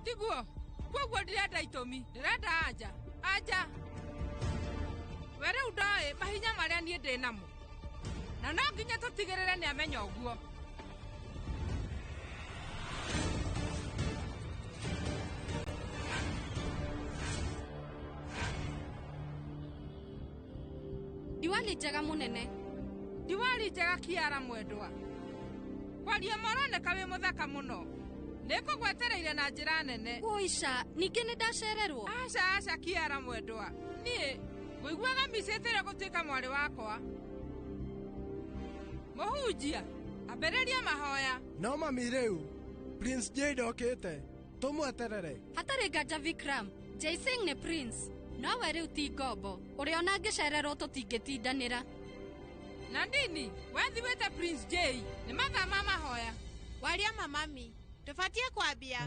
Tiguo? Kwoguo ndirenda itũmi, ndĩrenda anja. Anja. We rĩu ndoĩ mahinya marĩa niĩ ndĩ namo. Na no nginya tũtigĩrĩre nĩamenya ũguo. Diwali njega mũnene. Diwali njega Kiara mwendwa. Kwaria maroneka wĩ mũthaka mũno. Nĩngũgwetereire na njĩra nene. Ũica, ningĩ nĩ ndacererwo. Aca aca Kiara mwendwa. Niĩ ngũiguaga micĩtĩre gũtuĩka mwarĩ wakwa. Mũhunjia, ambĩrĩria mahoya. No mami rĩu, Prince J ndokĩte. Tũmweterere. Hatarĩ nganja Vikram, Jay Singh nĩ Prince. Nowe rĩu ti ngombo. Ũrĩa ona angĩcererwo tũtingĩtindanĩra. Nandini, wethi wĩte Prince J. Nĩ mathaa ma mahoya. Waria mamami, tũbatiĩ kwambia.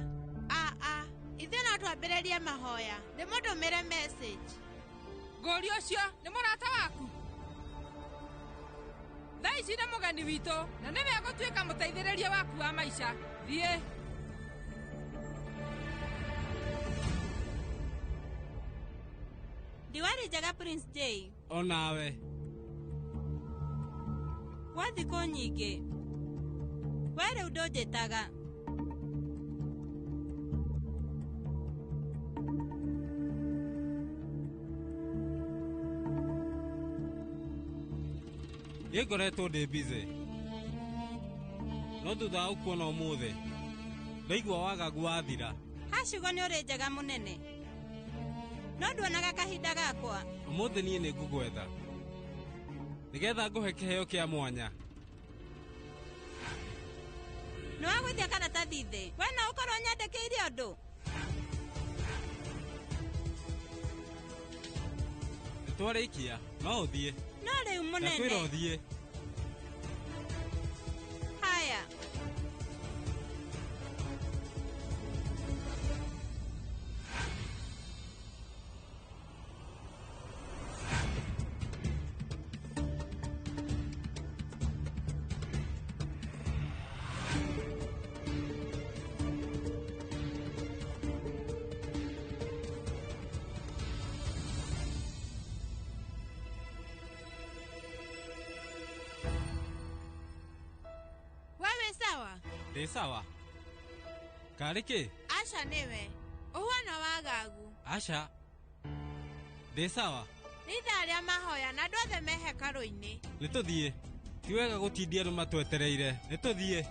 A, ithuĩ no twambĩrĩrie mahoya. Ndĩmũndũmĩre message. Ngũri ũcio nĩ mũrata waku. Thaa ici nĩ mũgeni witũ na nĩwe egũtuĩka mũteithĩrĩria waku wa maica. Thiĩ. Diwali njega Prince J. Onawe. Gwa thikũ nyingĩ. We rĩu ndũnjĩtaga. Niĩ ngoretwo ndĩ busy. No thutha wa gũkuona ũmũthĩ, ndaigua wagagu wathira. Ha ciugo nĩ ũrĩ njega mũnene. No nduonaga kahinda gakwa. Ũmũthĩ niĩ nĩ ngũgwetha. Nĩgetha ngũhe kĩheo kĩa mwanya. Nĩ wagũithia karatathi thĩ. We no ũkorwo nyandĩkĩire ũndũ. Nĩtwarĩkia, no ũthiĩ. No rĩu mũnene. Ndakwĩra ũthiĩ. Haya. Ndĩ sawa. Karĩ kĩ? Aca nĩwe. Ũhuana wagagu. Aca. Ndĩ sawa. Nĩ ithaa rĩa mahoya na andũ othe me hekarũ-inĩ. Nĩ tũthiĩ. Ti wega gũtindia andũ matwetereire. Nĩ tũthiĩ.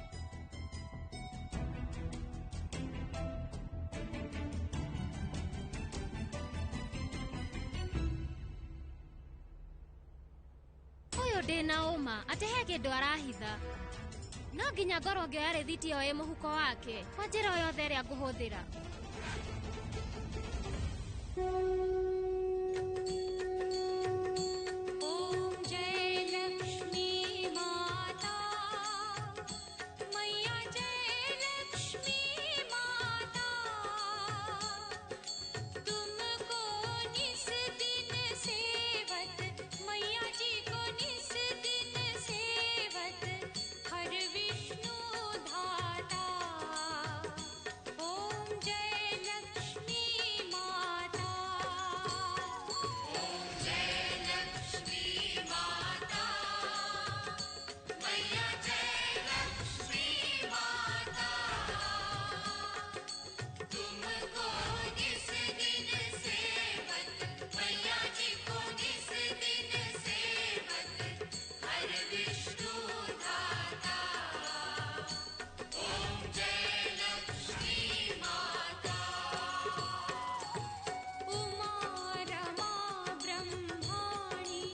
Ũyũ ndĩ na ũma atĩ he kĩndũ arahitha. No nginya ngorwo ngĩoya rĩthiti ĩyo ĩ mũhuko wake kwa njĩra o yothe ĩrĩa ngũhũthĩra. Om Jai Lakshmi Mata, Maiya Jai Lakshmi Mata, तुमको निस दिन सेवत, मैया जी को निस दिन सेवत, हर विष्णु धाता। ओम जय लक्ष्मी माता। ओम जय लक्ष्मी माता, मैया जय लक्ष्मी माता, तुमको निस दिन सेवत, मैया जी को निस दिन सेवत, हर विष्णु धाता। ओम जय लक्ष्मी माता। उमा रमा ब्रह्माणी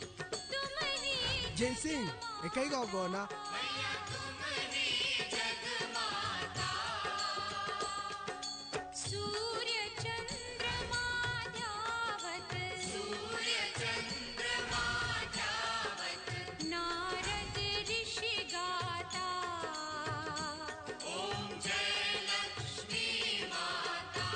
तुम ही Jay Singh, ĩka igongona. मैया तुम ही जगमाता। सूर्य चंद्रमा ध्यावत, सूर्य चंद्रमा ध्यावत, नारद ऋषि गाता। ओम जय लक्ष्मी माता,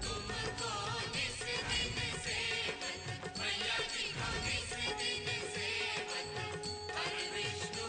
तुमको निस दिन सेवत, मैया जी को निस दिन सेवत, हर Vishnu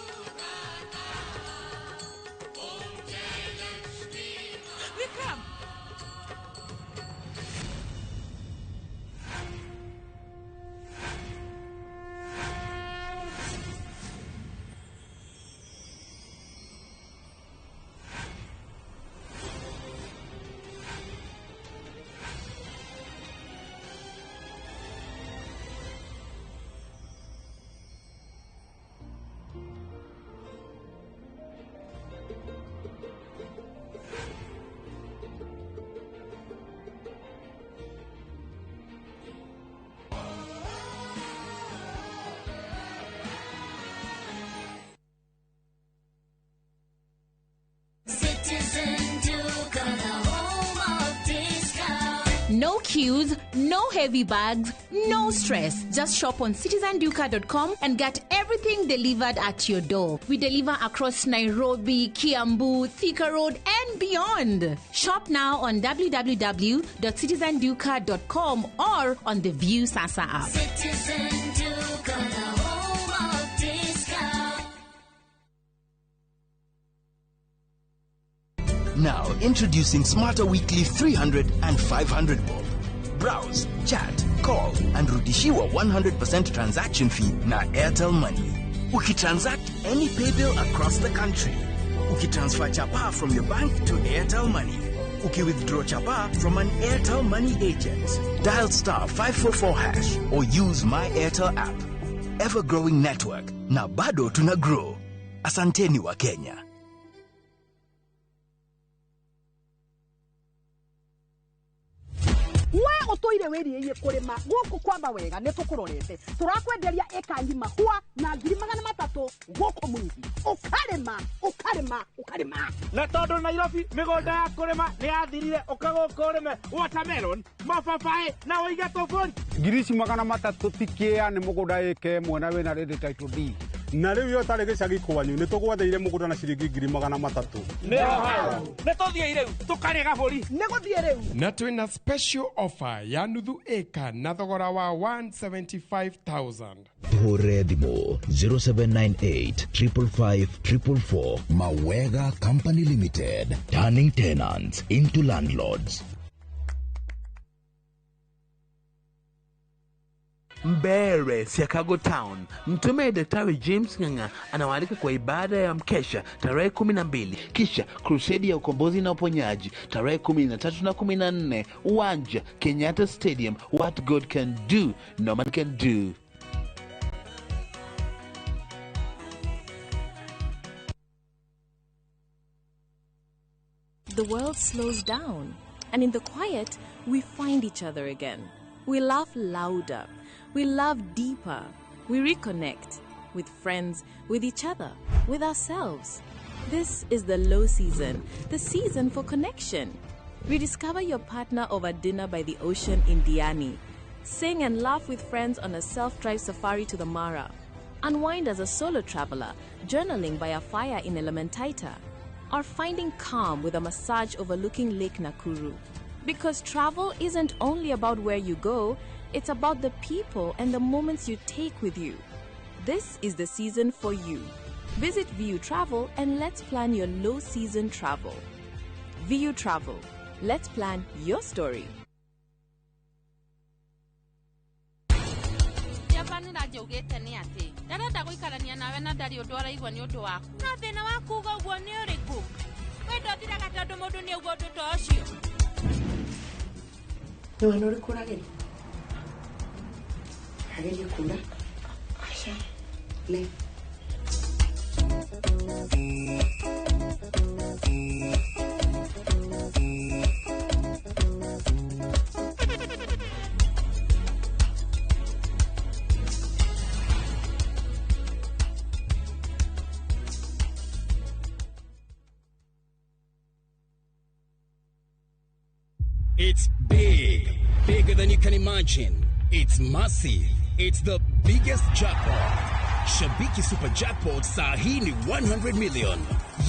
queues, no heavy bags, no stress. Just shop on citizenduka.com and get everything delivered at your door. We deliver across Nairobi, Kiambu, Thika Road, and beyond. Shop now on www.citizenduka.com or on the View Sasa app. Citizen Duka, the home of discount. Now introducing Smarter Weekly 300 and 500 bob. Browse, chat, call and rudishiwa 100% transaction fee na Airtel Money. Ukitransact any paybill across the country. Ukitransfer chapa from your bank to Airtel Money. Ukiwithdraw chapa from an Airtel Money agent. Dial star 544 hash or use My Airtel app. Ever growing network na bado tuna grow. Asanteni wa Kenya. We ũtũire wĩrirĩirie kũrĩma gũkũ kwamba wega nĩ tũkũrorete tũrakwenderia ĩka ngima hwa na 300,000 gũkũ Mwingi ũkarĩma ũkarĩma ũkarĩma. Na tondũ Nairobi mĩgũnda ya kũrĩma nĩ yathirire, ũka gũkũ ũrĩme watermelon, mababaĩ na ũige tũbũri. 300,000 ti kĩa nĩ mũgũnda ĩka ĩmwe na wĩna ready title deed. Na rĩu yo tarĩ gĩcagi kwanyu nĩ tũgwathĩire mũgũnda na ciringi 300,000. Nĩ tũthiĩ rĩu tũkarĩe gabũri. Nĩ gũthiĩ rĩu. Na twĩna special offer ya nuthu ĩka na thogora wa 175,000. Tuhũrĩre thimũ 0798 555 444. Mawega Company Limited, turning tenants into landlords. Mbere Siakago Town, Mtume Daktari James Ng'ang'a anawaalika kwa ibada ya mkesha tarehe 12, kisha crusade ya ukombozi na uponyaji tarehe 13 na 14, uwanja Kenyatta Stadium. What God can do, no man can do. The world slows down, and in the quiet, we find each other again. We laugh louder. We love deeper. We reconnect with friends, with each other, with ourselves. This is the low season, the season for connection. Rediscover your partner over dinner by the ocean in Diani. Sing and laugh with friends on a self-drive safari to the Mara. Unwind as a solo traveler, journaling by a fire in Elementaita. Or finding calm with a massage overlooking Lake Nakuru. Because travel isn't only about where you go, it's about the people and the moments you take with you. This is the season for you. Visit VU Travel and let's plan your low season travel. VU Travel, let's plan your story. Japan njaugĩte nĩ atĩ ndarenda gũikarania nawe na ndarĩ ũndũ araigua nĩ ũndũ waku. Na thĩna wa kuuga ũguo nĩ ũrĩkũ? Wendo ũthiraga tondũ mũndũ nĩ auga ũndũ ta ũcio. Nĩ wana ũrĩkũ ũrageria? Ageria kura. Aca. Ne. It's big, bigger than you can imagine. It's massive. It's the biggest jackpot. Shabiki Super Jackpot saa hii ni 100 million.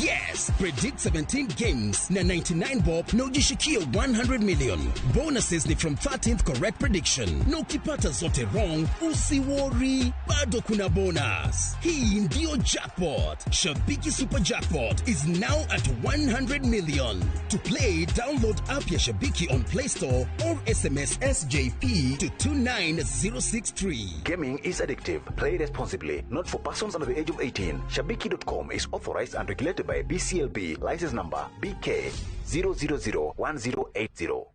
Yes, predict 17 games na 99 bob na ujishikie 100 million. Bonuses ni from 13th correct prediction. Na ukipata zote wrong, usiworry, bado kuna bonus. Hii ndio jackpot. Shabiki Super Jackpot is now at 100 million. To play, download app ya Shabiki on Play Store or SMS SJP to 29063. Gaming is addictive. Play responsibly. Not for persons under the age of 18. Shabiki.com is authorized and regulated by BCLB. License number BK 0001080.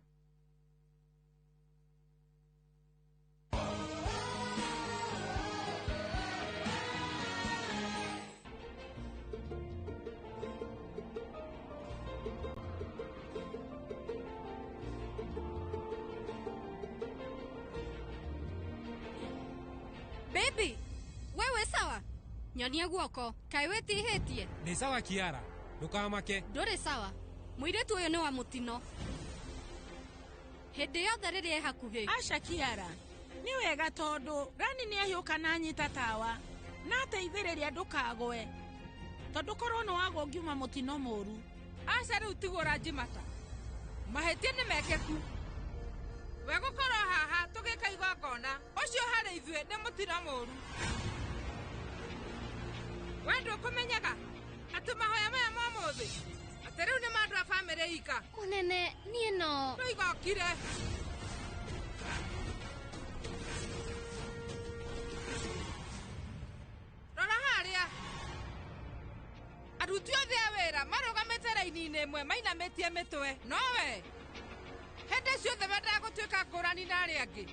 Baby, wewe sawa? Nyonia guoko, kaĩ wĩtihĩtie? Nĩ sawa Kiara, ndũkamake. Ndũrĩ sawa. Mũirĩtu ũyũ nĩ wa mũtino. Hĩndĩ yothe rĩrĩa ĩ hakuhĩ. Aca Kiara, nĩ wega tondũ Rani nĩ ahiũka na anyita tawa na ateithĩrĩria ndũkagwe tondũ korwo nĩ wagwa ũngiuma mũtino mũru. Aca rĩu tiguo ũranjimata. Mahĩtia nĩ mekĩku. We gũkorwo haha tũgĩka igongona ũcio harĩ ithuĩ nĩ mũtino mũru. We ndũkũmenyaga atĩ mahoya maya ma ũmũthĩ atĩ rĩu nĩ ma andũ a bamĩrĩ ika. Mũnene, niĩ no Ndũigokire. Rora harĩa. Aruti othe a wĩra marũgamĩte raini-inĩ ĩmwe mainamĩtie mĩtwe. Nowe hĩndĩ ciothe wendaga gũtuĩka ngũrani na arĩa angĩ.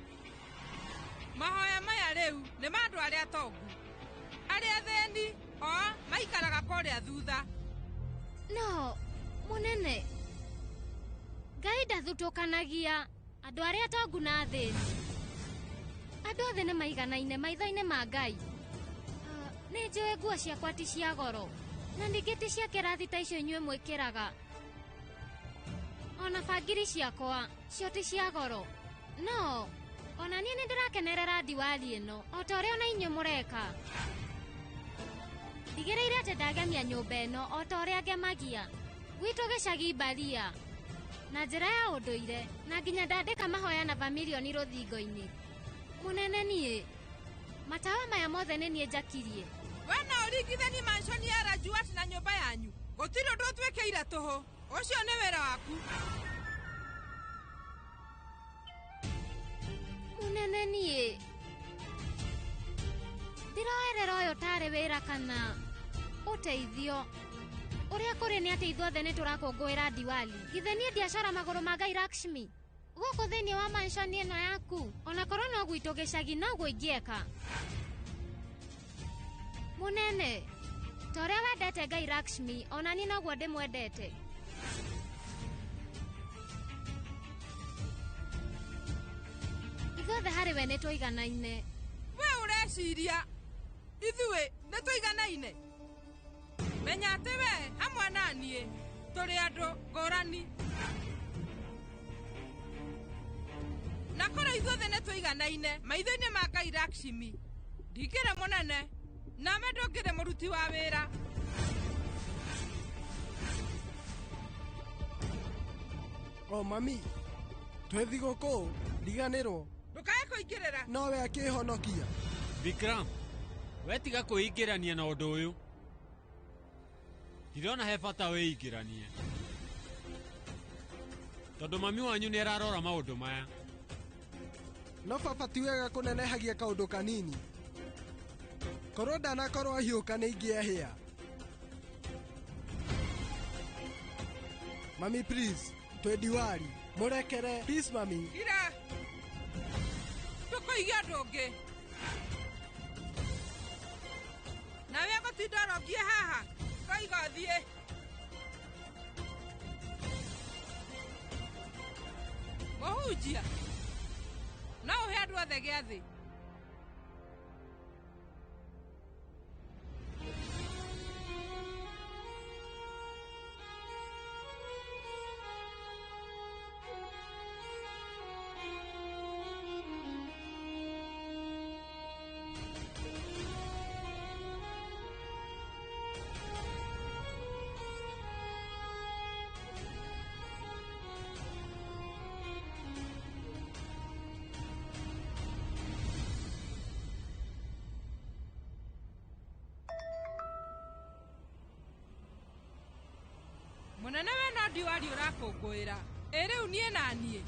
Mahoya maya rĩu nĩ ma andũ arĩa atongu. Arĩa athĩni o maikaraga kũrĩa thutha. No, mũnene, Ngai ndathutũkanagia andũ arĩa atongu na athĩni. Andũ othe nĩ maiganaine maitho-inĩ ma Ngai. Nĩ njũĩ nguo ciakwa ti cia goro na ningĩ ti cia kĩrathi ta icio inyuĩ mwĩkĩraga. Ona bangiri ciakwa cio ti cia goro. No, ona niĩ nĩ ndĩrakenerera Diwali ĩno o ta ũrĩa ona inyuĩ mũreka. Ndigĩrĩire atĩ ndagemia nyũmba ĩno o ta ũrĩa ngemagia gwitũ gĩcagi Baria na njĩra ya ũndũire na nginya ndandĩka mahoya na bamirioni rũthingo-inĩ. Mũnene niĩ matawa maya mothe nĩ niĩ njakirie. We no ũringithanie mansion ya Rajuat na nyũmba yanyu. Gũtirĩ ũndũ ũtwĩkĩire tũhũ. Ũcio nĩ wĩra waku. Mũnene niĩ ndiroerera ũyũ tarĩ wĩra kana ũteithio. Ũrĩa kũrĩ nĩ atĩ ithuothe nĩ tũrakũngũĩra Diwali. Githĩ niĩ ndiacora magũrũ ma Ngai Lakshmi gũkũ thĩinĩ wa mansion ĩno yaku? Ona korwo no gwitũ gĩcagi noguo ingĩeka. Mũnene, ta ũrĩa wendete Ngai Lakshmi, ona niĩ noguo ndĩmwendete. Ithuothe harĩ we nĩ tũiganaine. We ũreciria ithuĩ nĩ tũiganaine? Menya atĩ we hamwe na niĩ tũrĩ andũ ngũrani. Na korwo ithuothe nĩ tũiganaine maitho-inĩ ma Ngai Lakshmi, ndingĩrĩ mũnene nawe ndũngĩrĩ mũruti wa wĩra. O mami, twĩ thigũkũ riganĩrwo. Ndũkae kũingĩrĩra. Nowe akĩhonokia. Vikram, we tiga kwĩingĩrania na ũndũ ũyũ. Ndirona he bata wĩingĩranie tondũ mami wanyu nĩ ararora maũndũ maya. No baba ti wega kũnenehagia kaũndũ kanini. Korwo ndanakorwo ahiũka nĩ ingĩehĩa. Mami please, twĩ Diwali. Mũrekere. Please mami. Kira. Tũkũiga ũndũ ũngĩ. Nawe gũtinda ũrongie haha. Koiga ũthiĩ. Mũhunjia, no ũhe andũ othe gĩathĩ. Mũnene we no Diwali ũrakũngũĩra. Ĩ rĩu niĩ na niĩ.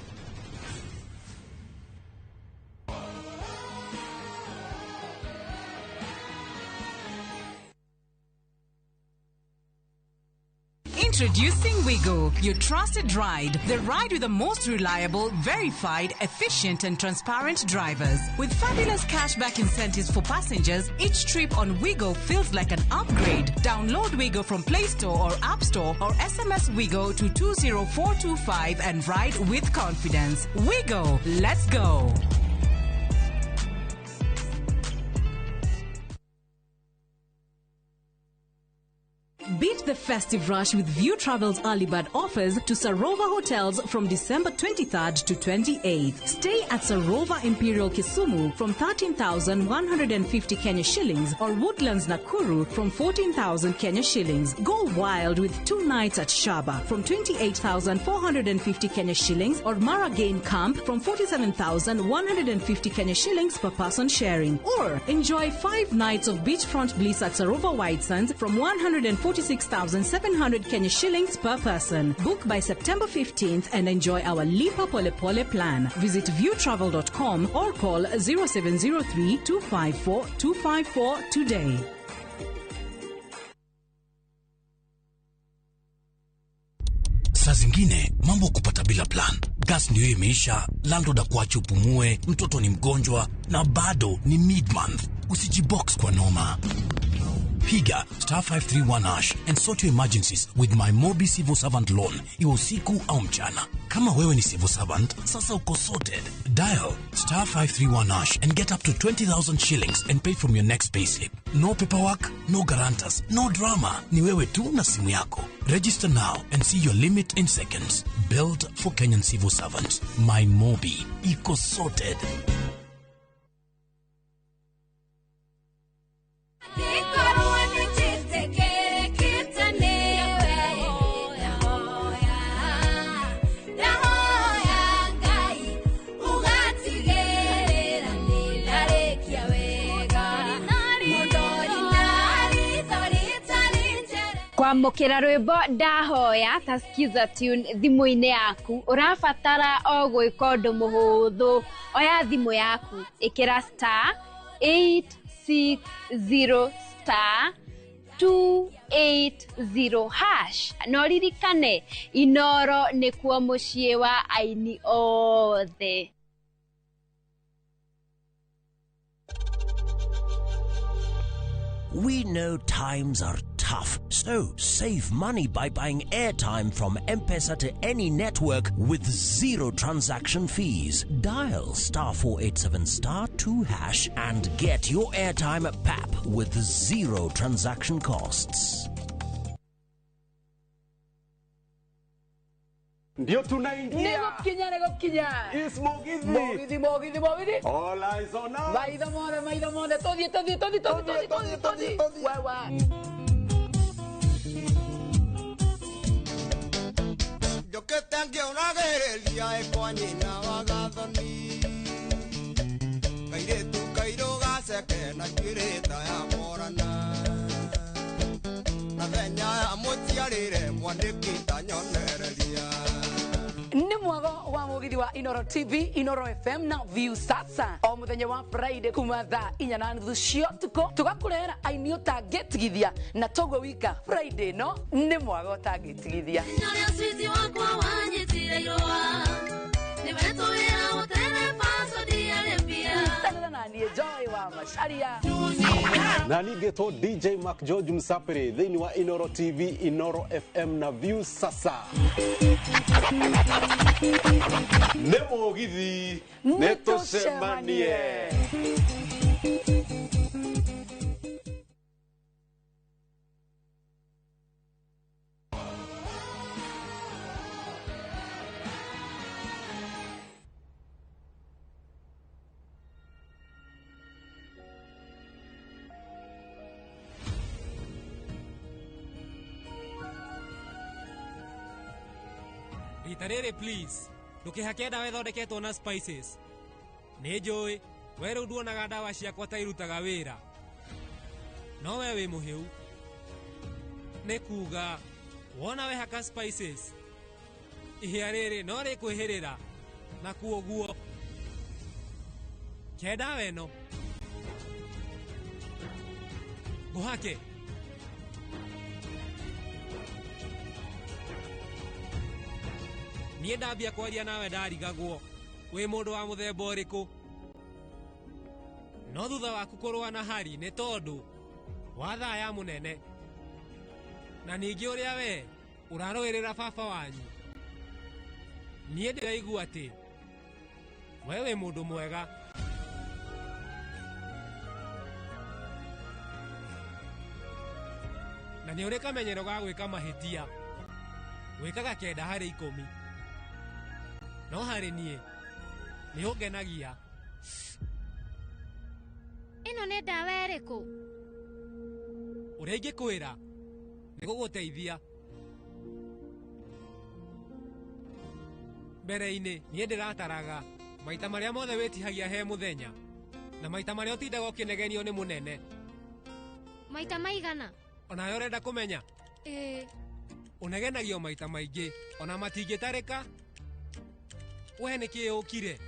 Introducing Wigo, your trusted ride. The ride with the most reliable, verified, efficient and transparent drivers. With fabulous cashback incentives for passengers, each trip on Wigo feels like an upgrade. Download Wigo from Play Store or App Store or SMS Wigo to 20425 and ride with confidence. Wigo, let's go. Beat the festive rush with View Travel's early bird offers to Sarova Hotels from December 23rd to 28th. Stay at Sarova Imperial Kisumu from 13,150 Kenya shillings or Woodlands Nakuru from 14,000 Kenya shillings. Go wild with 2 nights at Shaba from 28,450 Kenya shillings or Mara Game Camp from 47,150 Kenya shillings per person sharing. Or enjoy 5 nights of beachfront bliss at Sarova White Sands from 146,700 Kenya shillings per person. Book by September 15th and enjoy our Lipa Pole Pole plan. Visit viewtravel.com or call 0703 254 254 today. Saa zingine mambo kupata bila plan. Gas ndio imeisha, landlord akuache upumue, mtoto ni mgonjwa na bado ni mid-month. Usijibox kwa noma. Piga star 531 hash and sort your emergencies with my Mobi Civil Servant Loan, iwe usiku au mchana. Kama wewe ni civil servant, sasa uko sorted. Dial star 531 hash and get up to 20,000 shillings and pay from your next payslip. No paperwork, no guarantors, no drama. Ni wewe tu na simu yako. Register now and see your limit in seconds. Built for Kenyan civil servants. My Mobi. Iko sorted. Kwamũkĩra rwĩmbo ndahoya ta skiza tune thimũ-inĩ yaku ũrabatara o gwĩka ũndũ mũhũthũ. Oya thimũ yaku, ĩkĩra star 860 star 280 hash. Na ũririkane Inoro nĩkuo mũciĩ wa aini othe. We know times are tough, so save money by buying airtime from M-Pesa to any network with zero transaction fees. Dial star 487 star 2 hash and get your airtime at PAP with zero transaction costs. Ndio tunaingia. Nĩgũkinya. Is Mugithi. Mugithi, Mugithi, Mugithi. All eyes on us. Maitho mothe, maitho mothe. Tũthiĩ, tũthiĩ, tũthiĩ, tũthiĩ, tũthiĩ, tũthiĩ, tũthiĩ. Wewe. Njũkĩte ngĩũragĩrĩria ĩkwa nyina wa gathoni. Kairĩtu kairũ gaceke na njuĩrĩ ta ya morana. Na thenya ya mũciarĩre mwanĩki ta nyonereria. Nĩ mwago wa mugithi wa Inoro TV, Inoro FM na View Sasa. O muthenya wa Friday kuma thaa 4:30 cia ũtukũ tũgakũrehera aini ũtangĩtigithia na toguo wika Friday no nĩ mwago ũtangĩtigithia. Nyitanĩra na niĩ Joy wa Macharia. Na ningĩtwo DJ Mark George Msapiri thĩinĩ wa Inoro TV, Inoro FM na View Sasa. Nĩ mũgithi nĩ tũcemanie. Rita rĩrĩ please ndũkĩhake ndawa ĩthondeketwo na spices. Nĩ njũĩ we rĩu nduonaga ndawa ciakwa ta irutaga wĩra, no we wĩ mũhĩu. Nĩ kuga wona wehaka spices ihĩa rĩrĩ no rĩkwĩhĩrĩra, na kuoguo ke ndawa ĩno ngũhake. Niĩ ndambia kwaria nawe ndarigagwo wĩ mũndũ wa mũthemba ũrĩkũ, no thutha waku kũrũa na Hari nĩ tondũ wa thaa ya mũnene, na ningĩ ũrĩa we ũrarũĩrĩra baba wanyu. Niĩ ndĩraigua atĩ we wĩ mũndũ mwega. Na nĩ ũrĩ kamenyero ga gwĩka mahĩtia. Wĩkaga 9 harĩ 10. No harĩ niĩ nĩ ũngenagia. Ĩno nĩ ndawa ĩrĩkũ? Ũrĩa ingĩkwĩra nĩ gũgũteithia. Mbere-inĩ niĩ ndĩrataraga maita marĩa mothe wĩtihagia he mũthenya na maita marĩa ũtindaga ũkĩnegenio nĩ mũnene. Maita maigana? Onawe ũrenda kũmenya? Ĩĩ. Ũnegenagio maita maingĩ ona matingĩtarĩka. We nĩ kĩĩ ũkire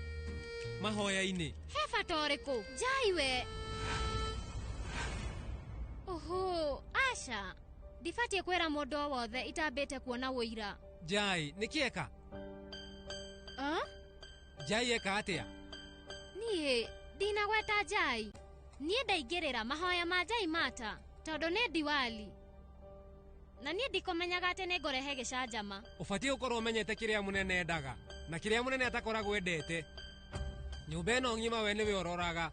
mahoya-inĩ? He bata ũrĩkũ? Njai we. Oho, aca. Ndibatiĩ kwĩra mũndũ o wothe itambĩte kuona ũira. Njai, nĩ kĩ eka? Njai eka atĩa? Niĩ ndinagweta Njai. Niĩ ndaingĩrĩra mahoya ma Njai mata tondũ nĩ Diwali. Na niĩ ndikũmenyaga atĩ nĩ ngũrehe gĩcanjama. Ũbatiĩ gũkorwo ũmenyete kĩrĩa mũnene endaga na kĩrĩa mũnene atakoragwo endete. Nyũmba ĩno ng'ima we nĩwe ũroraga.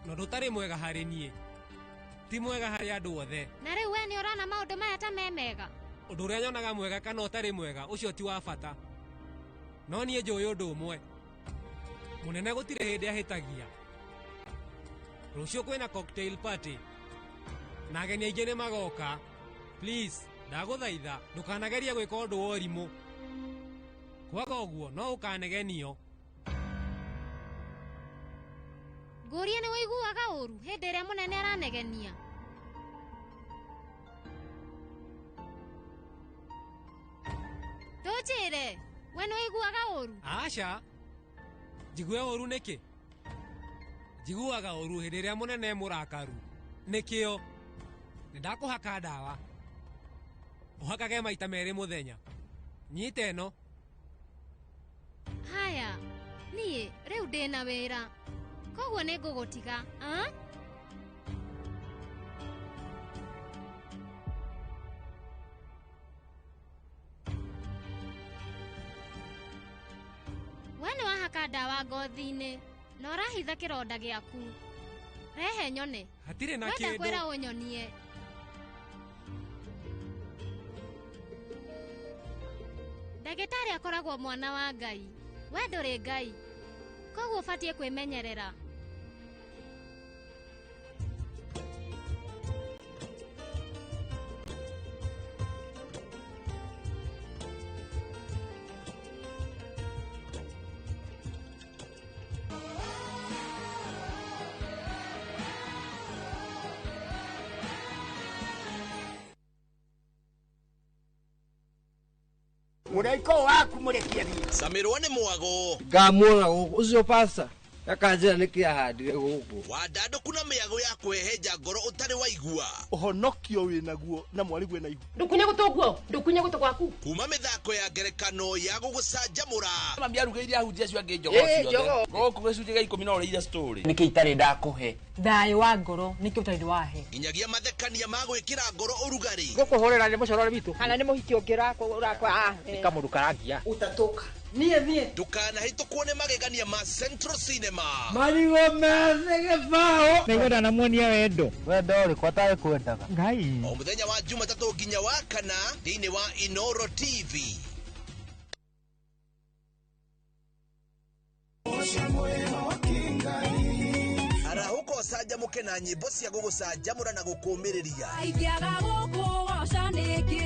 Na ũndũ ũtarĩ mwega harĩ niĩ ti mwega harĩ andũ othe. Na rĩu we nĩ ũrona maũndũ maya ta me mega? Ũndũ ũrĩa nyonaga mwega kana ũtarĩ mwega ũcio ti wa bata. No niĩ njũĩ ũndũ ũmwe. Mũnene gũtirĩ hĩndĩ ahĩtagia. Rũciũ kwĩna cocktail party na ageni aingĩ nĩ magoka. Please, ndagũthaitha ndũkanagerie gwĩka ũndũ wa ũrimũ. Kwaga ũguo no ũkanegenio. Ngũrie nĩ ũiguaga ũru hĩndĩ ĩrĩa mũnene aranegenia? Ndũnjĩre, we nĩ ũiguaga ũru? Aca, njigue ũru nĩkĩ? Njiguaga ũru hĩndĩ ĩrĩa mũnene e mũrakaru. Nĩkĩo nĩ ndakũhaka ndawa. Ũhakage maita 2 mũthenya. Nyita ĩno. Haya, niĩ rĩu ndĩna wĩra. Koguo nĩ ngũgũtiga. We nĩ wahaka ndawa ngothi-inĩ na ũrahitha kĩronda gĩaku. Rehe nyone. Hatirĩ na Wenda kĩndũ. kwĩra ũnyonie. Ndagĩtarĩ akoragwo mwana wa Ngai. We ndũrĩ Ngai. Koguo ũbatiĩ kwĩmenyerera. Mũraika waku mũrekie thiĩ. Samirwo nĩ mwago. Ngamuona gũkũ ũcio pasta akanjĩra nĩkĩ ahandire gũkũ. Wandandũku na mĩago ya kwĩhehenja ngoro ũtarĩ waigua. Ũhonokio wĩnaguo na mwarĩguo ena ihu. Ndũkunye gũtũ guo, ndũkunye gũtũ gwaku. Kuma mĩthako ya ngerekano ya gũgũcanjamũra. Mami arugĩire ahunjia acio angĩ njogoo ciothe. Gũkũ gĩcunjĩ gĩa 10 no ũrĩire story. Nĩkĩ itarĩ ndakũhe? Thayũ wa ngoro nĩkĩ ũtarĩ wahe? Nginyagia mathekania ma gwĩkĩra ngoro ũrugarĩ. Gũkũhũrĩra nĩ mũcorore witũ. Kana nĩ mũhiki ũngĩ ũrakwa. Nĩ kamũndũ karangia. Utatoka. Niĩ niĩ. Ndũkanahĩtũkwo nĩ magegania ma Central Cinema. Marigũ methĩ gĩbaũ. Nĩngwenda namuonia wendo. Wendo ũrĩkũ atarĩ kwendaga? Ngai. O mũthenya wa Jumatatũ nginya wa kana thĩinĩ wa Inoro TV. Arahũka ũcanjamũke na nyĩmbo cia gũgũcanjamũra na gũkũũmĩrĩria. Ingĩaga gũkũgoca nĩkĩ?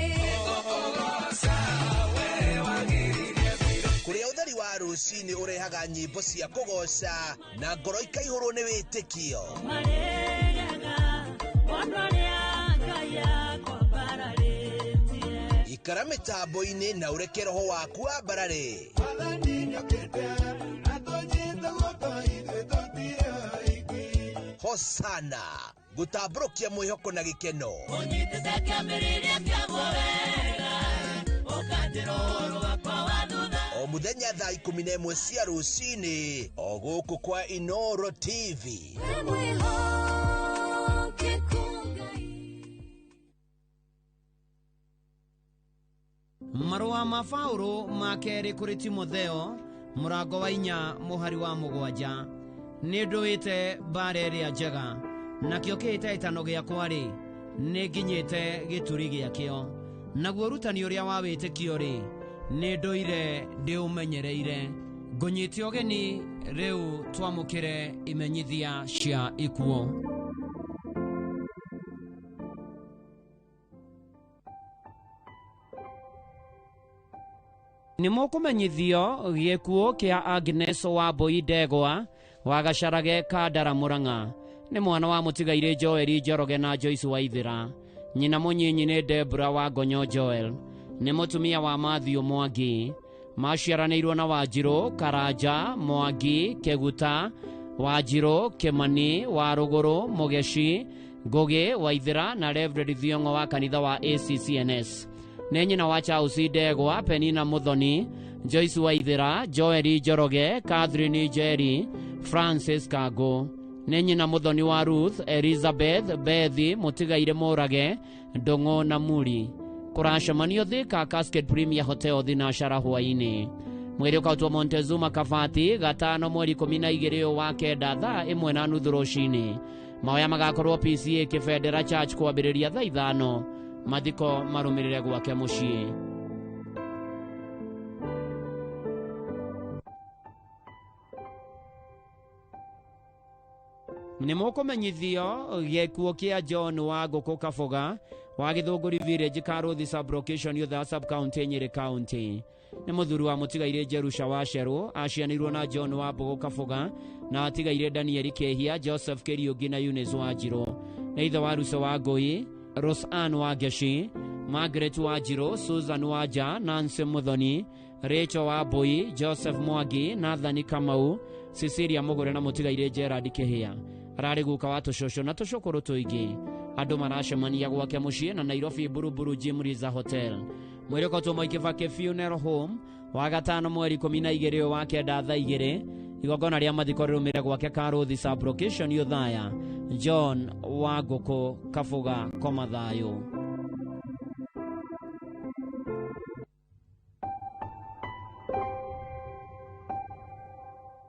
Kũrĩa ũtheri wa rũcinĩ ũrehaga nyĩmbo cia kũgoca na ngoro ikaihũrwo nĩ wĩtĩkio. Ikara mĩtambo-inĩ na ũreke roho waku wambarare. Hosana gũtambũrũkia mwĩhoko na gĩkeno. Ũnyitĩte kĩambĩrĩria kĩaguo wega, ũkanjĩra ũhoro wakwa wa thutha. O mũthenya thaa 11 cia rũcinĩ o gũkũ kwa Inoro TV. Marũa ma Paũlũ ma kerĩ kũrĩ Timotheo mũrango wa 4 mũhari wa 7. Nĩ ndũĩte mbara ĩrĩa njega, nakĩo kĩhĩtahĩtano gĩakwa-rĩ Nĩ nginyĩte gĩturi gĩakĩo. Naguo ũrutani ũrĩa wa wĩtĩkio rĩ, nĩ ndũire ndĩũmenyereire. Ngũnyite ũgeni rĩu twamũkĩre imenyithia cia ikuũ. Nĩ mũkũmenyithio gĩkuũ kĩa Agnes Wambui Ndegwa wa Gacarage Kandara Murang'a. Nĩ mwana wa mũtigairĩ Joel Njoroge na Joyce Waithĩra. Nyina mũnyinyi nĩ Debra wa Ngonyo Joel. Nĩ mũtumia wa Matthew Mwangi. Maciaranĩirwo na Wanjirũ, Karanja, Mwangi, Keguta, Wanjirũ, Kimani, Warũgũrũ, Mũgeci, Ngũgĩ, Waithĩra na Reverend Thiong'o wa kanitha wa ACCNS. Nĩ nyina wa Charles Ndegwa, Penina Muthoni, Joyce Waithĩra, Joel Njoroge, Catherine Njeri, Francis Kago. Nĩ nyina Muthoni wa Ruth, Elizabeth, Bethi, Mũtigaire Mũrage, Ndũng'ũ na Muri. Kũracemanio Thika Cascade Premier Hotel thinashara hwaĩ-inĩ. Mwĩrĩ ũkautwo Montezuma Kabati gatano mweri 12 wa kenda thaa 1:30 rũcinĩ. Mahoya magakorwo PCA Kĩbendera Church kwambĩrĩria thaa 5. Mathiko marũmĩrĩre gwake mũciĩ. Nĩ mũkũmenyithio gĩkuũ kĩa John wa Ngũkũ Kaboga wa Gĩthũngũri Village Karũthi sub-location Yutha sub-county Nyĩrĩ County. Nĩ mũthuri wa mũtigairĩ Jerusha wa Cerũ, acianĩirwo na John wa Mbũgũ Kaboga na atigaire Daniel Kehia, Joseph Kĩriũngĩ na Eunice wa Njirũ. Nĩ ithe wa Ruco wa Ngũi, Roseanne wa Ngeci, Margaret wa Njirũ, Susan wa Nja, Nancy Muthoni, Rachel wa Mbũi, Joseph Mwangi, Nathan Kamau, Cecilia Mũgũre na mũtigairĩ Gerard Kĩhĩa. Ararĩ guka wa tũcũcũ na tũcũkũrũ tũingĩ. Andũ maracemania gwake mũciĩ na Nairobi Buruburu Jim Riza Hotel. Mwĩrĩ ũkautwo Mwai Kibaki Funeral Home wa gatano mweri 12 wa kenda thaa 2. Igongona rĩa mathiko rĩrũmĩrĩre gwake Karũthi sub-location Othaya. John wa Ngũkũ Kaboga koma thayũ.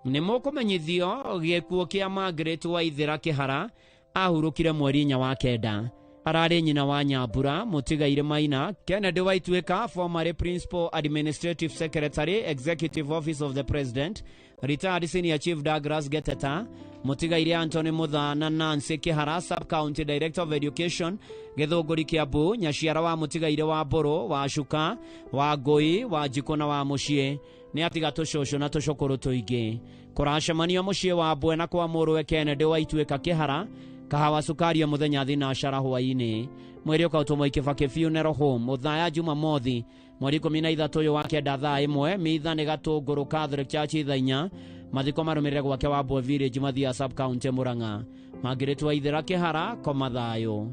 Nĩ mũkũmenyithio gĩkuũ kĩa Margaret Waithĩra Kĩhara ahurũkire mweri 4 wa kenda. Ararĩ nyina wa Nyambura, mũtigairĩ Maina, Kennedy Waituĩka, former Principal Administrative Secretary, Executive Office of the President, retired Senior Chief Douglas Geteta, mũtigairĩ Anthony Mutha na Nancy Kĩhara, Sub-County Director of Education, Gĩthũngũri Kĩambu, nyaciara wa mũtigairĩ wa Mbũrũ, wa Cuka, wa Ngũi, wa Njikũ na wa Mũciĩ. Nĩ atiga tũcũcũ na tũcũkũrũ tũingĩ. Kũracemanio mũciĩ wa Mbwe na kwa mũrũwe Kennedy Waituĩka Kĩhara, kahawa sukari ya mũthenya thinashara hwaĩ-inĩ. Mwĩrĩ ũkautwo Mwai Kibaki Funeral Home Othaya Jumamothi mweri 13 ũyũ wa kenda thaa 1. Mitha nĩ Gatũngũrũ Catholic Church thaa 4. Mathiko marũmĩrĩre gwake wa Mbwe Village Mathia sub-county Murang'a. Margaret Waithĩra Kĩhara koma thayũ.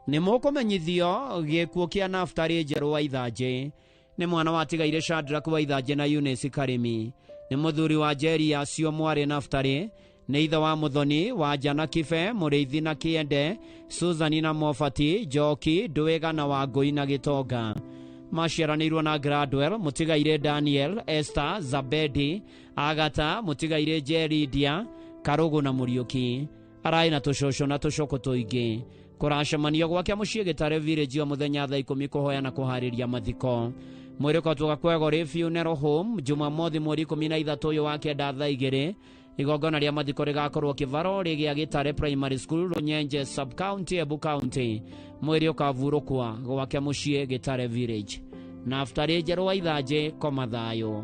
Nĩ mũkũmenyithio gĩkuũ kĩa Naftali Njerũ wa Ithanjĩ. Nĩ mwana wa tigaire Shadrack wa Ithanjĩ na Eunice Karimi. Nĩ mũthuri wa Njeri acio mwarĩ Naftali. Nĩ ithe wa Muthoni wa Jana Kibe, Mũrĩithi na Kĩende, Susan na Mofati, Njoki, Ndwĩga na Wangũi na Gĩtonga. Maciaranĩirwo na Gradwell, mũtigaire Daniel, Esther, Zabedi, Agata, mũtigaire Jeridia, Karũgũ na Mũriũki. Ararĩ na tũcũcũ na tũcũkũ tũingĩ. Kũracemanio gwake mũciĩ Gĩtare Village o mũthenya thaa 10 kũhoya na kũharĩria mathiko. Mwĩrĩ ũkautwo Gakwegori Funeral Home Jumamothi mweri 13 ũyũ wa kenda thaa 2. Igongona rĩa mathiko rĩgakorwo Kĩvaro rĩgĩa Gĩtare Primary School Rũnyenje sub-county Embu County. Mwĩrĩ ũkavurũkwa gwake mũciĩ Gĩtare Village. Naftali Njerũ wa Ithanjĩ koma thayũ.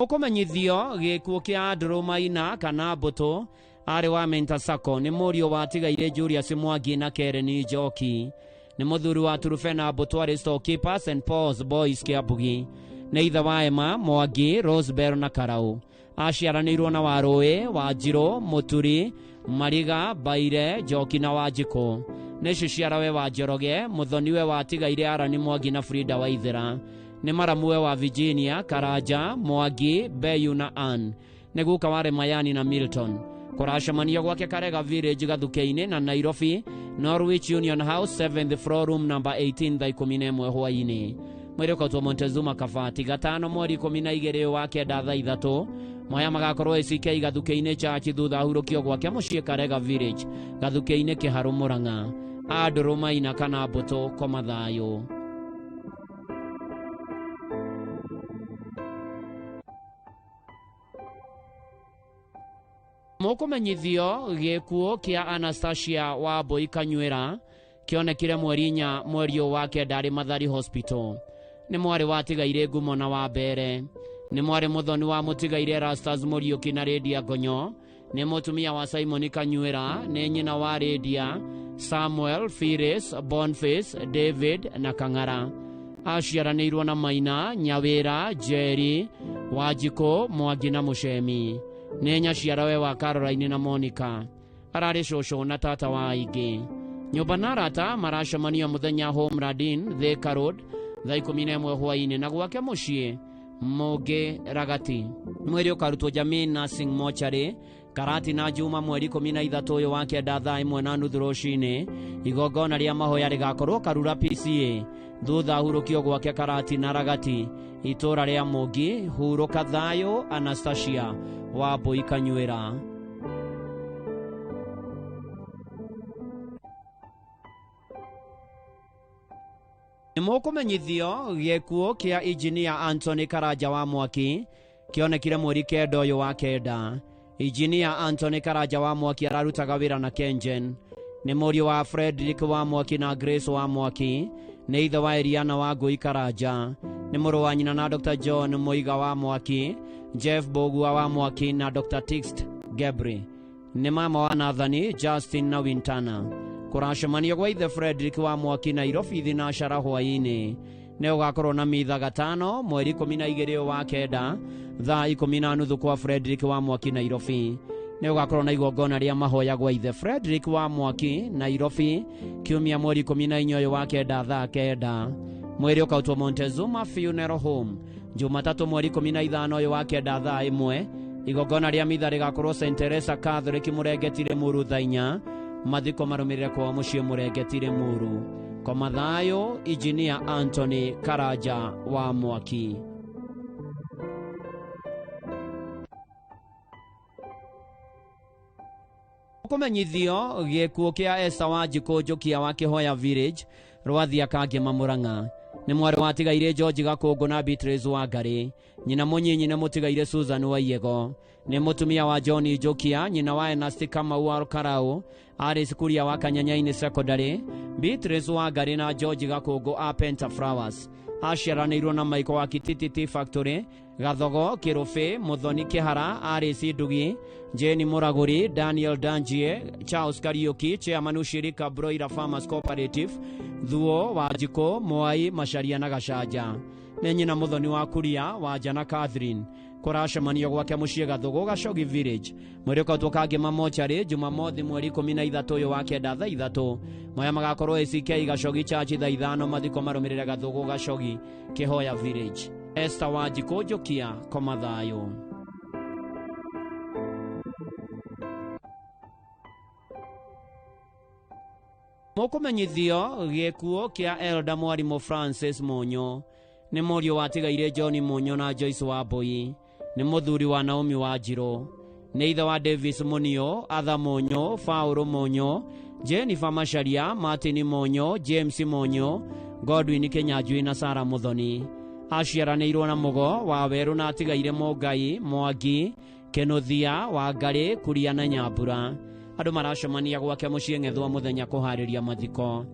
Ũkũmenyithio gĩkuũ kĩa Andrew Maina kana Mbũtũ arĩ wa Mentor Sacco. Nĩ mũriũ wa tigaire Julius Mwangi na Karen Njoki. Nĩ mũthuri wa Turufena Mbũtũ arĩ storekeeper St Paul's Boys Kĩambugi. Nĩ ithe wa Emma Mwangi, Rosebell na Karau. Aciaranĩirwo na Warũĩ, Wanjirũ, Mũturi, Mariga, Baire, Njoki na Wanjikũ. Nĩ ciciarawe wa Njoroge, mũthoniwe wa tigaire Arani Mwangi na Frida Waithĩra. Nĩ maramuwe wa Virginia, Karanja, Mwangi, Beyu na Ann. Nĩ guka wa Remayani na Milton. Kũracemanio gwake Karega Village Gathuke-inĩ na Nairobi, Norwich Union House 7th floor room number 18 thaa 11 hwaĩ-inĩ. Mwĩrĩ ũkautwo Montezuma Kabati gatano mweri 12 wa kenda thaa 3. Maya magakorwo ACK Gathuke-inĩ Church thutha ahurũkio gwake mũciĩ Karega Village Gathuke-inĩ Kĩharũ Mũrang'a. Andũrũ Maina kana Mbũtũ koma thayũ. Mũkũmenyithio gĩkuũ kĩa Anastasia wa Mbũi Kanyuĩra kĩonekire mweri 4 mweri wa 9 arĩ Mathari Hospital. Nĩ mwarĩ watigaire ngumo na wa mbere. Nĩ mwarĩ mũthoni wa mũtigaire Rastas Mũriũki na Rĩndia Ngonyo. Nĩ mũtumia wa Simon Kanyuĩra. Nĩ nyina wa Rĩndia, Samuel, Phyllis, Boniface, David na Kang'ara. Aciaranĩirwo na Maina, Nyawĩra, Njeri, Wanjikũ, Mwangi na Mũcemi. Nĩ nyaciarawe wa Caroline na Monica. Ararĩ cũcũ na tata wa aingĩ. Nyũmba na arata maracemania mũthenya Home Radin, Thika Road, thaa 11 hwaĩ-inĩ na gwake mũciĩ Mũngĩ Ragati. Mwĩrĩ ũkarutwo Jamii Nursing Mortuary Karati na Juma mweri 13 ũyũ wa kenda thaa 1:30 rũcinĩ. Igongona rĩa mahoya rĩgakorwo Karura PCA thutha ahurũkio gwake Karati na Ragati itũra rĩa Mũngi. Hurũka thayũ Anastasia wa Mbũi Kanyuĩra. Nĩ mũkũmenyithio gĩkuũ kĩa injinia Anthony Karanja wa Mwaki kĩonekire mweri 9 ũyũ wa kenda. Injinia Anthony Karanja wa Mwaki ararutaga wĩra na Kengen. Nĩ mũriũ wa Frederick wa Mwaki na Grace wa Mwaki. Nĩ ithe wa Eliana wa Ngũi Karanja. Nĩ mũrũ wa nyina na Dr. John Mũiga wa Mwaki, Jeff Bogua wa Mwaki na Dr. Tixt Gebri. Nĩ mama wa Nathani, Justin na Wintana. Kũracemanio gwa ithe Frederick wa Mwaki Nairobi thinacara hwaĩ-inĩ. Nĩ ũgakorwo na mitha gatano mweri 12 wa kenda thaa 10:30 kwa Frederick wa Mwaki Nairobi. Nĩ ũgakorwo na igongona rĩa mahoya gwa ithe Frederick wa Mwaki Nairobi kiumia mweri 14 ũyũ wa kenda thaa 9. Mwĩrĩ ũkautwo Montezuma Funeral Home Jumatatũ mweri 15 ũyũ wa kenda thaa 1. Igongona rĩa mitha rĩgakorwo St Teresa Catholic Mũrengeti Limuru thaa 4. Mathiko marũmĩrĩre kwao mũciĩ Mũrengeti Limuru. Koma thayũ Injinia Anthony Karanja wa Mwaki. Kũmenyithio gĩkuũ kĩa Esther Wanjikũ Njokia wa Kĩhoya Village Rwathia Kangema Mũrang'a. Nĩ mwarĩ watigaire George Gakũngũ na Beatrice Wangari. Nyina mũnyinyi nĩ mũtigaire Susan Waiyego. Nĩ mũtumia wa John Njokia, nyina wa Ernest Kamau wa Karau, arĩ cukuru wa Kanyanyainĩ Secondary. Beatrice Wangari na George Gakũngũ a Penta Flowers. Aciaranĩirwo na Michael wa Kititi Tea Factory, Gathogo, Kĩrũbĩ, Mũthoni Kĩhara, Alice Ndugi, Jane Muraguri, Daniel Danjie, Charles Kariuki, Chairman Ushirika Broiler Farmers Cooperative, Thuo, Wanjikũ, Mwai, Macharia na Gacanja. Nĩ nyina Mũthoni wa Kuria, Wanja na Catherine. Kũracemanio gwake mũciĩ Gathugu Gacogi Village. Mwĩrĩ ũkautwo Kangema Mortuary Jumamothi mweri 13 ũyũ wa kenda thaa 3. Maya magakorwo ACK Gacogi Church thaa 5. Mathiko marũmĩrĩre Gathugu Gacogi Kĩhoya Village. Esther Wanjikũ Njokia koma thayũ. Mũkũmenyithio gĩkuũ kĩa Elder Mwarimũ Francis Mũnyũ. Nĩ mũriũ watigaire John Mũnyũ na Joyce Wambui. Nĩ mũthuri wa Naomi Wanjirũ. Nĩ ithe wa Davis Mũnio, Arthur Mũnyũ, Paul Mũnyũ, Jennifer Macharia, Martin Mũnyũ, James Mũnyũ, Godwin Kinyanjui na Sarah Muthoni. Aciaranĩirwo na Mũgo wa Werũ na atigaire Mũngai, Mwangi, Kĩnũthia, Wangarĩ, Kuria na Nyambura. Andũ maracemania gwake mũciĩ Ng'ethwa mũthenya kũharĩria mathiko.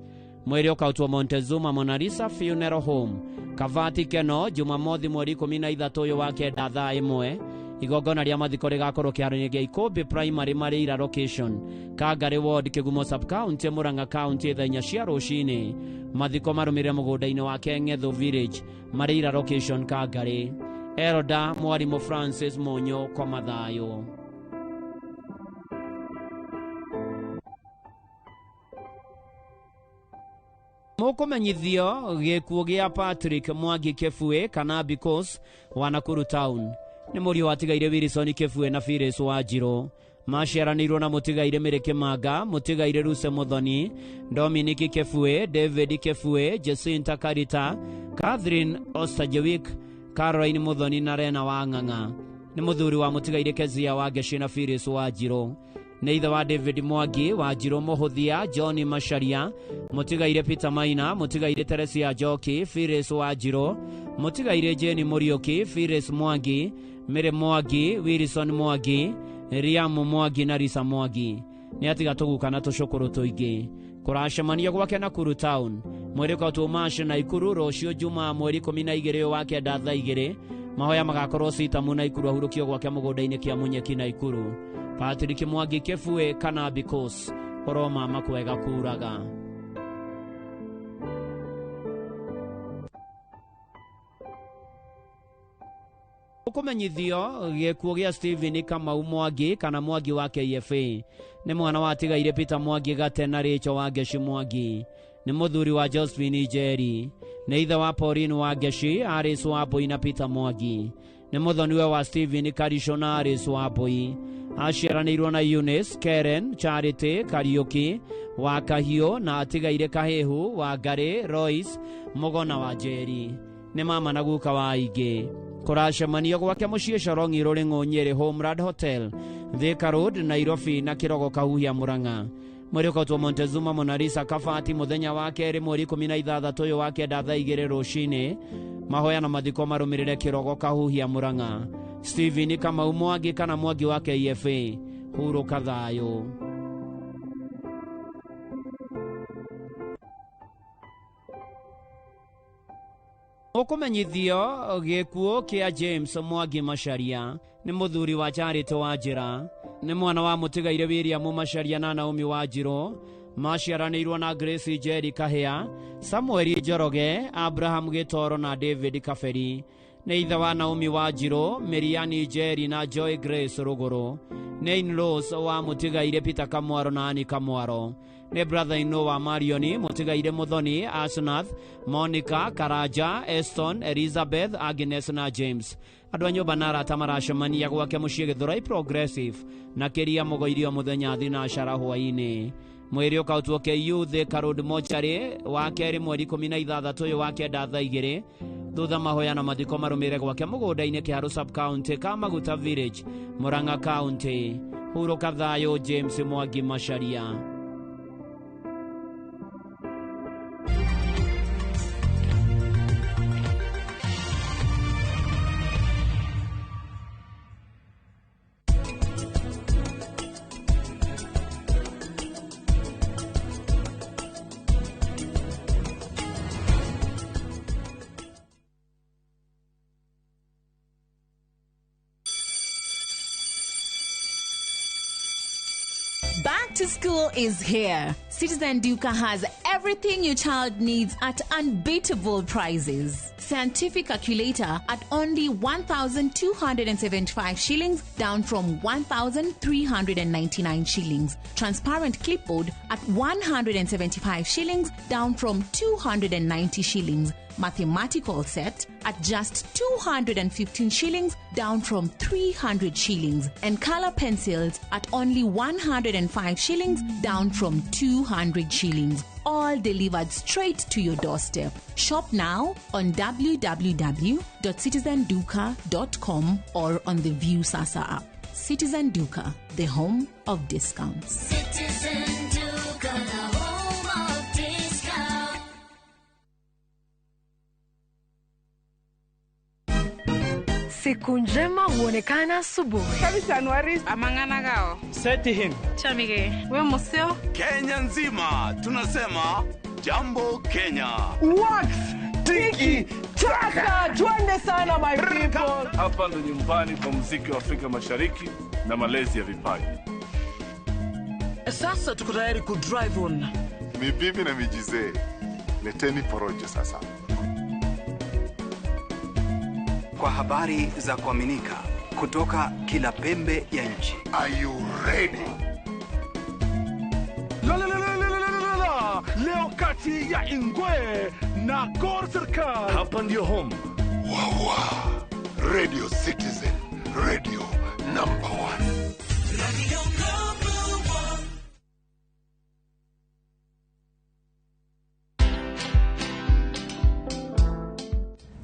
Mwĩrĩ ũkautwo Montezuma Monalisa Funeral Home, Kavati Keno, Jumamothi mweri 13 ũyũ wa kenda thaa 1. Igongona rĩa mathiko rĩgakorwo kĩharo-inĩ gĩa Ikũmbĩ Primary Mareira Location, Kangari Ward, Kĩgumo Sub-County, Murang'a County, thaa 4 cia rũcinĩ. Mathiko marũmĩrĩre mũgũnda-inĩ wake Ng'ethu Village, Mareira Location, Kangari. Elder Mwarimũ Francis Mũnyũ kwa mathayũ. Mũkũmenyithio gĩkuũ gĩa Patrick Mwangi Kĩbue kana Because wa Nakuru Town. Nĩ mũriũ watigaire Wilson Kĩbue na Phyllis Wanjirũ. Maciaranĩirwo na mũtigaire Mary Kĩmanga, mũtigaire Ruse Muthoni, Dominic Kĩbue, David Kĩbue, Jacinta Karita, Catherine Ostajewick, Caroline Muthoni na Rena Wang'ang'a. Nĩ mũthuri wa mũtigaire Kezia Wangeci na Phyllis Wanjirũ. Nĩ ithe wa David Mwangi, Wanjirũ Mũhũthia, John Macharia, mũtigaire Peter Maina, mũtigaire Teresia Njoki, Phyllis Wanjirũ, mũtigaire Jane Mũriũki, Phyllis Mwangi, Mary Mwangi, Wilson Mwangi, Riamu Mwangi na Risa Mwangi. Nĩ atiga tũguka na tũcũkũrũ tũingĩ. Kũracemanio gwake Nakuru Town mweri ũkotwo Mash na Ikuru rũciũ Jumaa mweri 12 wa kenda thaa 2. Mahoya magakorwo Sitamu na Ikuru ahurũkio gwake mũgũnda-inĩ kĩa Munyeki na Ikuru. Patrick Mwangi Kĩbue kana Because ũroma makwega kuraga. Ũkũmenyithio gĩkuũ gĩa Stephen Kamau Mwangi kana Mwangi wa KFA. Nĩ mwana watigaire Peter Mwangi Gate na Rachel Wangeci Mwangi. Nĩ mũthuri wa Josephine Njeri. Nĩ ithe wa Pauline Wangeci, Alice Wambui na Peter Mwangi. Nĩ mũthoniwe wa Stephen Karisho na Alice Wambui. Aciaranĩirwo na Eunice, Karen, Charity, Kariuki, wa Kahiũ na atigaire Kahehu, Wangari, Royce, Mũgona wa Njeri. Nĩ mama na guka wa aingĩ. Kũracemanio gwake mũciĩ Corongi Rũrĩng'ũ Nyĩrĩ Homeland Hotel, Thika Road, Nairobi na Kĩrogo Kahuhia Murang'a. Mweri ũkotwo Montezuma Monalisa Kabati mũthenya wa kerĩ mweri 16 ũyũ wa kenda thaa 2 rũcinĩ. Mahoya na mathiko marũmĩrĩre Kĩrogo Kahuhia Murang'a. Stephen Kamau Mwangi kana Mwangi wa KFA. Hurũka thayũ. Ũkũmenyithio gĩkuũ kĩa James Mwangi Macharia. Nĩ mũthuri wa Charity Wanjĩra. Nĩ mwana wa mũtigaire William Macharia na Naomi Wanjirũ. Maciaranĩirwo na Grace Njeri Kahĩa, Samuel Njoroge, Abraham Gĩtoro na David Kaberi. Nĩ ithe wa Naomi Wanjirũ, Miriani Njeri na Joy Grace Rũgũrũ. Nĩ in-laws wa mũtigaire Peter Kamwaro na Annie Kamwaro. Nĩ brother-in-law wa Marioni, mũtigaire Muthoni, Asnath, Monica, Karaja, Eston, Elizabeth, Agnes na James. Andũ a nyũmba na arata maracemania gwake mũciĩ Gĩthũrai Progressive na kĩria mũgoirio mũthenya thinacara hwaĩ-inĩ. Mwĩrĩ ũkautwo KU Thika Road Mortuary wa kerĩ mweri 16 ũyũ wa kenda thaa 2. Thutha mahoya na mathiko marũmĩrĩre gwake mũgũnda-inĩ Kĩharũ Sub-County, Kamaguta Village, Murang'a County. Hurũka thayũ James Mwangi Macharia. Back to school is here. Citizen Duka has everything your child needs at unbeatable prices. Scientific calculator at only 1,275 shillings, down from 1,399 shillings. Transparent clipboard at 175 shillings, down from 290 shillings. Mathematical set at just 215 shillings, down from 300 shillings. And color pencils at only 105 shillings, down from 200 shillings. All delivered straight to your doorstep. Shop now on www.citizenduka.com or on the View Sasa app. Citizen Duka, the home of discounts. Citizen Duka, the home of discounts. Siku njema huonekana asubuhi. Amang'ana gao. Seti him. Chamige. We museo. Kenya nzima tunasema jambo Kenya. Wax tiki taka, twende sana my people. Hapa ndo nyumbani kwa muziki wa Afrika Mashariki na malezi ya vipaji. Sasa tuko tayari ku drive on. Mibibi na mijizee, leteni porojo sasa. Kwa habari za kuaminika kutoka kila pembe ya nchi. Are you ready? La la la la la la la la. Leo Kati ya Ingwe na Gor Serikal. Hapa ndio home. Wawa. Radio Citizen, radio number 1. Radio number 1.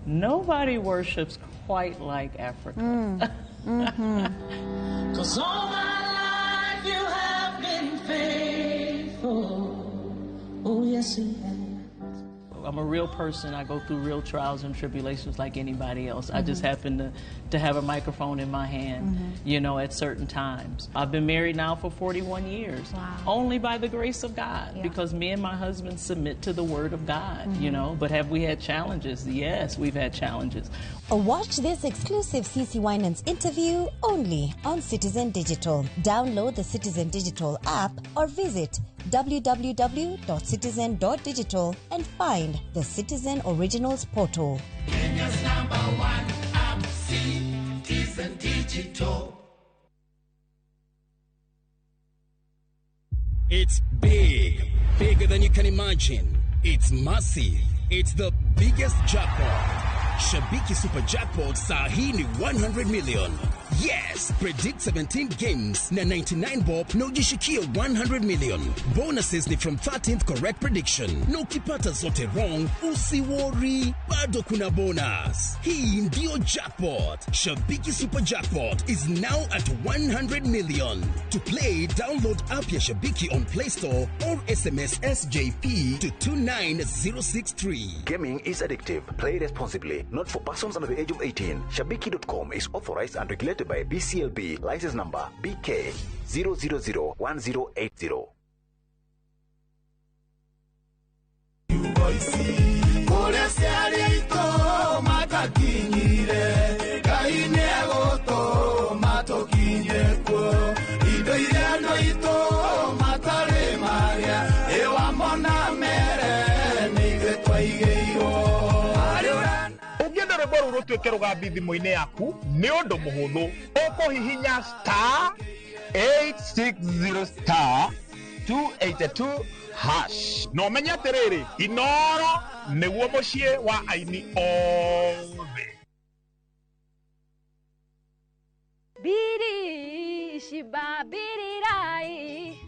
Nobody worships quite like Africa. Mm. 'Cause all my life you have been faithful. Oh, yes, you have. I'm a real person. I go through real trials and tribulations like anybody else. I just happen to have a microphone in my hand, you know, at certain times. I've been married now for 41 years. Wow. Only by the grace of God, because me and my husband submit to the word of God, you know. But have we had challenges? Yes, we've had challenges. Watch this exclusive CC Winans interview only on Citizen Digital. Download the Citizen Digital app or visit www.citizen.digital and find the Citizen Originals portal. Kenya's number 1 app, Citizen Digital. It's big, bigger than you can imagine. It's massive. It's the biggest jackpot. Shabiki Super Jackpot saa hii ni 100 million. Yes, predict 17 games na 99 bob na ujishikie 100 million. Bonuses ni from 13th correct prediction. Na ukipata zote wrong, usiworry, bado kuna bonus. Hii ndio jackpot. Shabiki Super Jackpot is now at 100 million. To play, download app ya Shabiki on Play Store or SMS SJP to 29063. Gaming is addictive. Play responsibly. Not for persons under the age of 18. Shabiki.com is authorized and regulated by BCLB. License number BK 0001080. Ũngĩenda rwĩmbo rũu rũtuĩke rũgambi thimũ-inĩ yaku nĩ ũndũ mũhũthũ. Ũkũhihinya star 860 star 282 hash na ũmenye atĩrĩrĩ, Inoro nĩguo mũciĩ wa aini othe. Biri shiba birirai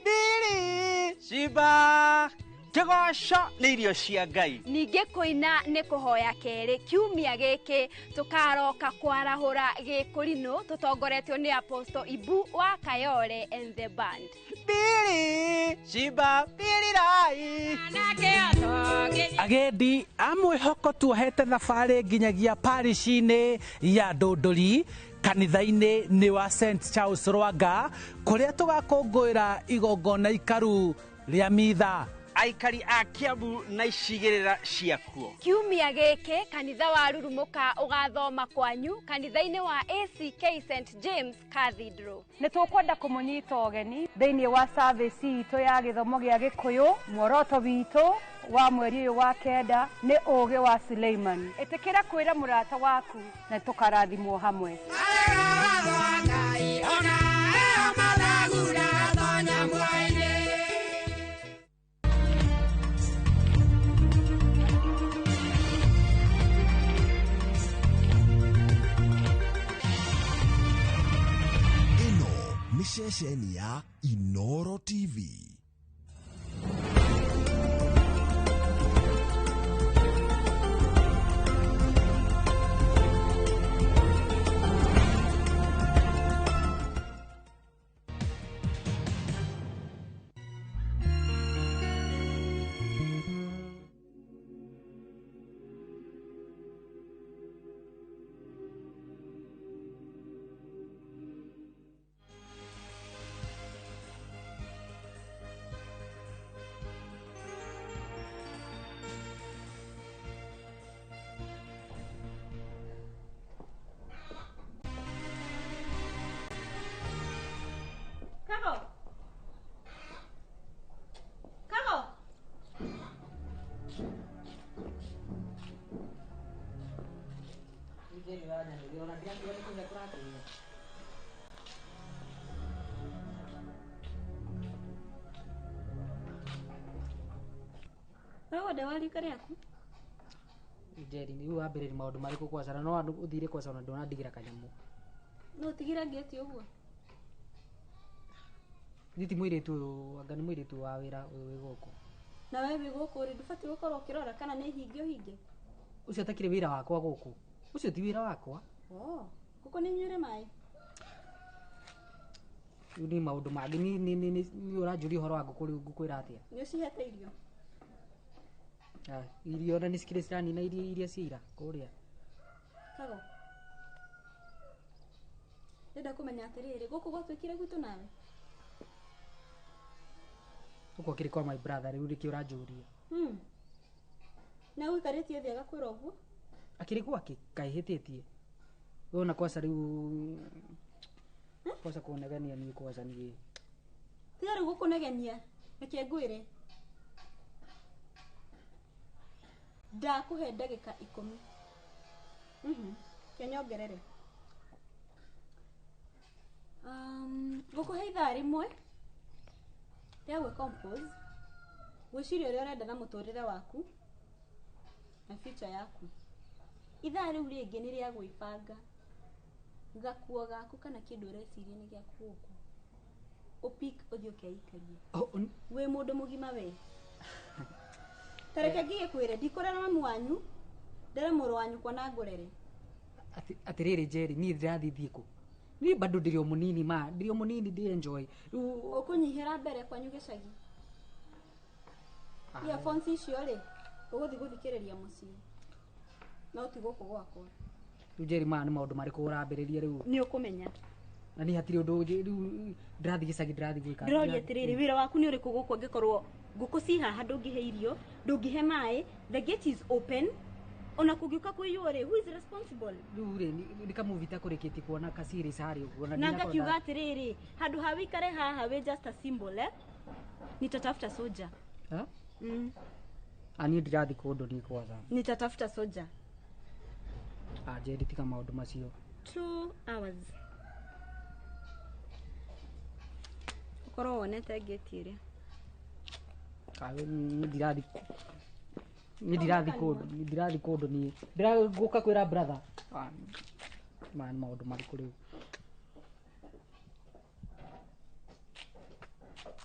Biri shiba Kĩgoco nĩ irio cia Ngai. Ningĩ kũina nĩ kũhoya kerĩ kiumia gĩkĩ tũkaroka kwarahũra gĩkũrinũ tũtongoretio nĩ Apostle Ibu wa Kayole and the band. Biri shiba birirai. Agendi a mwĩhoko tuohete thabarĩ nginyagia parish-inĩ ya Ndũndũri kanitha-inĩ nĩ wa St Charles Rwanga kũrĩa tũgakũngũĩra igongona ikaru rĩa mitha. Aikari a Kiambu na icigĩrĩra ciakuo. Kiumia gĩkĩ kanitha wa Rurumuka ũgathoma kwanyu kanitha-inĩ wa ACK St James Cathedral. Nĩ tũkwenda kũmũnyita ũgeni thĩinĩ wa service itũ ya gĩthomo gĩa Gĩkũyũ. Muoroto witũ wa mweri ũyũ wa 9 nĩ ũũgĩ wa Suleiman. Ĩtĩkĩra kwĩra mũrata waku na tũkarathimwo hamwe. Nĩ ceceni ya Inoro TV. Kago nde wa rika rĩaku. Njeri rĩu wambĩrĩria maũndũ marĩkũ kwaca na no ũthire kwaca ona ndũnandigĩra kanyamũ. No ũtigĩra ngĩti ũguo. Niĩ ti mũirĩtu ũyũ anga nĩ mũirĩtu wa wĩra ũyũ wĩ gũkũ. Na we wĩ gũkũ rĩ ndũbatiĩ gũkorwo ũkĩrora kana nĩ hinge ũhinge. Ũcio atakĩrĩ wĩra wakwa gũkũ. Ũcio ti wĩra wakwa. Oh, gũkũ nĩ inyuĩre maĩ. Rĩu nĩ maũndũ mangĩ nĩ ũranjũria ũhoro wa ngũkũ rĩu ngũkwĩra atĩa? Nĩ ũcihete irio? Irio na nĩ cikĩrĩ ciranina iria cia ira kũrĩa. Kago. Ndĩrenda kũmenya atĩrĩrĩ, gũkũ gwatuĩkire gwitũ nawe? Gũkũ akĩrĩ kwa my brother rĩu nĩkĩo ũranjũria. Na ũikarĩtie thĩ agakwĩra ũguo? Akĩrĩ gwake kaĩ hĩtĩtie. We ona kwaca rĩu kwaca kũnegenia niĩ kwaca niĩ. Tiga rĩu gũkũnegenia, reke ngwĩre. Ndakũhe ndagĩka 10. Ke nyongerere. Ngũkũhe ithaa rĩmwe rĩa gwĩ compose, gwĩciria ũrĩa ũrenda na mũtũrĩre waku na future yaku. Ithaa rĩu rĩngĩ nĩ rĩa gwĩbanga. Gakuo gaku kana kĩndũ ũreciria nĩ gĩaku gũkũ. Ũpick ũthiĩ ũkeikarie. Wĩ mũndũ mũgima we. Ta reke ngĩgĩkwĩre ndikũrera mamu wanyu, ndere mũrũ wa nyũkwa na ngũrere. Atĩrĩrĩ Njeri, niĩ ndĩrathiĩ thiĩ kũ? Niĩ bado ndĩrĩ o mũnini ma, ndĩrĩ o mũnini ndĩ enjoy. Rĩu Ũkũnyihĩra mbere kwanyu gĩcagi. Earphones icio rĩ, ũgũthiĩ gũthikĩrĩria mũciĩ. No ti gũkũ gwakwa. Rĩu Njeri maya nĩ maũndũ marĩkũ ũrambĩrĩria rĩu? Nĩ ũkũmenya. Na niĩ hatirĩ ũndũ rĩu ndĩrathiĩ gĩcagi ndĩrathiĩ gwĩka. Ndĩroria atĩrĩrĩ, wĩra waku nĩ ũrĩkũ gũkũ angĩkorwo ngũkũ ci haha ndũngĩhe irio, ndũngĩhe maĩ, the gate is open. Ona kũngĩũka kũiywo rĩ, who is responsible? Rĩu rĩ, nĩ kamovie itakũrĩkĩtie kuona ka series harĩa ũguo na Na ndinakorwo ngakiuga atĩrĩrĩ, handũ ha wĩikare haha wĩ just a symbol, eh? Nitatafuta soja. Ha? Niĩ ndirathiĩ kũndũ niĩ kwaca. Nitatafuta soja. Njeri tiga maũndũ macio. 2 hours. Ũkorwo wonete ngĩti ĩrĩa. Niĩ ndirathiĩ kũndũ, niĩ ndirathiĩ kũndũ niĩ. Ndĩragũka kwĩra brother. Maya nĩ maũndũ marĩkũ rĩu?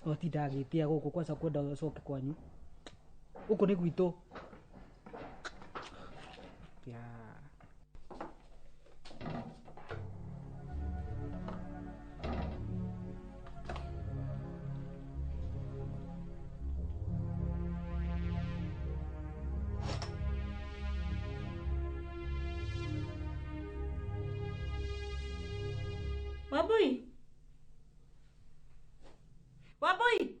Watinda agĩtia gũkũ kwaca kwenda ũcoke kwanyu. Gũkũ nĩ gwitũ. Ya. Wabui. Wabui.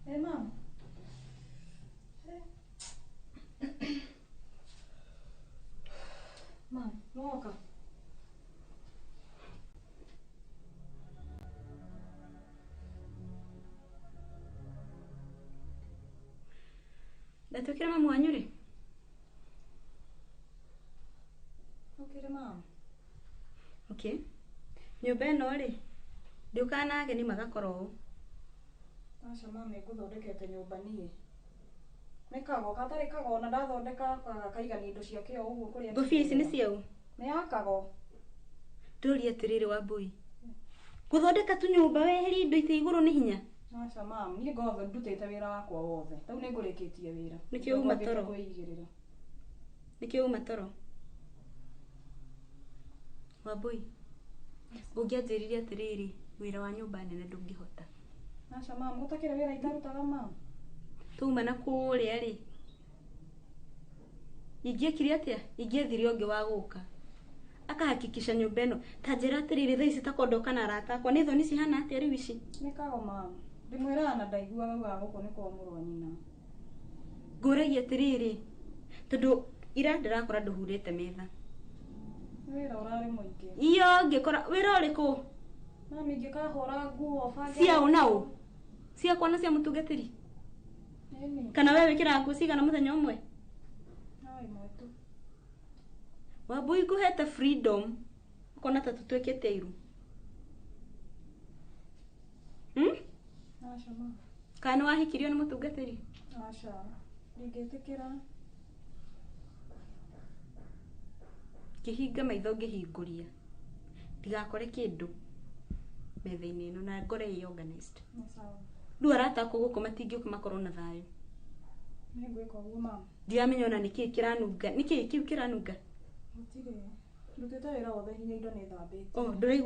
Hey, mom. Mom, woka. Ndatukira mamu wanyu rĩ? Okire, mom. Okay. Nyũmba ĩno rĩ, ndĩũkaga na ageni magakorwo ũũ. Aca mama, nĩngũthondekete nyũmba niĩ. Nĩ kago, gatarĩ kago na ndathondeka gakaigania indo ciake o ũguo kũrĩa. Ngũbia ici nĩ ciaũ? Nĩ ya kago. Ndũrie atĩrĩrĩ Wambui, gũthondeka tu nyũmba weherie indo itĩ igũrũ nĩ hinya? Aca mama, niĩ ngothe ndutĩte wĩra wakwa wothe. Rĩu nĩngũrĩkĩtie wĩra. Nĩkĩo uma toro? Kwĩigĩrĩra. Nĩkĩo uma toro? Wambui, ũngĩanjĩrire atĩrĩrĩ, wĩra wa nyũmba nene ndũngĩhota. Aca mama, gũtakĩrĩ wĩra itarutaga mama. Tuma na kũrĩa rĩ, ingĩekire atĩa? Ingĩethire ũngĩ wa gũka akahakikisha nyũmba ĩno. Ta njĩra atĩrĩrĩ, thaa ici takondoka na arata akwa nĩ thoni cihana atĩa rĩu ici? Nĩ kago mama, ndĩmwĩraga na ndaiguaga augaga gũkũ nĩ kwa mũrũ wa nyina. Ngũragia atĩrĩrĩ, tondũ ira ndĩrakora ndũhurĩte metha. Wĩra ũrarĩ mũingĩ. Iyo ngĩkora wĩra ũrĩkũ? Mami, ingĩkahũra nguo bange. Cia ũ na ũ? Ciakwa na cia mũtungatĩri? Kana we wĩkĩraga nguo cigana mũthenya ũmwe? No ĩmwe tu. Wambui ngũhete freedom ũkona ta tũtuĩkĩte iru. Kana nĩ wahikirio nĩ mũtungatĩri? Aca, ndingĩtĩkĩra. Ngĩhinga maitho ngĩhingũria ndigakore kĩndũ metha-inĩ ĩno na ngore ĩ organized. Nĩ sawa. Rĩu arata akwa gũkũ matingĩũka makorwo na thayũ. Nĩngwĩka ũguo mama. Ndiramenya ona nĩkĩĩ kĩranunga, nĩkĩĩ kĩu kĩranunga? Gũtirĩ. Ndutĩte wĩra wothe nginya indo nĩ thambĩtie. Oh, ndũraigua.